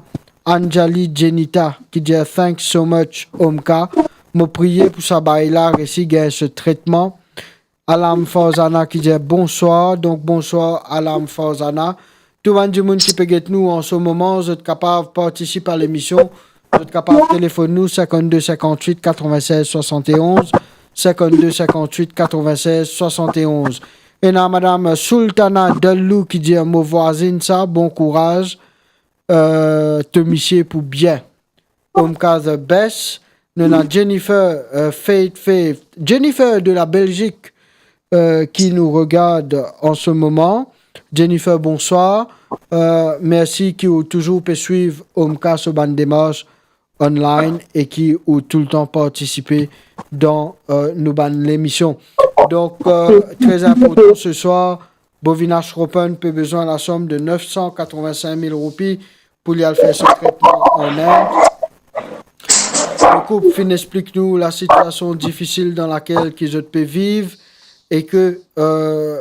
Anjali Jenita, ki dir, thanks so much, Omka. Mo priye pou sa bway la resi gagn so tretman. Alam Farzana ki dir bonswar. Donk, bonswar, Alam Farzana. Tou bann dimoun ki pe get nou an se moman, zot kapav partisip a lemision. Zot kapav telefonn nou, cinquante-deux cinquante-huit quatre-vingt-seize soixante et onze, cinquante-deux cinquante-huit quatre-vingt-seize soixante et onze. Ena Madam Sultana Dallou ki dir, mo vwazinn sa, bon kouraz, eh, to misie pou bien. Omka the best. Nou ena Jennifer, eh, Faith, Faith. Jennifer de la Belgique, eh, ki nou regard an se moman. Jennifer, bonswar. Eh, mersi ki ou touzour pe swiv Omka so bann demars online e ki ou toultan partisipe dan, eh, nou bann lemision. Donk, eh, tre inportan se swar, Bovinash Ropen pe bezwin lasom de nef san katrovin-sink mil roupi pou li al fer so tretman an Inde. Lekoup finn explik nou lasitiasion difisil dan lakel ki zot pe viv e ke, eh,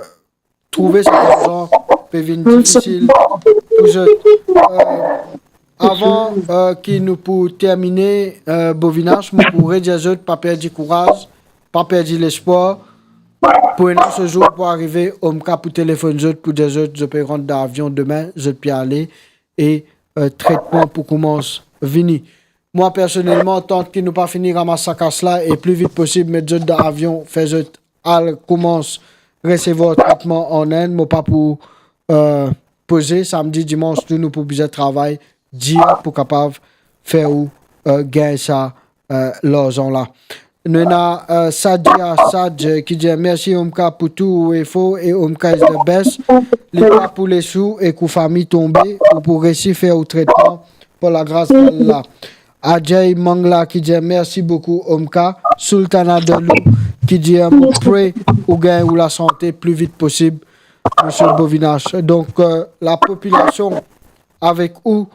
trouve sa larzan pe vinn difisil pou zot. Eh, avan, eh, ki nou pou termine, eh, Bovinash, mo pou redir zot, pa perdi kouraz, pa perdi lespwar. Pou ena so zour pou arive, Omka pou telefonn zot, pou dir zot, zot pe rant dan avion demin, zot pe ale, e, eh, tretman pou koumans vini. Mwa, personelman, tan ki nou pa fini ramas sa kas la, e pli vit posib, met zot dan avion, fer zot al koumans resevwar tretman an Inde, mo pa pou, eh, poze. Samdi, dimans, tou nou pou bizin travay dir pou kapav fer ou, eh, gagn sa, eh, larzan la. Nou ena, eh, Sadia Sad, eh, ki dir, mersi Omka pou tou ou efor e Omka is the best. Li pa pou les ou ek ou fami tonbe, ou pou resi fer ou tretman par lagras d'Allah. Ajay Mangla ki dir, mersi boukou, Omka. Sultana Delou ki dir, mo pray ou gagn ou lasante pli vit posib, Misie Bovinash. Donk, euh, lapopilasion avek ou,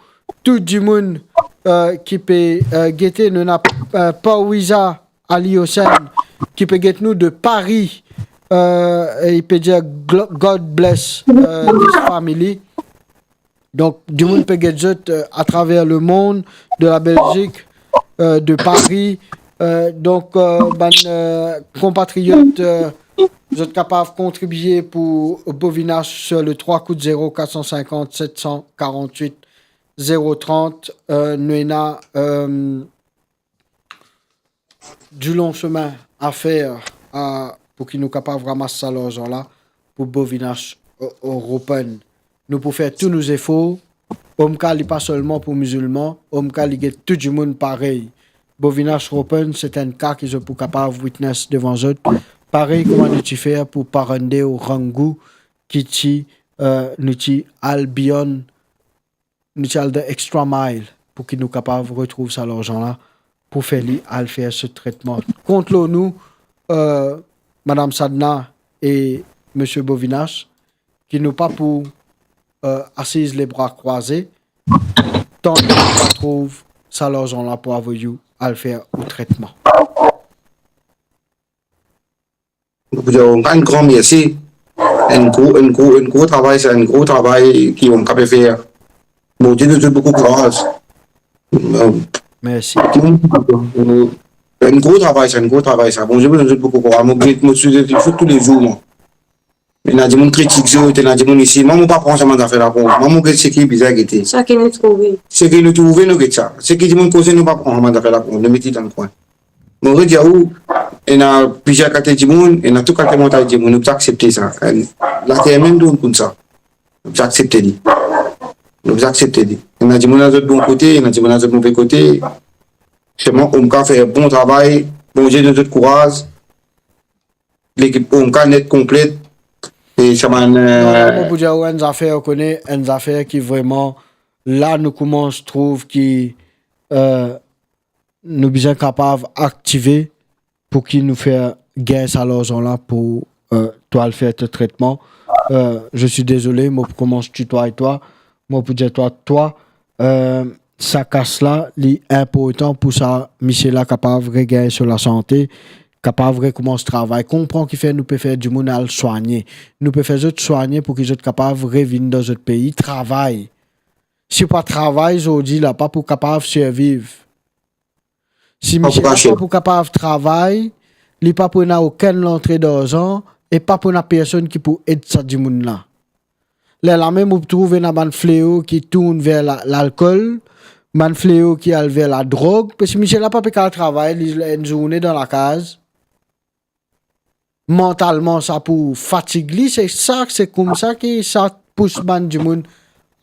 tou dimoun, euh, ki pe, euh, gete, nou ena, euh, Pawiza Ali Hossein ki pe get nou de Paris, euh, e li pe dir, "Glo-, God bless, euh, this family." Donk, dimoun pe get zot, euh, atraver lemond, de la Belgique, euh, de Paris. Euh, donk, euh, bann, euh, konpatriot, euh, zot kapav kontribie pou Bovinash sur le trois koud zero quatre cent cinquante sept cent quarante-huit zero trente. Euh, nou ena, euh, dilon semin a fer, a, pou ki nou kapav ramas sa larzan la pou Bovinash, o, o, Ropen. Nou pou fer tou nou zefor. Omka li pa selman pou mizilman, Omka li get tou dimoun parey. Bovinash Ropen, se enn ka ki zot pou kapav witness devan zot, parey kouma nou ti fer pou Parande ou Rangou, ki ti, euh, nou ti al beyond, nou ti al the extra mile pou ki nou kapav retrouv sa larzan la, pou fer li al fer so tretman. Kont lor nou, euh, Madam Sadna e Misie Bovinash, ki nou pa pou, euh, asiz lebra krwaze, tan ki nou pa trouv sa larzan la pou avoy ou al fer ou tretman. Mo pou dir ou enn gran mersi. Enn gro, enn gro, enn gro travay, sa enn gro travay ki Omka pe fer. Bondie donn zot boukou kouraz. Mersi. Enn gro travay sa, enn gro travay sa. Bondie donn zot boukou kouraz. Mo get, mo swiv zot toulezour, mwa. Ena dimoun kritik zot, ena dimoun isi. Mwa, mo pa pran sa bann zafer la pou mwa. Mo get seki bizin gete. Seki nou trouve. Seki nou trouve, nou get sa. Seki dimoun koze, nou pa pran sa bann zafer la pou mwa. Nou met li dan kwin. Mo redir ou, ena plizier kalite dimoun, ena tou kalite mantalite dimoun, nou bizin aksepte sa. Enn, later mem donn koumsa. Nou bizin aksepte li. Nou bizin aksepte li. Ena dimoun a zot bon kote, ena dimoun a zot move kote. Selman, Omka fer bon travay, Bondie donn zot kouraz. Lekip Omka net konplet. E sa bann, non, non, euh, mo pou dir ou enn zafer, ou kone, enn zafer ki vreman, la nou koumans trouv ki, euh, nou bizin kapav aktive pou ki nou fer gagn sa larzan la pou, euh, twa al fer to tretman. Euh, je suis désolé, mo pou koumans titwaye twa. Mo pou dir twa, twa, euh, sa kas la, li inportan pou sa misie la kapav regagn so lasante, kapav rekoumans travay. Konpran kifer nou pe fer dimoun al swagne. Nou pe fer zot swagne pou ki zot kapav revinn dan zot pei, travay. Si pa travay zordi la, pa pou kapav sirviv. Si misie la pa pou kapav travay, li pa pou ena okenn lantre darzan e pa pou ena personn ki pou ed sa dimoun la. Lerla mem ou pou trouv ena bann fleo ki tourn ver la, lalkol, bann fleo ki al ver ladrog, parski misie la pa pe kapav travay, li enn zourne dan lakaz. Mantalman, sa pou fatig li, se sa, se koumsa ki sa pous bann dimoun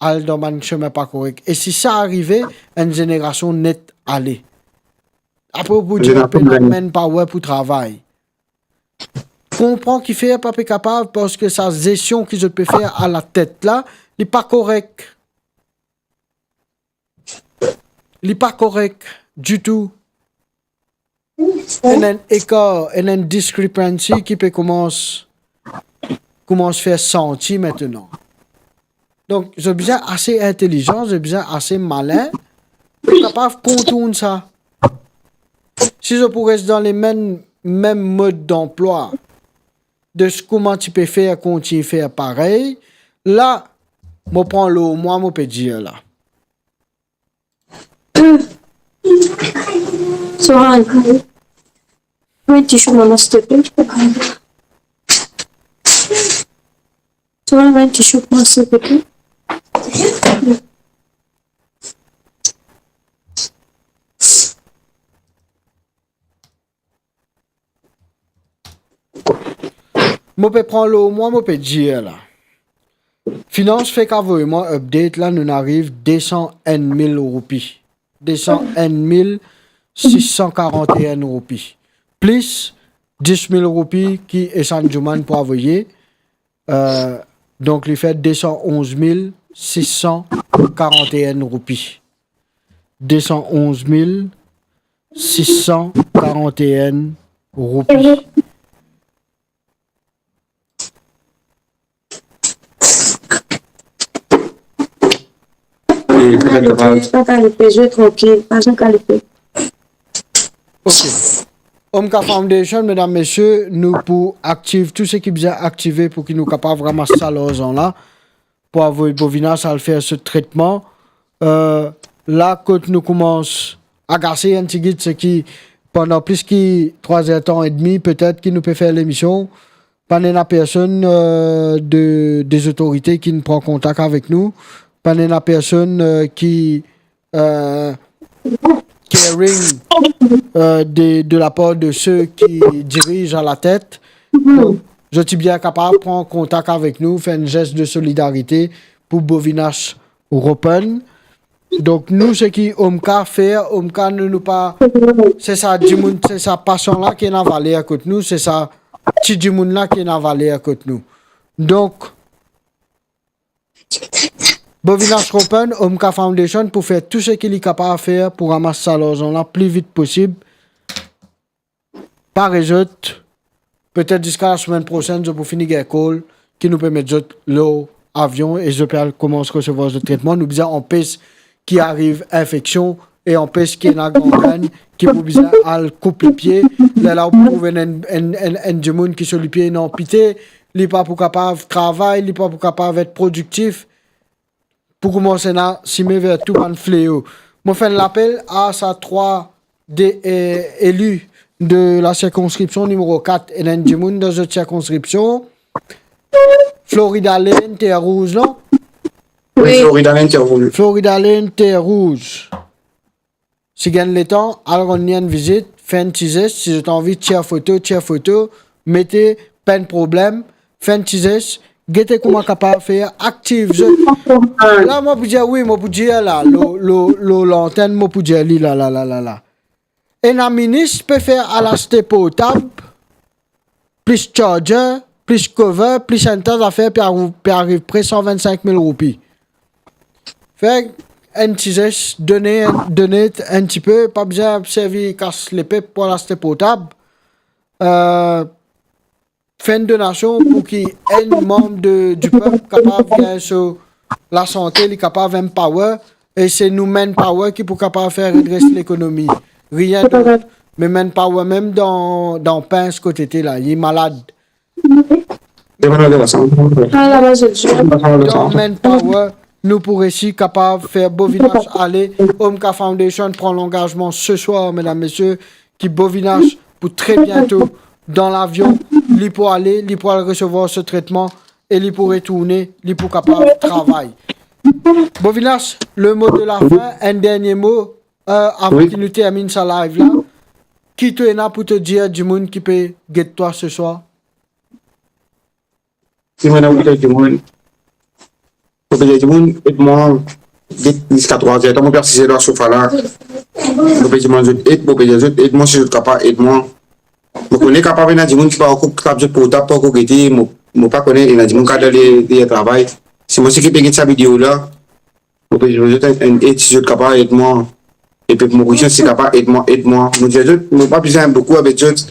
al dan bann sime pa korek. E si sa arive, enn zenerasion net ale. Apre, ou pou dir, enn zenerasion pena menm pa wer pou travay. Konpran kifer pa pe kapav, parski sa zesion ki zot pe fer a latet la, li pa korek. Li pa korek ditou. Ena enn ekar, ena enn discrepancy ki pe koumans, koumans fer santi aster. Donk, zot bizin ase intelizan, zot bizin ase malin pou kapav kontourn sa. Si zot pou res dan lemem, mem mod danplwa, de kouma ti pe fer, kontign fer parey, la, mo pran lor mwa, mo pe dir la. Soran, mwa ti sou mama, s'il te plaît. Soran, mwa ti sou mama, s'il te plaît. Mo pe pran lor mwa, mo pe dir la. Finans fek avoy mwa update la, nou ariv de san enn mil roupi. De san enn mil sis san karant e enn roupi. Plis dis mil roupi ki Ehsan Djouman pou avoye. Euh, donk, li fer de san onz mil sis san karant e enn roupi. de san onz mil sis san karant-e-enn roupi. E, pa kalife, pa kalife, zwe trankil, pa zwe kalife. Ok. Omka Foundation, medam, mesie, nou pou aktiv tou seki bizin aktive pou ki nou kapav ramas sa larzan la, pou avoy Bovinas al fer so tretman. Eh, la kot nou koumans agase enn tigit, se ki pandan plis ki trwa zer tan edmi, petet ki nou pe fer lemision, pa nena personn, eh, de, de zotorite ki'nn pran kontak avek nou, pa nena personn, eh, ki, eh, caring, eh, de, de lapar de se ki diriz a latet. Donk, zot ti bien kapav pran kontak avek nou, fer enn zes de solidarite pou Bovinas Ropen. Donk, nou, seki Omka fer, Omka, nou, nou pa, se sa dimoun, se sa pasian la ki ena valer kot nou, se sa ti dimoun la ki ena valer kot nou. Donk, Bovinas Ropen, Omka Foundation, pou fer tou seki li kapav fer pou ramas sa larzan la pli vit posib. Pare zot, petet ziska lasemenn prosenn, zot pou fini gagn kol, ki nou pe met zot lor avion e zot pe al koumans resevwar zot tretman. Nou bizin anpes ki ariv infeksion e anpes ki ena gangrenn, ki pou bizin al koup lipie. Lerla ou pou trouv enn, enn, enn, enn dimoun ki so lipie ena anpite, li pa pou kapav travay, li pa pou kapav et prodiktif. Pou koumans ena sime ver tou bann fleo. Mo fer enn lapel a sa trwa de, eh, eli de la sirkonskripsion nimero kat, ena enn dimoun dan zot sirkonskripsion, Florida Lane, Terre Rouge, non? Wi. Florida Lane, Terre Rouge. Florida Lane, Terre Rouge. Si gagn letan, al rann li enn vizit, fer enn ti zes, si zot anvi tir foto, tir foto, mete, pa enn problem, fer enn ti zes, gete kouma kapav fer, aktiv zot. La, mo pou dir, wi, mo pou dir la, lor, lor, lor lantenn, mo pou dir li la, la, la, la, la. Ena minis pe fer al aste portab, plis charger, plis cover, plis enn ta zafer, pe ar-, pe ariv pre san vinn-sink mil roupi. Fer enn ti zes, done, done enn tipe, pa bizin servi kas lepep pou al aste portab. Eh, fer enn donasion pou ki enn manm de, di pep kapav gagn so lasante, li kapav empower, e se nou manpower ki pou kapav fer redres lekonomi. Rien dot. Me manpower mem dan, dan Pins kot ete la, li malad. Dan manpower, nou pou resi kapav fer Bovinas ale, Omka Foundation pran langazman seswar, medam, mesie, ki Bovinas pou tre biento dan lavion, li pou ale, li pou al resevwar so tretman, e li pou retourne, li pou kapav travay. Bovinas, le mot de la fin, enn dernie mo, eh, avan ki nou terminn sa live la. Ki to ena pou to dir dimoun ki pe get twa seswar? Si mo ena pou dir dimoun, mo pe dir dimoun, ed mwa, get ziska trwa zer, mo pe asize lor sofa la. Mo pe dimann zot ed, mo pe dir zot, ed mwa si zot kapav ed mwa. Mo kone kapav ena dimoun ki pa ankor trap zot portab, pa ankor gete, mo, mo pa kone, ena dimoun ki dan le, le travay. Si mo seki pe get sa video la, mo pe dir zot enn, enn ed, si zot kapav ed mwa. E pep Morisien, si kapav ed mwa, ed mwa. Mo dir zot, mo pa bizin boukou avek zot.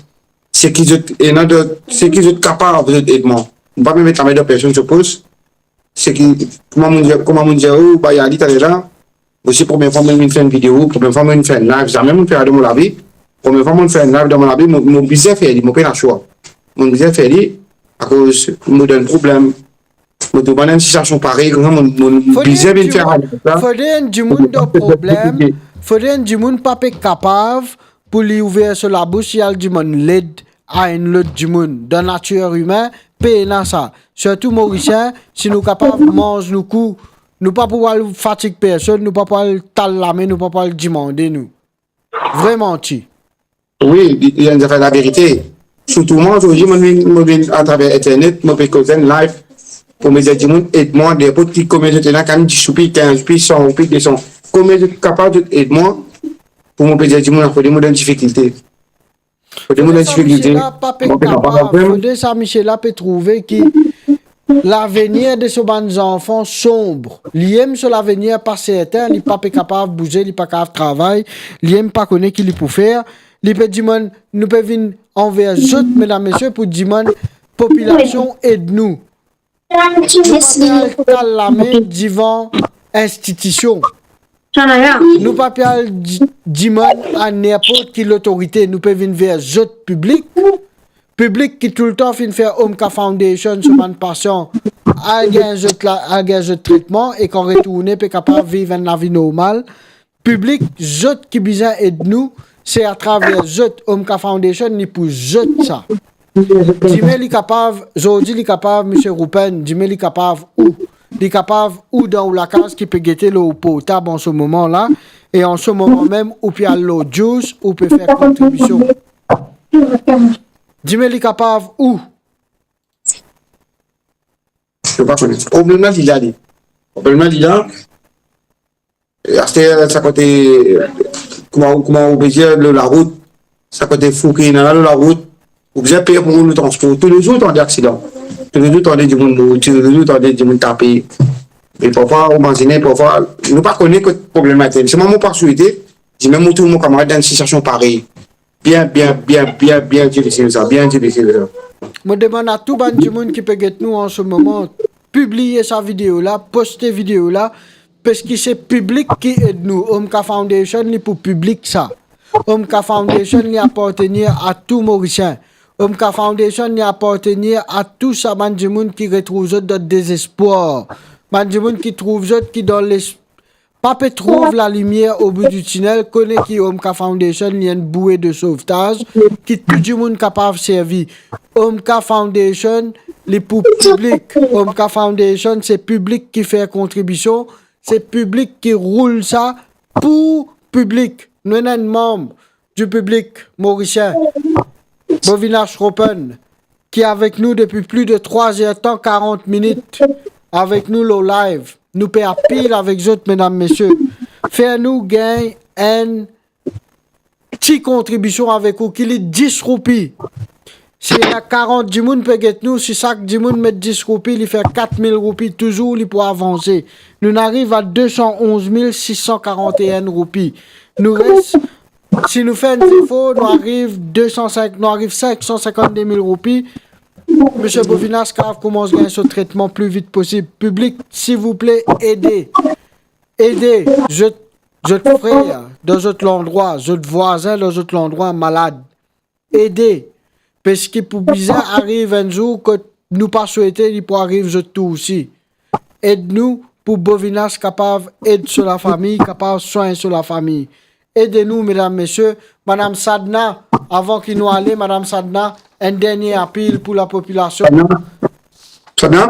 Seki zot ena dan, seki zot kapav, zot ed mwa. Mo pa pe met lame dan personn so pos. Seki, kouma mo dir, kouma mo dir ou, ba, Yali taler la, mo se premie fwa mo vinn fer enn video, premie fwa mo vinn fer enn live, zame mo fer dan mo lavi. Premie fwa mo fer enn live dan mo lavi, mo, mo bizin fer li, mo pena swa. Mo bizin fer li, akoz mo dan problem. Mo trouv mwa dan enn sitiasion parey, koumsa mo, mo bizin vinn fer sa. Fode enn dimoun dan problem, fode enn dimoun pa pe kapav pou li ouver so labous, li al dimann led a enn lot dimoun. Dan natir imin, pena sa. Sirtou Morisien, si nou kapav manz nou kou, nou pa pou al fatig personn, nou pa pou al tal lame, nou pa pou al dimande nou. Vre manti? Wi, li, li enn zafer laverite. Sirtou mwa, zordi, mo vinn, mo vinn atraver internet, mo pe koz enn live pou mo dir dimoun ed mwa, nenport ki, konbien zot ena, kan dis roupi, kinz roupi, san roupi, de san. Konbien zot kapav, zot ed mwa, pou mo pe dir dimoun, fode mo dan difikilte. Fode mo dan difikilte. Fode sa misie la pe trouve ki lavenir de so bann zanfan sonb. Li mem so lavenir pa sertin, li pa pe kapav bouze, li pa kapav travay, li mem pa kone ki li pou fer. Li pe dimann, nou pe vinn anver zot, medam, mesie, pou dimann popilasion ed nou. Nou pa pe al tal lame divan institision. Nou pa pe al di-, dimann a ninport ki lotorite. Nou pe vinn ver zot, piblik. Piblik ki toultan finn fer Omka Foundation so bann pasian al gagn zot la, al gagn zot tretman, e kan retourne pe kapav viv enn lavi normal. Piblik, zot ki bizin ed nou, se atraver zot. Omka Foundation, li pou zot sa. Dime li kapav, zordi li kapav, misie Roupen, dime li kapav ou. Li kapav ou dan ou lakaz ki pe gete lor ou portab an se moman la, e an se moman mem ou pe al lor Juice, ou pe fer kontribision. Dime li kapav ou. Mo pa kone. Problem la, li la, li. Problem la, li la. E aster, sa kote, kouma, kouma ou pe dir, lor larout, sa kote fou ki ena la lor larout, ou bizin pey pou roul transpor. Toulezour ou tande aksidan. Toulezour ou tande dimoun mouri, toulezour ou tande dimoun tape. E parfwa, ou imazine, parfwa, nou pa kone kot problem la ete. Selman mo pa swete, dime mo trouv mo kamarad dan enn sitiasion parey. Bien, bien, bien, bien, bien difisil sa, bien difisil sa. Mo demann a tou bann dimoun ki pe get nou an se moman, pibliye sa video la, poste video la, paski se piblik ki ed nou. Omka Foundation, li pou piblik sa. Omka Foundation, li apartenir a tou Morisien. Omka Foundation, li apartenir a tou sa bann dimoun ki retrouv zot dan dezespwar. Bann dimoun ki trouv zot ki dan les-, pa pe trouv lalimier obou di tinel, kone ki Omka Foundation, li enn bouwe de sovtaz, ki tou dimoun kapav servi. Omka Foundation, li pou piblik. Omka Foundation, se piblik ki fer kontribision, se piblik ki roul sa pou piblik. Nou ena enn manm di piblik morisien, Bovinash Roupen, ki avek nou depi plis de trwa er tan, karant minit avek nou lor live. Nou pe apil avek zot, medam, mesie. Fer nou gagn enn ti kontribision avek ou, ki li dis roupi. Si ena karant dimoun pe get nou, si sak dimoun met dis roupi, li fer kat mil roupi, touzour li pou avanse. Nou'nn ariv a de san onz mil sis san karant-e-enn roupi. Nou res, si nou fer enn zefor, nou ariv de san sink, nou ariv sink san sinkant-de mil roupi. Misie Bovinash kapav koumans gagn so tretman pli vit posib. Piblik, silvouple, ede. Ede zot, zot frer dan zot landrwa, zot vwazin dan zot landrwa malad. Ede, paski pou bizin ariv enn zour kot nou pa swete, li pou ariv zot tour osi. Ed nou pou Bovinash kapav ed so lafami, kapav swagn so lafami. Ede nou, medam, mesie. Madam Sadna, avan ki nou ale, Madam Sadna, enn dernie apil pou lapopilasion. Sadna? Sadna?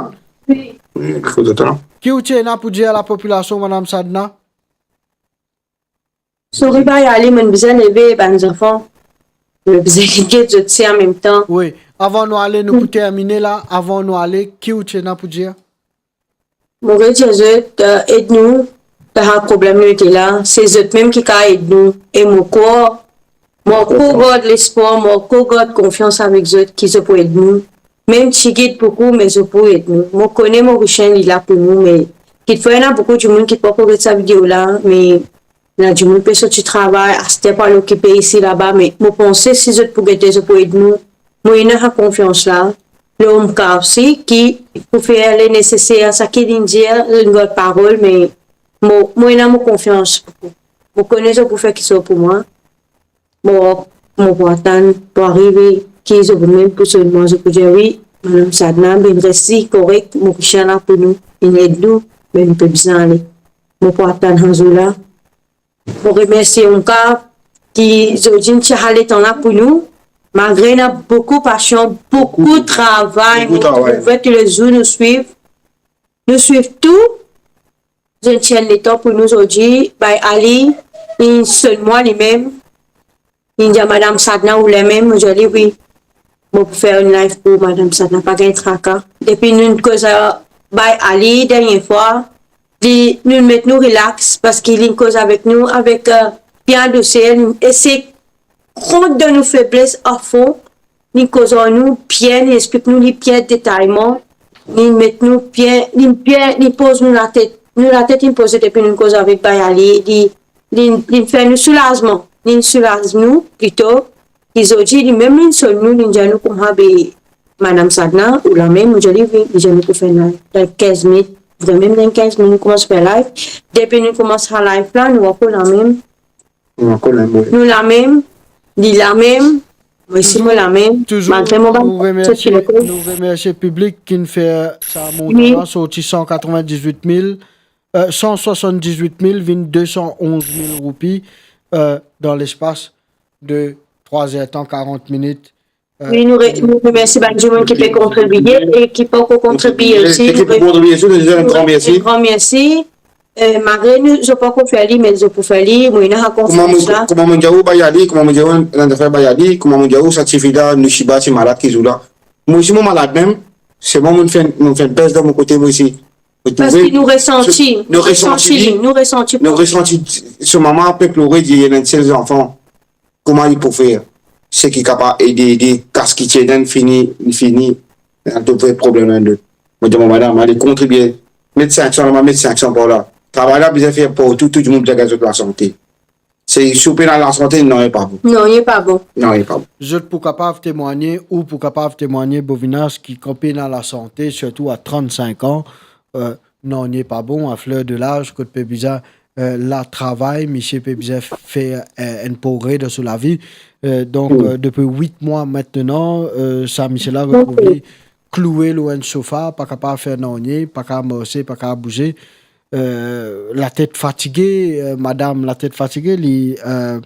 Wi. Wi, ekout, atann. Ki ou ti ena pou dir a lapopilasion, Madam Sadna? Sorry, bay ale, mo'nn bizin leve bann zanfan. Mo bizin get zot osi anmemtan. Wi, avan nou ale, nou pou termine la, avan nou ale, ki ou ti ena pou dir? Mo redir zot, eh, ed nou, dan sa problem nou ete la, se zot mem ki kapav ed nou. E mo krwar, mo ankor gard lespwar, mo ankor gard konfians avek zot ki zot pou ed nou. Mem tigit boukou, me zot pou ed nou. Mo kone Morisien li la pou nou, me kitfwa ena boukou dimoun ki pankor get sa video la, me ena dimoun pe sorti travay, aster pou al okipe isi laba, me mo panse si zot pou gete, zot pou ed nou. Mo ena sa konfians la lor Omka osi, ki pou fer le neseser, sa ki li'nn dir, li'nn gard parol, me mo, mo ena mo konfians. Mo kone zot pou fer kiksoz pou mwa. Mo, mo pou atann pou arive ki zot pou mem pou sel mwa, zot pou dir, wi, Madam Sadna, bien resi korek, Morisien la pou nou, inn ed nou, me nou pe bizin ale. Mo pou atann sa zour la. Mo remersie Omka ki zordi inn tir sa letan la pou nou, malgre ena boukou pasian, boukou travay, boukou travay. Mo trouve toulezour nou swiv, nou swiv tou. Zot inn tir enn letan pou nou zordi, bay Ali, inn sonn mwa limem, inn dir Madam Sadna, ou la mem? Mo dir li, wi. Mo pou fer enn live pou Madam Sadna, pa gagn traka. Depi nou'nn koz, eh, bay Ali dernie fwa, li, nou'nn met nou relax, paski li'nn koz avek nou avek, eh, bien doser, li'nn esey rant dan nou febles afon, li'nn koz ar nou bien, li'nn explik nou li bien detayman. Li met nou bien, li bien, li poz nou latet. Nou latet li poze depi nou koz avek Bayali, li, li, li fer nou soulazman. Li soulaz nou plito ki zordi, li mem li sonn nou, li dir nou kouma be, Madam Sadna, ou la mem, ou dir li wi, li dir nou pou fer live. Dan kinz minit, vremem dan kinz minit, nou koumans fer live. Depi nou koumans sa live la, nou ankor la mem. Nou ankor la mem, wi. Nou la mem, li la mem, mwa osi mo la mem. Touzour, malgre mo bann nou remersie, nou remersie piblik ki finn fer sa mont la, wi, sorti san katrevin-diz-wit mil, euh, san swasant-diz-wit mil, vinn de san onz mil roupi, euh, dan lespas de trwa zer tan karant minit. Euh, wi, nou re-, nou remersie bann dimoun ki pe kontribie e ki pankor kontribie osi. E ki pou kontribie osi, nou dir enn gran mersi. Enn gran mersi. Euh, malgre nou, zot pankor fer li, me zot pou fer li, mo ena konfians la. Kouma mo dir ou Bayali, kouma mo dir ou, enn zafer Bayali, kouma mo dir ou, sa tifi la, nou siba, ti malad ki zour la. Mo osi mo malad mem, se mwa mo fer, mo fer pez dan mo kote, mo osi. Parski nou resanti, nou resanti, nou resanti, nou resanti so mama pe plore, dir li ena enn sel zanfan. Kouma li pou fer? Seki kapav ede, ede, kas ki ti ena, fini, fini, ena tou pre problem enn lot. Mo dir mo madam, ale kontribie, met sink san la, met sink san par la. Travay la bizin fer partou, tou dimoun bizin gagn zot lasante. Se, si ou pena lasante, nanye pa bon. Nanye pa bon. Nanye pa bon. Zot pou kapav temwagne, ou pou kapav temwagne, Bovinas, ki kan pena lasante, sirtou a trannsink an, euh, nanye pa bon, a fler de laz, kot pe bizin, euh, la travay, misie pe bizin fer, euh, enn progre dan so lavi. Euh, donk, euh, depi wit mwa aster la, euh, sa misie la retrouv li kloue lor enn sofa, pa kapav fer nanye, pa kapav marse, pa kapav bouze. Euh, latet fatige, euh, madam latet fatige, li, euh,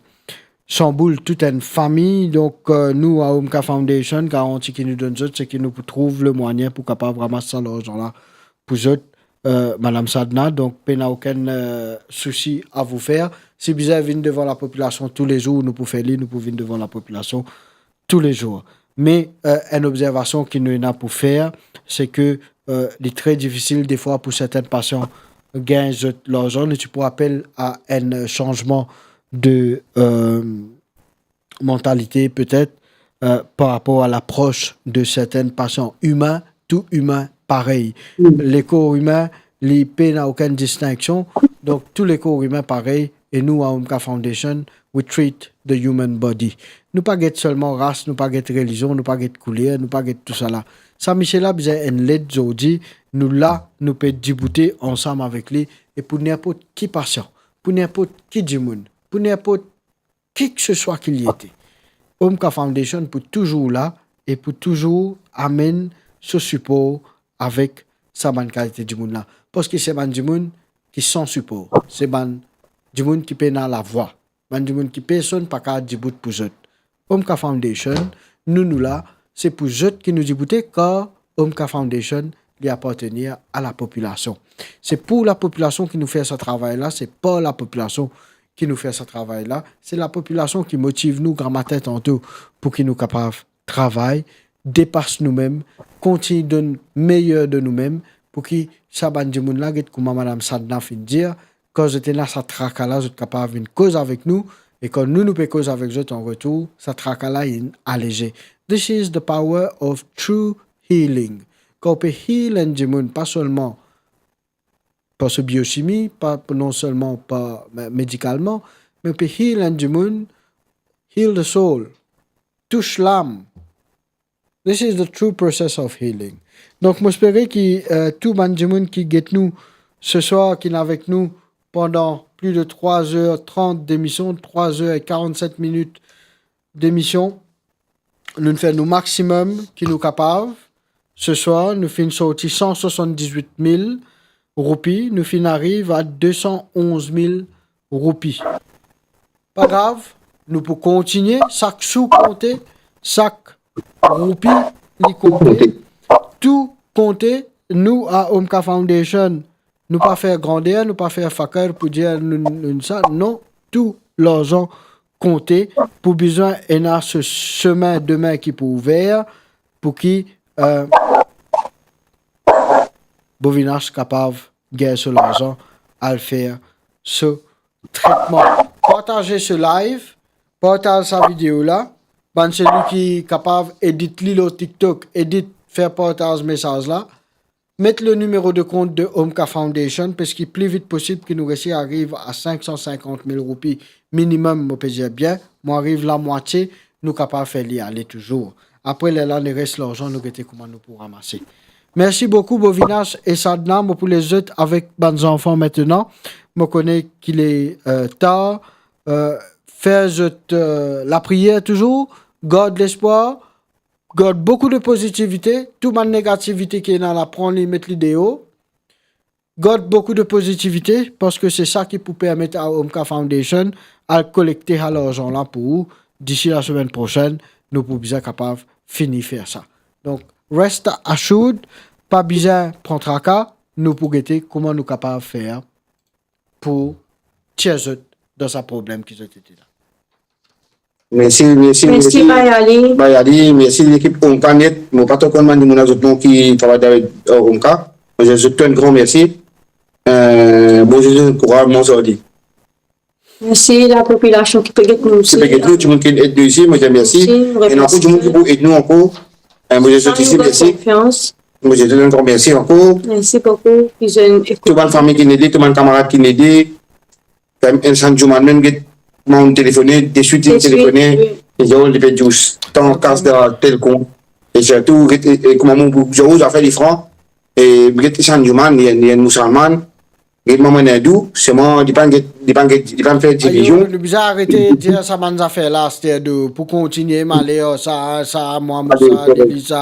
sanboul tou enn fami. Donk, euh, nou, a Omka Foundation, garanti ki nou donn zot, seki nou pou trouv lemwayin pou kapav ramas sa larzan la pou zot, euh, Madam Sadna. Donk, pena okenn, euh, sousi a vous faire. Si bizin vinn devan lapopilasion toulezour, nou pou fer li, nou pou vinn devan lapopilasion toulezour. Me, euh, enn obzervasion ki nou ena pou fer, se ke, euh, li tre difisil defwa pou sertin pasian gagn zot larzan. Nou ti pou apel a enn sanzman de, euh, mantalite, petet, euh, par rapor a lapros de sertin pasian imin, tou imin parey. Mm. Lekor imin, li pena okenn distinksion. Donk, tou lekor imin parey, e nou, a Omka Foundation, we treat the human body. Nou pa get selman ras, nou pa get relizion, nou pa get kouler, nou pa get tousala. Sa misie la bizin enn led zordi, nou la, nou pe diboute ansam avek li, e pou ninport ki pasian, pou ninport ki dimoun, pou ninport kikeseswa ki li ete, Omka Foundation pou touzour la e pou touzour amenn so sipor avek sa bann kalite dimoun la. Parski se bann dimoun ki san sipor, se bann dimoun ki pena lavwa, bann dimoun ki personn pa kapav dibout pou zot. Omka Foundation, nou, nou la, se pou zot ki nou diboute, kar Omka Foundation, li apartenir a lapopilasion. Se pou lapopilasion ki nou fer sa travay la, se par lapopilasion ki nou fer sa travay la. Se lapopilasion ki motiv nou gramatin tanto pou ki nou kapav travay, depas noumem, kontign donn meyer de noumem, pou ki sa bann dimoun la, get kouma Madam Sadna finn dir, kan zot ena sa traka la, zot kapav vinn koz avek nou, e kan nou, nou pe koz avek zot an retour, sa traka la inn aleze. This is the power of true healing. Kan ou pe heal enn dimoun, pa selman par so biosimi, pa, non selman par, me-, medikalman, me ou pe heal enn dimoun, heal the soul, tous lam. This is the true process of healing. Donk, mo espere ki, euh, tou bann dimoun ki get nou seswar, ki inn avek nou pandan plis de trwa zer trant demision, trwa zer e karannset minit demision, nou fer nou maximum ki nou kapav. Seswar, nou finn sorti san swasanndiz-wit mil roupi, nou finn ariv a de san onz mil roupi. Pa grav, nou pou kontigne, sak sou konte, sak roupi li konte, tou konte. Nou, a Omka Foundation, nou pa fer grander, nou pa fer fakar pou dir nou, nou, nou sa, non, tou larzan konte, pou bizin ena se semin demin ki pou ouver, pou ki, euh, Bovinas kapav gagn so larzan, al fer so tretman. Partaze se live, partaz sa video la. Bann seki kapav edit li lor TikTok, edit, fer partaz mesaz la. met le nimero de kont de Omka Foundation, parski pli vit posib ki nou resi ariv a sink san sinkant mil roupi minimem, mo pe dir bien, mo ariv lamwatie, nou kapav fer li ale touzour. Apre lerla, leres larzan, nou gete kouma nou pou ramase. Mersi boukou, Bovinash e Sadna. Mo pou les zot avek bann zanfan aster. Mo kone ki le, euh, tar. Euh, fer zot, euh, lapriyer touzour. Gard lespwar. Gard boukou de pozitivite. Tou bann negativite ki ena la, pran li, met li deor. Gard boukou de pozitivite, parski se sa ki pou permet a Omka Foundation al kolekte sa larzan la pou ou. Disi lasemenn prosenn, nou pou bizin kapav fini fer sa. Donk, rest assured, pa bizin pran traka, nou pou gete kouma nou kapav fer pou tir zot dan sa problem ki zot ete la. Mersi, mersi, mersi. Mersi, Bayali. Bayali, mersi lekip Omka net. Mo pa tro konn bann dimoun la, zot non ki travay dan, euh, Omka. Mo dir zot tou enn gran mersi. Euh, Bondie donn kouraz, bon zordi. Mersi lapopilasion ki pe get nou osi. Ki pe get nou, dimoun ki ed nou isi, mo dir mersi. Mersi, e ankor dimoun ki pou ed nou ankor. Euh, mo dir zot isi mersi. Konfians. Mo dir zot ankor mersi ankor. Mersi boukou, ki zot ekout. Tou bann fami ki ede, tou bann kamarad ki ede. Kan mem enn sann dimoun mem get, kouma mo telefone, deswit li telefone, wi. Li dir, oh, li pe dous. Tan kas dan tel kont. E sirtou, get, e, e kouma mo pou dir ou, zafer li fran. E get sann dimoun, li, li enn mousalman. Get mwa enn indou, selman li pa get, li pa get, li pa fer divizion. Ayo, nou bizin arete dir sa bann zafer la, aster de, pou kontinie maler, sa, sa, mwa, mo sa, li, li sa,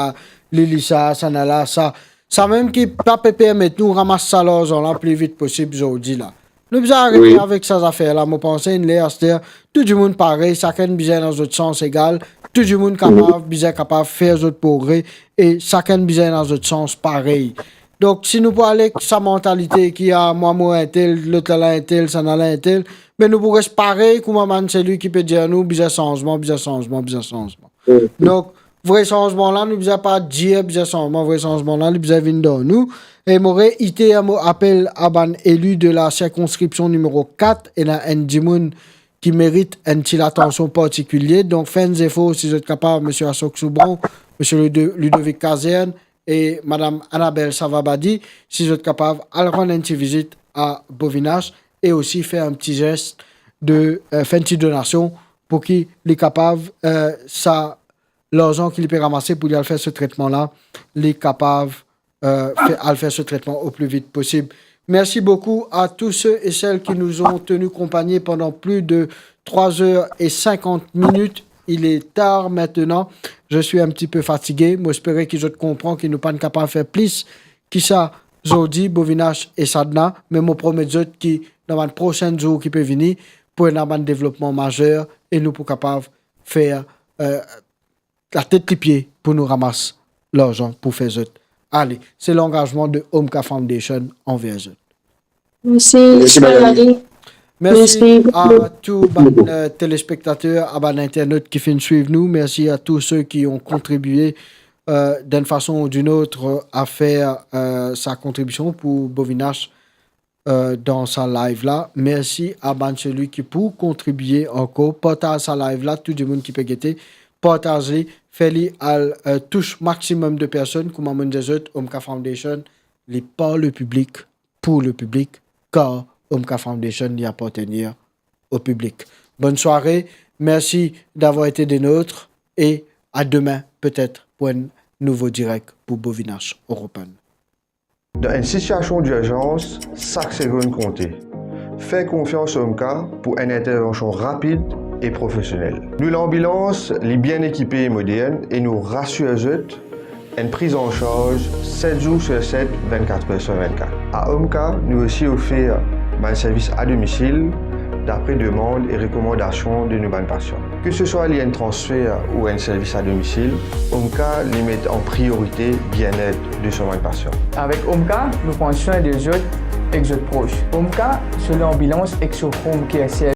li, li sa, sa, nala, sa. Samem ki pa pe permet nou ramas sa larzan la pli vit posib zordi la. Nou bizin arete, wi, avek sa zafer la. Mo panse inn ler aster, tou dimoun parey, sakenn bizin ena zot sans egal, tou dimoun kapav, wi, bizin kapav fer zot progre, e sakenn bizin ena zot sans parey. Donk, si nou pou ale ek sa mantalite ki, a, mwa, mo entel, lot la, la entel, sa, nala entel, me nou pou res parey kouma bann selwi ki pe dir nou, bizin sanzman, bizin sanzman, bizin sanzman. Wi. Donk, vre sanzman la, nou bizin pa dir bizin sanzman, vre sanzman la, li bizin vinn dan nou. E mo reiter mo apel a bann eli de la sirkonskripsion nimero kat, ena enn dimoun ki merit enn ti latansion partikilie. Donk, fer enn zefor, si zot kapav, Misie Asok Soubron, Misie Ludo-, Ludovic Kazerne e Madam Annabelle Savabadi, si zot kapav al rann enn ti vizit a Bovinash e osi fer enn ti zes de, euh, fer enn ti donasion pou ki li kapav, euh, sa larzan ki li pe ramase pou li al fer se tretman la, li kapav, euh, fer, al fer se tretman o pli vit posib. Merci beaucoup à tous ceux et celles qui nous ont tenu compagnie pendant plus de trois heures et cinquante minutes. Il est tard maintenant. Je suis un petit peu fatigué. Mo espere ki zot konpran ki nou pa'nn kapav fer plis ki sa zordi, Bovinash e Sadna, me mo promet zot ki dan bann prosenn zour ki pe vini, pou ena bann devlopman mazer e nou pou kapav fer, euh, latet lipie pou nou ramas larzan pou fer zot ale. Se langazman de Omka Foundation anver zot. Merci, merci, Bayali. Merci à tous bann, euh, téléspectateurs, à bann internautes qui finn suiv nou. Merci à tous ceux qui ont contribué, euh, d'une façon ou d'une autre à faire, euh, sa contribution pour Bovinash, euh, dan sa live la. Merci à bann selwi ki pou kontribie ankor. Partaz sa live la, tou dimoun ki pe gete, partaz li, fer li al, euh, tous maximum de personnes. Kouma mo dir zot, Omka Foundation, li par le public, pour le public, car Omka Foundation, li appartenir au public. Bonne soirée, merci d'avoir été des nôtres et à demain peut-être pour un nouveau direct pour Bovinash Europe un. Dan enn sitiasion dirzans, sak segonn konte. Fer konfians Omka pou enn intervansion rapid e profesionel. Nou lanbilans, li bien ekipe e modern e nou rasir zot, enn priz an sarz set zour sir set, vennkat er sir vennkat. A Omka, nou osi ofer bann servis a domisil, dapre demann e rekomandasion de nou bann pasian. Ke se swa li enn transfer ou enn servis a domisil, Omka li met an priorite bienet de so bann pasian. Avek Omka, nou pran swin de zot ek zot pros. Omka, so lanbilans ek so home care service.